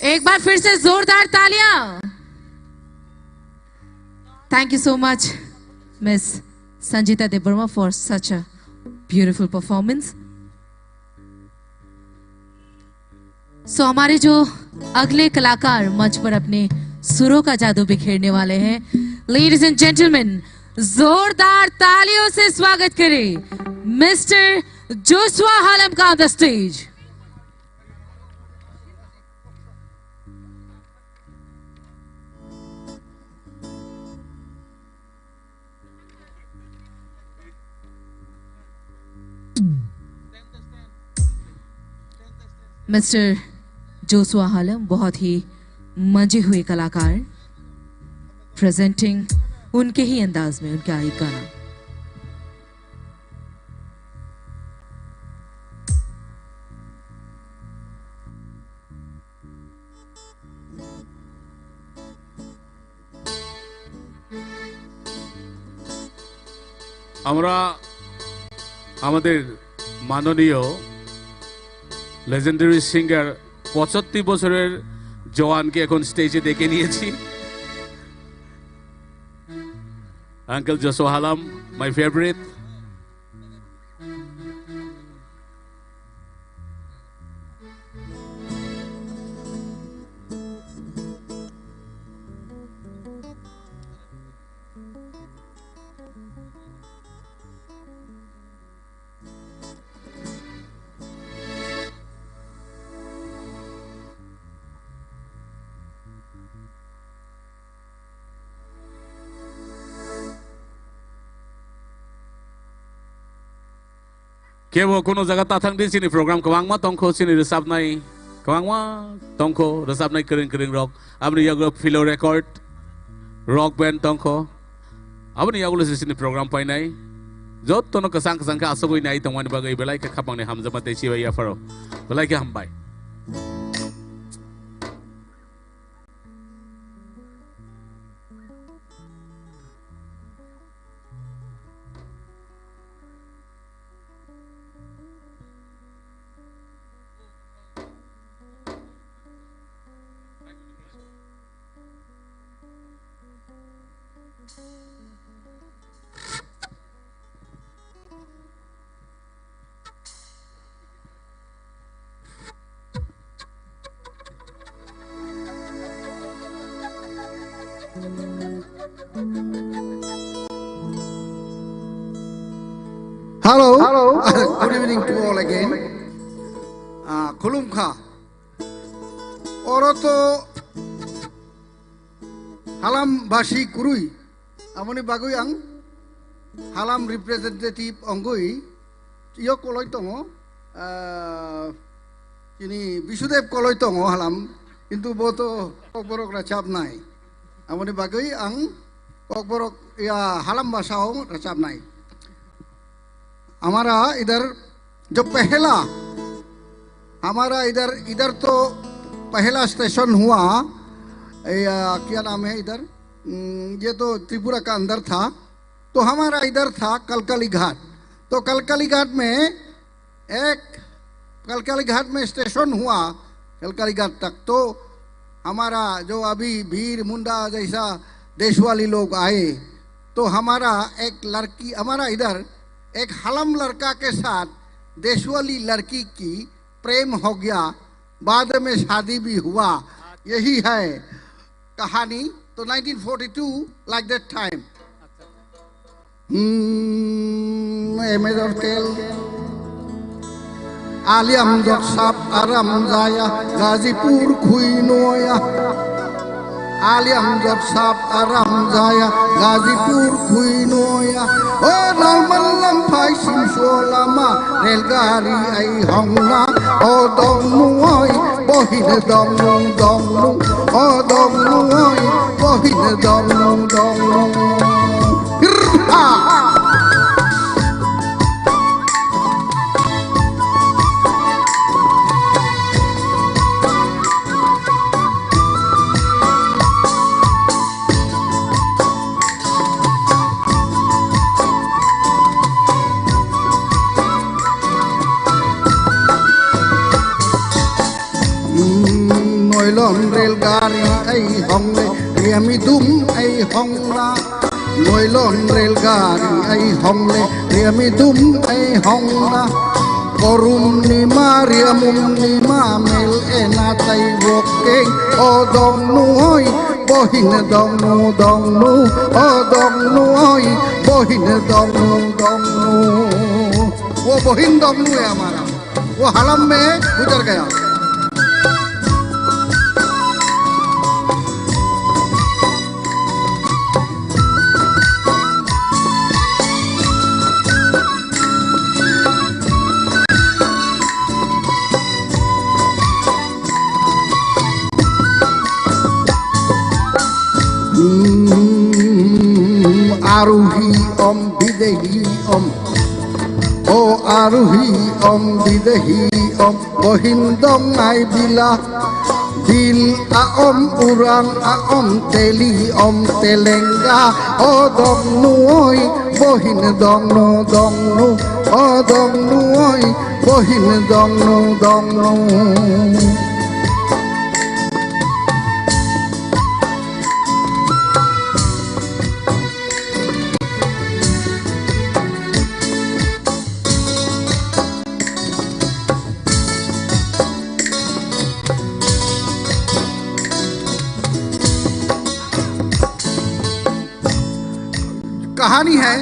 एक बार फिर से जोरदार तालियां। Thank you so much, Miss Sanjita Debbarma, for such a beautiful performance. So हमारे जो अगले कलाकार मंच पर अपने सुरों का जादू बिखेरने वाले हैं, ladies and gentlemen, जोरदार तालियों से स्वागत करें मिस्टर जोशुआ हालम का on the stage. Mister Joshua Hallam बहुत ही मंजे हुए कलाकार, प्रेजेंटिंग उनके ही अंदाज में उनका एक गाना। আমরা আমাদের মাননীয় লেজেন্ডারি সিঙ্গার পঁচাত্তর বছরের জওয়ানকে এখন স্টেজে ডেকে নিয়েছি। আঙ্কেল জোসো Halam, my favorite. Kebo kuno jaga ta thang di, chini program kwbangma tongkho, chini rwchapnai kwbangma tongkho, rwchapnai kwrwng kwrwng rok. Aboni yago Philo Record, rock band tongkho. Aboni yagulo se chini program painai. Jottono kwchang kwchang khe asugwi nai tongmani bagwi belai khe khapangni hamjakma tei chibai yapharo. Belai khe hambai. Hello. Hello. Good evening to all again. Ah, khulumkha. Oro to halam basi kwrwi. Aboni bagwi ang halam representative wngwi yok koloi tongo, ah, chini Bisudev koloi tongo halam, kintu bo to kokborok rachapnai. Aboni bagwi ang kokborok ya halam basao rachapnai. Hamara idhar जो पहला हमारा इधर, इधर तो पहला स्टेशन हुआ, ए, आ, क्या नाम है इधर? हम्म, ये तो त्रिपुरा का अंदर था, तो हमारा इधर था कलकली घाट। तो कलकली घाट में एक, कलकली घाट में स्टेशन हुआ, कलकली घाट तक। तो हमारा जो अभी भीर मुंडा जैसा देशवाली लोग आए, तो हमारा एक लड़की, हमारा इधर एक हलम लड़का के साथ देशवाली लड़की की प्रेम हो गया, बाद में शादी भी हुआ। यही है कहानी। तो nineteen forty two, like that time. Hmm, a maid of tale. Aliam jok sap aram jaya, Gazipur khui noya. Aliam jok sap aram jaya, Gazipur khui noya. O normal lam phai simso lama, railgari ai hongna. O dong nung oi, bohin dong nung, dong nung. O dong nung oi, bohin dong nung, dong nung. Hirha! Noilon rel gari ai hongle, riami dum ai hongla. Noilon rel gari ai hongle, riami dum ai hongla. Korum ni ma, riamum ni ma, mel ena tai wokeng, o dongnu oi, bohin dongnu, dongnu, o dongnu oi, bohin dongnu, dongnu. वो बहिन दंगनू है हमारा, वो हलम में गुजर गया। Hmm, aruhi om bidehi om. O aruhi om bidehi om. Bohin dong ai bila. Bil a om urang a om teli om telenga. O dongnu oi, bohin dongnu dongnu. O dongnu oi, bohin dongnu dongnu. कहानी है,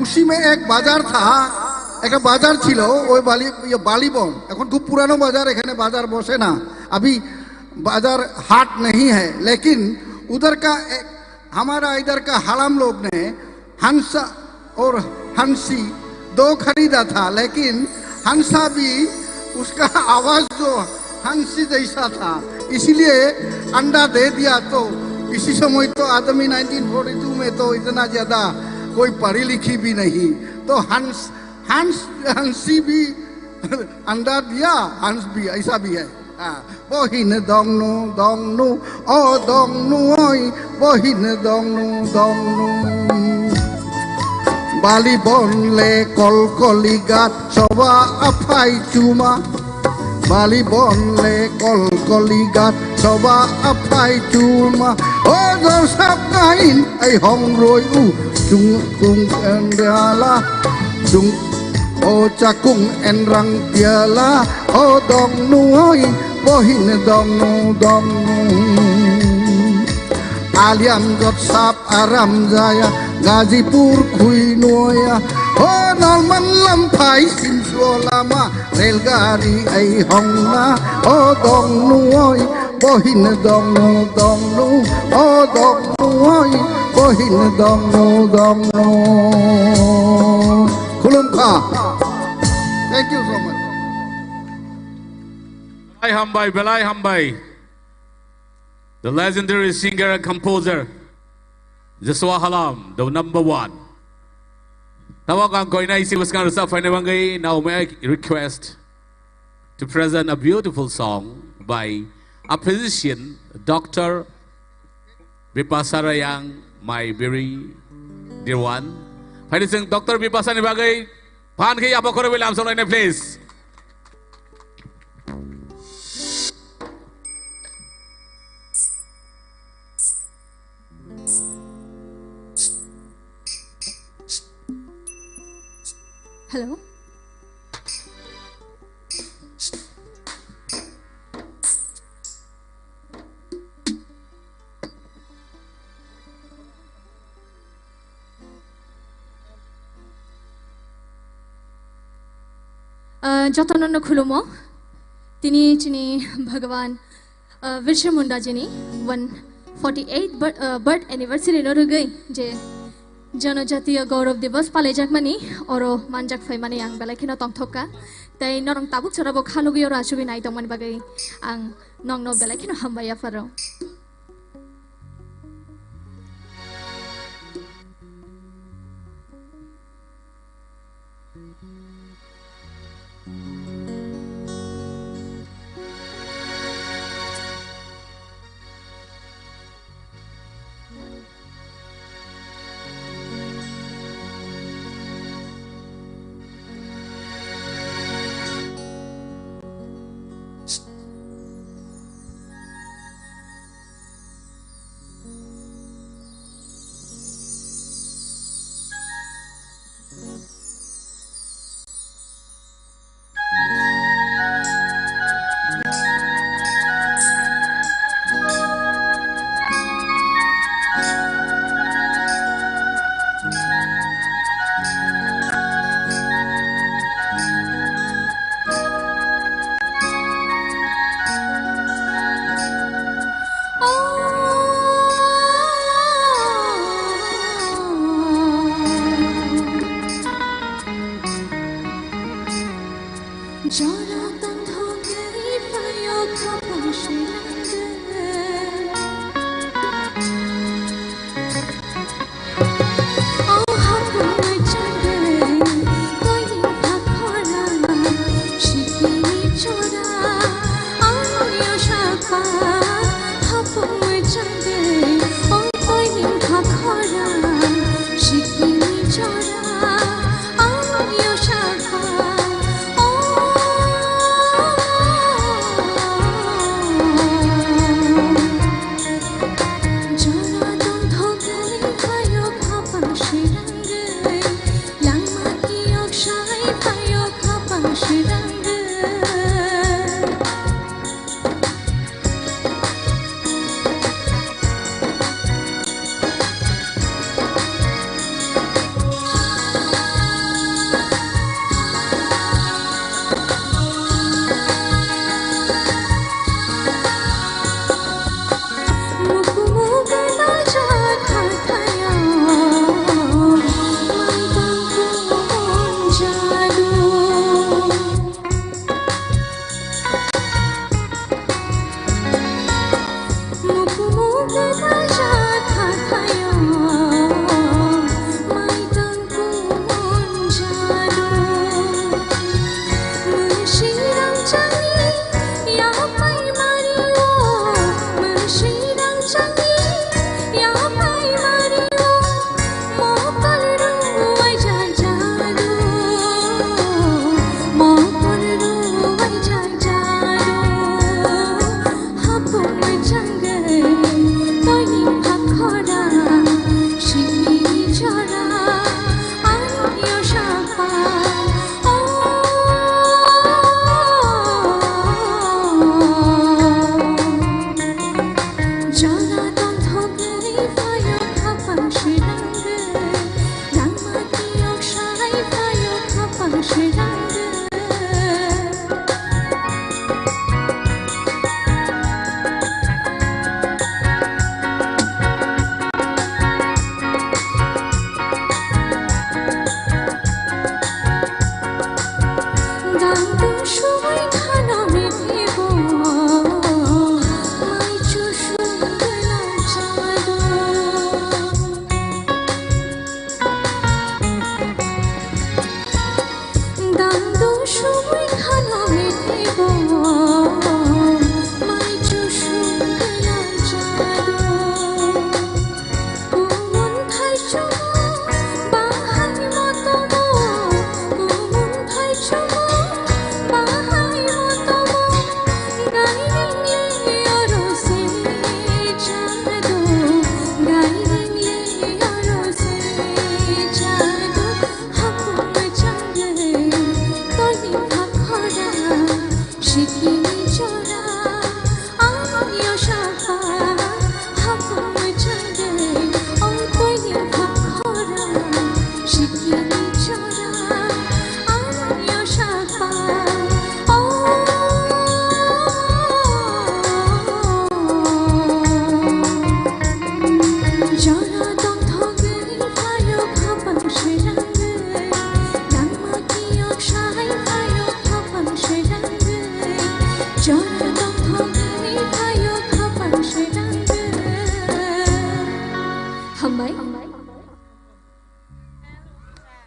उसी में एक बाजार था, एक बाजार ছিল, ওই বালি, ইয়ে বালিবন, এখন খুব পুরানো বাজার, এখানে বাজার বসে না, अभी बाजार हाट नहीं है, लेकिन उधर का एक, हमारा इधर का हलम लोग ने हंसा और हंसी दो खरीदा था, लेकिन हंसा भी उसका आवाज जो हंसी जैसा था, इसीलिए अंडा दे दिया। तो इसी समय तो आदमी नाइनटीन फ़ोर्टी टू में तो इतना ज्यादा कोई पढ़ी लिखी भी नहीं, तो हंस हंस हंसी भी अंडा दिया, हंस भी ऐसा भी है। हाँ, bohin dongnu dongnu, o dongnu oi, bohin dongnu dongnu. Balibon le kolkoli gat soba aphai chuma. Balibon le kolkoli gat soba aphai chuma. O dor sap ngain ai hong roi u chung kung endala chung. O chakung enrang piala, o dongnu oi, bohin dongnu dongnu. Aliam jot sap aram jaya, Gazipur khui noya, o nalman lam phai simsuo lama, railgari ai hongna, o dongnu oi, bohin dongnu dongnu, o dongnu oi, bohin dongnu dongnu. Khulumkha. Thank you so much. Belai hambai, belai hambai. The legendary singer and composer, Joshua Halam, the number one. Tabok ang koinai isi bwskang rwchap phaina bagwi, now may I request to present a beautiful song by a physician, Doctor Bipasa Rayang, my very dear one. Phaidi chwng Doctor Bipasa ni bagwi phan khe yapha khoro bai lam solaina, please. Hello. Ah, jotono no khulumo. Tini chini Bhagwan, ah, Birsa Munda jini one forty eight bir-, ah, birth anniversary no rwgwi je Janajatiya Gaurav Divas palaijakmani oro manjak phaimani ang belai kheno tongthokka. Tei norok tabuk chorabo khalugwi oro achugwi nai tongmani bagwi ang nokno belai kheno hambai yapharo.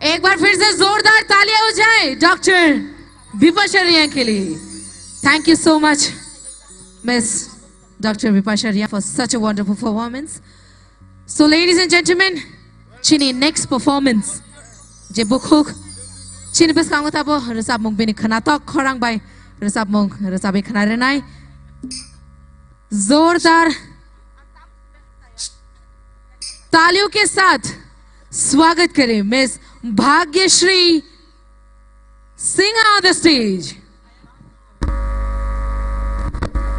एक बार फिर से जोरदार तालियां हो जाए डॉक्टर विपाशा रियांग के लिए। Thank you so much, Miss Doctor Vipasha Riang, for such a wonderful performance. So, ladies and gentlemen, chini next performance je bukhuk chini bwskango tabo rwchapmung bini khwnatok khorang bai rwchapmung rwchapwi khwnarinai. जोरदार तालियों के साथ स्वागत करें miss Bhagyashree Singh on the stage।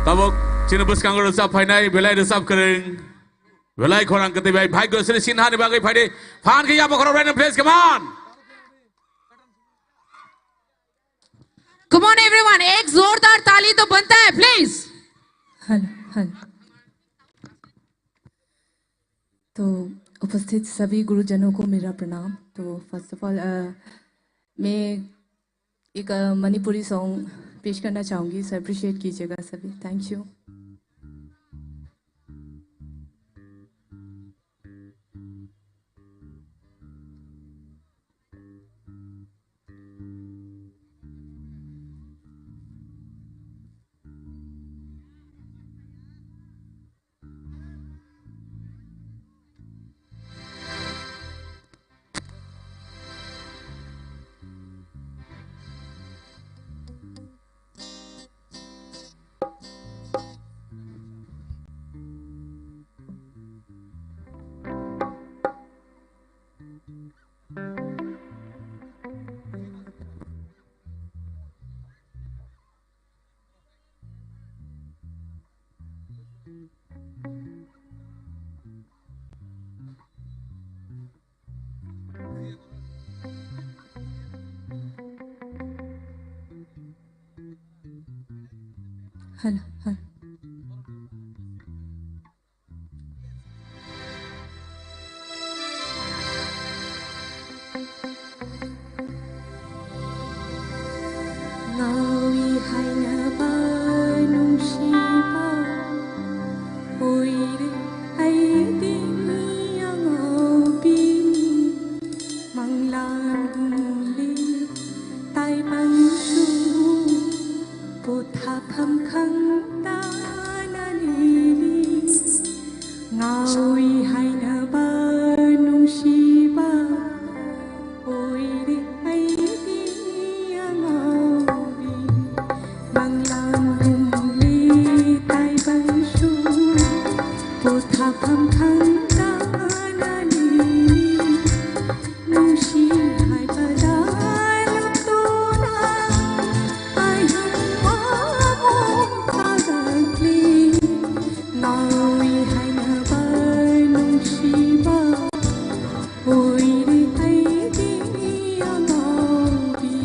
Tabuk chini bwskango rwchap phainai belai rwchap kwrwng, belai khorang kwtwi bai Bhagyasri Sinha ni bagwi phaidi phan khe yapha khorok raino please, come on. Come on everyone, एक जोरदार ताली तो बनता है please। Hello, hello. तो उपस्थित सभी गुरुजनों को मेरा प्रणाम। तो first of all, अ, मैं एक, अ, मणिपुरी सॉन्ग पेश करना चाहूँगी, so अप्रिशिएट कीजिएगा सभी। Thank you. Hello, hello. Ngawi haina ba nungsiba, oire hai tini ang bini manglang gumli tai bangsu. Botha khamkhang tanani ngawi haina ba nungsiba, oire hai tini ang ngawi manglang gumli tai bangsu. Botha khamkhang tanani nungsi hai pada lok tona, ai hangma mo pagakli, ngawi hai na ba nungsi ba, oi ri hai di amawi.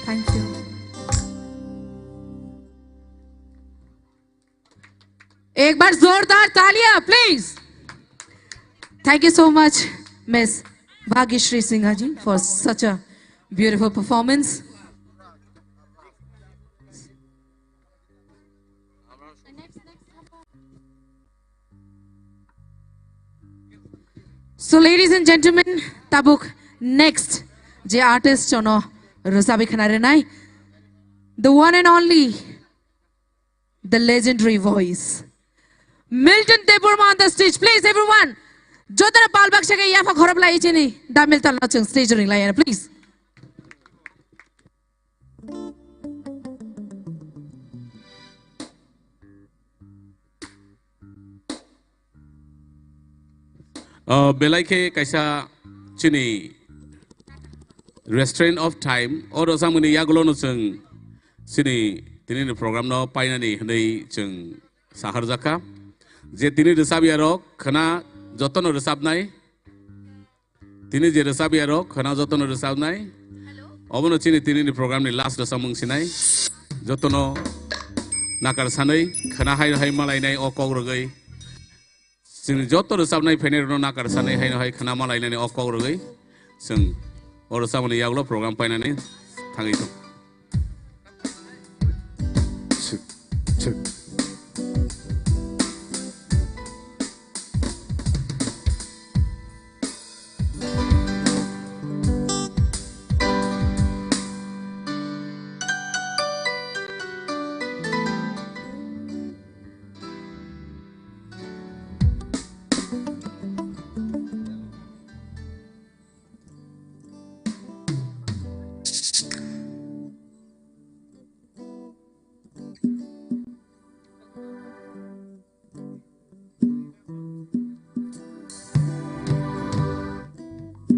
Thank you. एक बार जोरदार तालियां, please. Thank you so much, Miss Bhagyashree Sinha ji, for such a beautiful performance. So, ladies and gentlemen, tabuk next je artist chono rwchapwi khwna rwnai, the one and only, the legendary voice, Milton Debbarma on the stage, please, everyone. Jotono pal baksa khe yapha khorop lai chini da Milton no chwng stage ring lai, please. O belai khe kaisa chini Restraint of Time, o rwchapmani yagulo no chwng chini tini ni program no painani hwnwi chwng saharjakha. Je tini rwchapyarok khwna jotono rwchapnai, tini je rwchapyarok khwna jotono rwchapnai. Obono chini tini ni program ni last rwchapmung sinai. Jotono nakar sanwi khwna hai hai malainai o kok rwgwi. Chwng joto rwchapnai phainai rwno nakar sanai haino hai khwna malainani o kok rwgwi chwng o rwchapmani yagulo program painani thangwi tong.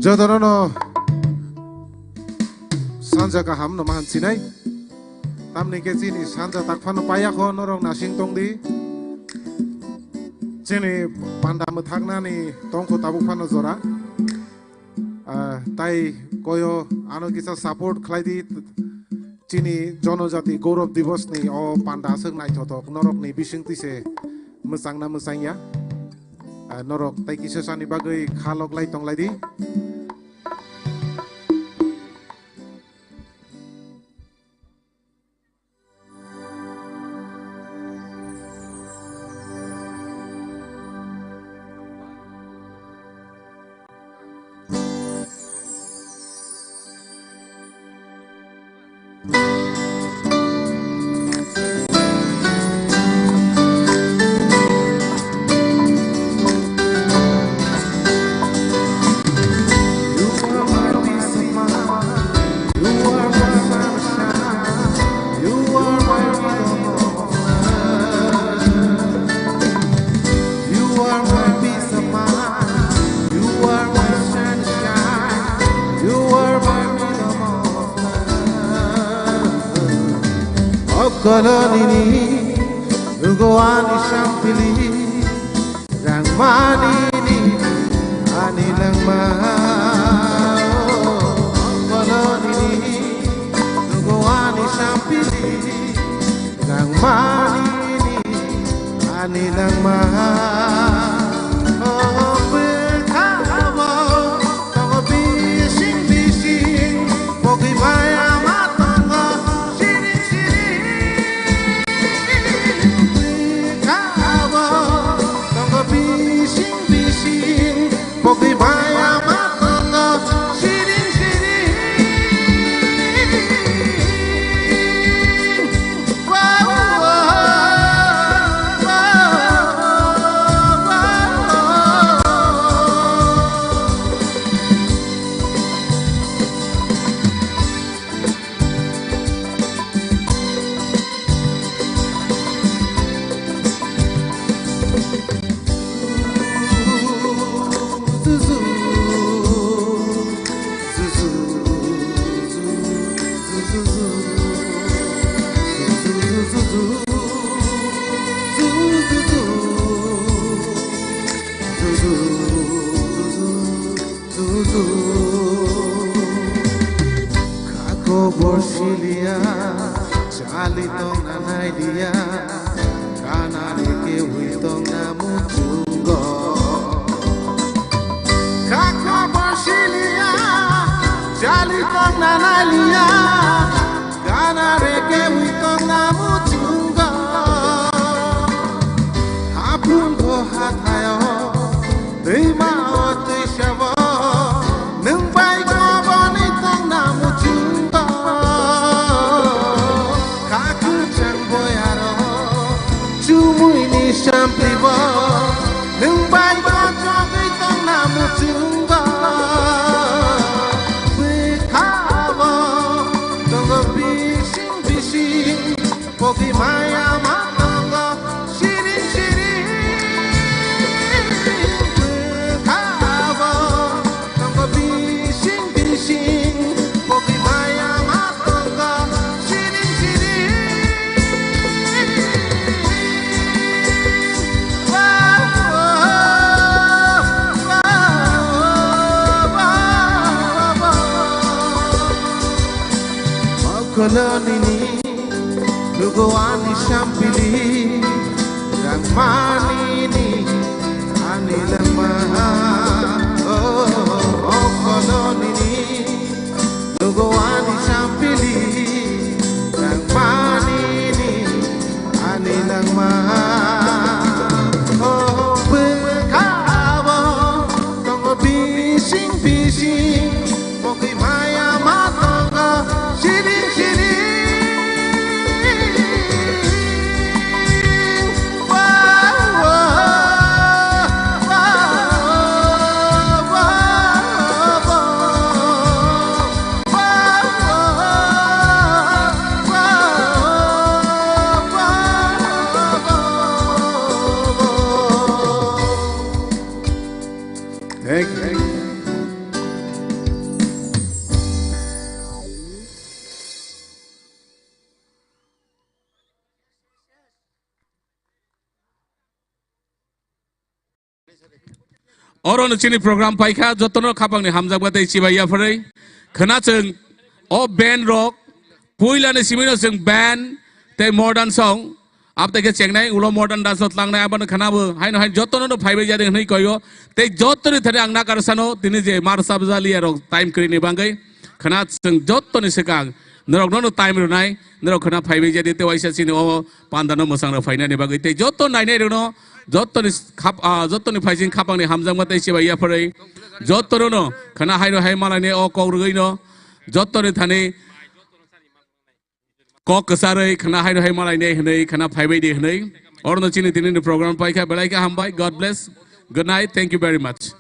Jotono no sanja kaham no mahan sinai. Tamni khe chini sanja tak phano paiya kho, norok nasing tong di. Chini panda mwthaknani tongkho tabuk phano jora. Ah, tai koyo ano kisa support khlai di. Chini Jonojati Gaurav Divas ni o panda aswk naithothok, norok ni bisingtwi se mwchangna mwchangya. Ah, norok tai kisa sani bagwi khalok lai tong lai di. You are my peace of mind. You are my sunshine. You are my rhythm of love. Okolonini, nugo ani shampili, rangmanini, ani langma. Okolonini, nugo ani shampili, rangmanini, ani langma. O bwkhao tongo bising bising, bogwi maya ma tongo siring siring. Bwkhao tongo bising bising, bogwi maya ma tongo siring siring. Siliya, chali tongna nailiya, kana reke wi tongna muchungo. Khakha bo siliya, chali tongna nailiya, kana reke wi tongna muchungo. Haphung ko hathayo, Twima o twisa bo, nwng bai koboni tongna muchungo. Kha kwchang boyaro, chumui ni sampli bo, nwng bai kochogwi tongna muchungo. Bwkha bo, tongo bising bising, Kogi maya ma tongo siring siring. Bwkha bo tongo bising bising. Kogi maya ma tongo siring siring. Wow, wow, wow, wow, wow. Okolonini Lugo ani sampili, rangmanini ani langma, oh, okolonini. Lugo ani sampili, rangmanini ani langma, oh, bwkha bo tongo bising bising. Bokwi maya ma tongo siring siring. Wow, wow, wow, wow, wow, wow. Thank you. Oro no chini program paikha, jotono khapangni hamjakma tei chibai yapharwi. Khwna chwng o band rok, puilani simino chwng band tei modern song, Abteke chengnai ulo modern dance no tlangnai, abano khwnabo haino hain jotono no phaibai jadi hwnwi koyo. Tei jotoni thani ang nakar sano, tini je mar sabjali arok time kwrwini bagwi. Khwna chwng jotoni swkang norok no no time rwnai, norok khwna phaibai jadi tei waisa chini o panda no mwsang rok phainani bagwi. Tei joto nainai rok no jotoni khap-, ah, jotoni phaising khapangni hamjakma tei chibai yapharwi. Jotono no khwna haino hai malainai o kok rwgwi no jotoni thani kok kwcharwi khwna haino hai malainai hwnwi khwna phaibai di hwnwi. Orono chini tinini program paikha, belai khe hambai. God bless. Good night. Thank you very much.